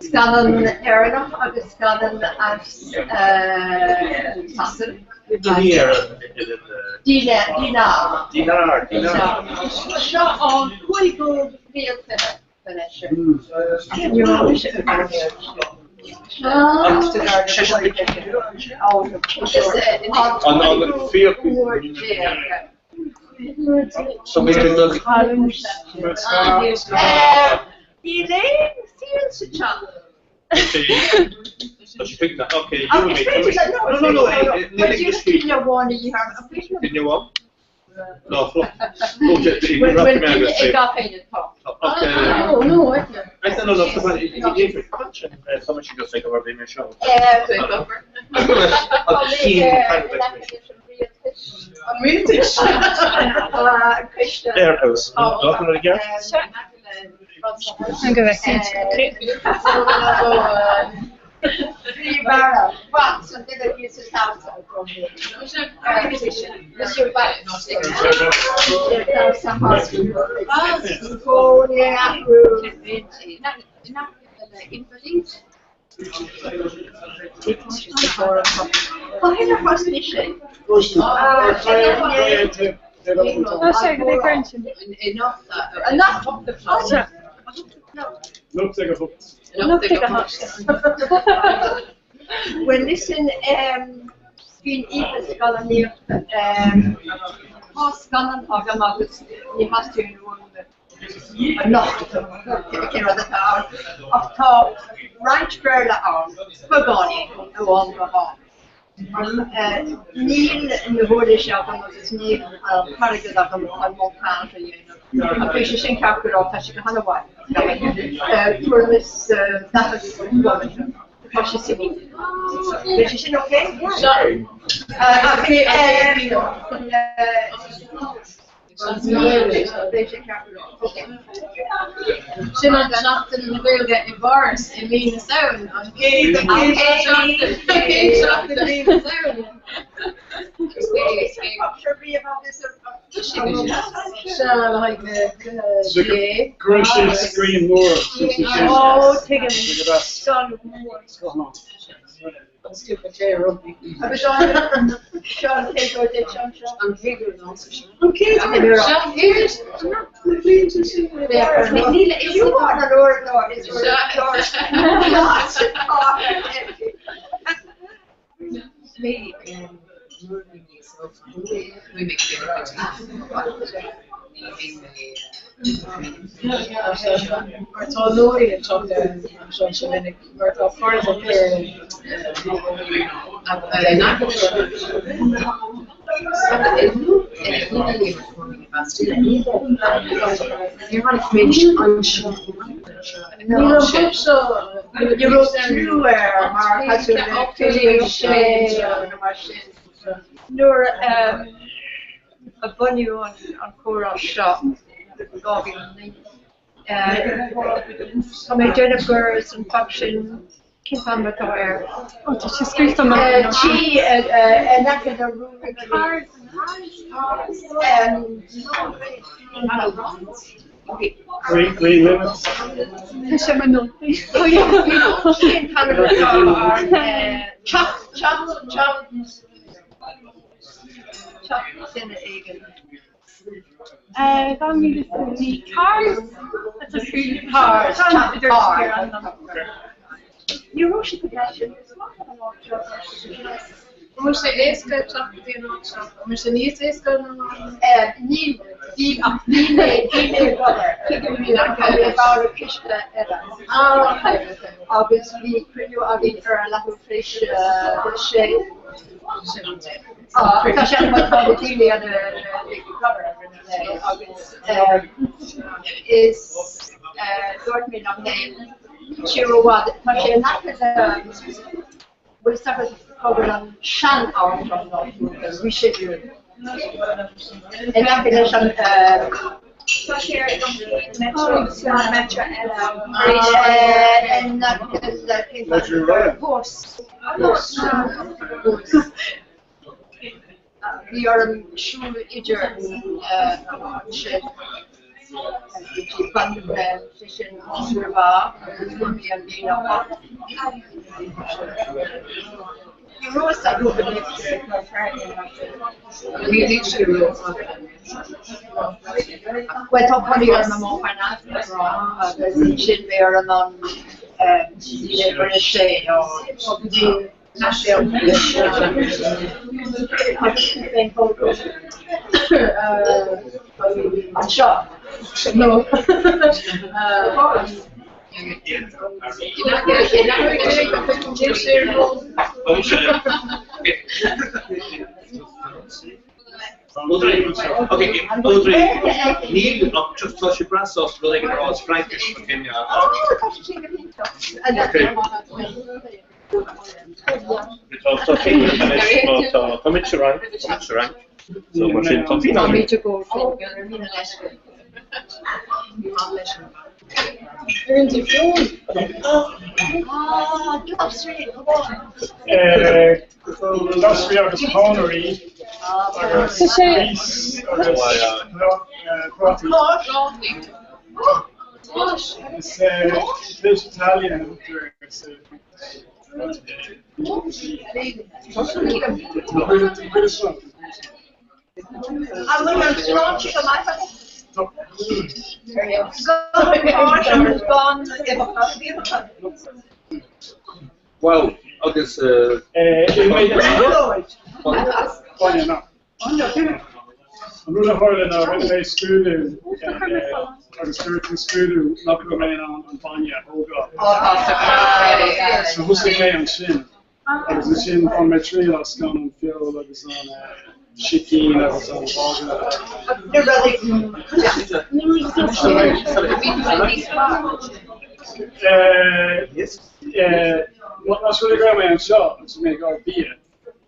Scannán Éireannach agus scannán as Sasana. Dinár. Dinár, dinár. Seo an cúigiú bliain An fiach So Níl aon saol sa teach. An go bhfeicfidh. Príomh-Aire, Watts, an duine a bhí sa damhsa. Monsieur Watts. Damhsa Cónaí athrú. Bhuel listen, bíonn oíche scannánaíochta, tá scannán agam agus ní theastaíonn uaim anocht cén rud atá ann, ach tá roinnt Béarla ann, beagáinín ó am go ham. Ach níl na huirlisí agam agus níl an t-airgead agam chun montage a dhéanamh. Ach bhí sé sin ceart go leor, tá sé go han-mhaith. Tuairim is 40 bomaite. Tá sé suimiúil. Beidh sé sin ok? Ach Sin an Seachtain na Gaeilge i bPáras i mí na Samhna, an chéad seachtain i mí na Samhna. Sea, le haghaidh na GA. Cuireann siad screen mór. Ó, tuigim. Scannán mór. Scannán. Agus seo an chéad uair duit anseo? An chéad uair domsa sin. An chéad uair? Sea, an chéad na blianta sin. Níl a fhios agam an uair atá is Mar tá leoraí ag teacht ar anseo go minic, mar tá cairde Níl an pub seo Ní raibh clú air mar cosúil le sé mar sin. Nuair a bunaíodh an comhrá seo i 2009, tá mé ag déanamh gur san pub sin, cén t-ainm atá air? Ó, tá sé scríofa amach. Tí in aice na Rúnaí. Green Limits. Tá sé mar nótaí. Cén t-ainm atá ar teach, teach, teach. Teach duine éigin. 2009 Cars atá scríofa. Cars, teach Cars. Ní raibh siad go deas sin. Is maith liom an áit seo. An bhfuil sé éasca teacht go dtí an áit seo? An bhfuil sé níos éasca ná Níl, bhí ach bhí mé, bhí mé ag obair. Bhí mé ag obair i ciste eile. Agus bhí cruinniú againn ar a leathuair tar éis a sé. Tá sé mar tá na daoine ag obair agus is dúirt mé liom féin siar i bhfad, tá sé in aice le bhfuil fhios agat cá bhfuil an sean-amharclann náisiúnta, Richelieu, in aice leis an Tá sé ar an chéad metro agus an metro eile in aice le bus. Bhí orm siúl idir sin sé sin agus fuair mé an líne 8. Ní raibh fhios agam go mbeadh Bhuel tá cónaí orm i Montparnasse agus ansin beidh orm an uimhir 6 nó go dtí Anseo. No. Níl ach just tá sé breá sásta rud éigin a rá as Fraincis ok mé a Tá féin anois má tá tá muid sa Fhrainc tá muid sa Fhrainc so mar sin tá fíon againn. Ar an feoil? Ah, glasraí, Glasraí agus pónairí agus rís agus prátaí. Is dish Italian a thugtar air sa An bhfuil an sláinte go maith agat? Gan cáis agus gan uibheacha. Bhuel, agus. Bainne ná. An rud a tharla ná rinne mé scrúdú agus dúirt an scrúdú nach raibh mé in ann an bainne a thógáil. So thosaigh mé ansin. Agus ansin bhain mé triail as gan an feoil agus an sicín agus an bágha. Na rudaí. Más rud é go raibh mé anseo agus mé ag fáil bia,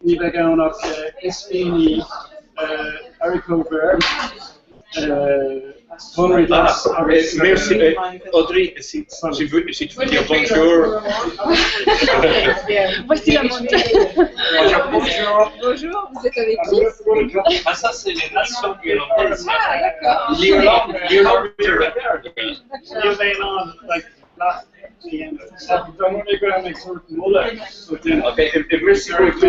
ní bheidh ann ach ispíní haricot vert, pónairí glas agus. Merci, Audrey, si si tu veux dire bonjour. Voici la montre. Bonjour. Bonjour, vous êtes avec qui Ah, ça, c'est les nations irlandaises. Ah, d'accord. L'Irlande, l'Irlande, Níl mé in ann like leath a dhéanamh. Dá mba rud é go raibh mé ag tabhairt moladh do dhuine. Okay, merci beaucoup.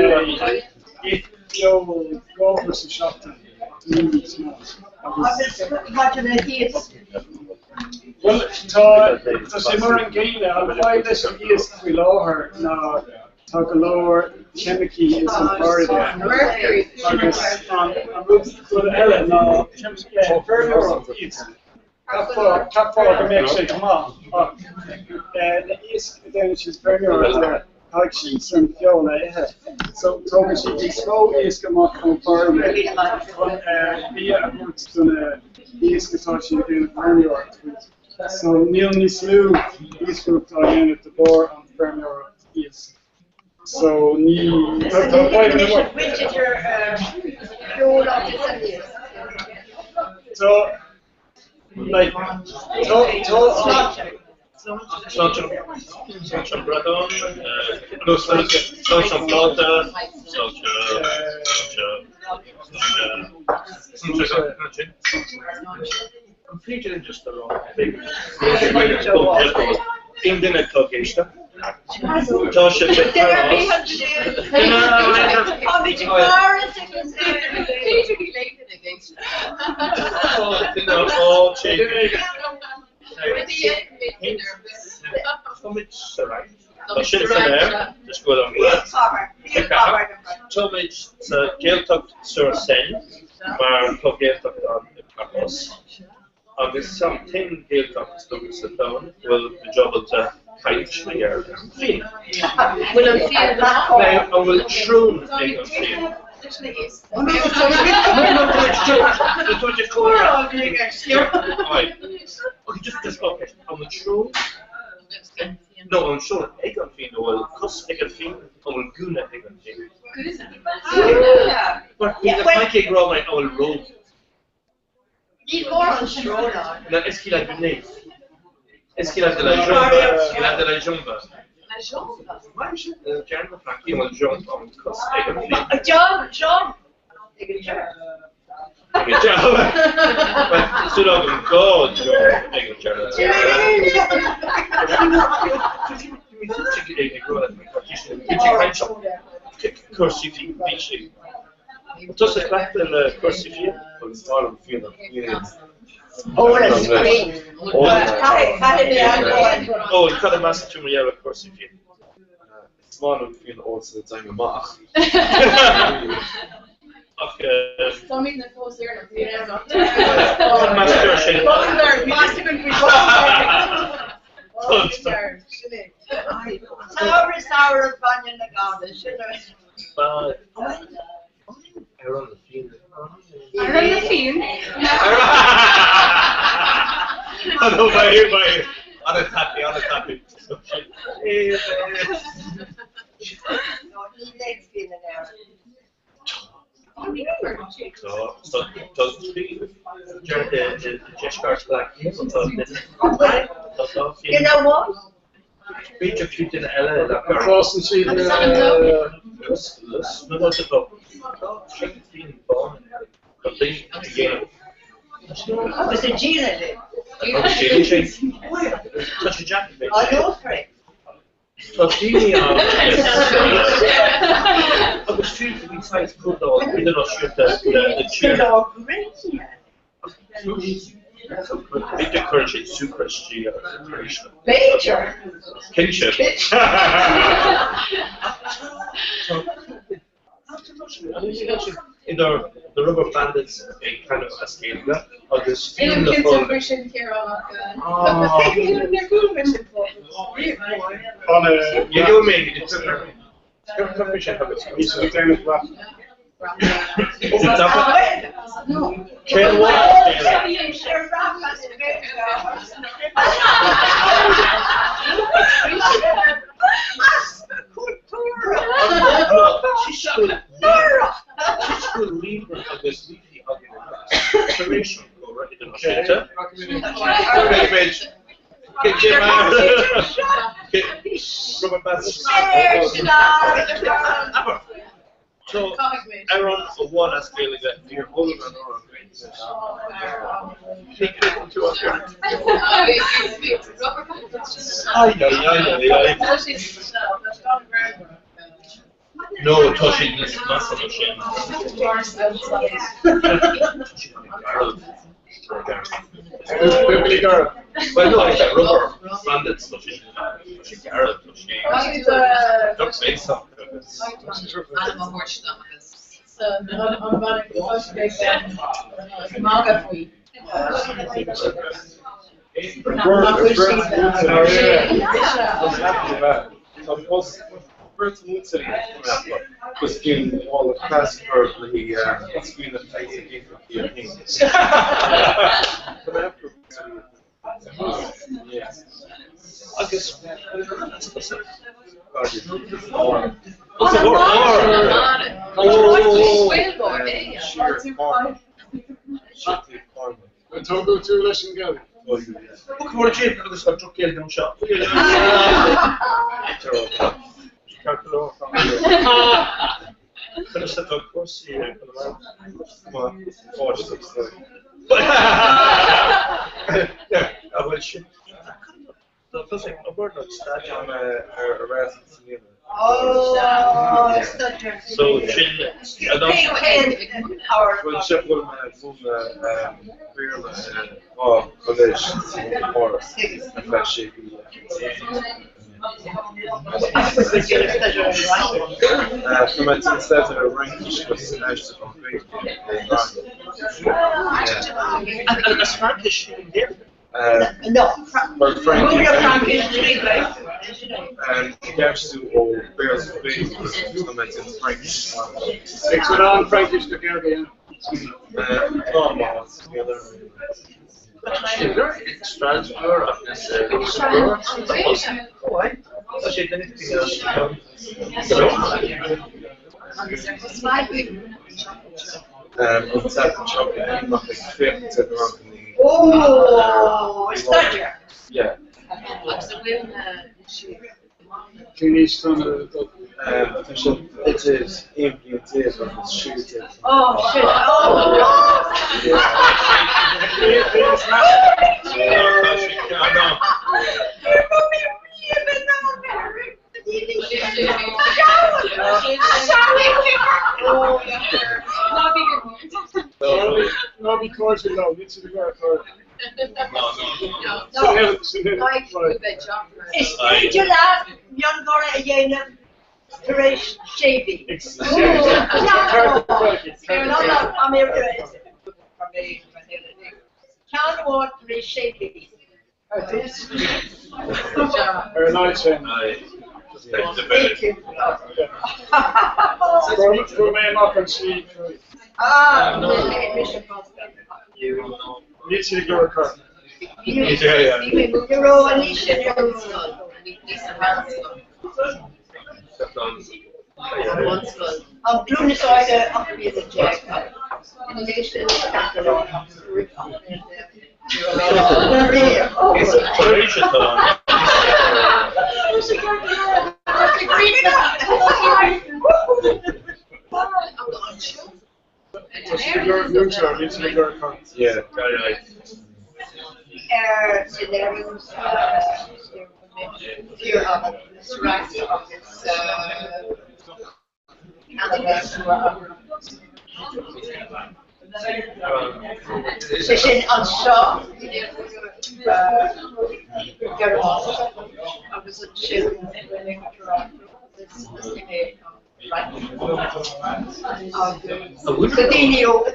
Ith feoil dhá uair sa seachtain níos mó. Agus maidir le hiasc? Bhuel, tá tá sé mar an gcéanna. An fadhb leis an iasc faoi láthair ná tá go leor ceimicí ins an farraige. Agus an rud rud eile ná feirmeoireacht iasc. Cheapfá go mbeadh sé go maith ach na iasc a déanann siad feirmeoireacht air, caithfidh siadsan feoil a ithe. So tógann siad níos mó iasc amach ón bhfarraige chun bia a thabhairt do na hiasc atá siad ag déanamh feirmeoireacht faoi. So níl níos lú iascaireacht á dhéanamh de bharr an feirmeoireacht iasc. So ní tá fadhbanna mór. Baint idir feoil agus an iasc. So like tá tá Sláinte sláinte an bradán, nó sláinte sláinte an pláta, sláinte sláinte sláinte An féidir linn just a rá aon duine atá ag éisteacht? Tá sé Táimid ag faire B'fhéidir ní léifidh ag éisteacht. Táimid sa Fhrainc. Tá sin san aer, is go bhfuil an Táimid sa Gaeltacht sur Seine, mar tá Gaeltacht ann i bPáras. Agus san t-aon Ghaeltacht is dócha sa domhan go bhfuil muid ábalta caint mar gheall ar an bhfíon. Bhfuil an fíon go maith? Now, an bhfuil srón ag an bhfíon? No, an srón ag an bhfíon, an bhfuil cos ag an bhfíon, an bhfuil gúna ag an bhfíon? Mar bhí na Francaigh ag rá mar an bhfuil robe. Ní mór an srón ann. No, est-ce qu'il a du nez? Est-ce qu'il a de la jambe? Il a de la jambe. La jambe? Deir na Francaigh an bhfuil jambe an cos ag an bhfíon. John, John. Ag an deireadh. Ag an deireadh. Súil agam go jambe ag an deireadh. Cúrsaí fíon, bhí sé. Tusa cleachta le cúrsaí fíon? Agus tá an fíon an fíon. Eolas faoi. Caithfidh mé admháil. Ó, cad a measann tú mar gheall ar chúrsaí fíon? Is maith liom fíon a ól sula dtéim amach. Ach Táimidne fós ar na Cad meas tú ar sin? Samhradh, samhradh, bainne na gcamán, sin Ar an fíon. Ar an fíon? An-tapaidh, an-tapaidh. Ní léim fíon in Éirinn. Tá tá trí deisceart Bhaile Átha Cliath tá duine tá dá You know what? B'fhéidir fiú duine eile le An fásann siad Lus lus nó tá tá sé daoine bán tá daoine a dhéanamh. Agus a díle linn. Agus déanann sé. Tá sé deacair Á lófar. Tá daoine ann agus fiú bhí saghas comhdháil idirnáisiúnta le tíortha. B'fhéidir cuireann siad siúcra istigh agus tar éis. B'fhéidir. Cinnte. Idir The Rubber Bandits ag canadh as Gaeilge agus Nílim Fianna cinnte Fáil. faoi sin Ciarán ach Ah. níor chuala mé sin fós. Gheobhaidh mé Cuirfidh sé agus. Bhí siad ag déanamh rap. Cén Ríomhaire agus lífí againn tar éis an chomhrá idirnáisiúnta. Rubber Bandits. So, amhrán amháin as Gaeilge, níor fhoghlaim an amhrán Gaeilge. Tú as Ai, ai, ai, ai, ai. No, tá siad níos measa ná sin. Buachaillí garbh. Well, no, it's rubber bandits, tá siad tá sé garbh, tá sé drochbhéasach agus. Ainm a thabhairt dom agus. An magadh faoi. Beirt mhúinteoirí agus bíonn mála cleas orthu le scaoileadh iad féin. Agus An dtógadh tú leis an Ghaeilge? Bhuel, Jim, agus tá droch-Ghaeilge anseo. Conas atá cúrsaí i gConamara? An bhfuil sin? Tá tusa ag obair nó ag staidéar? Ar Erasmus i mbliana. So sin Bhuel, sé bhfuil mé ag múineadh Béarla i dhá choláiste i bPáras ar feadh sé mhí. Tá mé ag déanamh staidéar ar Fhraincis agus aistriúchán ón Ghaeilge i rang. As Fraincis i nGaeilge? Mar Fraincis ag aistriú ó Bhéarla go Gaeilge tá mé ag déanamh Fraincis. Ag cur an Fraincis go Gaeilge, yeah. Tá maith. Strasbourg agus Tá sé duine An tseachtain seo bhí amach ag féachaint ar na ranganna. Ó, staidéar. Yeah. Agus an bhfuil na Cén aois tá na daltaí? Tá siad idir 11 bliain agus 16. Oh, shit. Oh, Ná bí cairde leo, níl siad ag iarraidh cairde. Is féidir leat miongháire a dhéanamh tar éis sé mhí. Ceann amháin tar éis sé mhí. Ar an áit sin. Fuair mé amach an slí tríd. Níl siad ag lorg cairde. Ní raibh an aois sin ar an scoil. An glúin is óige 18 bliana ina dhiaidh sin ceart go leor ach roimh 18 bliana Is tar éis atá an. Tá siad ag lorg múinteoir, níl siad ag lorg caint. Yeah, aye aye. Ar in Éirinn fíor-fhada sa Fhrainc agus Ceanada. Sé sin anseo Gearmáinis agus ansin Agus do daoine óga,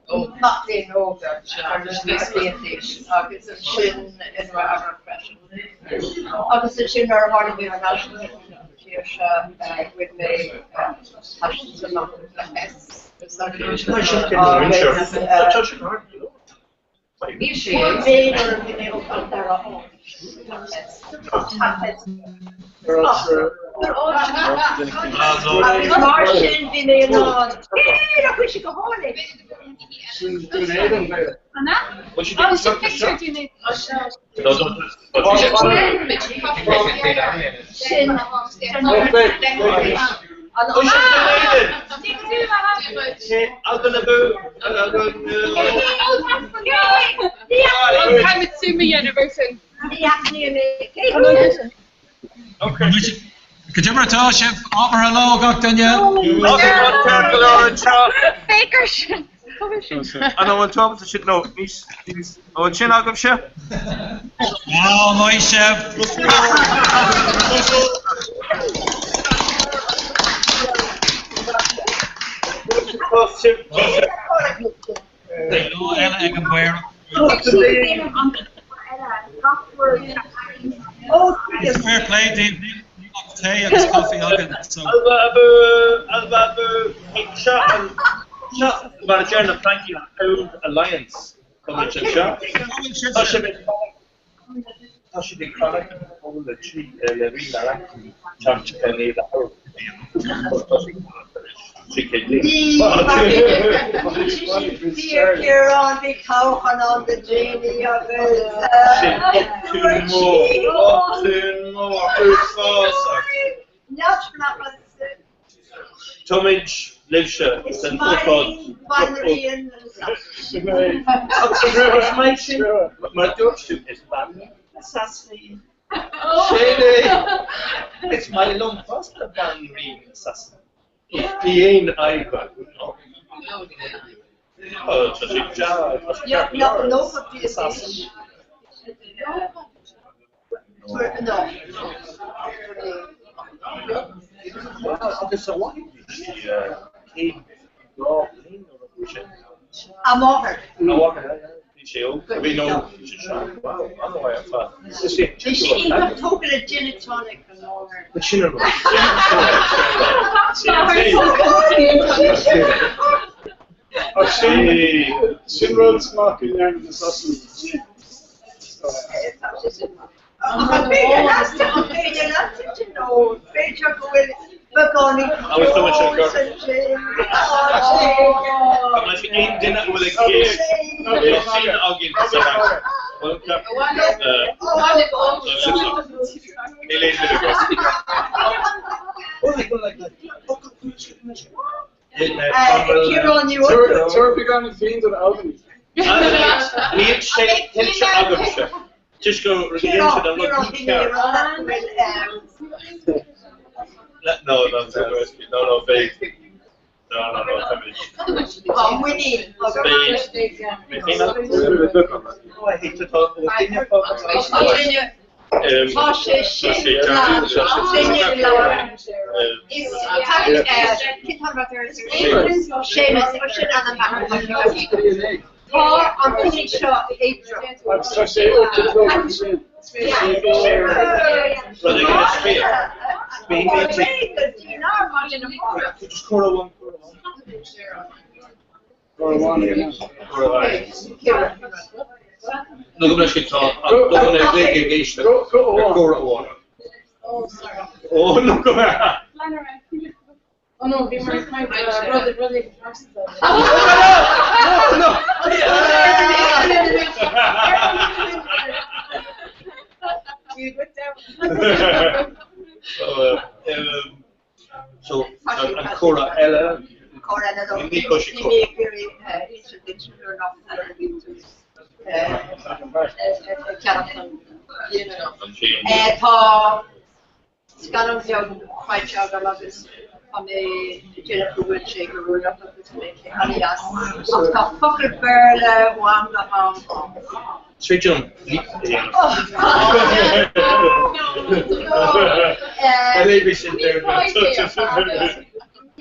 do mac léinn óga agus níos d'aois agus ansin i Nua Eabhrac freisin. Agus ansin nuair a tháinig mé thar n-ais go dtí an tír seo bhain mé taisteal amach le S. Agus Agus mar sin bhí mé in ann Cé nach bhfuil sé go hálainn? Sin Dún Éideann, b'fhéidir. An ea? Oh, sin picture Dún Éideann. Sin Cad é mar atá sibh? Ábhartha lá gach duine? An bhfuil tú ábalta sin nó níos níos an bhfuil sin agaibhse? Á, maith sibh! Beidh lá eile ag an bPaorach. Is fair play daoibh, níl ach tae agus caife againn, so. Alba abú, Alba abú, seo an, seo mar a deir na Francaigh an Auld Alliance. Tá muid anseo. Tá sibh ag Tá siad ag fanacht go le trí le Rí na Fhraince teacht ar an fhéile Tá siad ag fanacht anois 300 bliain. Bhí Ciarán, bhí toghchán ann le déanaí agus Sin botún mór, botún mór uafásach. Neamhspleáchas. Táimid libhse Is san maith ócáid. banríon Is maith sin, mar a dúirt tú, is banríon na Sasana í. Sin é. Is maith liom fosta banríon na Sasana. Ní aon fhadhb agam. Tá sé deas, tá sé ceart go leor. Sasana. Agus a mhaith bhí sí 102 bliain nó rud mar sin. A máthair. A máthair, bhí sé óg, bhí nó bhí sé sean, wow, an-mhaith ar fad. Bhí sí iontach tógtha le gin and tonic a máthair. Sin an rud. Ach sin, sin rud maith go ndearna na Sasanaigh. B'fhéidir leat, b'fhéidir leat nó b'fhéidir go bhfuil beagáinín Agus tá muid ag san sin. Tá muid aon duine a bhfuil ag iarraidh sin againn sa Fhrainc. Bhuel, ceap, níl aon duine agat. Ciarán, ní bhfuil. Tabhair beagáinín fíon don Albany. Níl sé tuillte agamsa. Toisc go dhéan siad an rud mícheart. No, no, no, no, beidh. No, no, no, tá muid. Tá muinín agam. Beidh. Mé féin ann? Oh, I hate to talk to duine Tá sé sin glan, duine glan. Is Séamus, sin ainm m'athar. Tá an pingin seo éadrom. Agus tá sé 8 a chlog ansin. Nó go mbeidh sé tá an domhan ar bith ag éisteacht ar comhrá amháin. Ó, nó go mbeidh. Oh no, bhí mar caint rud rud éigin pearsanta. No! So, an comhrá eile. Comhrá eile dó. Ní tá sé Bhí mé ag iarraidh insint duit nuair nach bhfuil bhí tú ag ceannach an bhliain seo. Tá Scannán beag faighte agam agus tá mé ag déanamh go bhfuil sé oiriúnach agus go mbeidh sé an-deas. Ach tá focal Béarla ó am go ham ann. Tríd an bhliain a dhéanamh.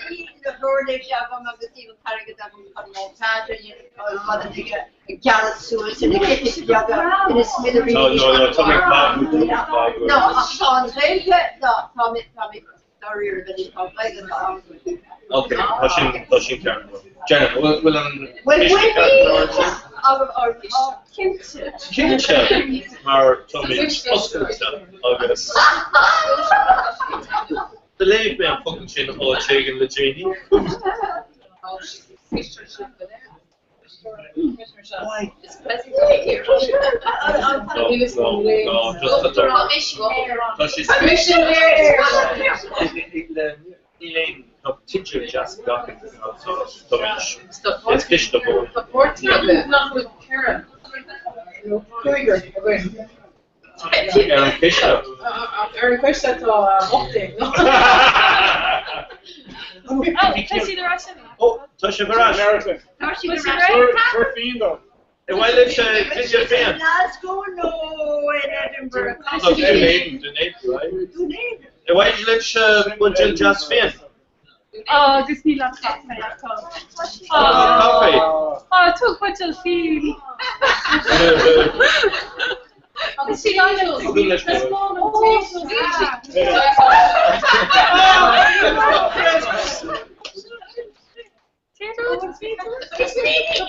Níl na huirlisí agam agus níl an t-airgead agam chun montage a dhéanamh, rud a gearradh suas ina gcipis beaga ina smidiríní. No, no, no, tá mé ag magadh, tá mé ag magadh. No, ach tá an Ghaeilge, no, tá mé, tá mé dáiríre, anois, tá an Ghaeilge go han. Ok, tá sin, tá sin ceart. Jenna, bhfuil, bhfuil an Bhfuil ciste bhfuil ceart go leor ansin? agam ar Cinnte. Cinnte, mar tá mé oscailte agus do léigh mé an focal sin áit éigin le déanaí. Ar an chiste. Ar an chiste tá 18. Tá siad ar ais. Ó, tá sibh ar ais. Tá siad ar ais. Ar mhaith libhse gloine fíon? Glasgow nó in Edinburgh? No, Dún Éideann, Dún Éideann, right? Dún Éideann. Ar mhaith libhse buidéal deas fíon? Agus níl ach caife acu. Caife. Á, tug buidéal fíon. Agus sí Is daoine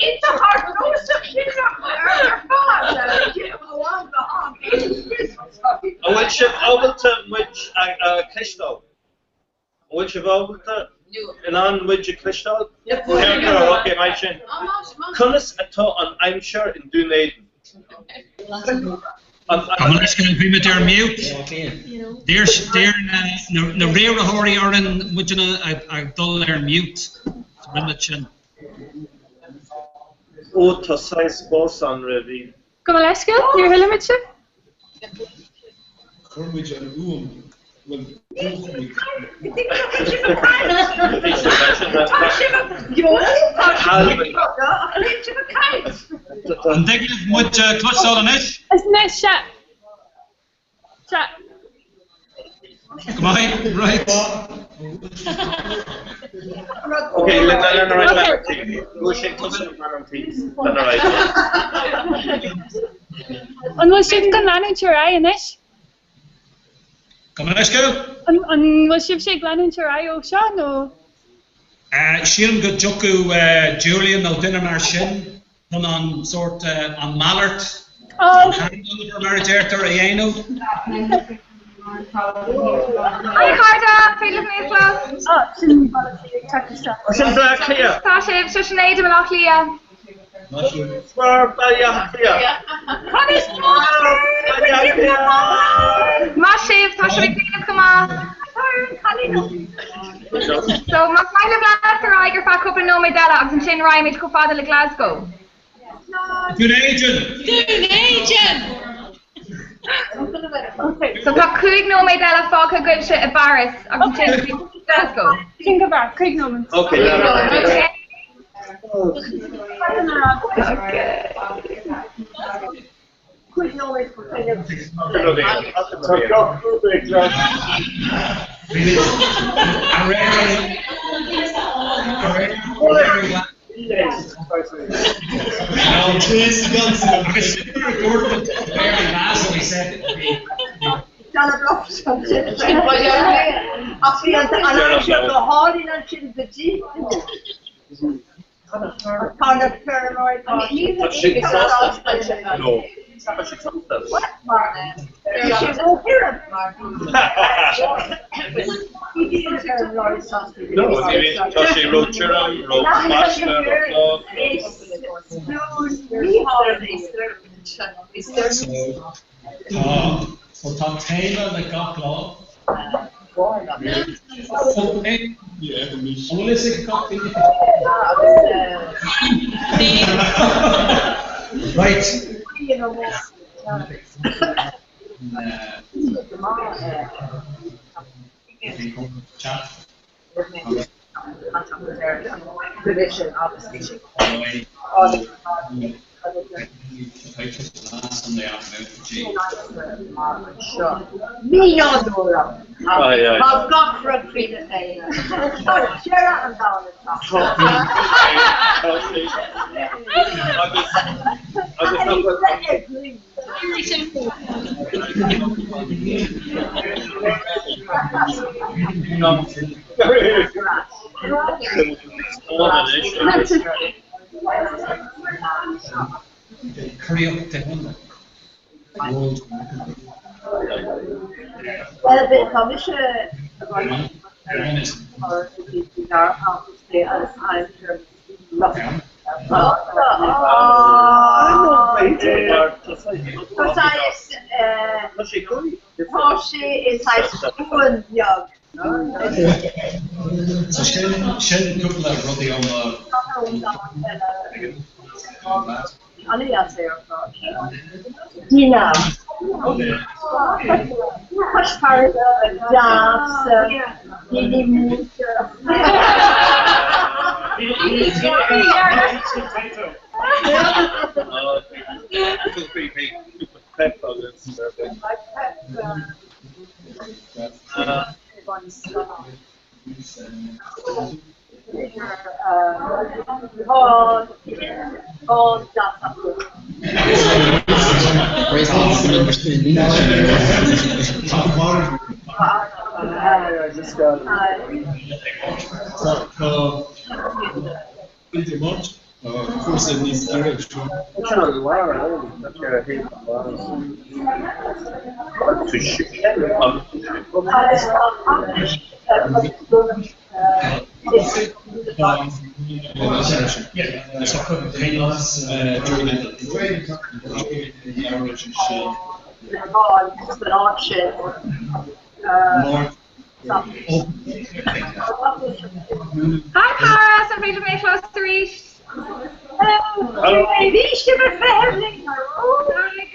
iontach ardnósach sinn ar fad. Ó am go ham. An bhfuil sibh ábalta muid a chloisteáil? An bhfuil sibh ábalta in ann muid a chloisteáil? Ok, maith sin. Conas atá an aimsir in Dún Éideann? Gabh mo leithscéal, bhí muid ar mute. D'iarr na riarthóirí orainn muidne a dhul ar mute. So rinne muid sin. Ó, tá saghas spás ann roimh í. Gabh mo leithscéal, níor chuala muid sibh. Chuir muid an fhuaim, bhuel, mhúch muid. An dtig libh muid a chloisteáil anois? Anois, sea. Sea. Go maith, right. Ok, le lean ar aghaidh leat. Bhuail sé tusa mar an taobh. Lean ar aghaidh. An bhfuil sibh chun leanúint ar aghaidh anois? Gabh mo leithscéal? An bhfuil sibhse ag leanúint ar aghaidh ó seo nó? Sílim go dtiocfadh Julian nó duine mar sin chun an sórt, an malairt, an handover mar a deirtear, a dhéanamh. Hi a chairde, féidir libh mé a chlos? Oh, sin Baile Átha Cliath ag teacht isteach. Sin Bleá Cliath. Tá sibh, seo Sinéad i mBaile Átha Cliath. Baile Átha Cliath. Conas tá sibh? Maith sibh, tá sibh ag déanamh go maith. So, más maith libh leanacht ar aghaidh ar feadh cúpla nóiméad eile agus ansin raghaimid chomh fada le Glasgow. Dún Éideann! Dún Éideann! So tá 5 nóiméad eile fágtha agaibhse i bPáras agus ansin Glasgow. Sin go breá, 5 nóiméad. Ok. Tá gach grúpa ag Ach bhí an aimsir go hálainn ansin go dtí. Tá na feirmeoirí Tá siad sásta. No. Tá siad sásta. Bhí sé róthirim. Bhí No, tá sé ró-tirim, ró-chlasta, ró-fhliuch. So tá so tá téama le gach lá. So é an bhfuil fhios ag gach duine? Right. Mí-nádúrach. Tá gach rud trína chéile. Tá deireadh an domhain ag teacht. Curaidh Domhanda. World Bhuel, tá mise Tá sé i saghas cuan beag. So sin sin cúpla rudaí ó mo Dina. Cois farraige, deas, daoine múinte. Cúrsa níos giorra seo. Hi Paras, an féidir mé a chlos arís? Hello! Bhí sibh ar feitheamh linn! Go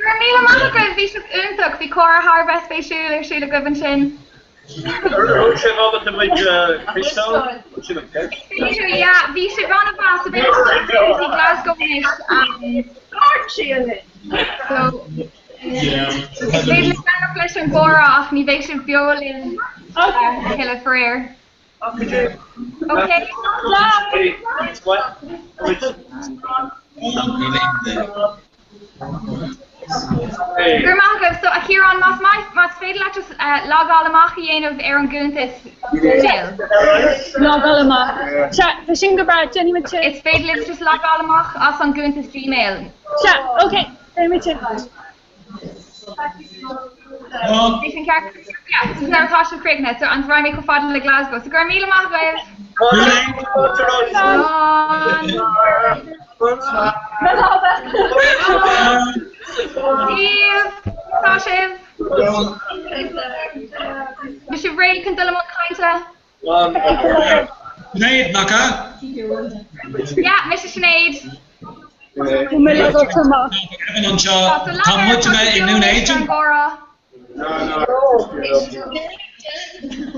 raibh míle maith agaibh, bhí sibh iontach, bhí comhrá thar a bheith spéisiúil ar siúl agaibh ansin. Raibh sibh ábalta muid a chloisteáil? Sin an ceist. B'fhéidir, yeah, bhí sibh an-mhaith, so b'fhéidir go bhfuil sibh i Glasgow anois. Dúirt sí anois! So, is féidir libh leanacht leis an gcomhrá ach ní bheidh sibh beo linn a thuilleadh, faraor. Ok, slán! Go raibh maith agaibh. So, a Chiaráin, más maith, más féidir leat just logáil amach a dhéanamh ar an gcuntas Gmail. Logáil amach. Sea, tá sin go breá, déanfaidh muid sin. Is féidir libh just logáil amach as an gcuntas Gmail. Sea, ok, déanfaidh muid sin. Bhí sin ceart. Yeah, so nuair atá sibh críochnaithe, so an raghaidh mé chomh fada le Glasgow. So go raibh míle maith agaibh. Slán. Díobh, tá sibh. Bhí sibh réidh chun dul i mbun cainte? Sinéad, nach ea? Yeah, mise Sinéad. Evan anseo, tá muidne i nDún Éideann.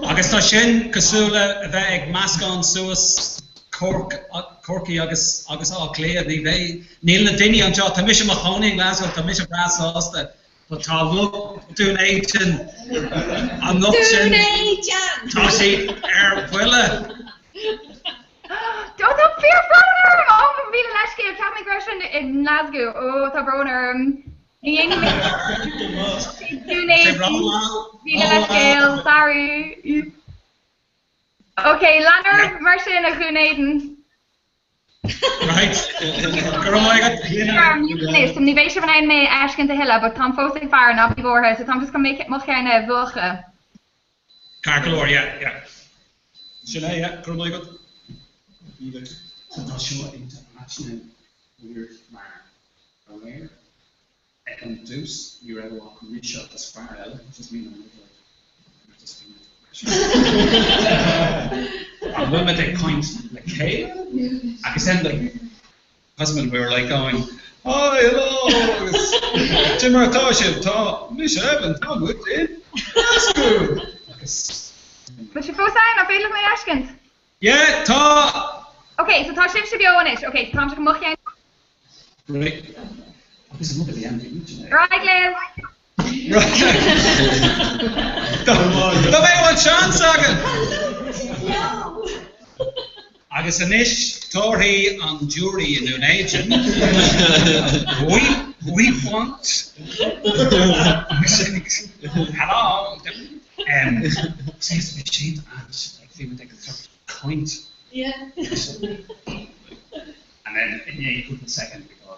Agus tá sin cosúil le a bheith ag meascán suas Cork, Corcaigh agus agus Áth Cliath. Ní bheidh, níl na daoine anseo, tá mise i mo chónaí in Glasgow, tá mise breá sásta, but tá lucht Dún Éideann, an lucht sin, tá siad ar buile. Tá fíorbhrón orm! Ó, mo mhíle leithscéal, cheap mé go raibh sin i nGlasgow. Ó, tá brón orm. Ní dhéanfaidh mé Dún Éideann. Míle leithscéal, sorry. Ok, lean oraibh mar sin, a Dhún Éideann. Right. Go raibh maith agat. Anois, ní bheidh sibh in ann mé a fheiscint a thuilleadh, but táim fós ag faire, ná bí buartha, so táim just chun mo cheann a mhúchadh. Ceart go leor, yeah, yeah. Sin é, yeah, go raibh maith agat. So tá seo iontach weird mar aréir ag an dtús ní raibh ach mise agus fear eile, just me and another guy, just bhí muid An bhfuil muid ag caint le chéile? Agus then like husband we were like going Hi, hello agus cad é mar atá sibh? Tá mise Evan, tá muid in Glasgow! Agus Bhfuil sibh fós ann? An féidir libh mé a fheiscint? Yeah, tá! Ok, so tá sibhse beo anois. Ok, so táimse chun mo cheann. Right. Agus an rud a bhí ann, bhí muid in. Ar aghaidh libh! Dá mbeadh an seans againn! Agus anois torthaí an giúirí i nDún Éideann. We, we want. Hello! Um, says bhí siad ait, like bhí muid ag sort of caint. Yeah. And then i ndiaidh cúpla soicind bhí tá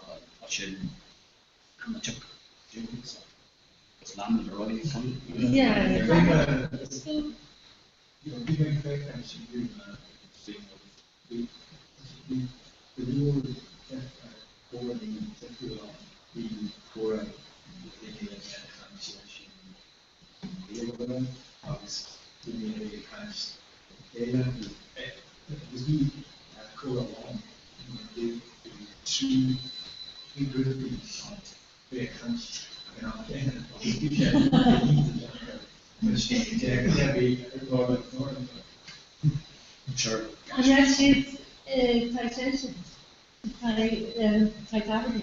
sin amaideach. So, just lean muid ar aghaidh ag caint. Yeah. Sure. An raibh siad tigh seisean? Tigh tábhairne?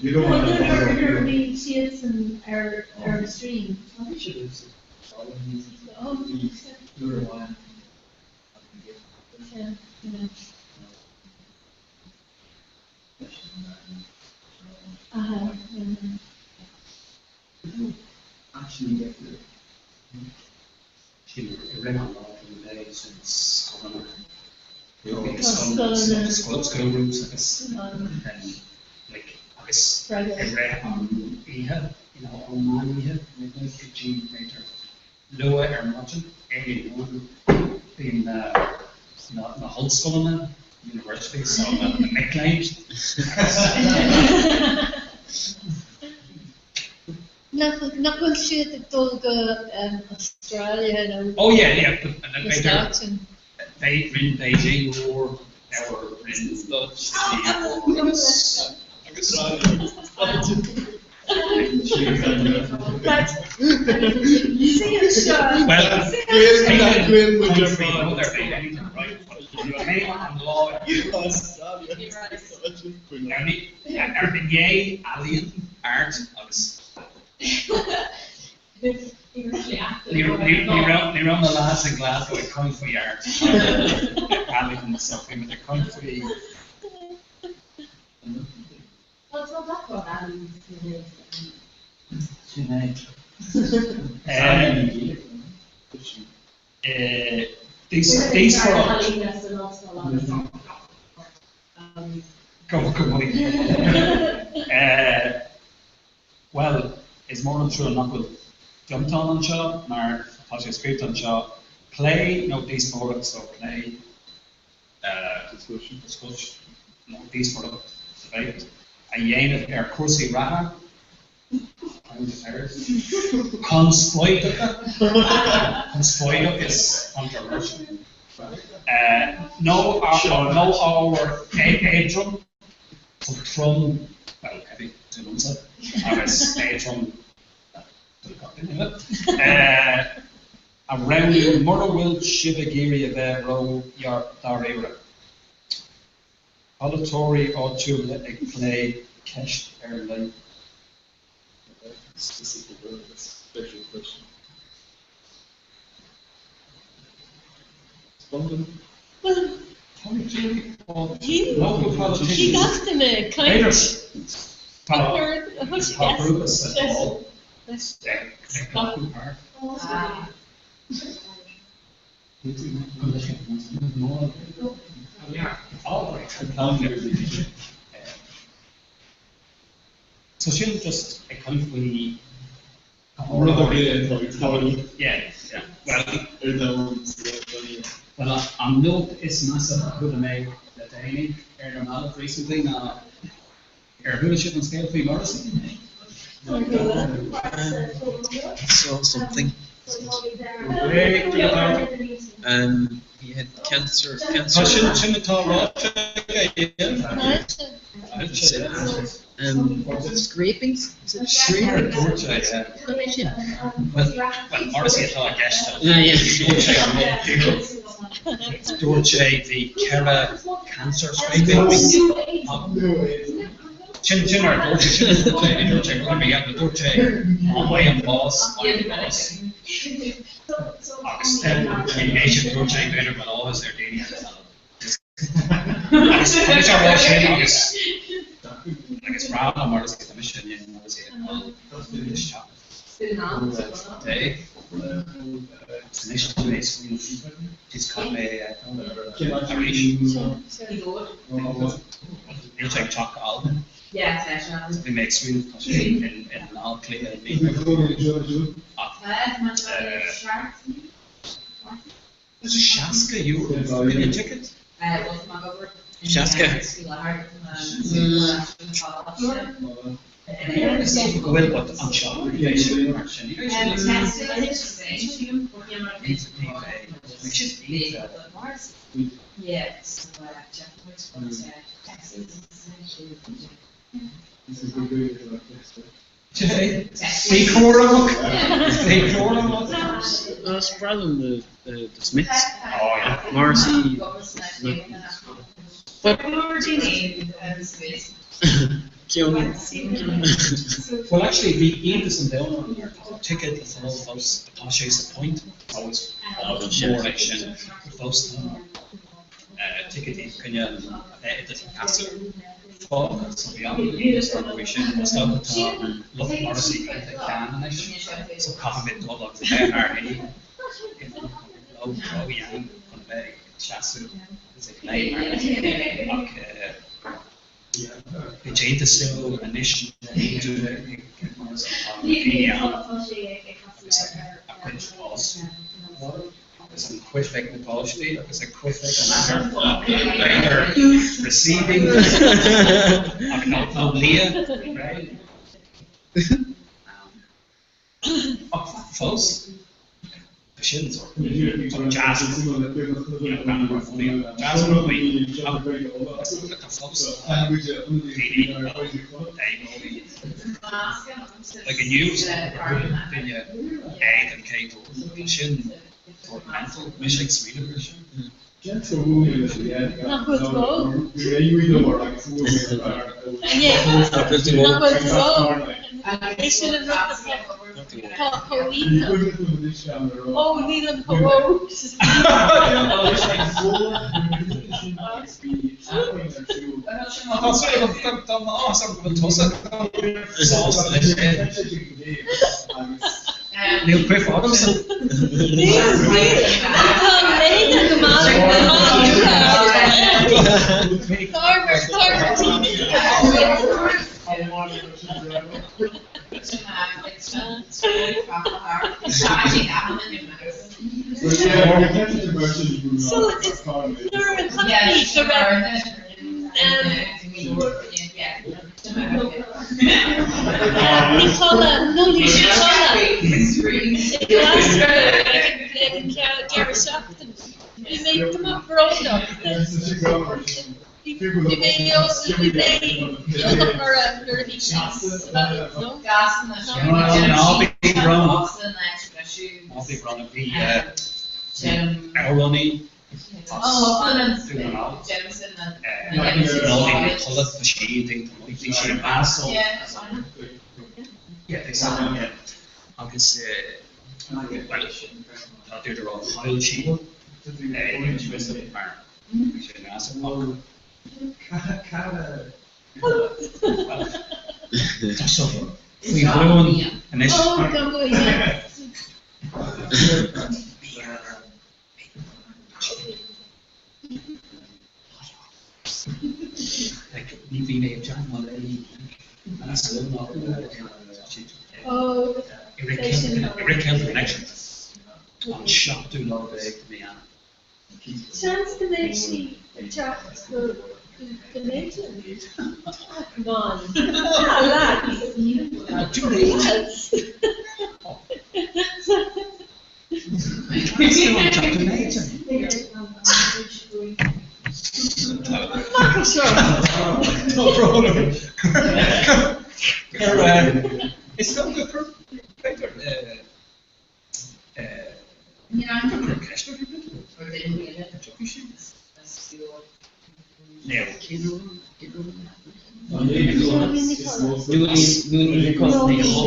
Nuair a bhí siadsan ar an stream. Sin i rith an lá during the day sin scoileanna grúpaí scoileanna school groups agus then like agus i rith an oíche you know ón meán oíche midnight go dtí b'fhéidir luath ar maidin early morning bíonn na na hollscoileanna universities so na mic léinn agus Nach bhfuil siad ag dul go Australia nó Oh yeah, yeah, but na Stáit an. Rinne Beijing mór ar rinne Sydney mór agus Well, country rud ar bith, anything, right? But cé an lá ar inné ealaíon, art agus ní raibh na lads in Glasgow ag caint faoi art ealaíon so bhí muid ag caint faoi Sin é. Díospóireacht. Go maith. Bhuel, is mór an trua nach bhfuil Fionntán anseo mar tá sé scríofa anseo, plé nó díospóireacht so plé, discussion nó díospóireacht, debate, a dhéanamh ar chúrsaí reatha, current affairs, conspóideacha, conspóideach is controversial, nó nó ábhar éadrom, so trom, well, heavy, dar liomsa, agus éadrom, do gach duine eile, a roghnú mura bhfuil sibh ag iarraidh a bheith ró-dháiríre. Polaiteoirí áitiúla ag plé ceist ar leith. Local politicians. Gach duine ag caint. Tá grúpa sa Dáil ag glacadh páirt. So sin just ag caint faoi. Rud ar bith atá ag tarlú Yeah, yeah. Well, ar domhan sa lá atá inniu. Well, an nuacht is measa a chuala mé le déanaí ar na mallaibh recently ná ar chuala sibh an scéal faoi Morrissey? I saw something. Um, he had cancer, cancer. Tá sin sin atá ráite aige, yeah. Um, scrapings? Is it Scríobh dúirt sé, yeah. Well, well, Morrissey atá i gceist. Yeah, yeah. Dúirt sé an rud díreach. Dúirt sé bhí ceithre cancer scrapings. Sin sin mar a dúirt sé, sin a dúirt sé, ní dúirt sé rud ar bith eile, dúirt sé I am boss, I am boss. Agus é sin dúirt sé b'fhéidir go bhfuil áthas ar daoine Agus tá mise á rá sin agus agus breá liom mar is tá mise i ndiaidh Morrissey a fháil isteach. Dé. Agus anois tá mé ag smaoineamh is caithfidh mé é a fheiceáil arís. Níl sé ag teacht go Albain. Bhí mé ag smaoineamh tá sé in in Áth Cliath i mí Ach Tá sé €60 faoin ticket. 60? Is dócha go bhfuil but anseo ní bheidh sé mar sin. Ní bheidh sé ní bheidh. Beidh siad iontach. Bí cúramach! Bí cúramach! Is breá liom The Smiths. Morrissey. But Ceann. Well actually bhí iontas an domhain orm mar tá ticéad le fáil fós tá sé sa Point agus áit mhór é sin fós tá ticéidí coinne a bheith i do sheasamh fágtha so bhí an-iontas orm faoi sin. Is dócha tá lucht Morrissey iontach teann anois so caithfimid dul agus a bheith inár shuí ró-ghean chun a bheith ag seasamh agus ag léim ach Bhí déanta suimiúil anois ag Morrissey tá na daoine ann agus a gcuid fás agus an chuif ag na páistí agus an chuif ag an athair b'fhéidir receiving ach nó liath réidh. Ach fós, tá sin sort deas, you know, gan mar bhunaíocht, deas mar bhuí, ach tá fós daoine daonóirí, like inniu duine é den chéad uair, tá sin sort mental, mise ag smaoineamh air sin. Nach bhfuil tú óg? Nach bhfuil tú óg? É sin an rud atá chomh iontach. Ó, nílim chomh óg. Tá súil agam, tá áthas orm go bhfuil tusa sásta leis sin. Níl cuif agamsa. Níl, níl. Tá léine go maith So is nuair a chonaic mé go raibh Nicola, nó Nicola, i nGlasgow ag an deireadh seachtaine. Bhí mé go maith brónach. Bhí mé bhí mé beagnach nuair a nuair a bhí sí sa bhaile, no? Ná bí brónach. Ná bí brónach. Bhí amhránaí Agus tá dúdar á chaill sí mar Tá seo faoi rún anois. Like, ní bhí mé ag teagmháil léi meas ná. I rith Celtic Connection an seachtú lá déag de mhí Eanáir. Seans go mbeidh sí ag teacht go Dún Éideann. Ah, come on. Ah, lads. Dún Éideann? Dún Éideann. Mac seo. Tá brón orm. Is dócha gur b'fhéidir gur ceist uirthi b'fhéidir.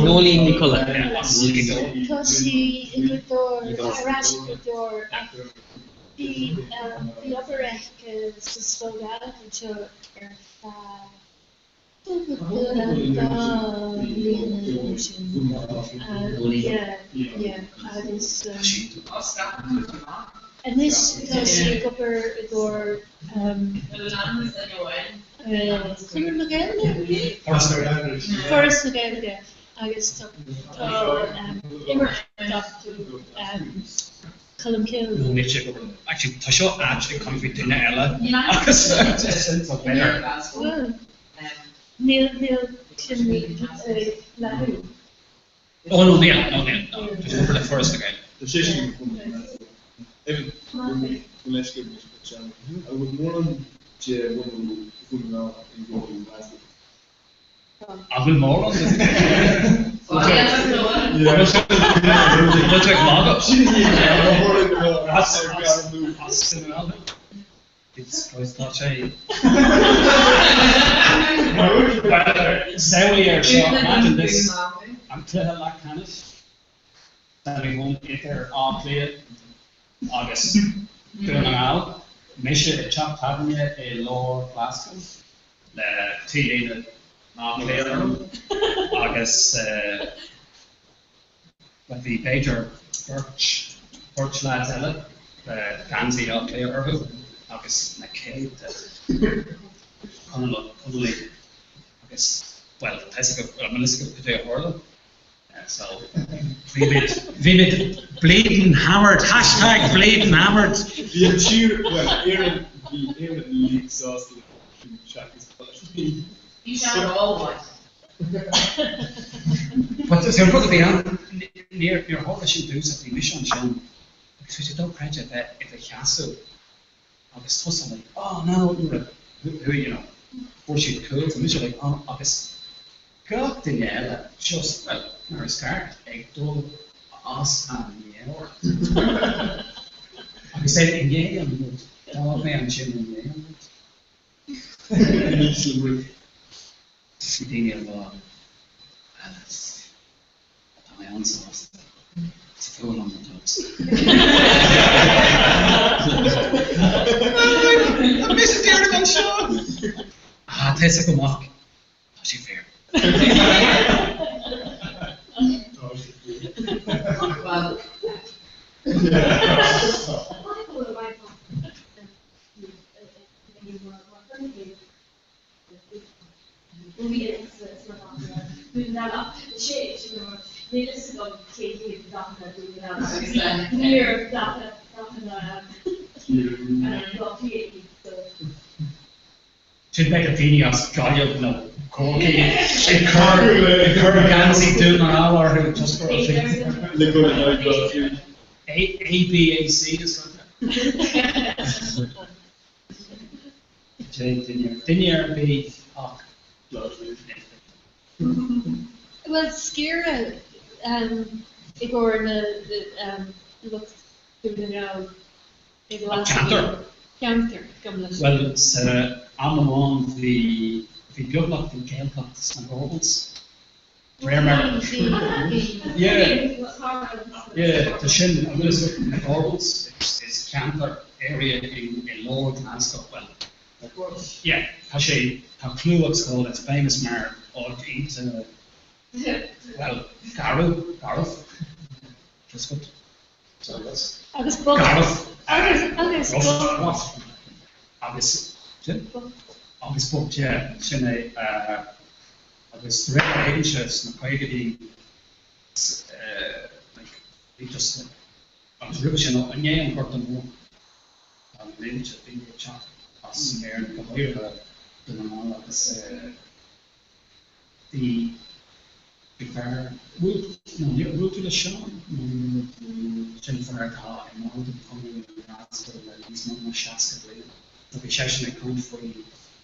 Nóilín Ní Cholla. Tá sí i gCuadóir, ar ais i gCuadóir ach bhí bhí obair aici sa Scoil Ghaelach anseo ar feadh 2 bliana nó sin. Yeah, yeah, agus anois tá sí ag obair i gcomhair Conradh na Gaeilge? Foras na Gaeilge agus tá imirceach acu Colmcille. No, níl sé ag obair. Actually, tá seo ait ag caint faoi duine eile agus b'fhéidir. Bhuel, níl, níl sin ag leathnú. Oh no, níl, no, níl, no. Tá sé ag obair le Foras na Gaeilge. Tá sé sin go Evan, go leithscéal anois, an bhfuil mórán de bhunú Dhún na nGall i nGlasgow? An bhfuil mórán de Bhfuil tú ag magadh? Tá sé. Samhlaigh é seo, imagine this, an cluiche leathcheannais, semi-final idir Áth Cliath agus Dún na nGall, mise i dteach tábhairne i lár Glasgow, le T-léine Átha Cliath orm agus bhuel bhí b'fhéidir beirt, beirt leaids eile le geansaí Átha Cliath orthu agus na céadta Conallaigh agus bhuel tá fhios agaibh, bhuel níl fhios agaibh cad é a tharla so bhí muid, bhí muid bleeding hammered, hashtag bleeding hammered. Bhí an tír, bhuel Éirinn, bhí Éirinn uilig sásta le sin seachas Bhí Bhí sé rómhaith. But is é an rud a bhí ann, níor níor tharla sin domhsa, bhí mise ansin agus bhí sé dochreidte bheith i do sheasamh agus tusa like oh no nuair a chuaigh you know fuair siad cúl tá mise like oh agus gach duine eile just well mar is ceart ag dul as a meabhair agus é i ndiaidh an rud d'fhág mé ansin i ndiaidh an rud. Bhí daoine ag rá Alice Tá mé an-sásta. Is fuath liom na Dubs. Tá mise d'iarraidh anseo! Ah, tá fhios agam ach tá sé fíor. Sin b'fhéidir daoine as Gaillimh nó Corcaigh ag cur ag cur geansaí Dún na nGall orthu just go raibh siad Le go in aghaidh Bhaile Átha Cliath. ABAC is dócha. Duine ar bith ach Bhuel, sciorradh i gcomhair na lucht Dún na nGall i Glasgow. Ceantar? Ceantar, gabh mo leithscéal. Bhuel, sa am amháin bhí bhí beagnach bhí Gaeltacht sna Gorbals. De réir mar Yeah, yeah, tá sin, an bhfuil fhios agat, na Gorbals, is ceantar, area i lár Glasgow, bhuel, yeah, tá sé, tá clú agus cáil, it's famous mar áit iontach, bhuel, garbh, garbh, just good, so that's, Agus bocht. garbh, Agus, agus rough, bocht. rough, agus, sin? Agus bocht, yeah, sin é, Agus de réir mar a thuigimse, sna caogaidí Bhí just agus roimhe sin i ndiaidh an Ghorta Mhóir tá na mílte daoine ag teacht as Éirinn go háirithe Dún na nGall agus bhí bhí fear bhuail nó níor bhuail tú le Seán nó níor bhuail sin fear atá i mball den Chonradh i nGlasgow le níos mó ná 60 bliain so bhí seisean ag caint faoi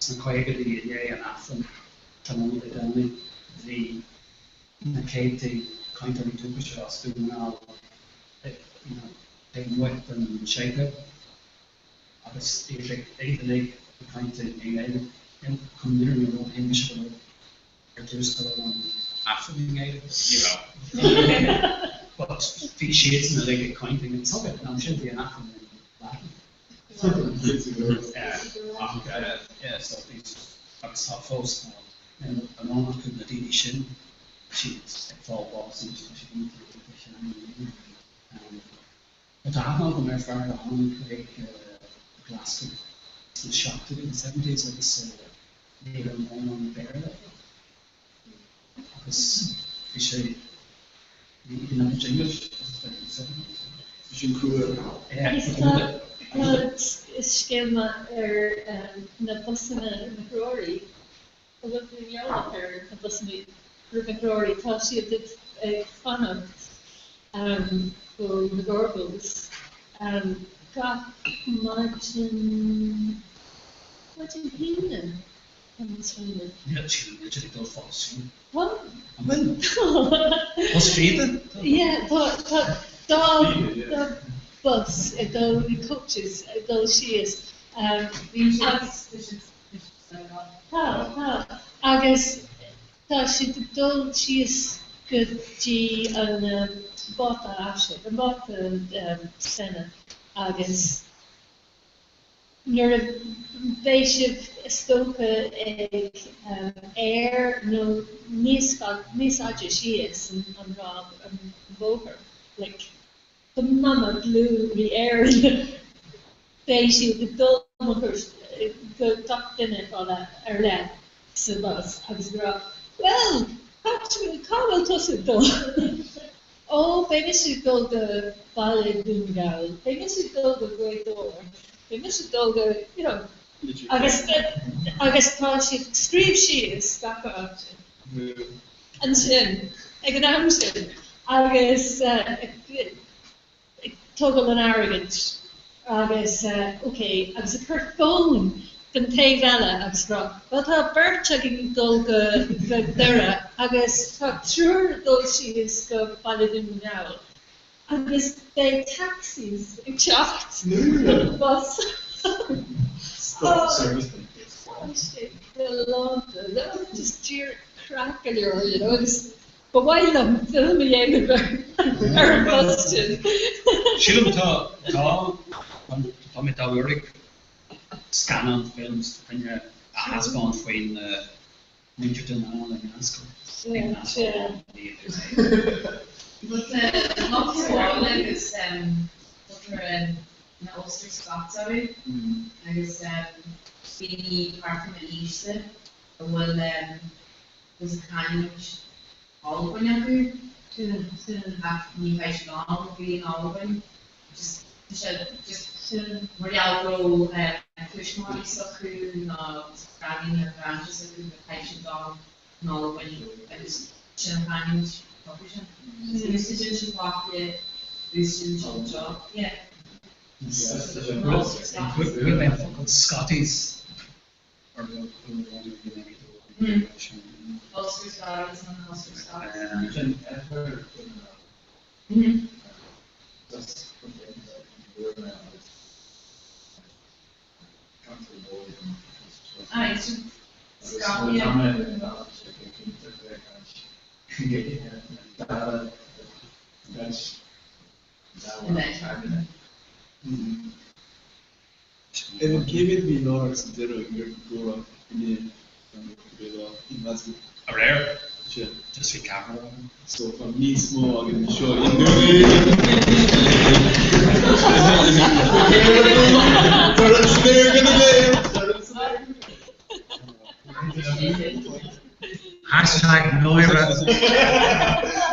sna caogaidí i ndiaidh an Aifrinn tráthnóna Dé Domhnaigh bhí na céadtaí cainteoirí dúchais as Dún na nGall taobh amuigh den séipéal agus iad ag iad uilig ag caint i nGaeilge. Chun an fhírinne a rá, shíl mise go raibh ar dtús go raibh an Aifreann i nGaeilge, but ní raibh. But bhí siadsan uilig ag caint i nGaeilge. An am sin bhí an Aifreann in Laidin. Ach yeah, so bhí, agus tá fós, tá a lán acu na daoine sin, tá siad ag fáil bás anois, tá siad iontach iontach sean. Tá aithne agam ar fear a tháinig chuig Glasgow sna seachtóidí, the seventies, agus ní raibh mórán Béarla aige agus bhí sé, he didn't have much English in the seventies. Bhí sin crua. Yeah. Tá scéal maith ar na busanna na threoraí. An bhfuil tú eolach ar na busanna roimh na threoraí? Tá siad ag fanacht go na Gorbals gach maidin, maidin hAoine, an smaoineamh. Níl siad ag dul fós sin. Tá. An bhfuil? Bus fíde? Yeah, tá, tá dá, dá bus ag dul, coaches ag dul síos. Agus. Tá, tá. Agus tá siad ag dul síos go dtí an báta aise, an báta Stena agus nuair a bheidh sibh is dócha ag Ayr nó níos níos fhaide síos an rád, an bóthar, like, go mama dlúth rí Éireann. Beidh siad ag dul go gach duine atá ar leith sa bhus agus ag rá, Bhuel, cá bhfuil tusa ag dul? Ó, beidh mise ag dul go Baile Dhún na nGall, beidh mise ag dul go Gaoth Dobhair, beidh mise ag dul go, you know. Agus agus tá siad ag scríobh síos gach áit ansin ag an am sin agus ag tógáil an airgid agus ok agus ag cur fón don taobh eile agus ag rá bhuel tá beirt againn ag dul go go Doire agus tá triúr ag dul síos go Baile Dhún na nGall agus beidh taxis ag teacht bus. Stop service. Tá sé galánta. Just díreach craic go leor, you know, agus Ba mhaith liom film a dhéanamh ar an bhus sin. Sílim tá, tá, tá mé dá iarraidh scannán, film, coinne a thaispeáint faoin muintir Dún na nGall i nGlasgow. I nGlasgow. But lucht amháin agus tugtar na Ulster Scots orthu agus daoine thart ar m'aois-se a bhfuil agus canúint Albain acu ach ní bheidh siad ann bhí in Albain just tá sé just mar gheall go raibh tuismitheoirí s'acu nó granny nó grandpa s'acu go raibh siad ann in Albain agus sin an chanúint acu sin. So úsáideann siad baile, úsáideann siad anseo, yeah. Bhfuil mé an focal Scotties Ulster Scotties and Ulster Scots. Evan, cé mhéad a bhí i láthair sa deireadh ag an gcomhrá inné nó cibé lá i nGlasgow? Aréir? Sea. Just bhí ceathrar againn. So tá níos mó againn anseo inniu. Hashtag náire.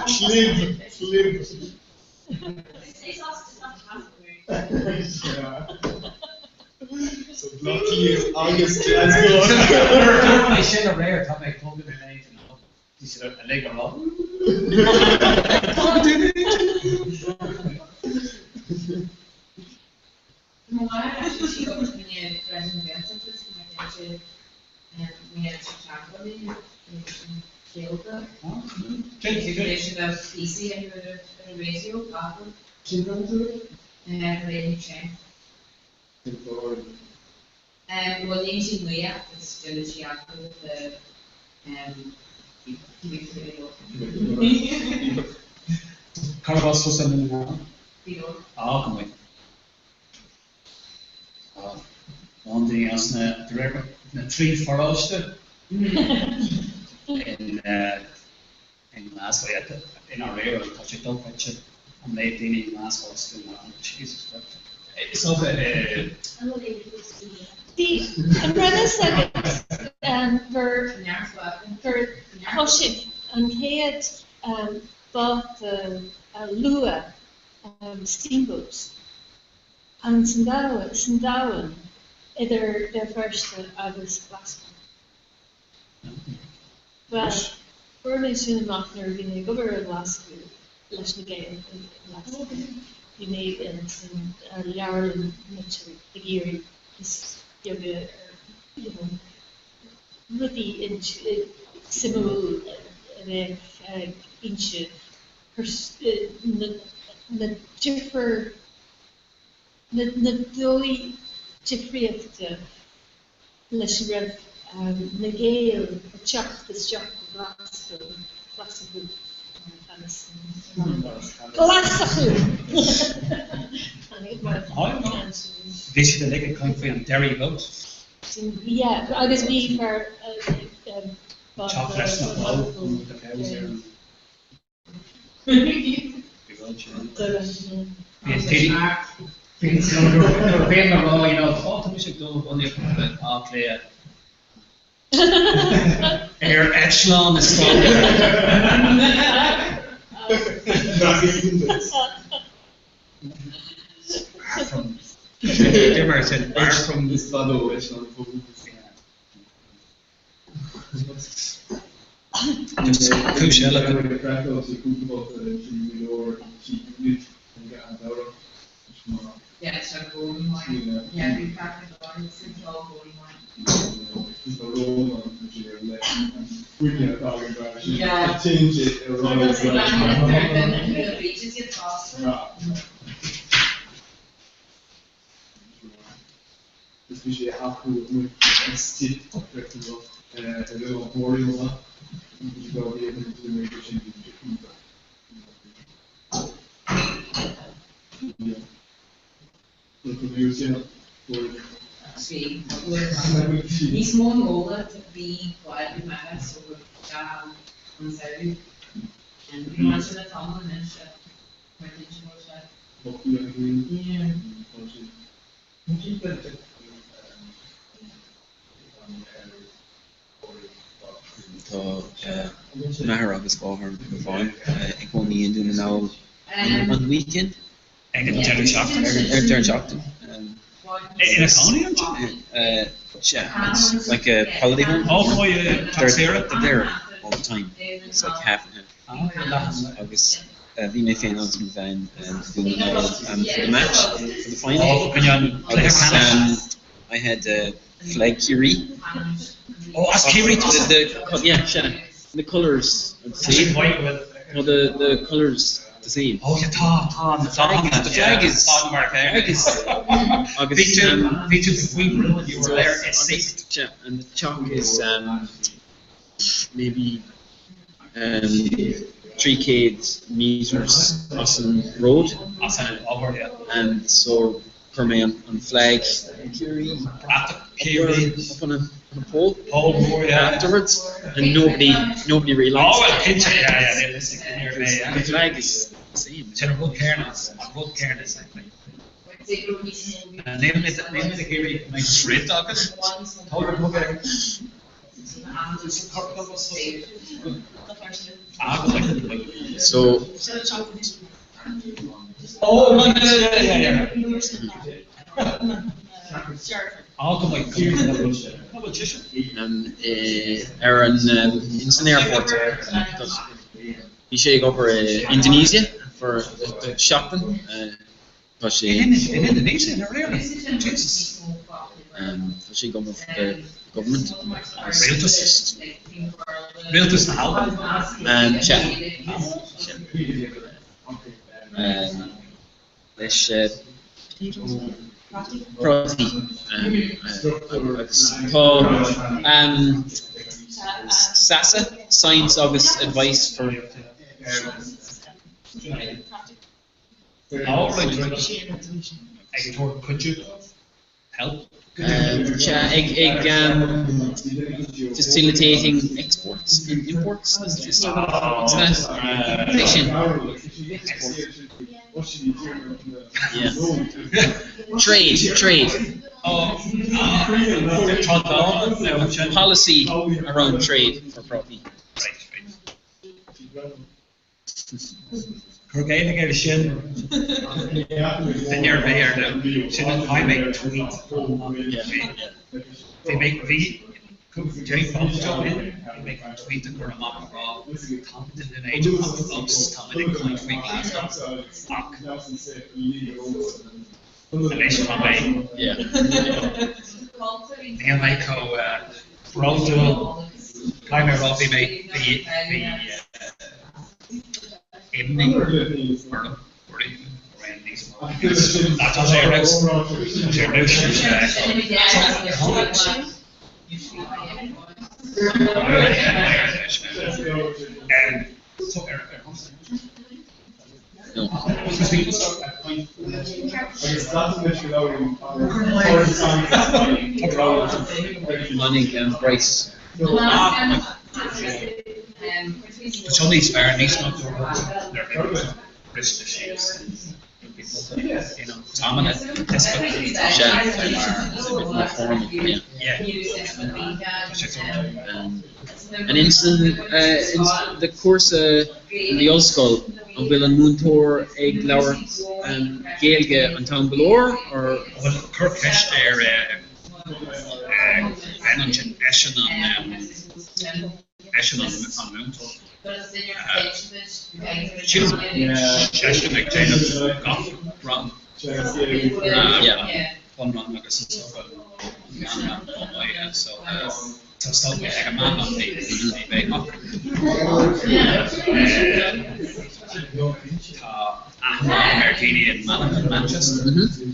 Clib, clib. So Bleá Cliath agus Glasgow. Dúirt mé sin aréir, tá mé ag tógáil in éadan an Bhí siad uilig ag rá. Cá raibh tusa i nDún na nGall? Á, go maith. Tá a lán daoine as na, de réir na dtrí pharóiste in i nGlasgow, i ndáiríre, tá sé dochreidte an méid daoine i nGlasgow as Dún na nGall. Jesus Christ. Is dócha i. Bhí an raibh fhios agat gur gur thosaigh an chéad báta luaith steamboat an san domhan idir Béal Feirste agus Glasgow. Bhuel, fuair mé sin amach nuair a bhí mé ag obair i nGlaschú leis na Gaeil i nGlaschú. Bhí mé in san leabharlann Mitchell ag iarraidh píosa beaga ar you know rudaí suimiúil a bheadh ag inse na difear, na dóigh difríochta leis a raibh na Gaeil ag teacht isteach go Glasgow, Glaschú, Glaschú! Bhí siad uilig ag caint faoi an Derry Boat. Yeah, agus bhí fear Teacht leis na bó, the cows ar an. Nuair a bhíonn a rá, you know, oh, tá mise ag dul bunaíocht Átha Cliath ar eitleán is From Is fadó eitleán fós. Just cúis eile. Is bhí sé acu amuigh istigh ar Oileán Thoraí chomh maith. Bhí sé bhí sé sin bhí sé iontach. Níos mó an eola bhí bhí meas ó an samhradh. Mar sin atá anois mar sin Tá m'athair agus máthair mo mhám i gcónaí i nDún na nGall an weekend. Ag an deireadh seachtaine? Ar an deireadh seachtaine. Ina cónaí anseo? Yeah, it's like a holiday home. Oh, oh yeah, They're, they're there all the time. It's like half and half. Agus bhí mé féin agus mo bhean i Dún na nGall for the match, for the final. Oh, Agus I had a flag Ciarraí. Oh, as Ciarraí tusa? The, the, yeah, sea. The colours are the same. White with... No, the, the colours the same. Oh, yeah, tá, tá, The flag, the flag is, Tá mar flag is, agus, Bhí tú, bhí tú faoi bhrú, you were there, it's safe. Yeah, and the chalk is maybe 300 metres as an road. As an obair, yeah. And so chuir mé an flag Ciarraí Bratach Ciarraí. up on a, on a pole. Pole mór, yeah. Afterwards, and nobody, nobody realised. Oh, well, cinnte, yeah, yeah, they listen in here, yeah. The flag is the same. Sin an rud céanna, an rud céanna, exactly. Níl mé níl mé ag iarraidh go mbeidh troid agat. Tóg an rud é. So, Oh, man, yeah, yeah, yeah. Ah, go mbeidh, go mbeidh, cá bhfuil sise? Ar an, ins an airport. Bhí sé ag obair i Indonesia for seachtain. Tá sé. In Indonesia, in Ireland? Jesus. Tá sé ag obair for the government. Rialtas? Rialtas na hAlban? Sea. Sea. Leis prátaí. Agus tá SASA, Science agus Advice for. Oh, right, right. Ag tabhairt cuidiú dóibh? Help? Sea, ag facilitating exports and imports, is sort of, what's that? É sin. Yeah. Trade, trade. Policy around trade for prátaí. Right, right. Cuir Gaeilge air sin, duine ar bith ar domhan. Sin an chaith mé tweet. Bhí mé, bhí, during bump job in, bhí mé chun tweet a chur amach ag rá táimid in Dún Éideann ach fós táimid ag caint faoi Glasgow ach anois tá mé, níl mé chomh bródúil, caithfidh mé a rá bhí mé, bhí, bhí, imní orm raibh níos mó ná tá sé ar fheabhas, tá sé ar fheabhas. Tháinig Bryce. Tá seo níos fearr, níos nádúrtha nuair a bhí briste síos. You know, amanna is Sea, it's a bit more formal, yeah. Yeah. Tá sé sort of. And ins an, ins do chúrsa in the ollscoil, an bhfuil an múinteoir ag labhairt Gaeilge an t-am go leor or? Bhuel, cuir ceist ar Ben ansin, eisean an, eisean an múinteoir. Sílim seisean ag déanamh gach rang. Yeah. Bunrang agus is dócha an meánrang chomh maith, so tá is dócha ag an meánrang ní bheidh ach tá aithne agam ar dhaoine in Manchain, Manchester,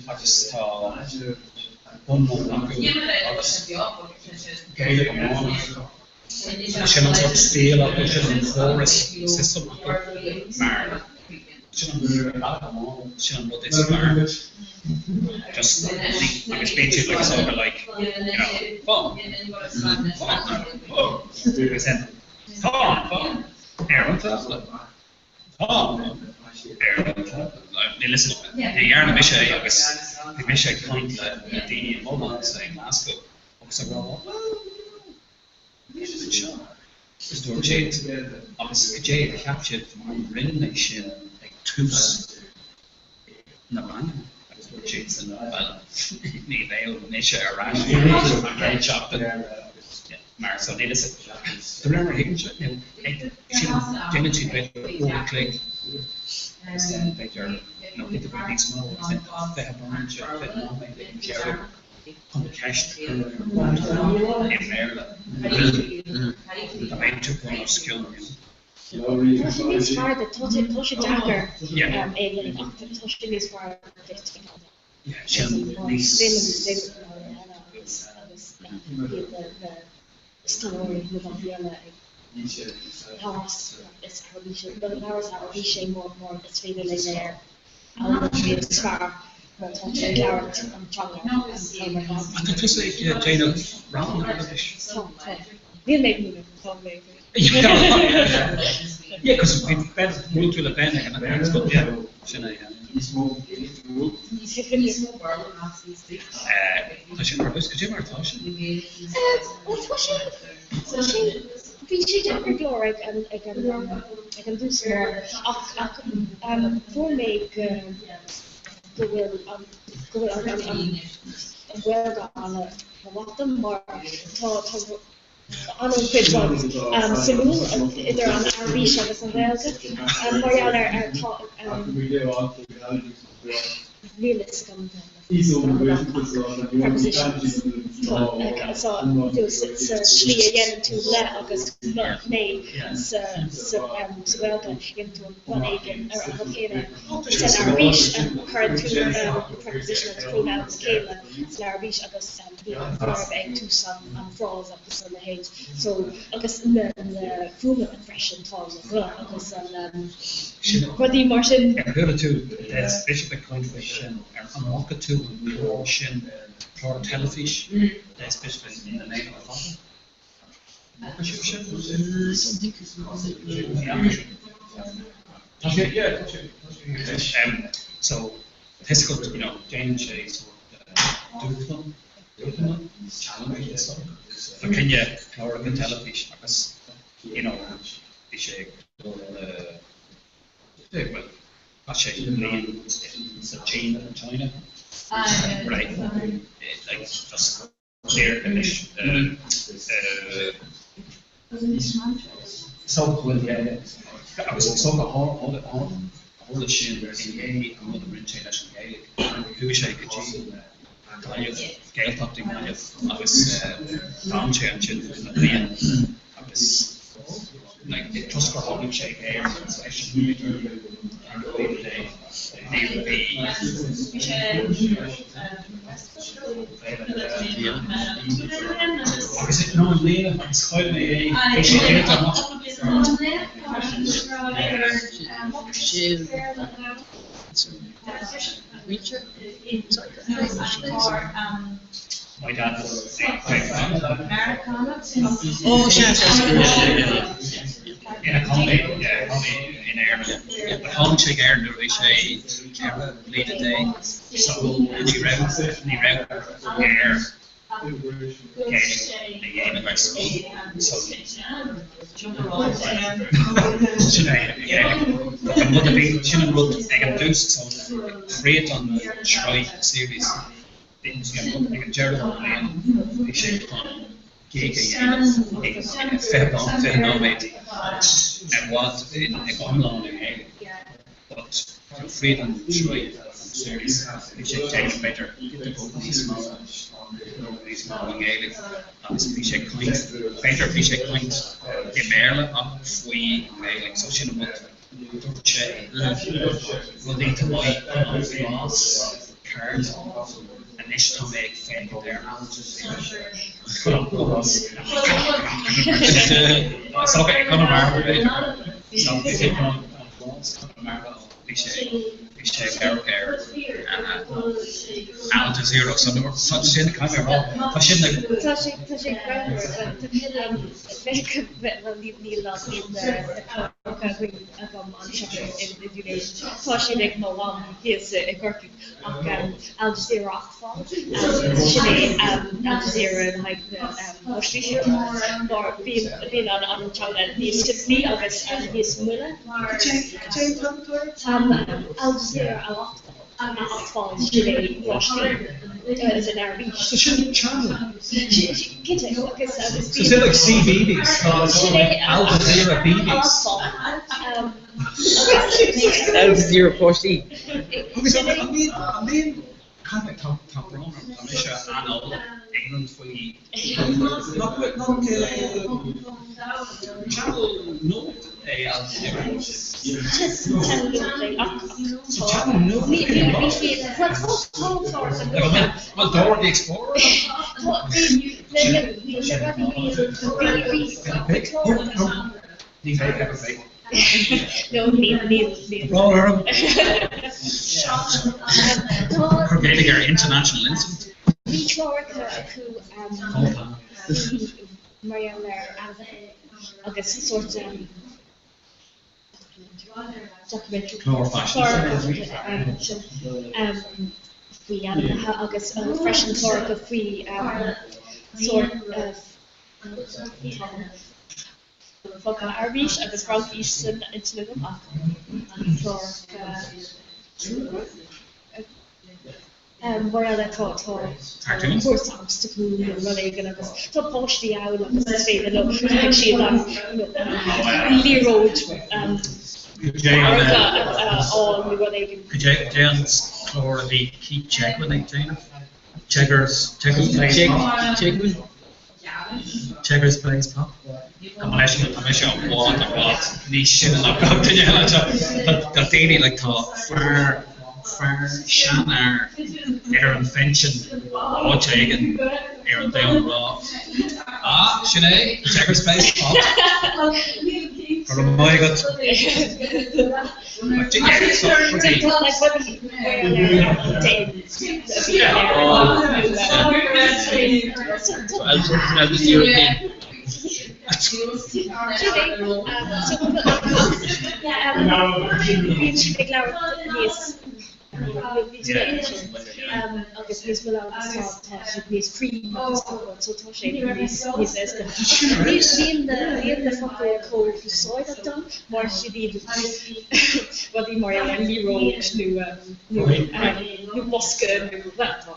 agus tá bunrang acu agus Gaeilge amháin acu. Sin an sórt stíl acu, sin an córas system acu mar sin an bealach amháin, sin an rud is fearr. Just agus bíonn siad like sort of like, you know, phone, phone, phone, agus then tá an phone ar an tábla, tá an phone ar an tábla. Níl fhios agam, ní dhearna mise é agus bhí mise ag caint le daoine i mo rangsa i nGlasgow agus ag rá, well, you know, Níl anseo. Is dúirt siad, agus goidé a cheap siad mar rinne mé sin ag tús na ranganna agus dúirt siadsan, bhuel, ní bheidh mise ar ais an chéad seachtain mar so níl fhios agam. De réir mar a thuigimse, nó ag, sílim, déanann siad b'fhéidir uair an chloig agus then b'fhéidir, nó idir níos mó agus then tá 20 bomaite, 20 nóiméad ag an deireadh. chun ceist a chur ar an múinteoir i mBéarla dá mbeadh tú bun os cionn, you know. Tá sé níos fearr duit, tá sé tá sé deacair é a dhéanamh ach tá sé níos fearr duit. Yeah, sin níos. Agus agus iad na scoláirí nó daltaí eile ag labhairt is labhairt Araibise mar mar is féidir linn ar níos fearr mar tá tú ag labhairt an teanga an t-am ar fad. Tá tusa ag déanamh rang Araibis? Tá, tá. Níl mé ag múineadh, tá mé ag Yeah, cos bhí Ben, múin tú le Ben ag an scoil, yeah, sin é, yeah. Tá sin ar bus, cad é mar atá sé? Bhuel, tá sé, tá sé, bhí sé deacair go leor ag an, ag an, ag an dtús mar ach, ach. Fuair mé go go bhfuil an go bhfuil an an an Ghaeilge an-tábhachtach mar tá tá an-chuid rud suimiúil idir an Araibis agus an Ghaeilge mar gheall ar ar tá níl a fhios agam prepositions sa slí a dhéanann tú le agus mé sa Ghaeilge, dhéanann tú an rud éigin ar an rud céanna san Araibis, cuireann tú preposition agus pronoun le chéile san Araibis agus bíonn an verb ag tús an phrase agus a leithéid. So agus na fuaimeanna freisin, tá an gh agus an rudaí mar sin. Ar chuala tú Des Bishop ag caint faoi sin? Ar an bhfaca tú an clár sin, clár teilifís Des Bishop in The Name of the Father? An bhfaca sibh sin? Tá sé, yeah, tá sé, tá sé. So, tuiscint, you know, déanann sé sórt dúshlán, dúshlán, challenge is dócha, fá choinne cláracha teilifís agus, you know, bhí sé ag dul le, bhuel, chaith sé bliain sa tSín, China, right, like, just clear anois, so, bhuel, yeah, agus is dócha tharla sin i ndiaidh an rud a rinne sé leis an Ghaeilge, chuaigh sé go dtí Gaillimh, Gaeltacht i nGaillimh agus d'fhan sé ansin fá choinne bliain agus like toisc gur tháinig sé go hÉirinn is eisean b'fhéidir ar an gcaoi le ní bhí Agus nó i mbliana agus chaill mé é bhí sé déanta amach. My dad was a great fan. Oh, sea, sea, sea, yeah, yeah, yeah. Ina chónaí, yeah, cónaí in Éirinn. But tháinig sé go Éirinn nuair a bhí sé 14 bliana so ní raibh, ní raibh air Gaeilge a dhéanamh ar scoil so sin é Gaeilge. But an rud a bhí, sin an rud ag an dtús so fríd an sraith series bhí an rud ag an deireadh den bhliain bhí sé chun gig a dhéanamh ag 20 nóiméad i bhfad i iomlán i nGaeilge. But fríd an sraith, an series, bhí sé ag déanamh b'fhéidir níos mó, níos mó i nGaeilge agus bhí sé ag caint, b'fhéidir bhí sé ag caint i mBéarla ach faoi nGaeilge so sin an rud, dúirt sé rud iontach maith an glas card anois tá mé ag féachaint ar Al Jazeera. Is dócha i gConamara b'fhéidir. So bhí sé chun an glas Conamara ó bhí sé bhí sé ag amharc ar Al Jazeera so nuair tá sin caithfidh mé a rá tá sin like Tá sé tá sé greannmhar tá tuilleadh bheith níl níl na cláracha againn agam anseo i Dún Éideann. Tá siad ag mo mham thíos i gCorcaigh ach Al Jazeera Atfal sin é Al Jazeera le haghaidh na Moslimigh mar bíonn bíonn an an teanga níos simplí agus níos moille. Al Jazeera Al Atfal sin é páistí san Araibis. So sin channel. Cinnte agus agus So sin like CBeebies tá sin é Al Jazeera Beebies. Atfal Al Jazeera páistí. Agus an mbíonn an mbíonn caithfidh tá tá brón orm tá mise an-eolach ignorant faoi nach bhfuil nach channel nuachta é Al Jazeera. Channel nuachta é ach So channel nuachta é bhí siad bhuel tá tá cláracha nuachta Well Dora the Explorer Tá bhí le le le rudaí bhí bhí bhí cláracha Ní bheidh ever bheidh. No níl níl níl. Brón orm. Tá Chuir Gaeilge ar international incident. Bhí cláracha acu Chomh fada. mar gheall ar ainmhithe agus sórt documentary Clár faisnéise. sin faoi ainmhithe agus freisin cláracha faoi sórt focal Araibis agus Fraincis san intinn agam ach an clár Mar eile tá tá cúrsa obstacle nó rud éigin agus tá páistí ann agus is féidir leo caithfidh siad an liathróid dearg a fháil nó rud éigin. Cad é an clár a bhí Keith Chegwin ag déanamh? Cheggers, Cheggers Plays Pop? Chegwin? Cheggers Plays Pop? Tá mise tá mise i bhfad i bhfad níos sine ná gach duine eile anseo. Tá daoine like tá fear fear seanfhear ar an phension áit éigin ar an domhan ag rá Ah, sin é, Cheggers Plays Pop. Go raibh maith agat. Agus níos mó agus tá siad níos cruinne agus so tá sé níos níos éasca. Níl na níl na focail chomh húsáideach dom mar siad iad rudaí mar gheall ar liathróid nó nó nó bosca nó bhuel tá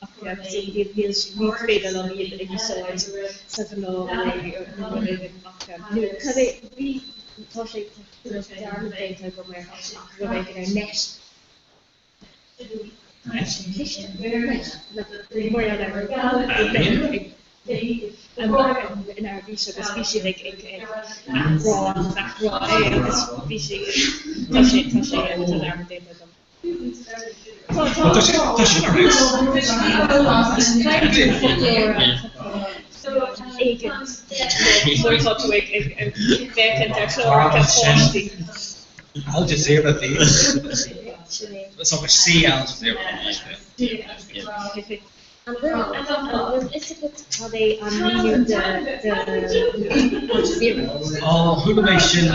ach níl níl ní féidir liom iad a úsáid sa ghnáth nó rud éigin ach nó cad é bhí tá sé dearmad déanta agam air ach rud éigin ar net. Net? Cliste? Net. Mar gheall ar in Araibis agus bhí siad ag ag ag athrá agus athrá é agus bhí sé tá sé tá sé tá dearmad déanta agam. Tá sin tá sin ar Éigin nuair atá tú ag ag ag féachaint ar chláracha páistí. Al Jazeera bhí. Is agus sí Al Jazeera. An bhfuil an bhfuil fhios agat cad é an míniú de de Al Jazeera? Ó, chuala mé sin.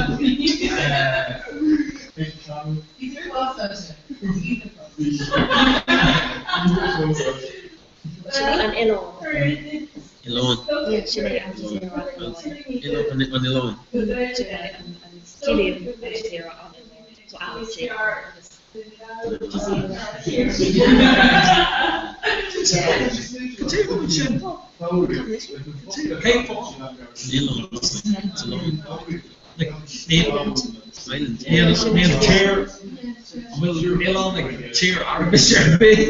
Sin é an oileán. Oileán. Yeah, sin é Al Jazeera an oileán. An oileán. Sin é an ciallaíonn Al Jazeera an oileán. So Al Jazeera agus Jazeera. Cad é an sin? Cén fáth? Oileán. It's oileán. Níl níl tír an bhfuil oileán ag tír Araibis ar bith?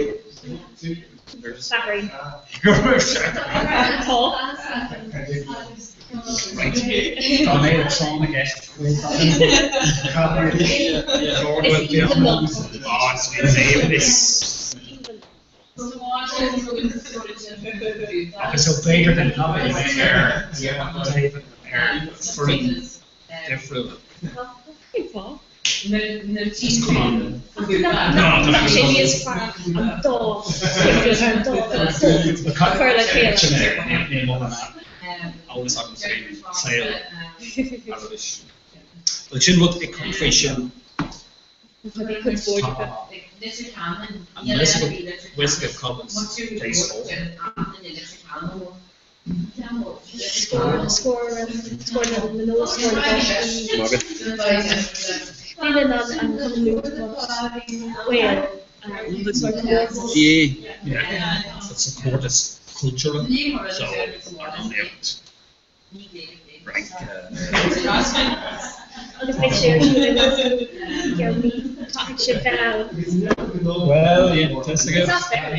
Bahrain. Tá. Right. Tá mé ag tráth na gceist quiz Is aoibhinn liom. Oh, it's aoibhinn. Agus ó b'fhéidir den ar ar ar foireann difriúil. Cén fáth? Is cuma. Nach sé níos fearr an dá an dá a chur le chéile. Sin é, níl mórán eolas agam faoin saol Araibis. Bhuel sin rud ag cur faoi sin. Rudaí conspóideacha. An bhfuil fhios agat cad é scór? Scór, scór, scór na mná, scór na bpáistí. Bhí an an Cumann Lúthchleas Gael sórt comórtas. Yeah, it's a comórtas cultúrtha, so iománaíocht, rince. Agus beidh sé ar siúl i Glasgow i gceann mí. Caithfidh sibh bheith ann. Well, yeah, tá fhios Is that fair?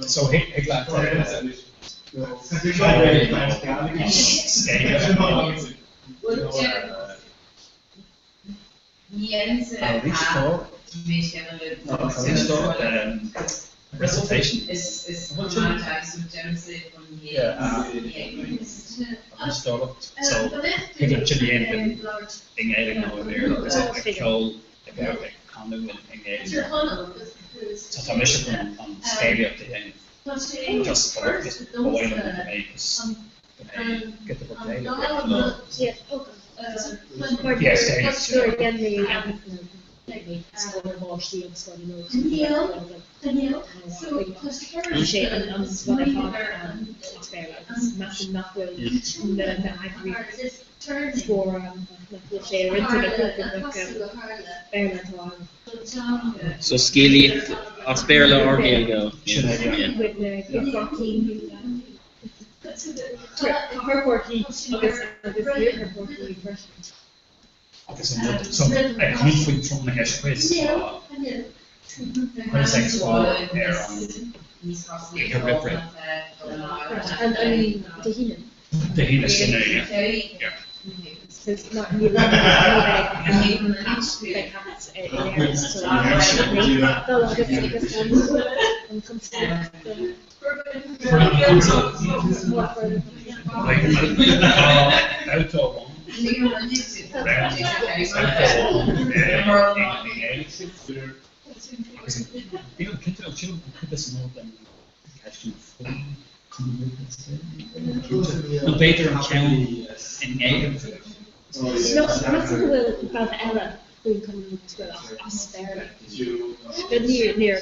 So thig leat Recitation. So thig leat sin a dhéanamh i nGaeilge nó i mBéarla agus ag ceol ag canadh i nGaeilge. So tá mise chun an scéalaíocht a dhéanamh. Just ba mhaith liom go mbeidh go mbeidh giota beag Gaeilge. Yeah, scéalaíocht. scoil na bpáistí agus scoil na n-óg sé an scoil ar fad as Béarla agus measaim nach bhfuil na na heagraíocht Scór nach bhfuil sé ar intinn acu go mbeadh Béarla atá ann. So scéalaíocht as Béarla or Gaeilge. With na Cathair Chorcaí agus agus Iarthar Chorcaí freisin. Agus an rud so ag caint faoi tráth na gceist quiz tá quiz ag fáil ar an oíche roimh ré. An Dé hAoine? Dé hAoine sin é, yeah. So not níl ní bheidh beidh in Éirinn so dul agus agus an conspóid Nó b'fhéidir an ceann i nGaeilge. No, measaim go bhfuil babhta eile faoin Cumann Lúthchleas Gael ach as Béarla. Níor níor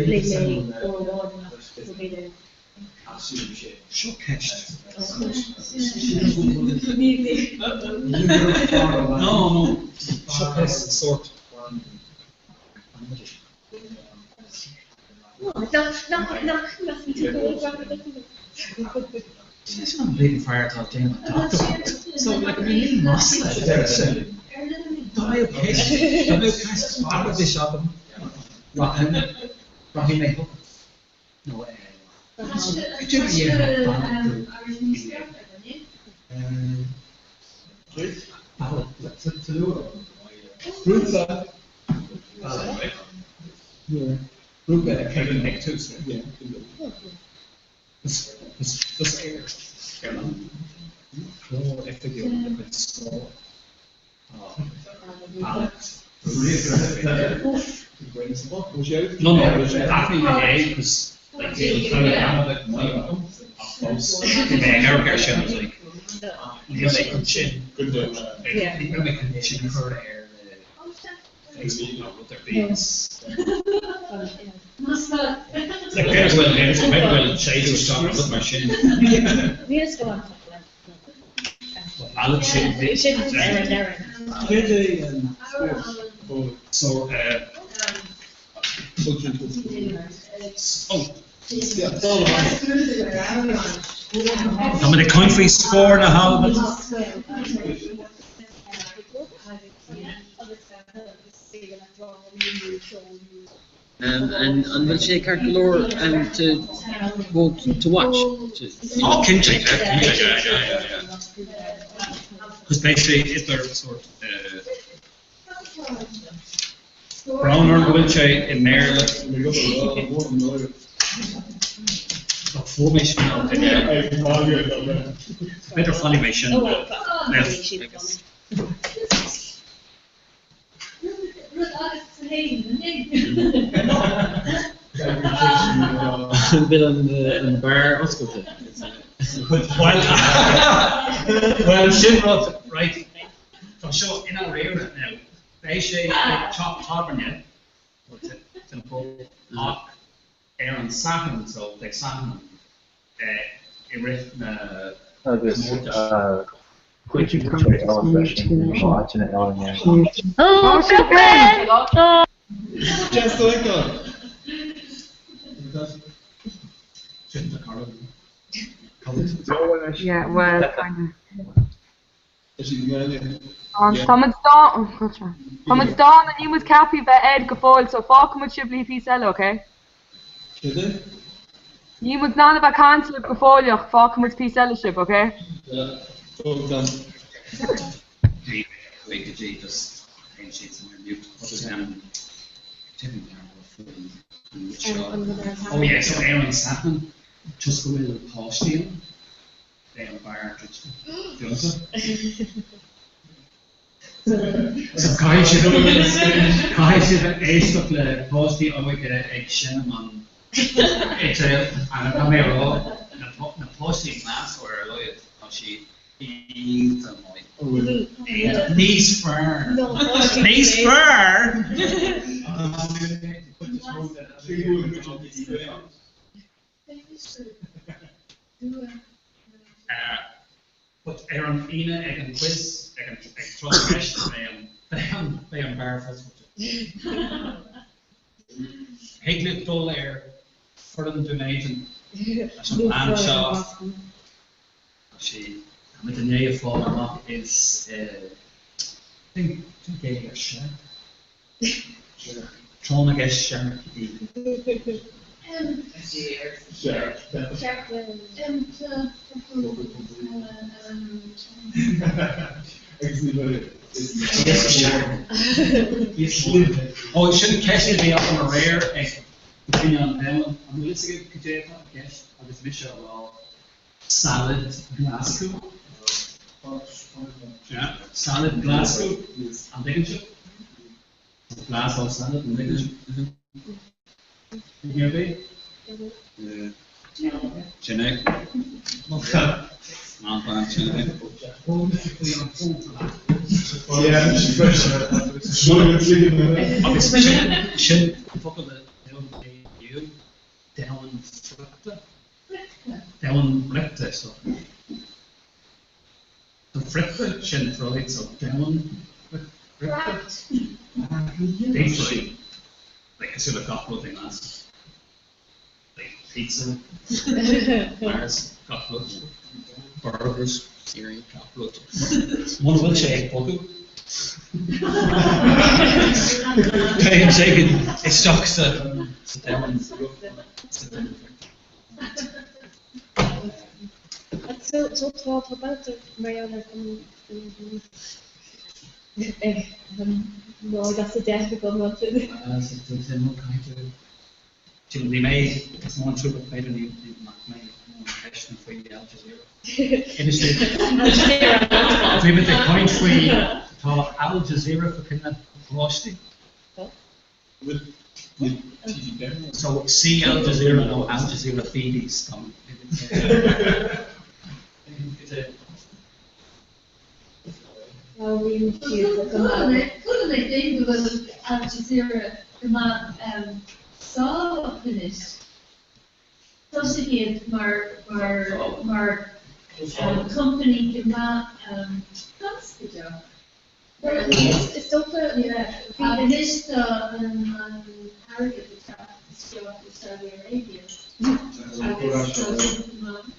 léigh mé uair amháin ach so b'fhéidir. Seo ceist. No, no, seo ceist sórt. Nach nach nach measann tú go bhfuil gramadach Sin an bhliain fear atá ag déanamh dochtúireacht. So, like, I mean, níl masla a deir sé. Dá mbeadh ceist, dá mbeadh ceist Araibis agam, rachainn, rachaidh mé chugat. Nó, eh, cad é a dhéarfá beannacht i nGaeilge? Eh, ballad. Grúpa. Ballad, right? Yeah. Grúpa ag tús, right? Yeah. Is ar an chlár oifigiúil de chuid Scór tá Alex. No, no, d'aithnigh mé é cos like bhí an clár gramadach maith agam ach fós bhí mé ag amharc air sin I was like níl mé chun sin níl mé chun sin a chur ar Facebook nó rud ar bith. Like b'fhéidir go bhfuil b'fhéidir go bhfuil séideadh isteach nó rud mar sin. Níl a fhios agam. Ballad sin Sin ar an deireadh. Céard é an spórt? So eh oh. Tá muid ag caint faoi Scór na hAlban. And an bhfuil sé ceart go leor to go to watch? To, Oh, cinnte, yeah, cinnte, yeah, yeah, yeah, yeah. Cos beidh sé idir sort eh, brón orm go bhfuil sé i mBéarla. Ach fuair mé sin ó duine. B'fhéidir fanfaidh mé sin le An bhfuil an beár oscailte? Bhuel, sin rud, right, tá seo i ndáiríre now. Beidh sé ag teach tábhairne, ach ar an Satharn, so Dé Sathairn, i rith na Agus comórtais. cuid múinteoirí eile freisin ó áiteanna eile in Éirinn. Oh, Dublin! Just like that. Yeah, well, kind of. Tá muid Tá muid dána, níl muid ceaptha bheith air go fóill, so fágfaidh muid sibh le píosa eile, ok? Níl muid in ann a bheith ag caint libh go fóilleach, fágfaidh muid píosa eile sibh, ok? Beidh an beár druidte. Dúnta. So caithfidh sibh, caithfidh sibh éisteacht le páistí óga ag seinm an fhidil and tá mé a rá, na páistí i nGlasgow ar a laghad, tá siad Iontach maith. Níos fearr. Níos fearr! But ar an Aoine ag an quiz, ag an tráth na gceist, beidh an beidh an beár foscailte. Thig leat dul ar foireann Dún Éideann leis an bhean seo. Tá sé, táimid i ndiaidh a fáil amach is Gaeilge ar se. Tráth na gceist Ó sin ceist a bhí agam aréir ag Cruinniú an Domhain. An bhfuil fhios agaibh cad é atá i gceist agus mise a rá Salad Glasgow? Yeah, Salad Glasgow. An dtuigeann sibh? Glasgow salad, an dtuigeann sibh? Duine ar bith? Sin é. Sin é. Agus sin focal a d'fhoghlaim mé inniu, domhan friochta. Domhan friochta, so. So friochta, sin fried, so domhan friochta. Deep fried. Like cosúil le gach rud i nGlasgow. Like pizza, Mars, gach rud. Burgers, gach rud. Muna bhfuil sé ag bogadh, téann sé isteach sa domhan sa domhan friochta. So tá tá babhta mar gheall ar ag 0 as 10 agam ansin. Ní mé is mó an trua b'fhéidir ní nach mbeidh mórán ceisteanna faoi Al Jazeera. Inis Bhí muid ag caint faoi tá Al Jazeera fá choinne páistí. So sí Al Jazeera nó Al Jazeera Feelies. Chuala mé féin go bhfuil Al Jazeera go maith sách anois. Thosaigh iad mar mar mar company go maith gasta deo. Is dócha Anois tá an t-airgead ag teacht isteach i Saudi Arabia agus tá siad go maith.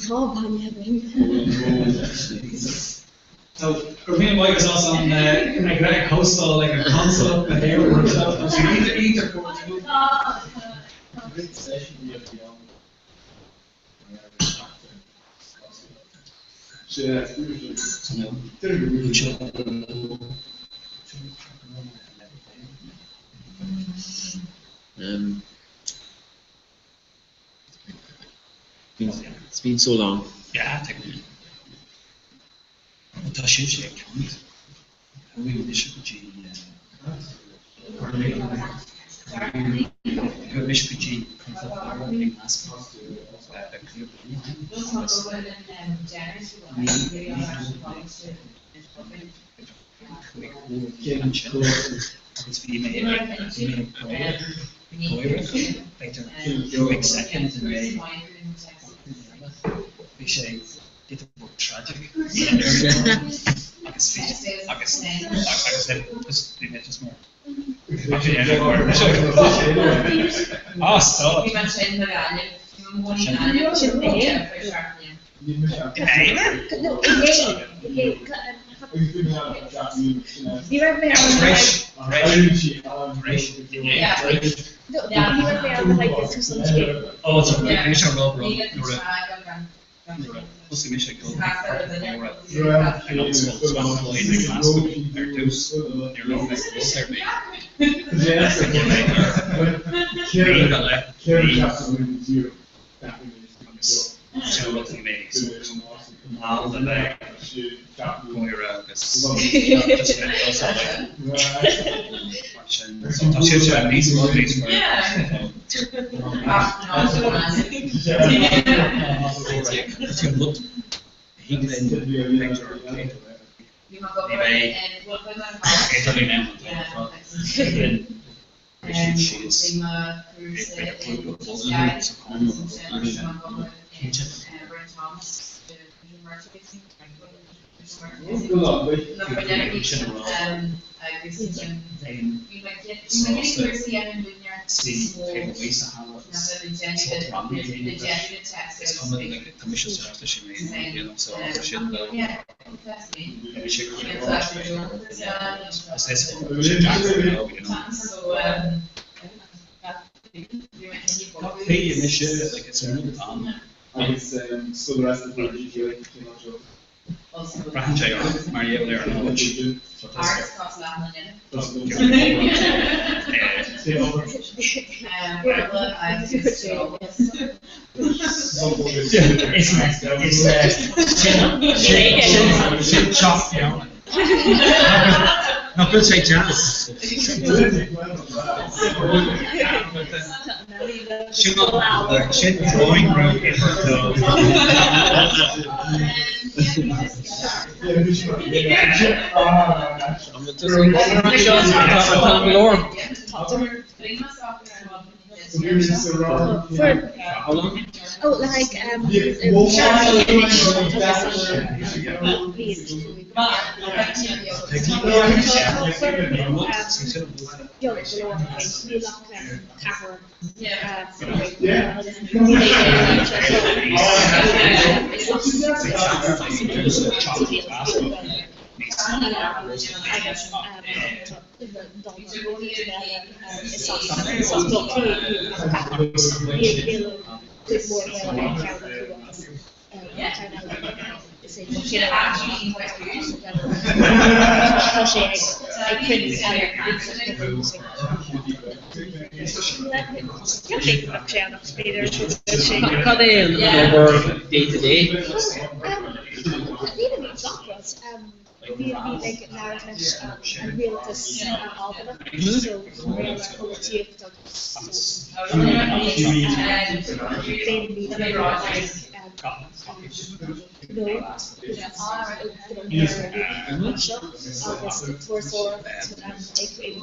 Tá bainne againn. So, go raibh míle maith agat as an ag ag hóstáil ag an Consulate na hÉireann anseo. Tá sé iontach iontach cairdiúil. It's been so long. Yeah, tuigim. Tá sibhse ag caint. Chuaigh mise go dtí Chuaigh mise go dtí Contae Dhoire i nGlasgow le cúpla bliain ó shin agus ní ní chuig uair ansin agus bhí mé ag bhí mé ag gáire gáire b'fhéidir cúig soicind i ndiaidh bhí sé giota beag tragic agus bhí agus agus bhí mé just mar Ah, stop. Bhí mé sin na Gaillimh. Ní raibh mé ann ní raibh mé ann le haghaidh tús an scéil. Oh, so bhí sé rud nuair a Thosaigh mise ag dul chuig portaigh mhóra ag Ollscoil Strathclyde i nGlasgow ar dtús, ní raibh mé rud ar bith. Bhí mé ar mhí go leith mí agus sin rud bhí mé sort mallda le gáire agus just bheith just mar sin. So tá siad seo níos mó níos mó. Braitheann sé ort mar gheall ar an áit. So tá Is sin teach fearna. Nach bhfuil sé deas? Sin sin drawing room uimhir 2. Oh, like um, Cad é an obair day to day? Bhí ag labhairt leis an rialtas Albanach so polaitíocht agus gnó agus turasóireacht ag daoine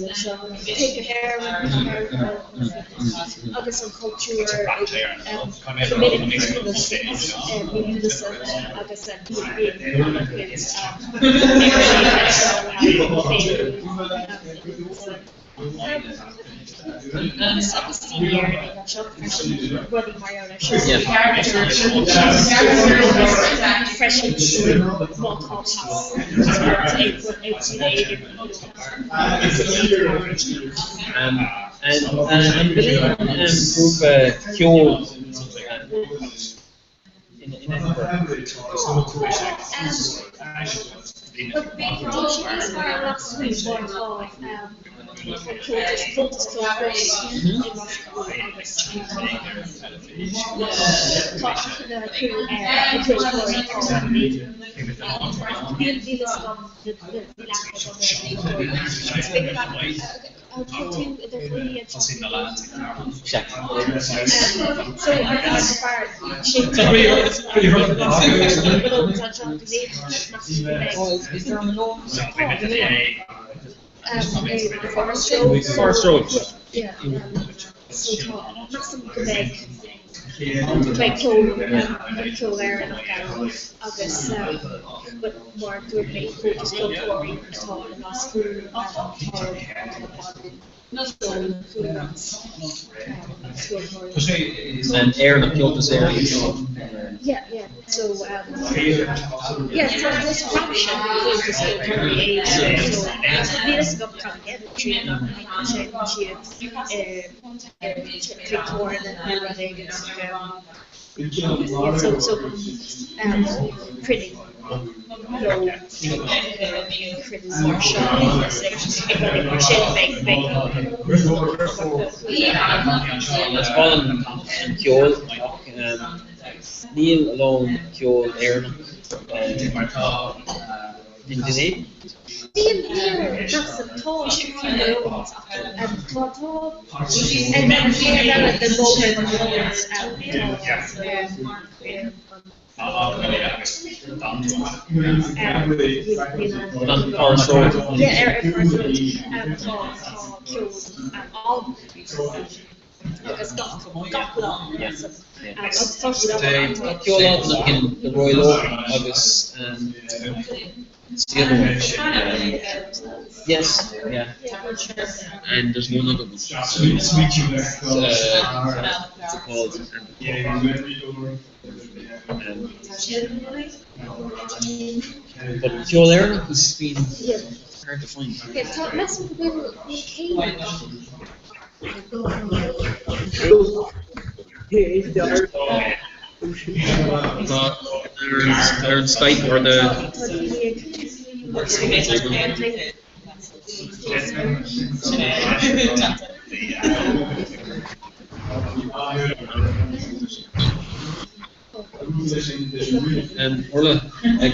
anseo chuig na hÉireann agus an cultúr go minic agus agus daoine Éireannaigh anseo freisin rudaí mar gheall air seo freisin má tá pas ag duine éigin An bhfuil aon grúpa ceoil in Edinburgh? Tá sé níos fearr lasmuigh mar tá Comhaltas Ceoltóirí i nGlaschú agus tá aithne acu ar na ceoltóirí atá Níl fhios agam níl aithne agam ar na ceoltóirí. Is féidir leat an bhfuil tú i do chónaí anseo So an fear sin anseo go mbeadh Forest Road. Forest Road. Yeah. So tá measaim go mbeidh go mbeidh ceol ceol Éireannach ann agus mar dúirt mé Comhaltas Ceoltóirí atá i nGlaschú tá An Éireannach Comhaltas Éireannach. Yeah, yeah. So um, yeah, tá this fraction Comhaltas Ceoltóirí éagsúil. So níl fhios agam cad a dhéanann siad ach séanann siad chuig comhairle nó rud éigin ach So so um cruinniú nó cruinniú mar seo agus ag ag rudaí mar sin beidh beidh Is breá liom an ceol ach níl a lán ceol Éireannach in Dún Éideann. Níl níl measaim tá tá Malone's ach tá tá ag an taobh eile den bhóthar de Malone's tá An Forest Road. Yeah ar ar Forest Road tá tá ceol ann agus gach gach lá measaim agus tá siad Tá ceol Albanach in The Royal Oak agus the other one. Yes, yeah. And there's one other one. Uh, what's it called? Um, but ceol Éireannach has been hard to find. Yeah, tá measaim go bhfuil bhfuil céilí Tá ar an Skype or the Um, Orla,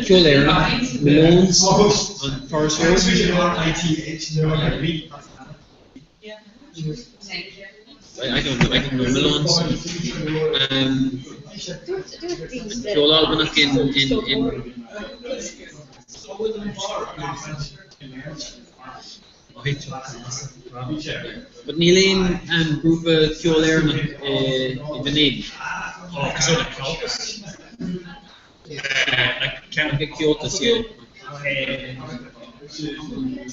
ceol Éireannach, Malone's, an Forest Road. I, I don't know, I don't know Malone's. Um, ceol Albanach in, in, in But níl aon um, grúpa ceol Éireannach i, i Dún Éideann. Oh, cosúil le Comhaltas. Like ceann Like Comhaltas, yeah.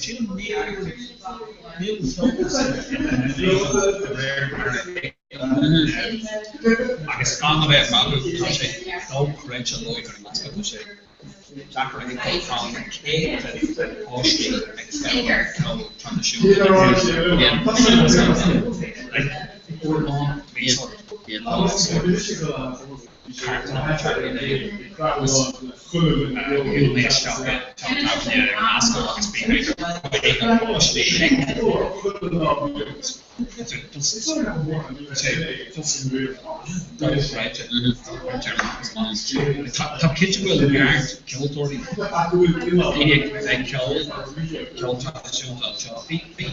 Sílim níl níl Comhaltas i nDún Éideann de réir mar a Agus gan a bheith ag magadh, tá sé dochreidte láidir i nGlasgow, tá sé deacair a thuigbheáil, tá na céadta páistí ag foghlaim ceol traidisiúnta. Like, uair amháin, bhí sort cartlann agus shiúil mé isteach i teach tábhairne i nGlasgow agus bhí b'fhéidir 50 páistí ag dochreidte. Tá cinnte go bhfuil neart ceoltóirí, daoine ag ceol, ceol traidisiúnta anseo. Bhí bhí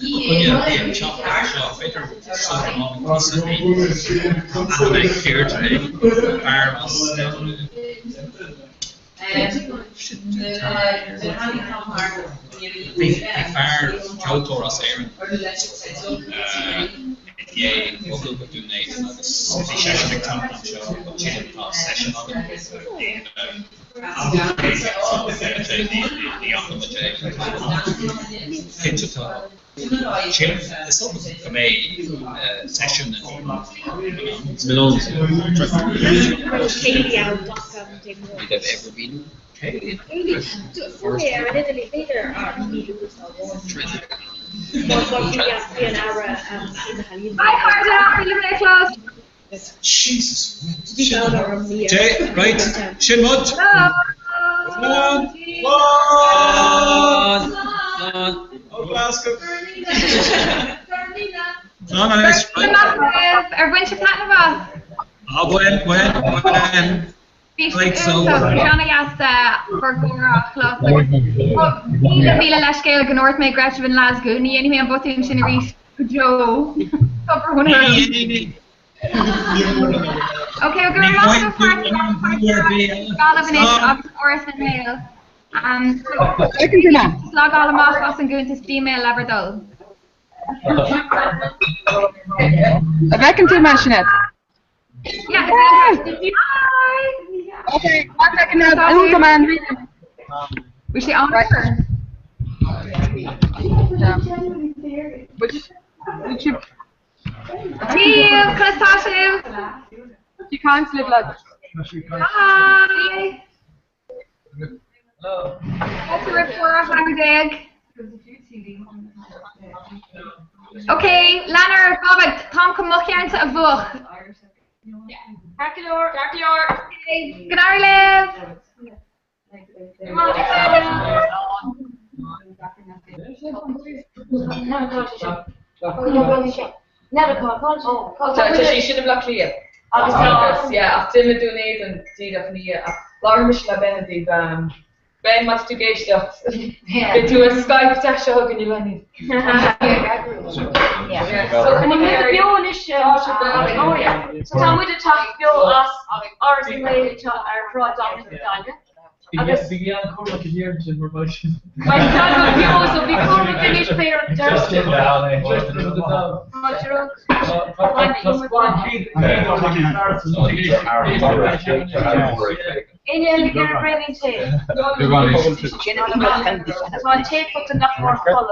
duine a bhí ag teacht anseo, b'fhéidir sular tháinig tusa, bhí aithne ag Deirdre air, fear as Bhí fear ceoltóir as Éirinn i ndiaidh bogadh go Dún Éideann agus bhí seisean ag teacht anseo ansin tá seisiún againn ní fhaca muid é. Cinnte tá sílim is dócha go mbeidh seisiún in Malone's. Céilí ann gach am Dé Máirt. They've ever been. Céilí? Fuair mé ar an idirlíon, b'fhéidir ar ní Bhí an aire na healaíona. Hi cairde, míle míle clos. Jesus. Bhí fonn orm ní Dé, right, sin muid. Hello. Slán. Slán. Ó Glasgow. Slán anois. Right. Ar bhain sibh taitneamh as? Ah, bhain, bhain, bhain. Bhí sé Right, so. iontach, bhí sé ana-dheas bhur gcomhrá a chlos agus míle míle leithscéal go ndúirt mé go raibh sibh i nGlasgow, ní dhéanfaidh mé an botún sin arís go deo. Tá brón orm. Ok, go raibh maith agaibh páirt a ghlacadh Gaillimh anois agus Áras na nGael. Um, so, logáil amach as an gcuntas Gmail le bhur dtoil. An bhfeiceann tú mé, Sinéad? Yeah, it's Hi! Okay, one second now. Iontach man. Bhí sé an Would you, would you, Dia, conas tá sibh? you can't live like Hi! Fáilte roimh Comhrá 14. Ok, lean oraibh, Bobak, táim chun mo cheannsa a mhúchadh. Ceart go leor. Ceart go leor. Go n-éirí libh! Tá sí sin i mBleá Cliath. Agus tá, yeah, ach d'imigh Dún Éideann díreach ina dhiaidh. Ach labhair mise le Ben i dtaobh, Ben, má tá tú ag éisteacht, beidh tú ar Skype deas seo chugainn, Lenny. So tá muid beo anois oh yeah. So tá muid ag teacht beo as Áras na nGael anseo ar Shráid Dominic i Gaillimh. Agus Bhí an-chúramach in Éirinn sin mar bheadh sin. Beidh teagmháil beo so bí cúramach anois pé ar an Éinne eile ag iarraidh braoinín tae? Tá an tae pota nach mór folamh.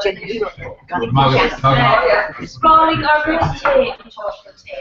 Spáráil ár gcuid tae anseo don tae.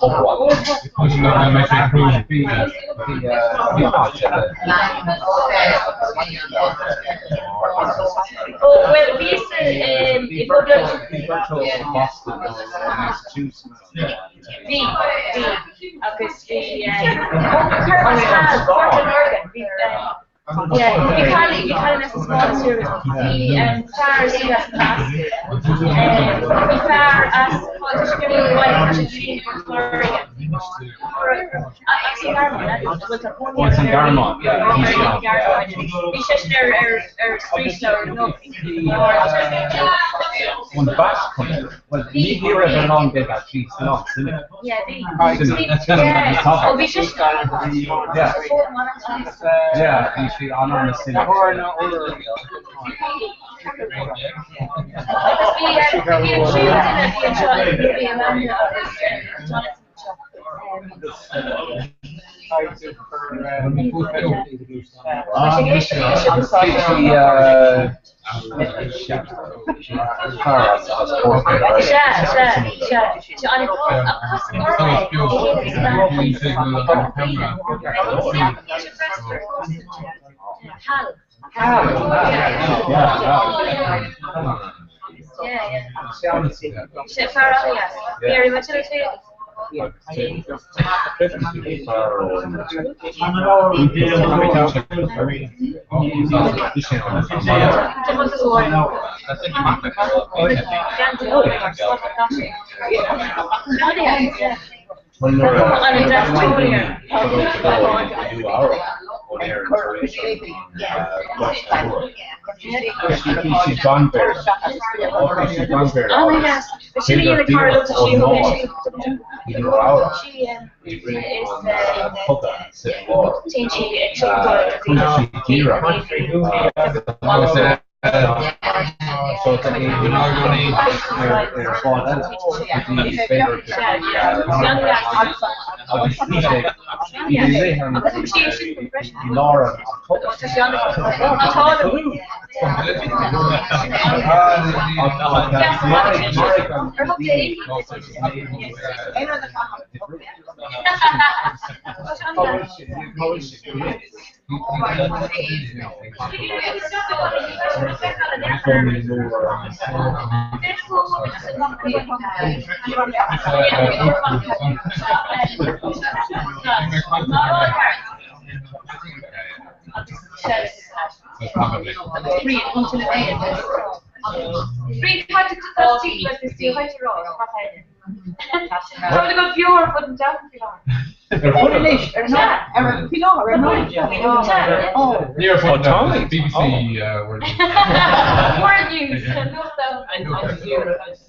Ó, bhuel, bhíos i bPoblacht. Bhí, bhí, agus bhí, ó, cérbh as Hal, Port an Lorgan, bhí, yeah, bhí cailín, bhí cailín as an Spáinn siar, bhí fear istigh as Glasgow, bhí fear as Coláiste Sciobóg, tá sé sin i bPort Láirge. As an nGearmáin, bhuel tá cónaí Ó, as an Ghearmáin, yeah, bhí sé ann. Bhí seisean ar ar ar straoisleabhar nó An Basque Country. Bhuel, ní ní raibh an long beag ach bhí san áit sin. Yeah, bhí. Sin Yeah. Ó, bhí seisean Yeah. Yeah, bhí sí an-an-suimiúil. Agus bhí bhí an tríú duine a bhí anseo, bhí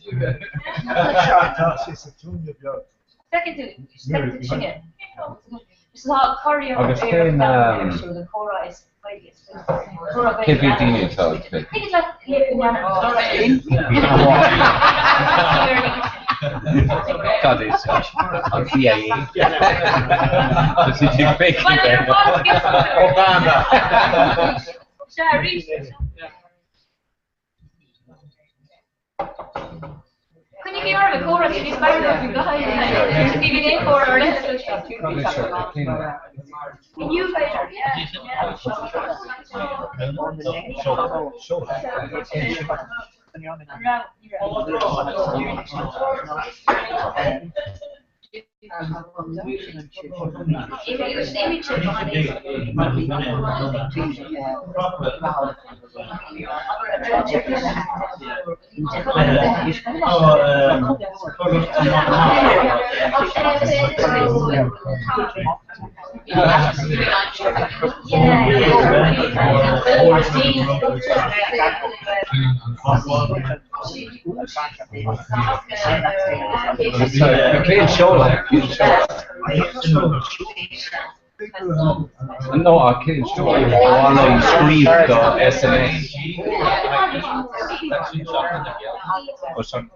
Amanda agus Jonathan anseo. Agus cén cé mhéad daoine atá ag plé? Cad é seo? An CIA? Tá siad ag féachaint ar Obama! Cén seoladh? Cén seoladh? No, cén seoladh? Ó, no, scríobh do SMS. Ó, sorry.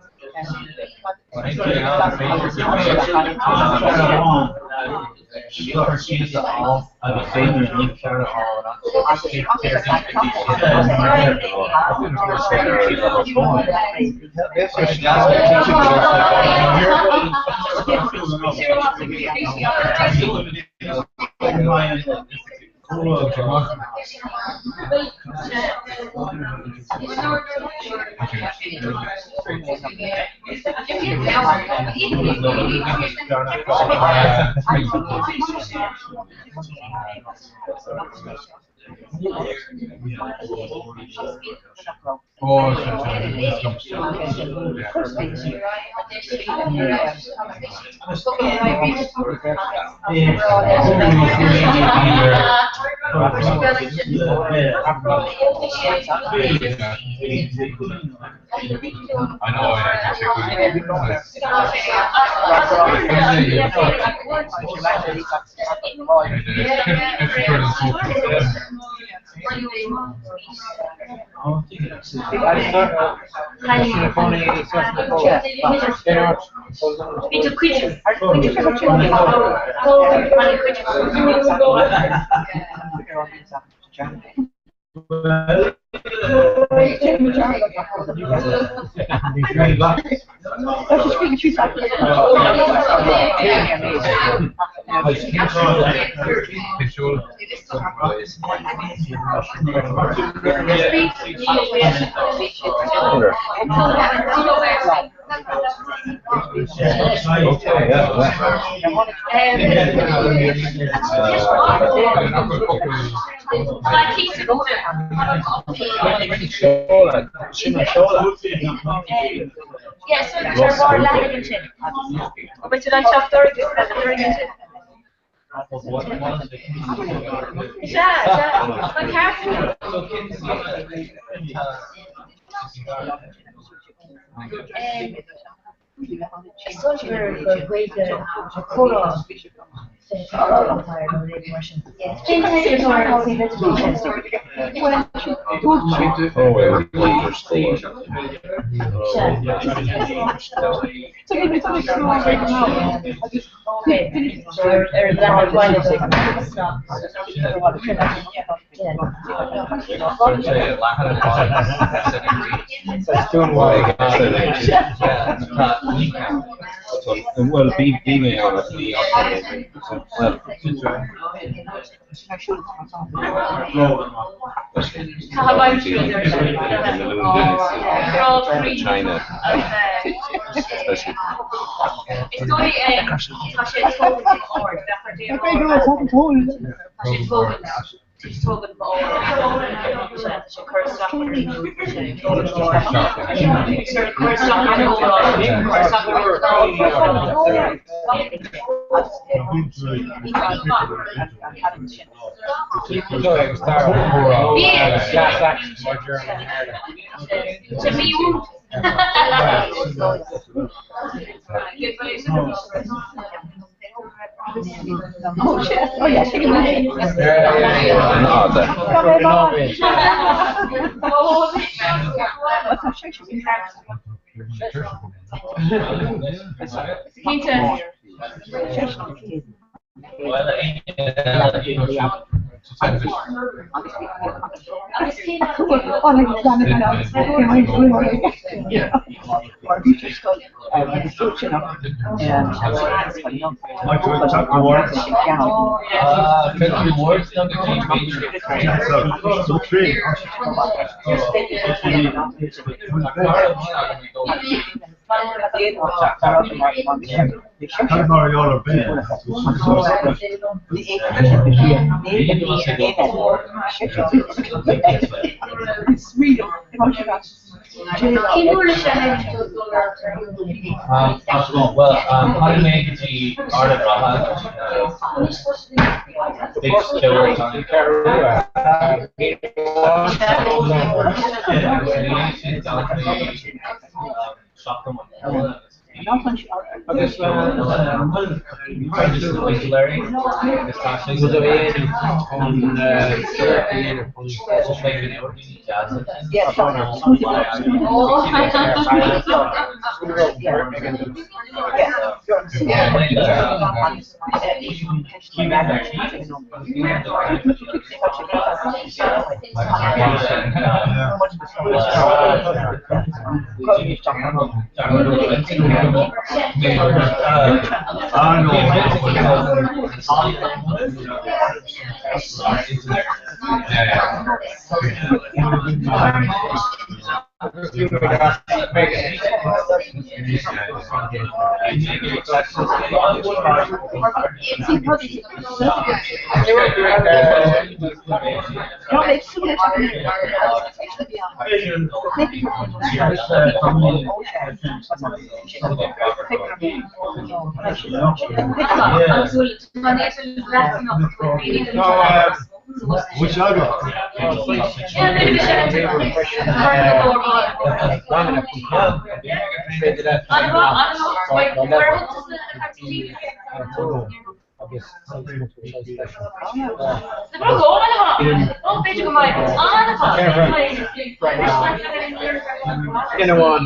Duine amháin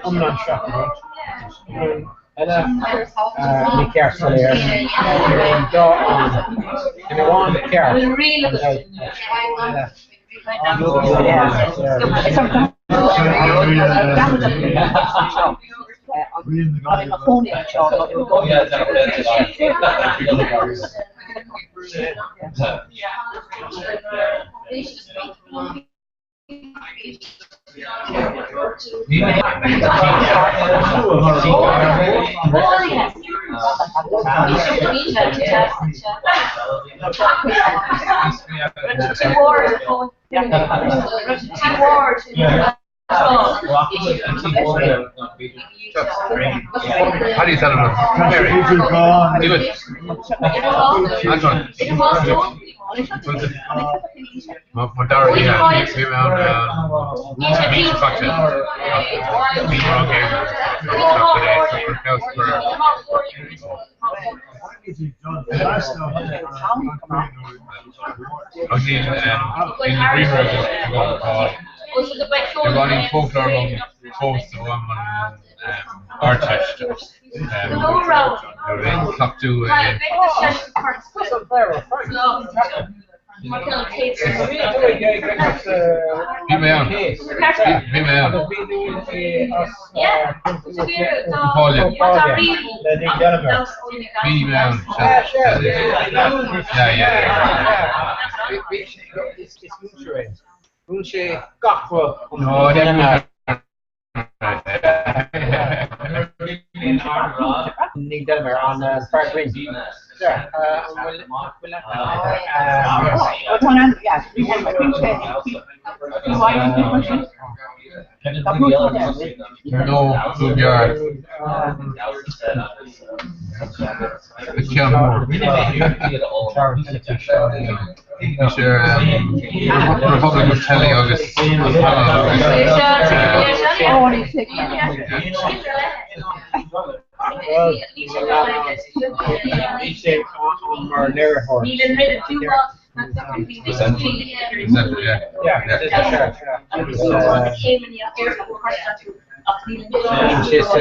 iomlán seachadta, duine eile ní ceart soiléir, an dá ann, duine amháin ceart, an eile. How do you settle it? Do it. Anton. Mo dara bhí mé ann mí seo caite bhí mar an Agus níl na briathra agam atá beagáinín foclóir liom fós ó am an Ardteist nuair a cleachtadh é. Bhí mé ann. Bhí mé ann. Áille. Bhí mé ann. Yeah, yeah, yeah. Mhúin sé gach rud. No, yeah. Ní Delamere an fear grinn. An bhfuil No, tú gearr. Ceann mór. Bhí sé Republic of Telly agus an panel agus Bhí sé ann mar léiritheoir. Bíonn sé sa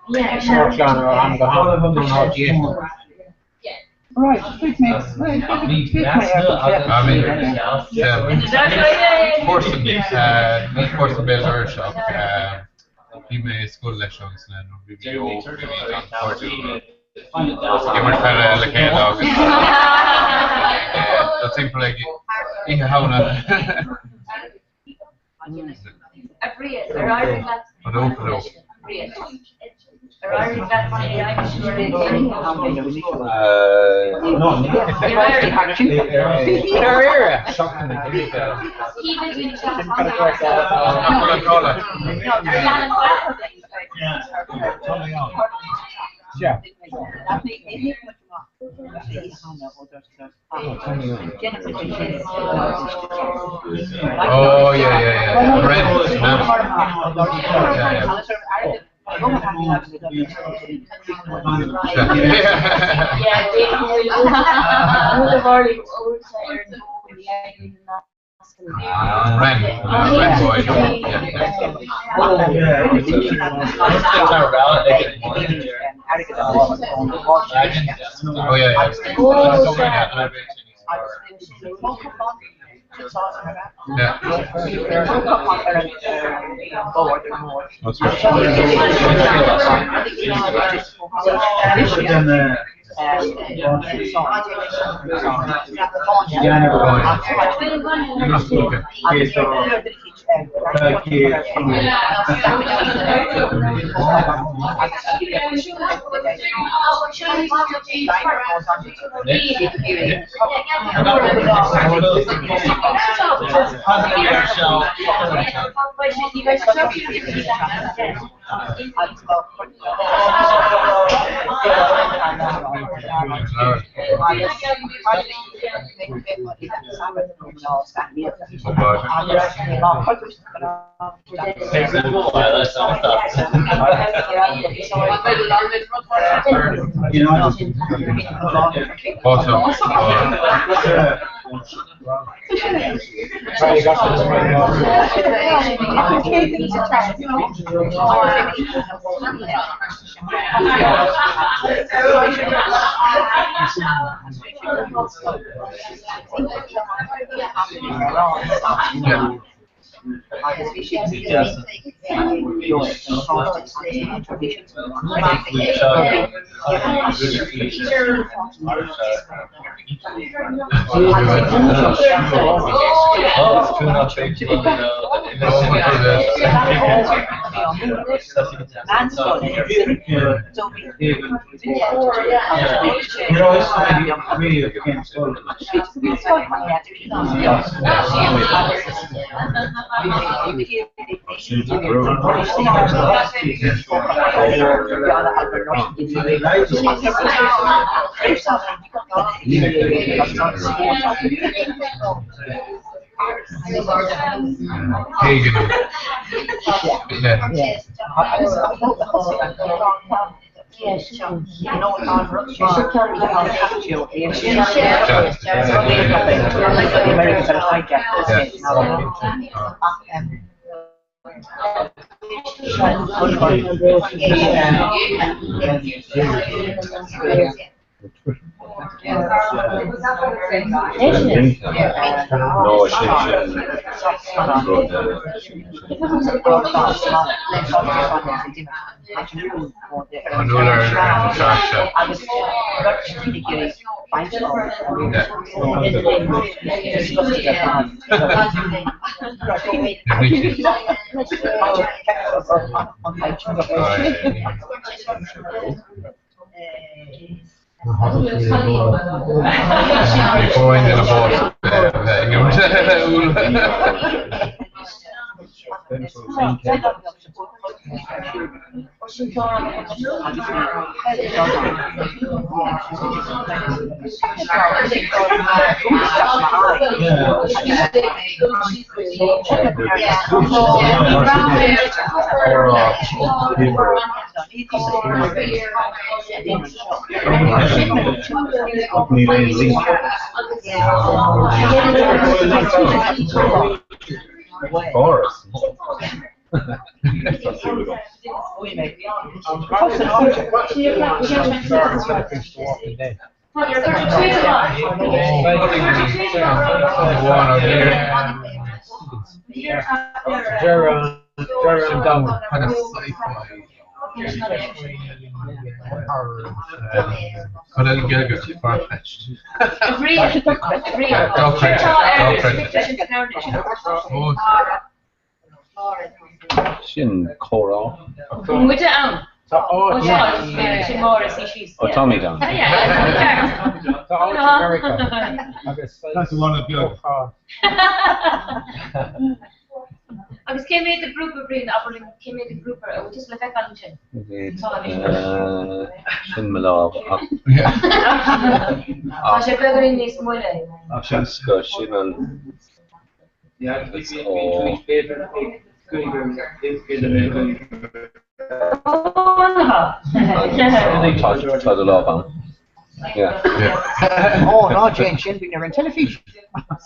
amharclann ó am go ham, I mean, Cúrsa, ní cúrsa béal dorais ach bhí mé i scoil leis agus le nuair bhí mé óg bhí mé an-chairdiúil ag imirt peile le chéile agus dul timpeall ag Oíche Shamhna. Fadó fadó. Oh yeah yeah yeah. Red. Yeah yeah. Ren. Ren boy. Yeah. Oh yeah yeah. Sin comhrá. Muide ann. Tá Ó seo, sin Máire, suí síos. Ó táimid ann. Tá áit i Meiriceá agus That's one of beag. Agus cé mhéad de grúpa Brian abair linn cé mhéad de grúpa a bhfuil tusa le feiceáil ansin? Sin mo lámh ach. Tá sé beagáinín níos moille. Ach seans go sin an. Tá do lámh ann. Yeah. Ó, ná déan sin, bíonn ar an teilifís.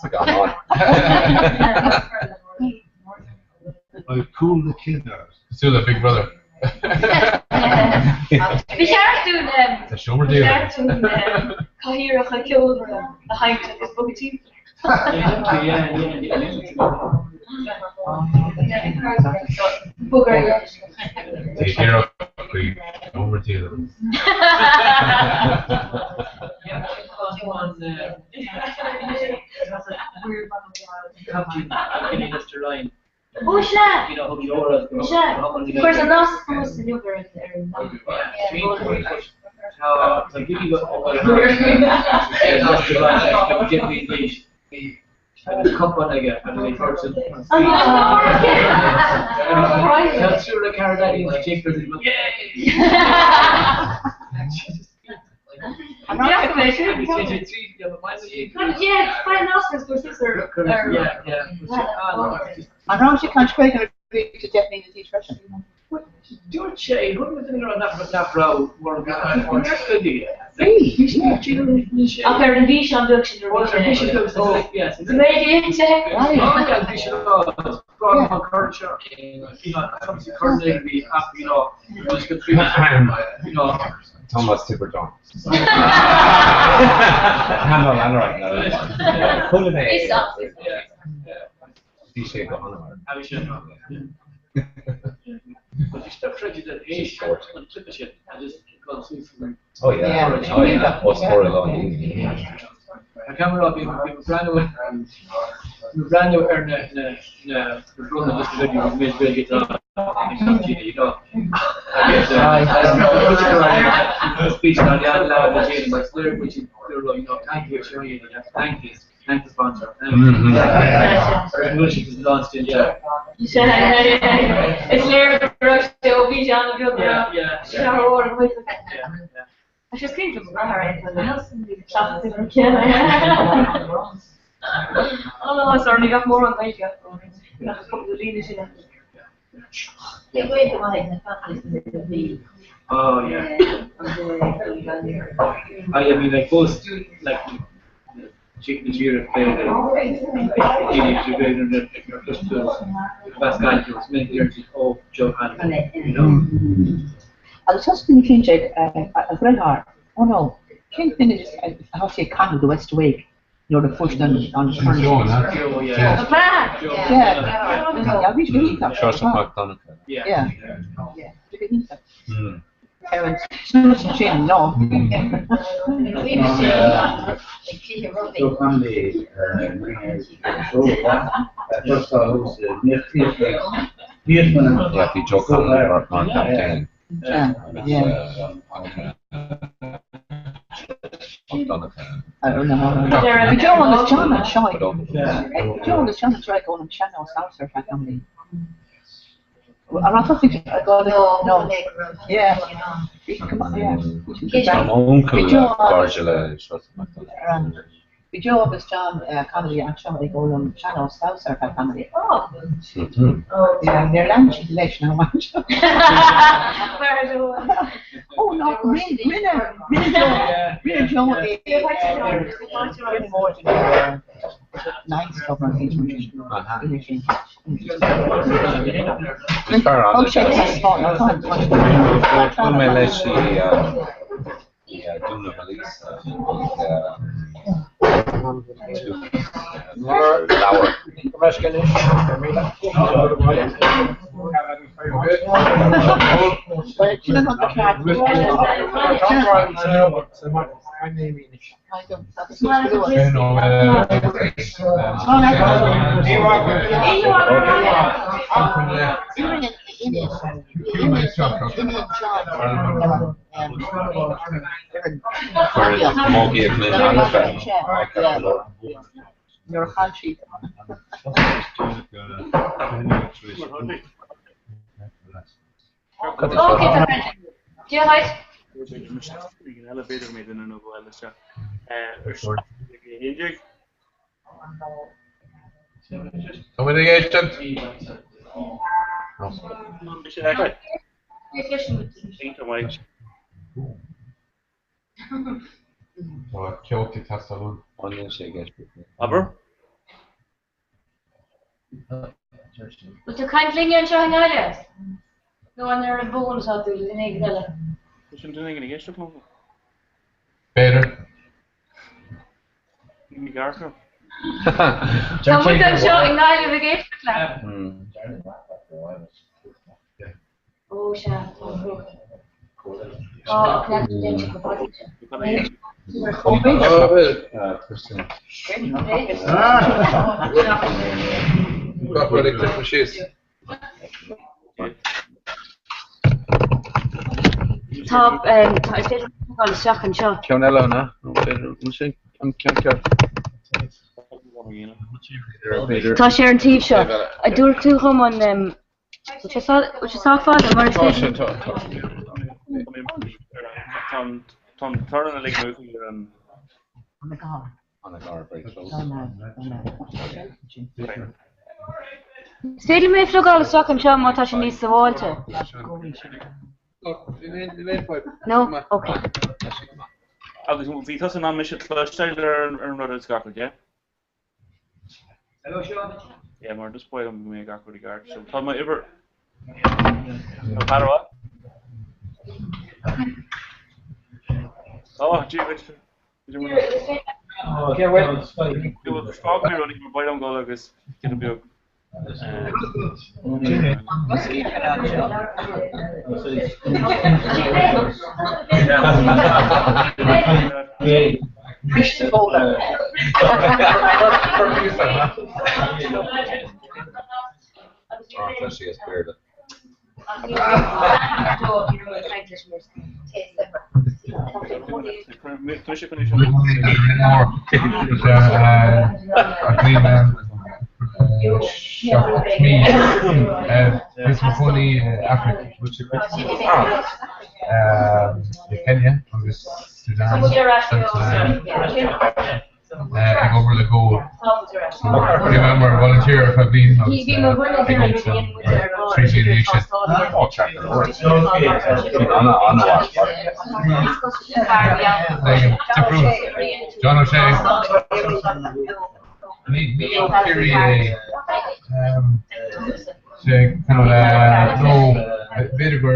Sa gcamán. I cool the kid out. Cosúil le Big Brother. Ba cheart dúinn Tá seomra ba daor. cheart dúinn cathaoireacha ceolmhara a sheinnt agus bogadh timpeall. Ó sea! Sea! Cuir an nasc thuas inniu ar an An raibh sé caint Gaeilge nuair a bhí tú 10 mbliana d'aois freisin? Dúirt sé, thuig muid go raibh nach nach raibh mar Ach ar an bhfíseán beag sin a bhí sé. Go mbeidh inse. Thomas Tipperton. Hanna Lanraig. Chuala mé Is as. Bhí sé go han-mhaith. Oh yeah, oh yeah, os comhair a lán daoine. An ceamara bhí breathnú breathnú ar na na na bronna just a bheith mé bheith Thank you. Thank the sponsor. Thank you. Is léir go raibh sé ó bhí sé an-bheag go raibh sé thar an chuid. Tá sé cinnte go raibh ar aon Ó, sorry, ní bheadh mórán Gaeilge ach cúpla líne sin. Oh yeah. I mean like both like chicken tíre ó Joe Hanlon, you know. Agus thosaigh na cinnte a dheartháir, oh no, cén duine atá sé ag canadh The West Awake nuair a fuair siad an Joe, Yeah, bhí sé go hiontach. Seosamh Mac Donncha. Yeah. Yeah, bhí sé go hiontach. Ar an snus sin, no. Joe Connolly, Yeah, bhí Joe Connolly mar mar captaen. Yeah, yeah. Mac Donncha. I don't know. Bhí Joe agus John anseo. Bhí Joe agus John anseo ag ól an sean-nós damhsa ar feadh tamaill. An raibh tusa ag dul No. Yeah. Bhí come on, yeah. Tá m'uncail Bhí Joe cairde le Seosamh Mac Donncha. Bhí Joe agus John Connolly anseo ag ól an sean-nós damhsa ar feadh tamaill. Yeah, níor lean siad leis na anseo. Oh no, rinne rinne Joe rinne Joe é rinne mór den Lions Club mar rinne sin. Is fearr Thug sé taispeántas Bhuail mé leis i Dún na Bhilís ag leabhar. Chuir camógaíocht linn an-bhean. Nuair a chaill siad. Dia dhuit. Tá muid ag éisteacht. Tá ceoltaí teastáil uainn. Baineann sé i gceist. Abair. Bhfuil tú ag caint linne anseo i nGaillimh? Nó an ar an bhfón atá tú le duine éigin eile? Tá sin duine éigin ag éisteacht liom. B'fhéidir. Ní gearrtar. Tá muid anseo i nGaillimh ag éisteacht leat. Ó sea, tá an cruach. Ó, ach leat déanta go fada seo. Gach rud ag titim síos. Tá, tá, is féidir dul isteach anseo. Ceann eile an ea? Nó b'fhéidir, an sin an ceann ceart? Tá sé ar an taobh seo. A dúirt tú dhom an, bhfuil sé bhfuil sé sách fada mar is Tá féidir. sé, tá, tá. Tá an torann uilig múchta ar an. Is féidir liom é a phlugáil isteach anseo má tá sé níos sábháilte. No? Ok. Agus bhí tusa in ann mise a chloisteáil ar an rud is gach rud, yeah? Hello Sean. Yeah, mar just ba mhaith liom go mbeadh gach rud i gceart. So tá mo uimhir Tá Peadar what? Oh, gee, which Fág mé rudaí mar ba mhaith liom dul agus giota beag. Tá sí as Béarla. Bhíos i mo chónaí i Afraic, i Kenya agus Sudan, South Sudan. Ag obair le Goal. Bhí mé mar volunteer ar feadh bliain agus ag ansin 3 bliana dhéag sin. Difriúil. John O'Shea. Ní ó Ciarraí é. Sé cineál nó b'fhéidir gur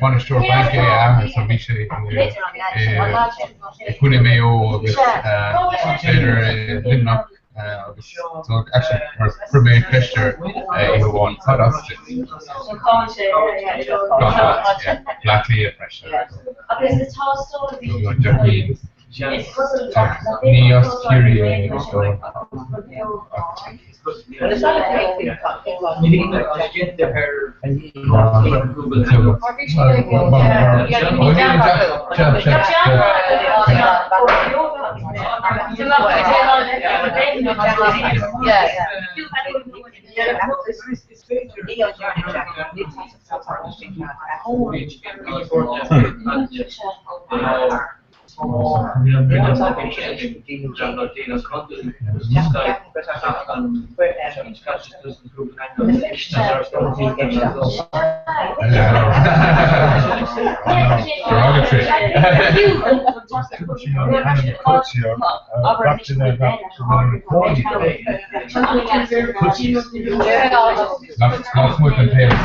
bainisteoir bainc é a athair so bhí sé i gContae Mhaigh Eo agus b'fhéidir i Luimneach agus so actually mar chuir mé ceist air oíche amháin cad as duit? Gan dabht, yeah. Bleá Cliath freisin. Ach ní as Ciarraí é is dóigh. Lasmuigh den taobh.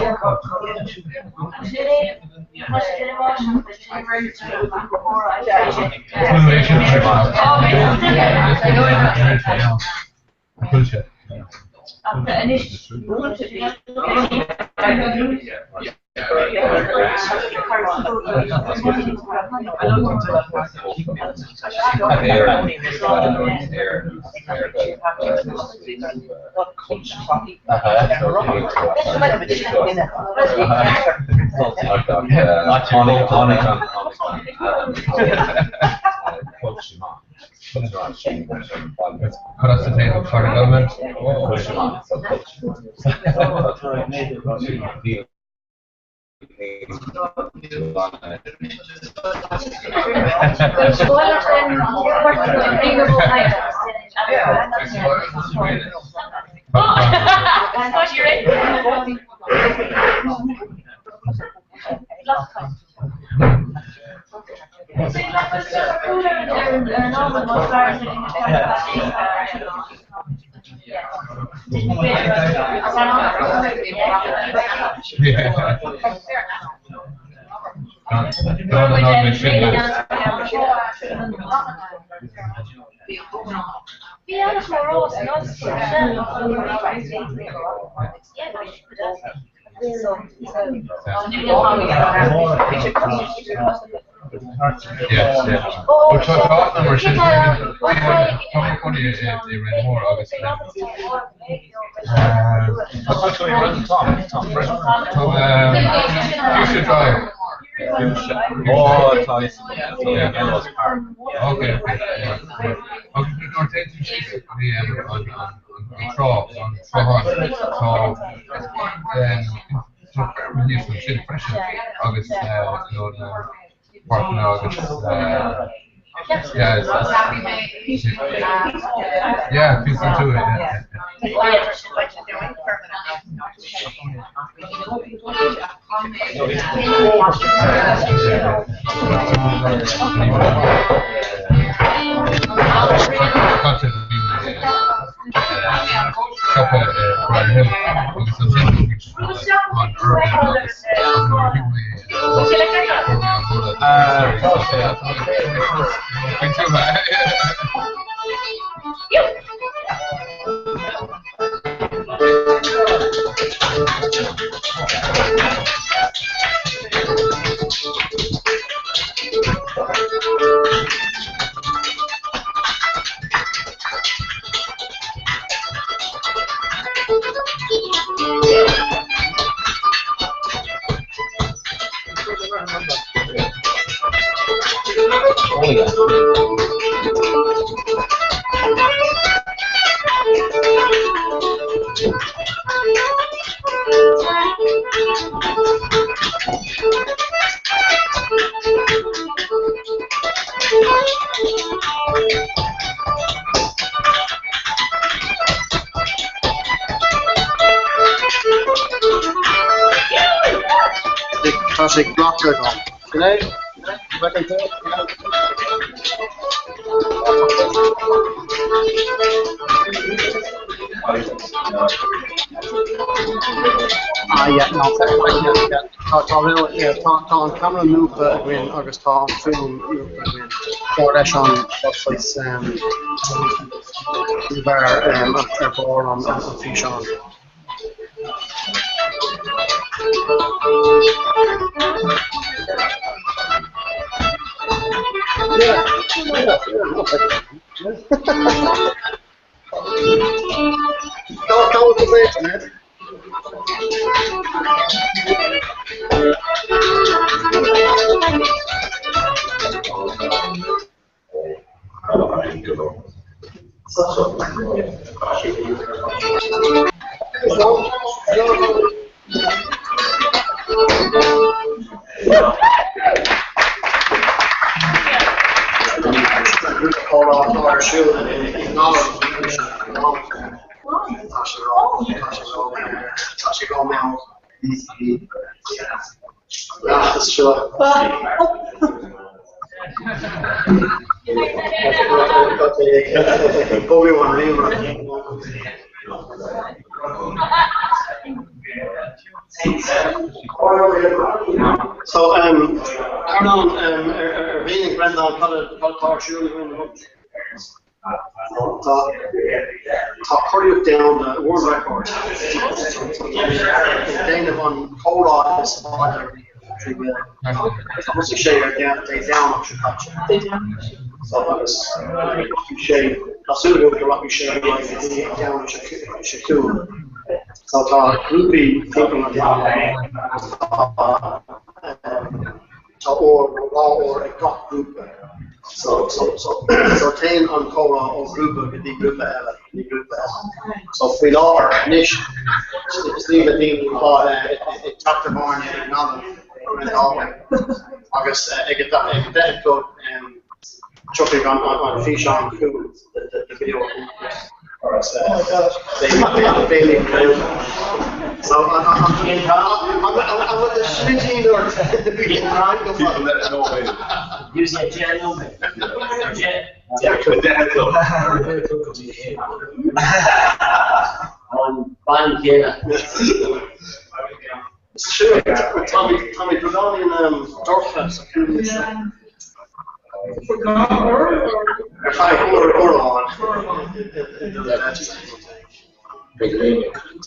Bhí an-chomhrá san ollscoil, Yes, yeah. Ó tá tá mar sin tá mé i gcónaí i Rinn Mhór agus Tá tú i Rinn Tom Tom Fuchsia Drive. Ó tá fhios agam tá i Melrose Park. Ok ok yeah yeah. Agus nuair a théann tú síos go dtí an an trá an sruthán tá tá feirm thíos ansin freisin agus you know na páirceanna agus yeah it's yeah thíos an tuath yeah yeah. Siopa i Bryan Hill agus ansin an Urban agus nuair a bhí mé faoin tuath. Tá sé ag glacadh agam. Sin é? Bhfeiceann tú? Ah yeah, no, yeah, yeah. Tá tá yeah, tá tá an camera múchta againn agus tá an fuaim múchta againn. Tá leis an saghas um, bhear um, ar bharr an an físeán. Yeah. Tá tá Comhrá atá ar siúl i nGaillimh Tá sé ró tá sé ró tá sé ró mall. Ah, is seo. Bogadh an ríomhaire. So, um, Earnán, um, ar ar mhínigh Breandán cad atá ar siúl againn? Tá tá curaíocht domhanda, world record, ag déanamh an comhrá is faide riamh Gaeilge. Thosaigh sé ar Dé Domhnach seo caite. So agus rachaidh sé, tá súil agam go rachaidh sé ar aghaidh go dtí an Domhnach seo chugainn. So tá grúpaí timpeall an domhain agus tá tá uair nó dhá uair ag gach grúpa. So so so so téann an comhrá ó ghrúpa go dtí grúpa eile, go dtí grúpa eile. So faoi láthair anois is líon le daoine atá i dteach tábhairne i nGaillimh ar an dála agus ag a ag a 10 a chlog tiocfaidh an an físeán chugainn the video agus beidh So an bhfuil do smidín ort? Use that gel An bean chéile. Is trua, táimid beagáinín dorcha sa chúinne seo. Ar feadh uair amháin. Beidh léine ag caint.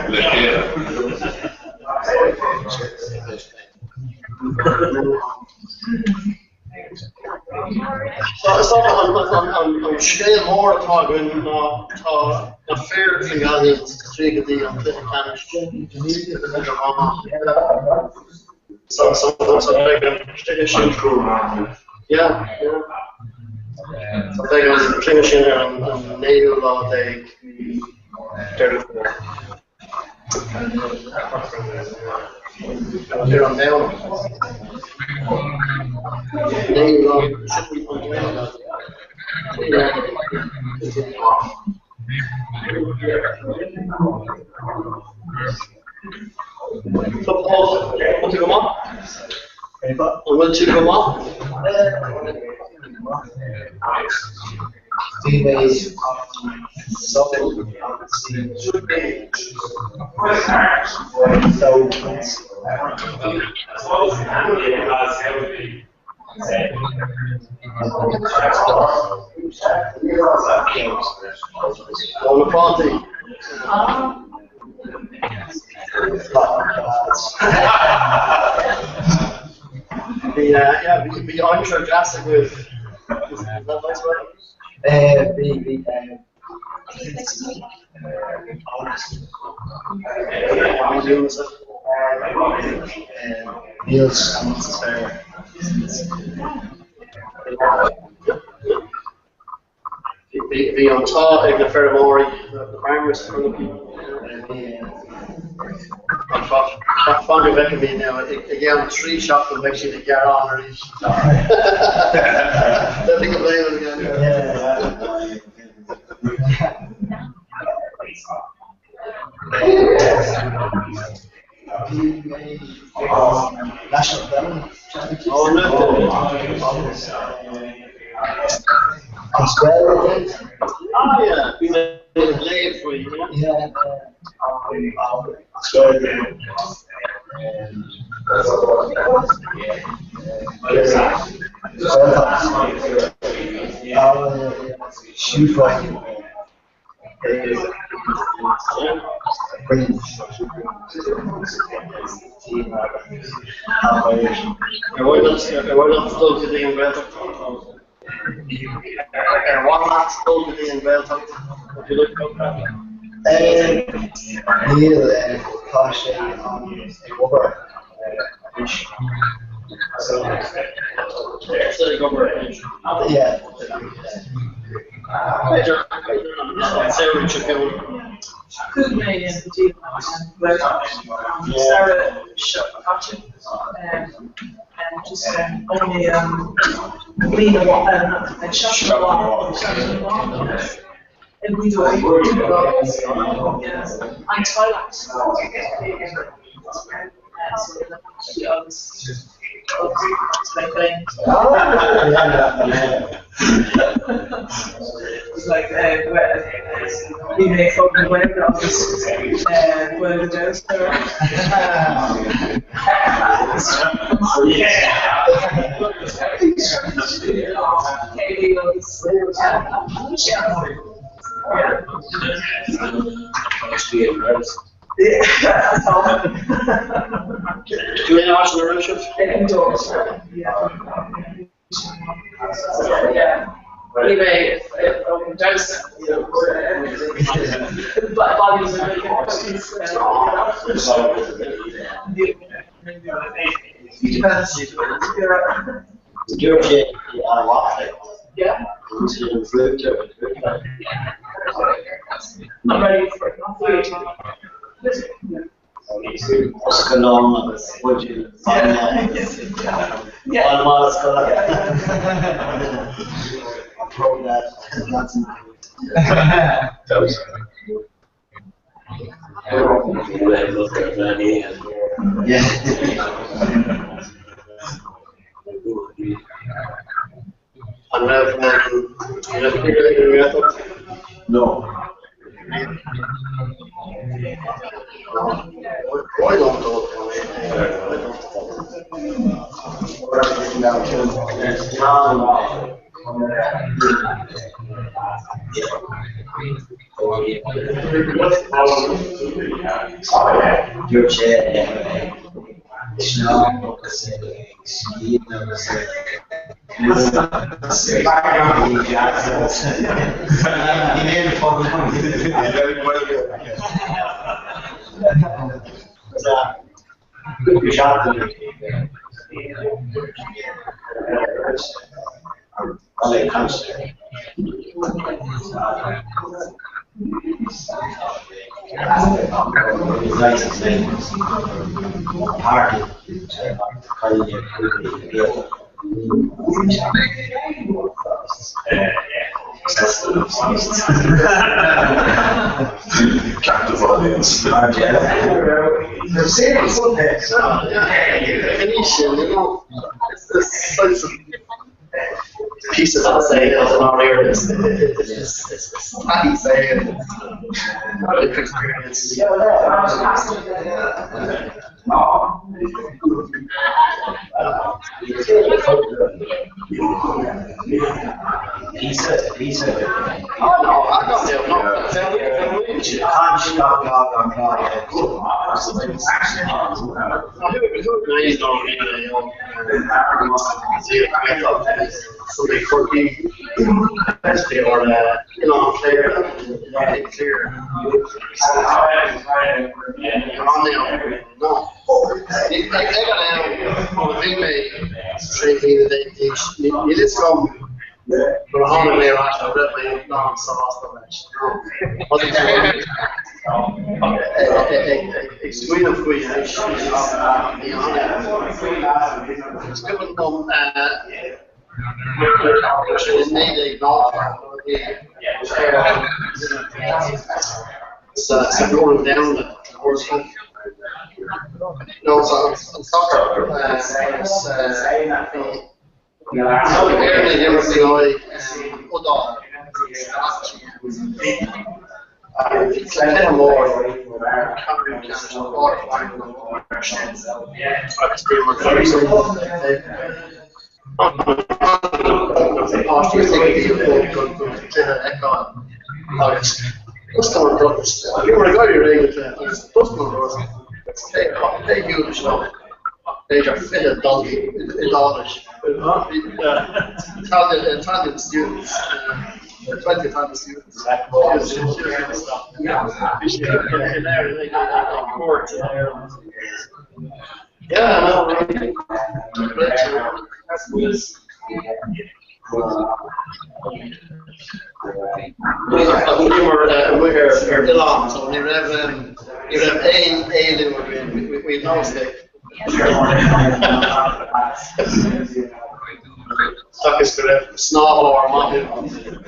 Le chéile. Is dócha an scéal mór atá againn ná tá na fir sa nGaillimh sna tríochaidí an cluiche ceannais So so beidh an cluiche sin Yeah, yeah. So beidh an cluiche sin ar an naoú lá déag Deireadh Fómhair. Ar an Domhnach. Naoú lá, sin an Domhnach. So Paul, bhfuil tú go maith? An bhfuil tú go maith? Bhí mé Ó na prátaí. Bhí yeah, bhí aimsir deas agaibh. Is that nice weather? Bhí bhí Níl Bhí an t-ádh ag na feirmeoirí, the farmers are lucky. Fan go bhfeicfidh mé now, i gceann 3 seachtain beidh siad ag gearán arís. They'll be complaining again. National Film Championship. Oh, no. An square Ah, yeah. Bhí mé ag léamh faoi. Yeah. Ar mhaith leat dul go dtí an Ghaeltacht? Ar mhaith leat dul go dtí an Ghaeltacht? Would you like to go? Níl, tá sé ag obair anois. So, ag obair anois. Yeah. B'fhéidir an samhradh seo chugainn. Chuaigh mé go dtí an Ghaeltacht an samhradh seo caite just only bliain amháin seachtain amháin seachtain amháin i nGaoth Dobhair an teaghlach agus It's like bhí mé ag foghlaim Gaeilge agus Gaeilge damhsa. Céilí agus Do aon áit ina raibh sibh? Bhí mé ag foghlaim damhsa. Dúirt sé an-mhaith. Yeah. I'm ready for it. Oscaileán agus buidéal bainne agus an scoile. An raibh an raibh an Ghaeltacht? No. Dúirt sé ag snámh agus ag sciáil agus ag Captive audience. Piece of say is not here. It's it's saying experience. Oh no, I don't know. Somebody quirky, or clear, clear. No. Bhí mé sé bhí ní is gom gur tháinig mé ar ais raibh mé ná sásta leis. Ag smaoineamh faoi Scribhann dom sa sa Northern Down No, an soccer B'fhéidir 20 daltaí Iodáilis. Italian, Italian students, 20 Italian students. Yeah, no, Bhíomar amuigh ar oileán, so ní raibh ní raibh aon éilliú againn, we had no escape. Agus go raibh snámhóir maith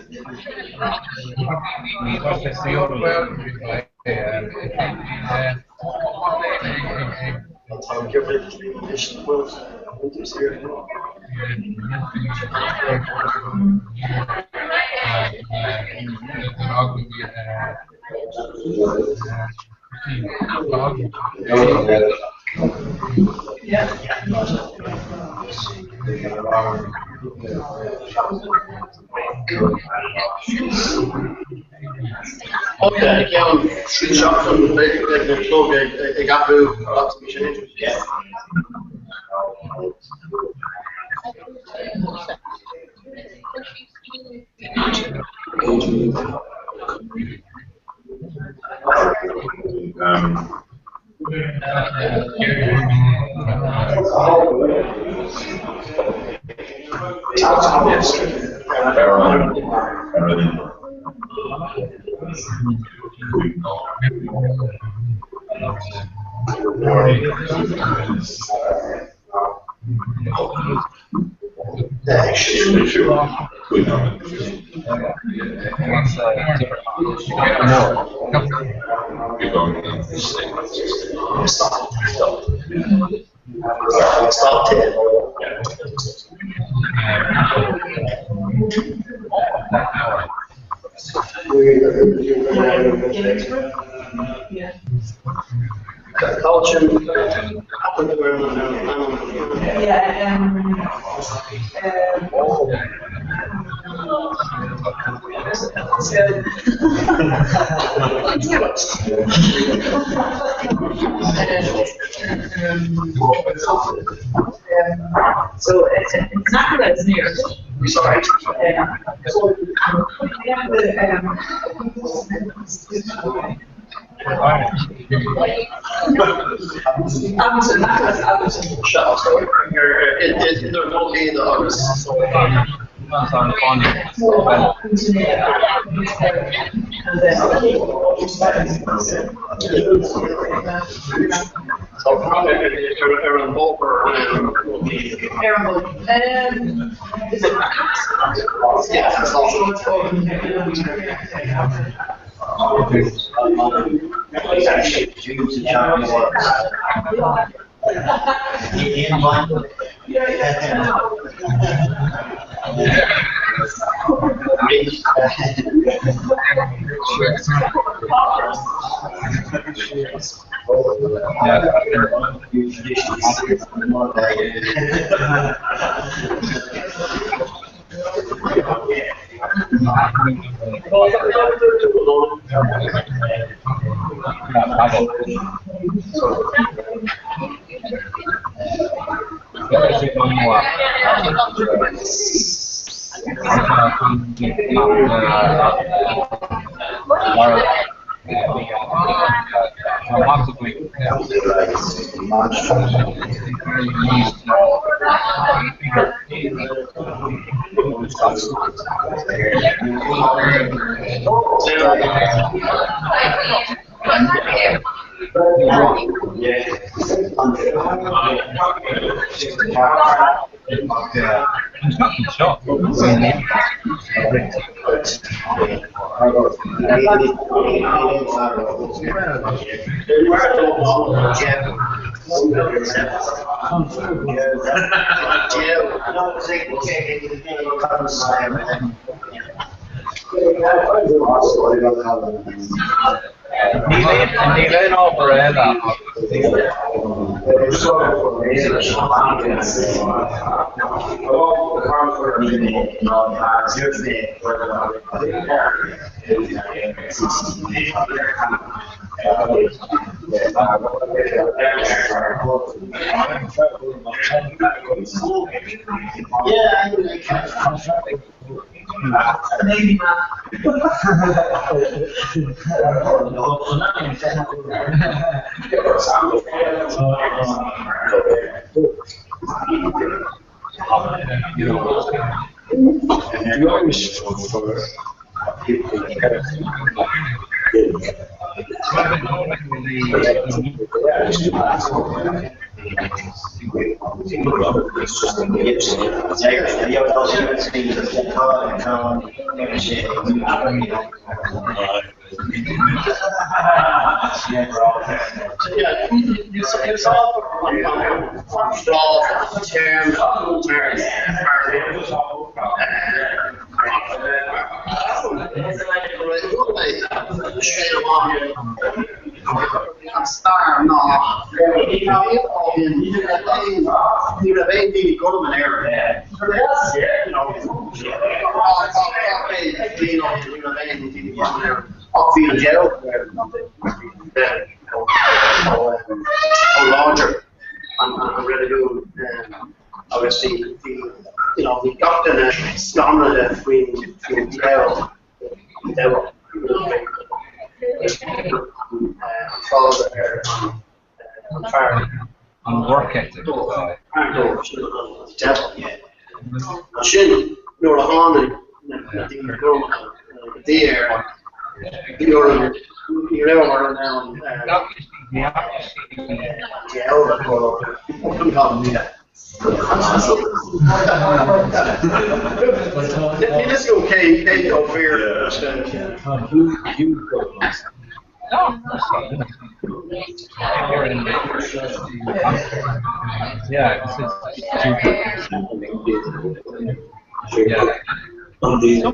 I gceann 3 seachtain beidh na clog ag athrú Stop 10. So it's not that it's near. Sorry. Ar an bóthar. Ar an bóthar. Is it? Níl aon ábhar eile An work ethic. Sin nuair a tháinig na daoine gorma go dtí ar bhí orm ní raibh mar an ann Is okay cé ó Yeah, it's yeah.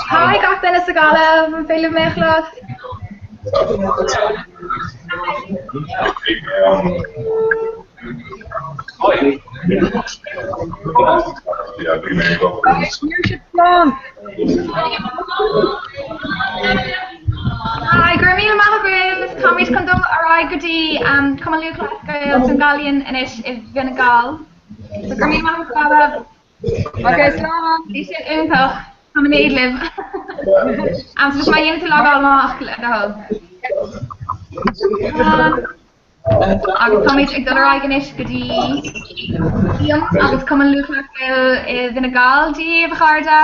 Haigh gach duine sa Ghaillimh, an féidir mé a chlos? Hi, go raibh míle maith agaibh. Táimid chun dul ar aghaidh go dtí Cumann Lúthchleas Gael Dún Garbhán anois i bhFine Gall. So go raibh míle maith agat Gaillimh. Ok, slán. Bhí sin iontach. Tá mé in éad libh. Am so má dhéanann tú logáil amach le do thoil. Slán. Agus táimid ag dul ar aghaidh anois go dtí Liam agus Cumann Lúthchleas Gael i bhFine Gall. Dia daoibh, a chairde!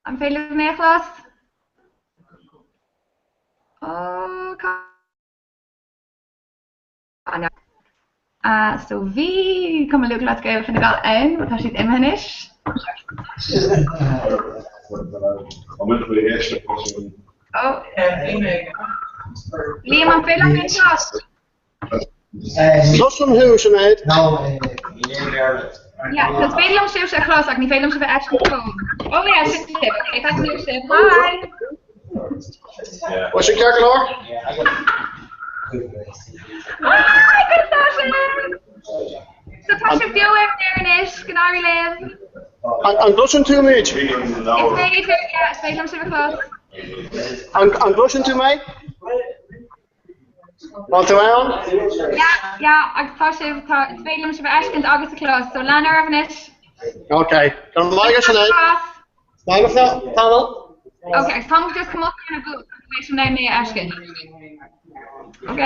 An féidir libh mé a chlos? Ó, cá So bhí Cumann Lúthchleas Gael Fine Gall ann, but tá siad imithe anois. An bhfuil tú ag éisteacht Ó. Liam, an féidir leat mé a chlos? Cloisim thú, Sinéad. Yeah, so is féidir liom sibhse a chlos ach ní féidir liom sibh a fheiscint go fóill. Oh yeah, sin sibh. Okay, feicim sibh. Hi! Bhfuil sé ceart go leor? Hi, conas tá sibh? So tá sibh beo ar an aer anois, go n-éirí libh. An gcloiseann tú muid? Is féidir, yeah, is féidir liom sibh a chlos. An gcloiseann tú mé? Tá tú ann? Yeah, yeah, agus tá sibh, tá, is féidir liom sibh a fheiscint agus a chlos, so lean oraibh anois. Ok, go raibh maith agat Sinéad. Slán go tamall. Ok, agus táim just chun mo cheann a mhúchadh, go mbeidh sibh in ann mé a fheiscint. Ok.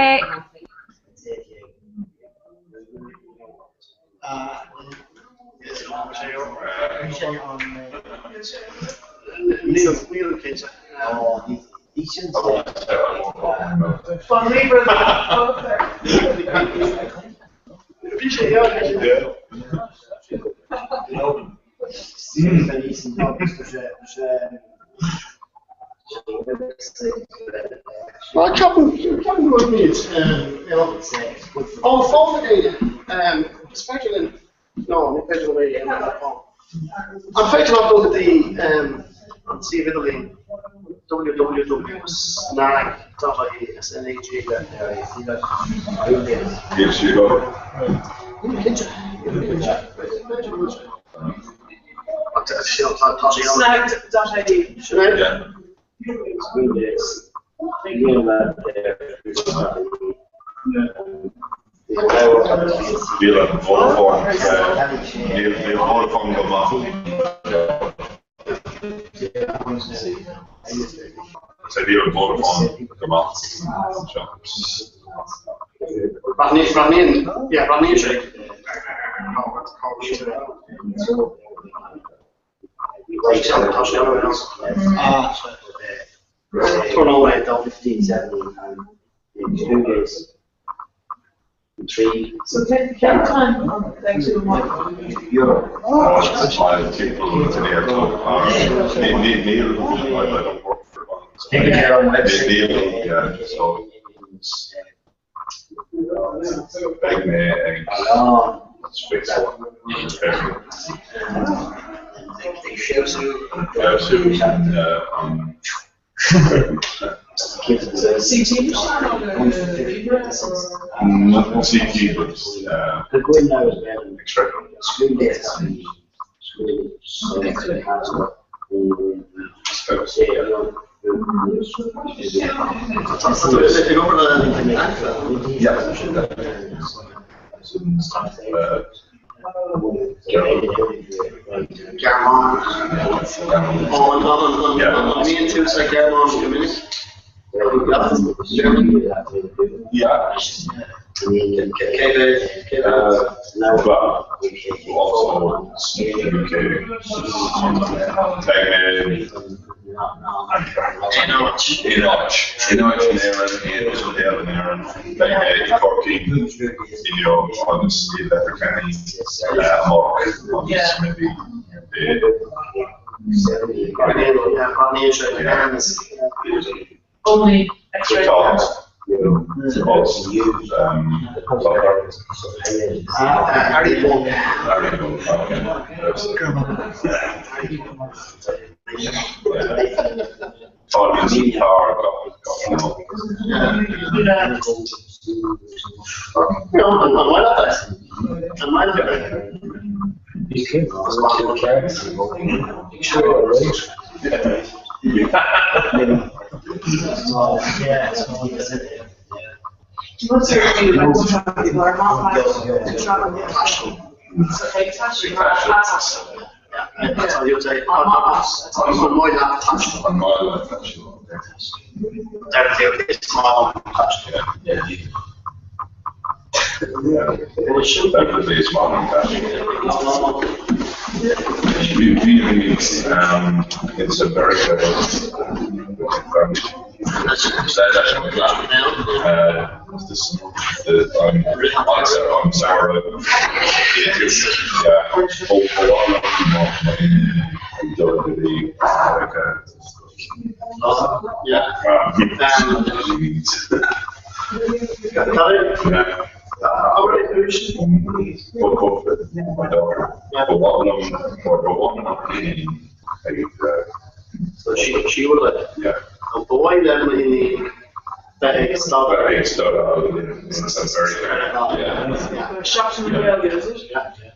Níl, níl cinnte. Bhí sé, yeah, bhí sé. Well, ceapaim, ceapaim go bhfuil muid, you know, ó fón ag éinne, is féidir linn, no, ní féidir liom é a dhéanamh ar fón. An féidir leat dul go dtí an suíomh idirlín www.snag.ie, S-N-A-G. Níl sí go. Níl cinnte, níl cinnte. B'fhéidir go bhfuil sé. Tá sé ann. Snag.ie. Sinéad? Níl an Vodafone, níl Vodafone go maith. Níl an Vodafone go maith anseo. Roghnaíonn, yeah, roghnaíonn sé. Tá sé ann. Turn on é dó. So cén time beidh tú amuigh? Timpeall san aer Níl, I don't work for Níl, yeah, so beidh mé ag feabhsú an CT Not CT, but X-ray. Ag obair le Yeah. Gearmáin. Ó, an mbíonn tú sa Ghearmáin go minic? Germany? Yeah. Cé mhéad? Cé mhéad? Well, also UK. Beidh mé Aon áit. In áit. In áit in Éirinn, in ospidéal in Éirinn, beidh mé i gCorcaigh inniu agus i Letterkenny amárach agus maybe i Roghnaíonn sé Only X-ray. Harry Bog. An maith leat é? An maith leat é? Deirtear is maith liom taisteal. Definitely is maith liom taisteal. Bhí in America I'm sorry. Yeah. Yeah. So she she will let. Yeah. Ba mhaith le m'iníon bheith ag staidéar. Bheith ag staidéar in Yeah. Seachtain na Gaeilge, is it? Yeah.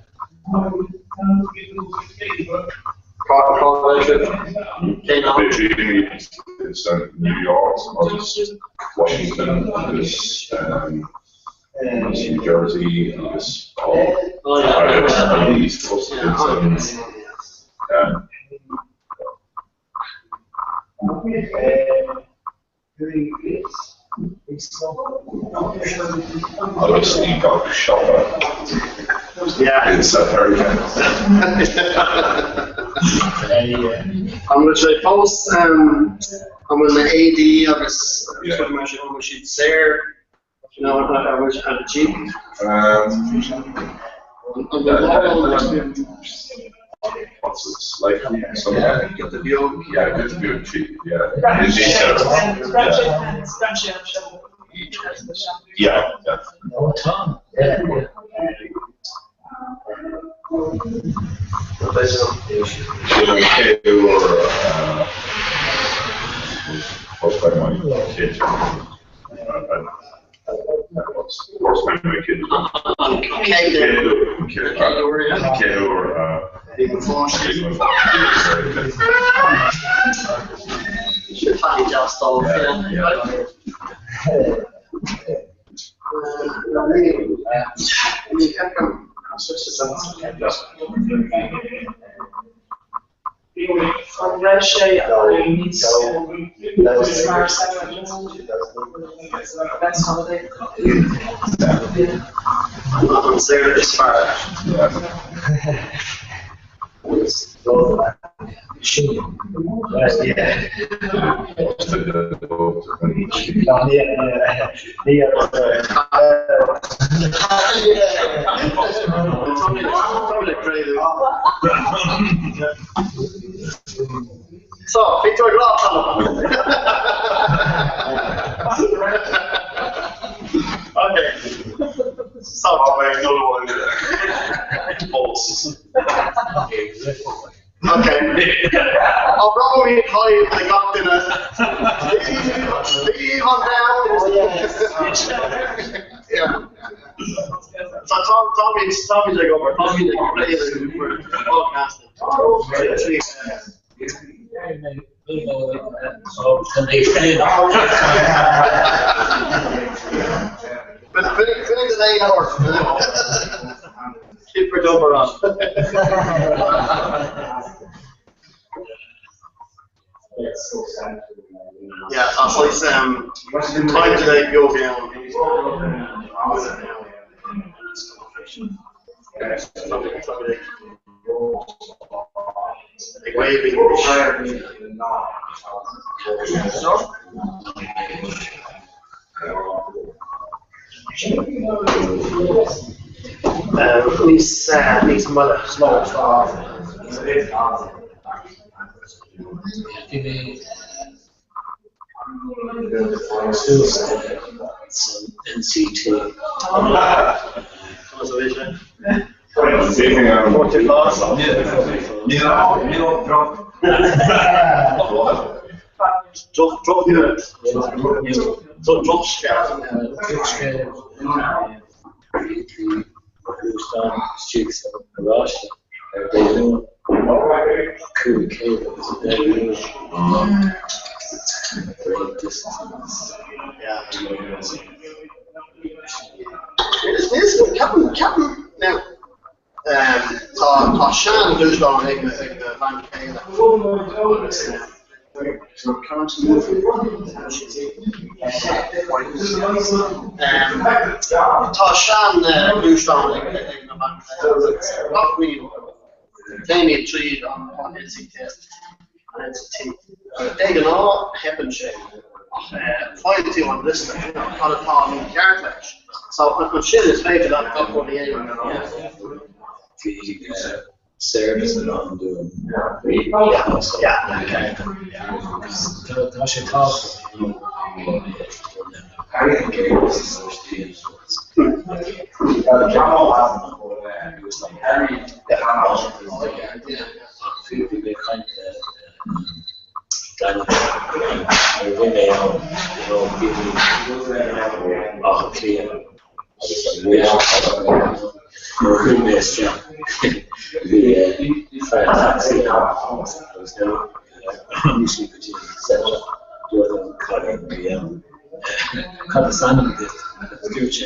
It's New York agus Washington agus New Jersey agus agus an East Coast yeah. Agus i gach siopa Yeah. in South Africa. An bhfuil sé fós an bhfuil na éadaí agus mar sin an bhfuil siad saor you know, an bhfuil siad cheap? What's it like? Something. Yeah, giota beag. Yeah, giota beag cheap. Yeah. In Yeah. Yeah, yeah. Oh, Tom. Yeah. Sin an chéad uair first time my kids first time my kids Céad uair, yeah. Céad uair Bhí mo pháistí. Sin taithí deas dóibh, yeah. Ní fheicim An raibh sé níos fearr Best holiday. An saoire is fearr. So, bhí tú ag rá Okay. So, Okay. I'll probably hide the gach duine. Leave on down. Yeah. So Tom, Tommy, Tommy's ag obair, Tommy ag réileadh podcasting. Finnig den éon ort. Super duper on. Yeah, tá saghas time today beag ann. Ag waving. Níos níos moille. Bhí mé suas san NCT. Drochscéal istigh san gharáiste ar Dé Luain, 500 agus a deich Luain. Great distance. Is ceapaim ceapaim now tá tá sean-ghluaisteán ag ag mo bhean chéile agus Tá sean gluaisteán ag na gach bliain téimid tríd an NCT an NCT. De ghnáth teipeann sé ach faigheann tú an liosta cad atá mícheart leis. So ansin is féidir leat gach rud a dhéanamh. Service ann dúinn. Tá sé tábhachtach Bhí mé ag caint le Daniel nuair a bhí mé ann, you know, daoine ó Átha Cliath agus an Nuair a chuaigh mé isteach bhí fear tacsaí ann agus nuair a tháinig sí go dtí an setup dúirt an cailín a bhí ann Cad is ainm duit? Agus dúirt sé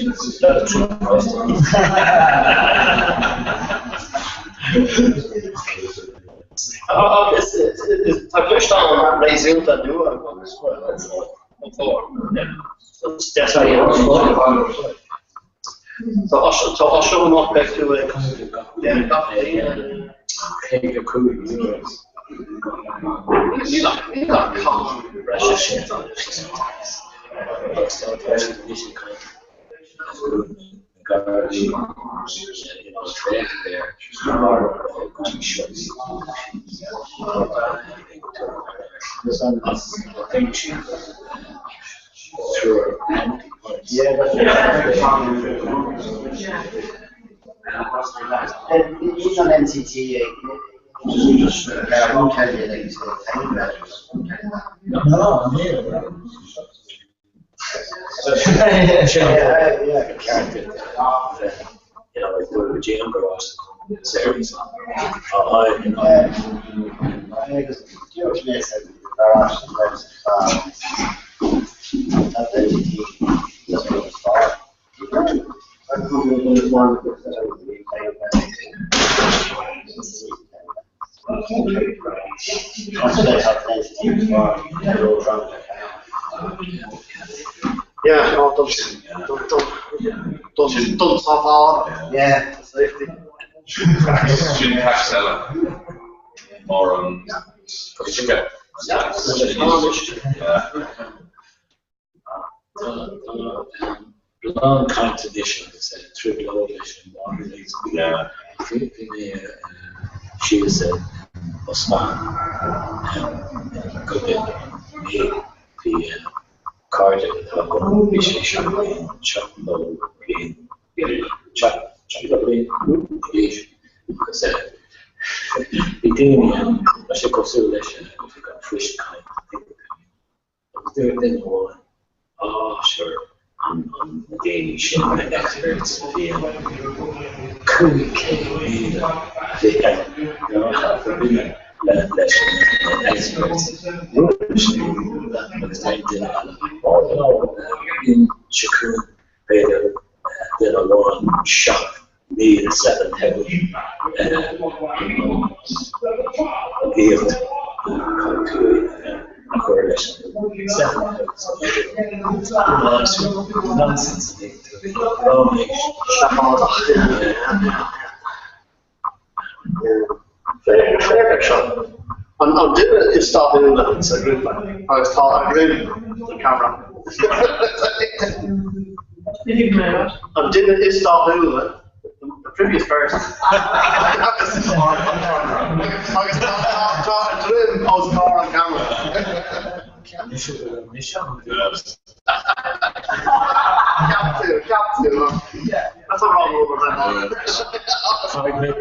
Tá gluaisteán réasúnta nua agus Tá as seo amach beidh tú ag gach bliain. €55. Níl ach níl ach cáin breise sin. Agus tá siad anois ag caint go na Gardaí you know féachaint air go dtí seo tá ag siad Sure. Yeah, that's Níl an NCT No, níl. Ceart you know, like go dtí an garáiste service a fháil, you know. Yeah, no, don don sábháil. Yeah. Safety. Sin tax eile mar an uisce. Tá lán cainte anois agus trioblóid leis an water leaks. Bhí mé síos in óstán cúpla mí bhí cairde atá agam bhí sé 7 bliain 72 bliain 72 bliain d'aois agus bhí daoine ann tá sé cosúil leis an phoist caint Agus dúirt duine amháin, Á, sure, an na daoine sin, na experts a bhí ann, 500,000 a bhí ann, duine leis na experts agus dúirt duine eile, Ó, no, bíonn seo chugainn, b'fhéidir, duine amháin, 7,000, 7,000, an aíocht caithfidh tú a chur leis an 7,000 nonsense Seafóideach. Féach seo. An duine is dathúla sa ghrúpa agus tá a dhroim don camera. An duine is dathúla, the previous person, agus tá a dhroim os comhair an camera. Ceap tú, ceap tú. That's a wrong over there.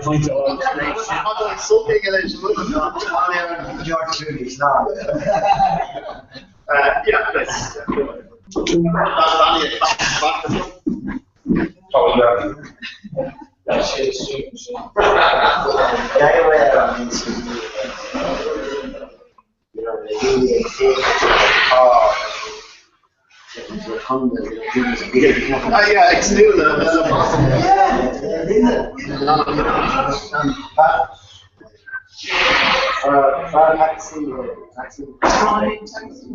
Point on. Something in it. George Clooney's not. Yeah, that's. That's Danny. Back to Yeah, it's new. Fear taxi, taxi. Tiománaí taxi.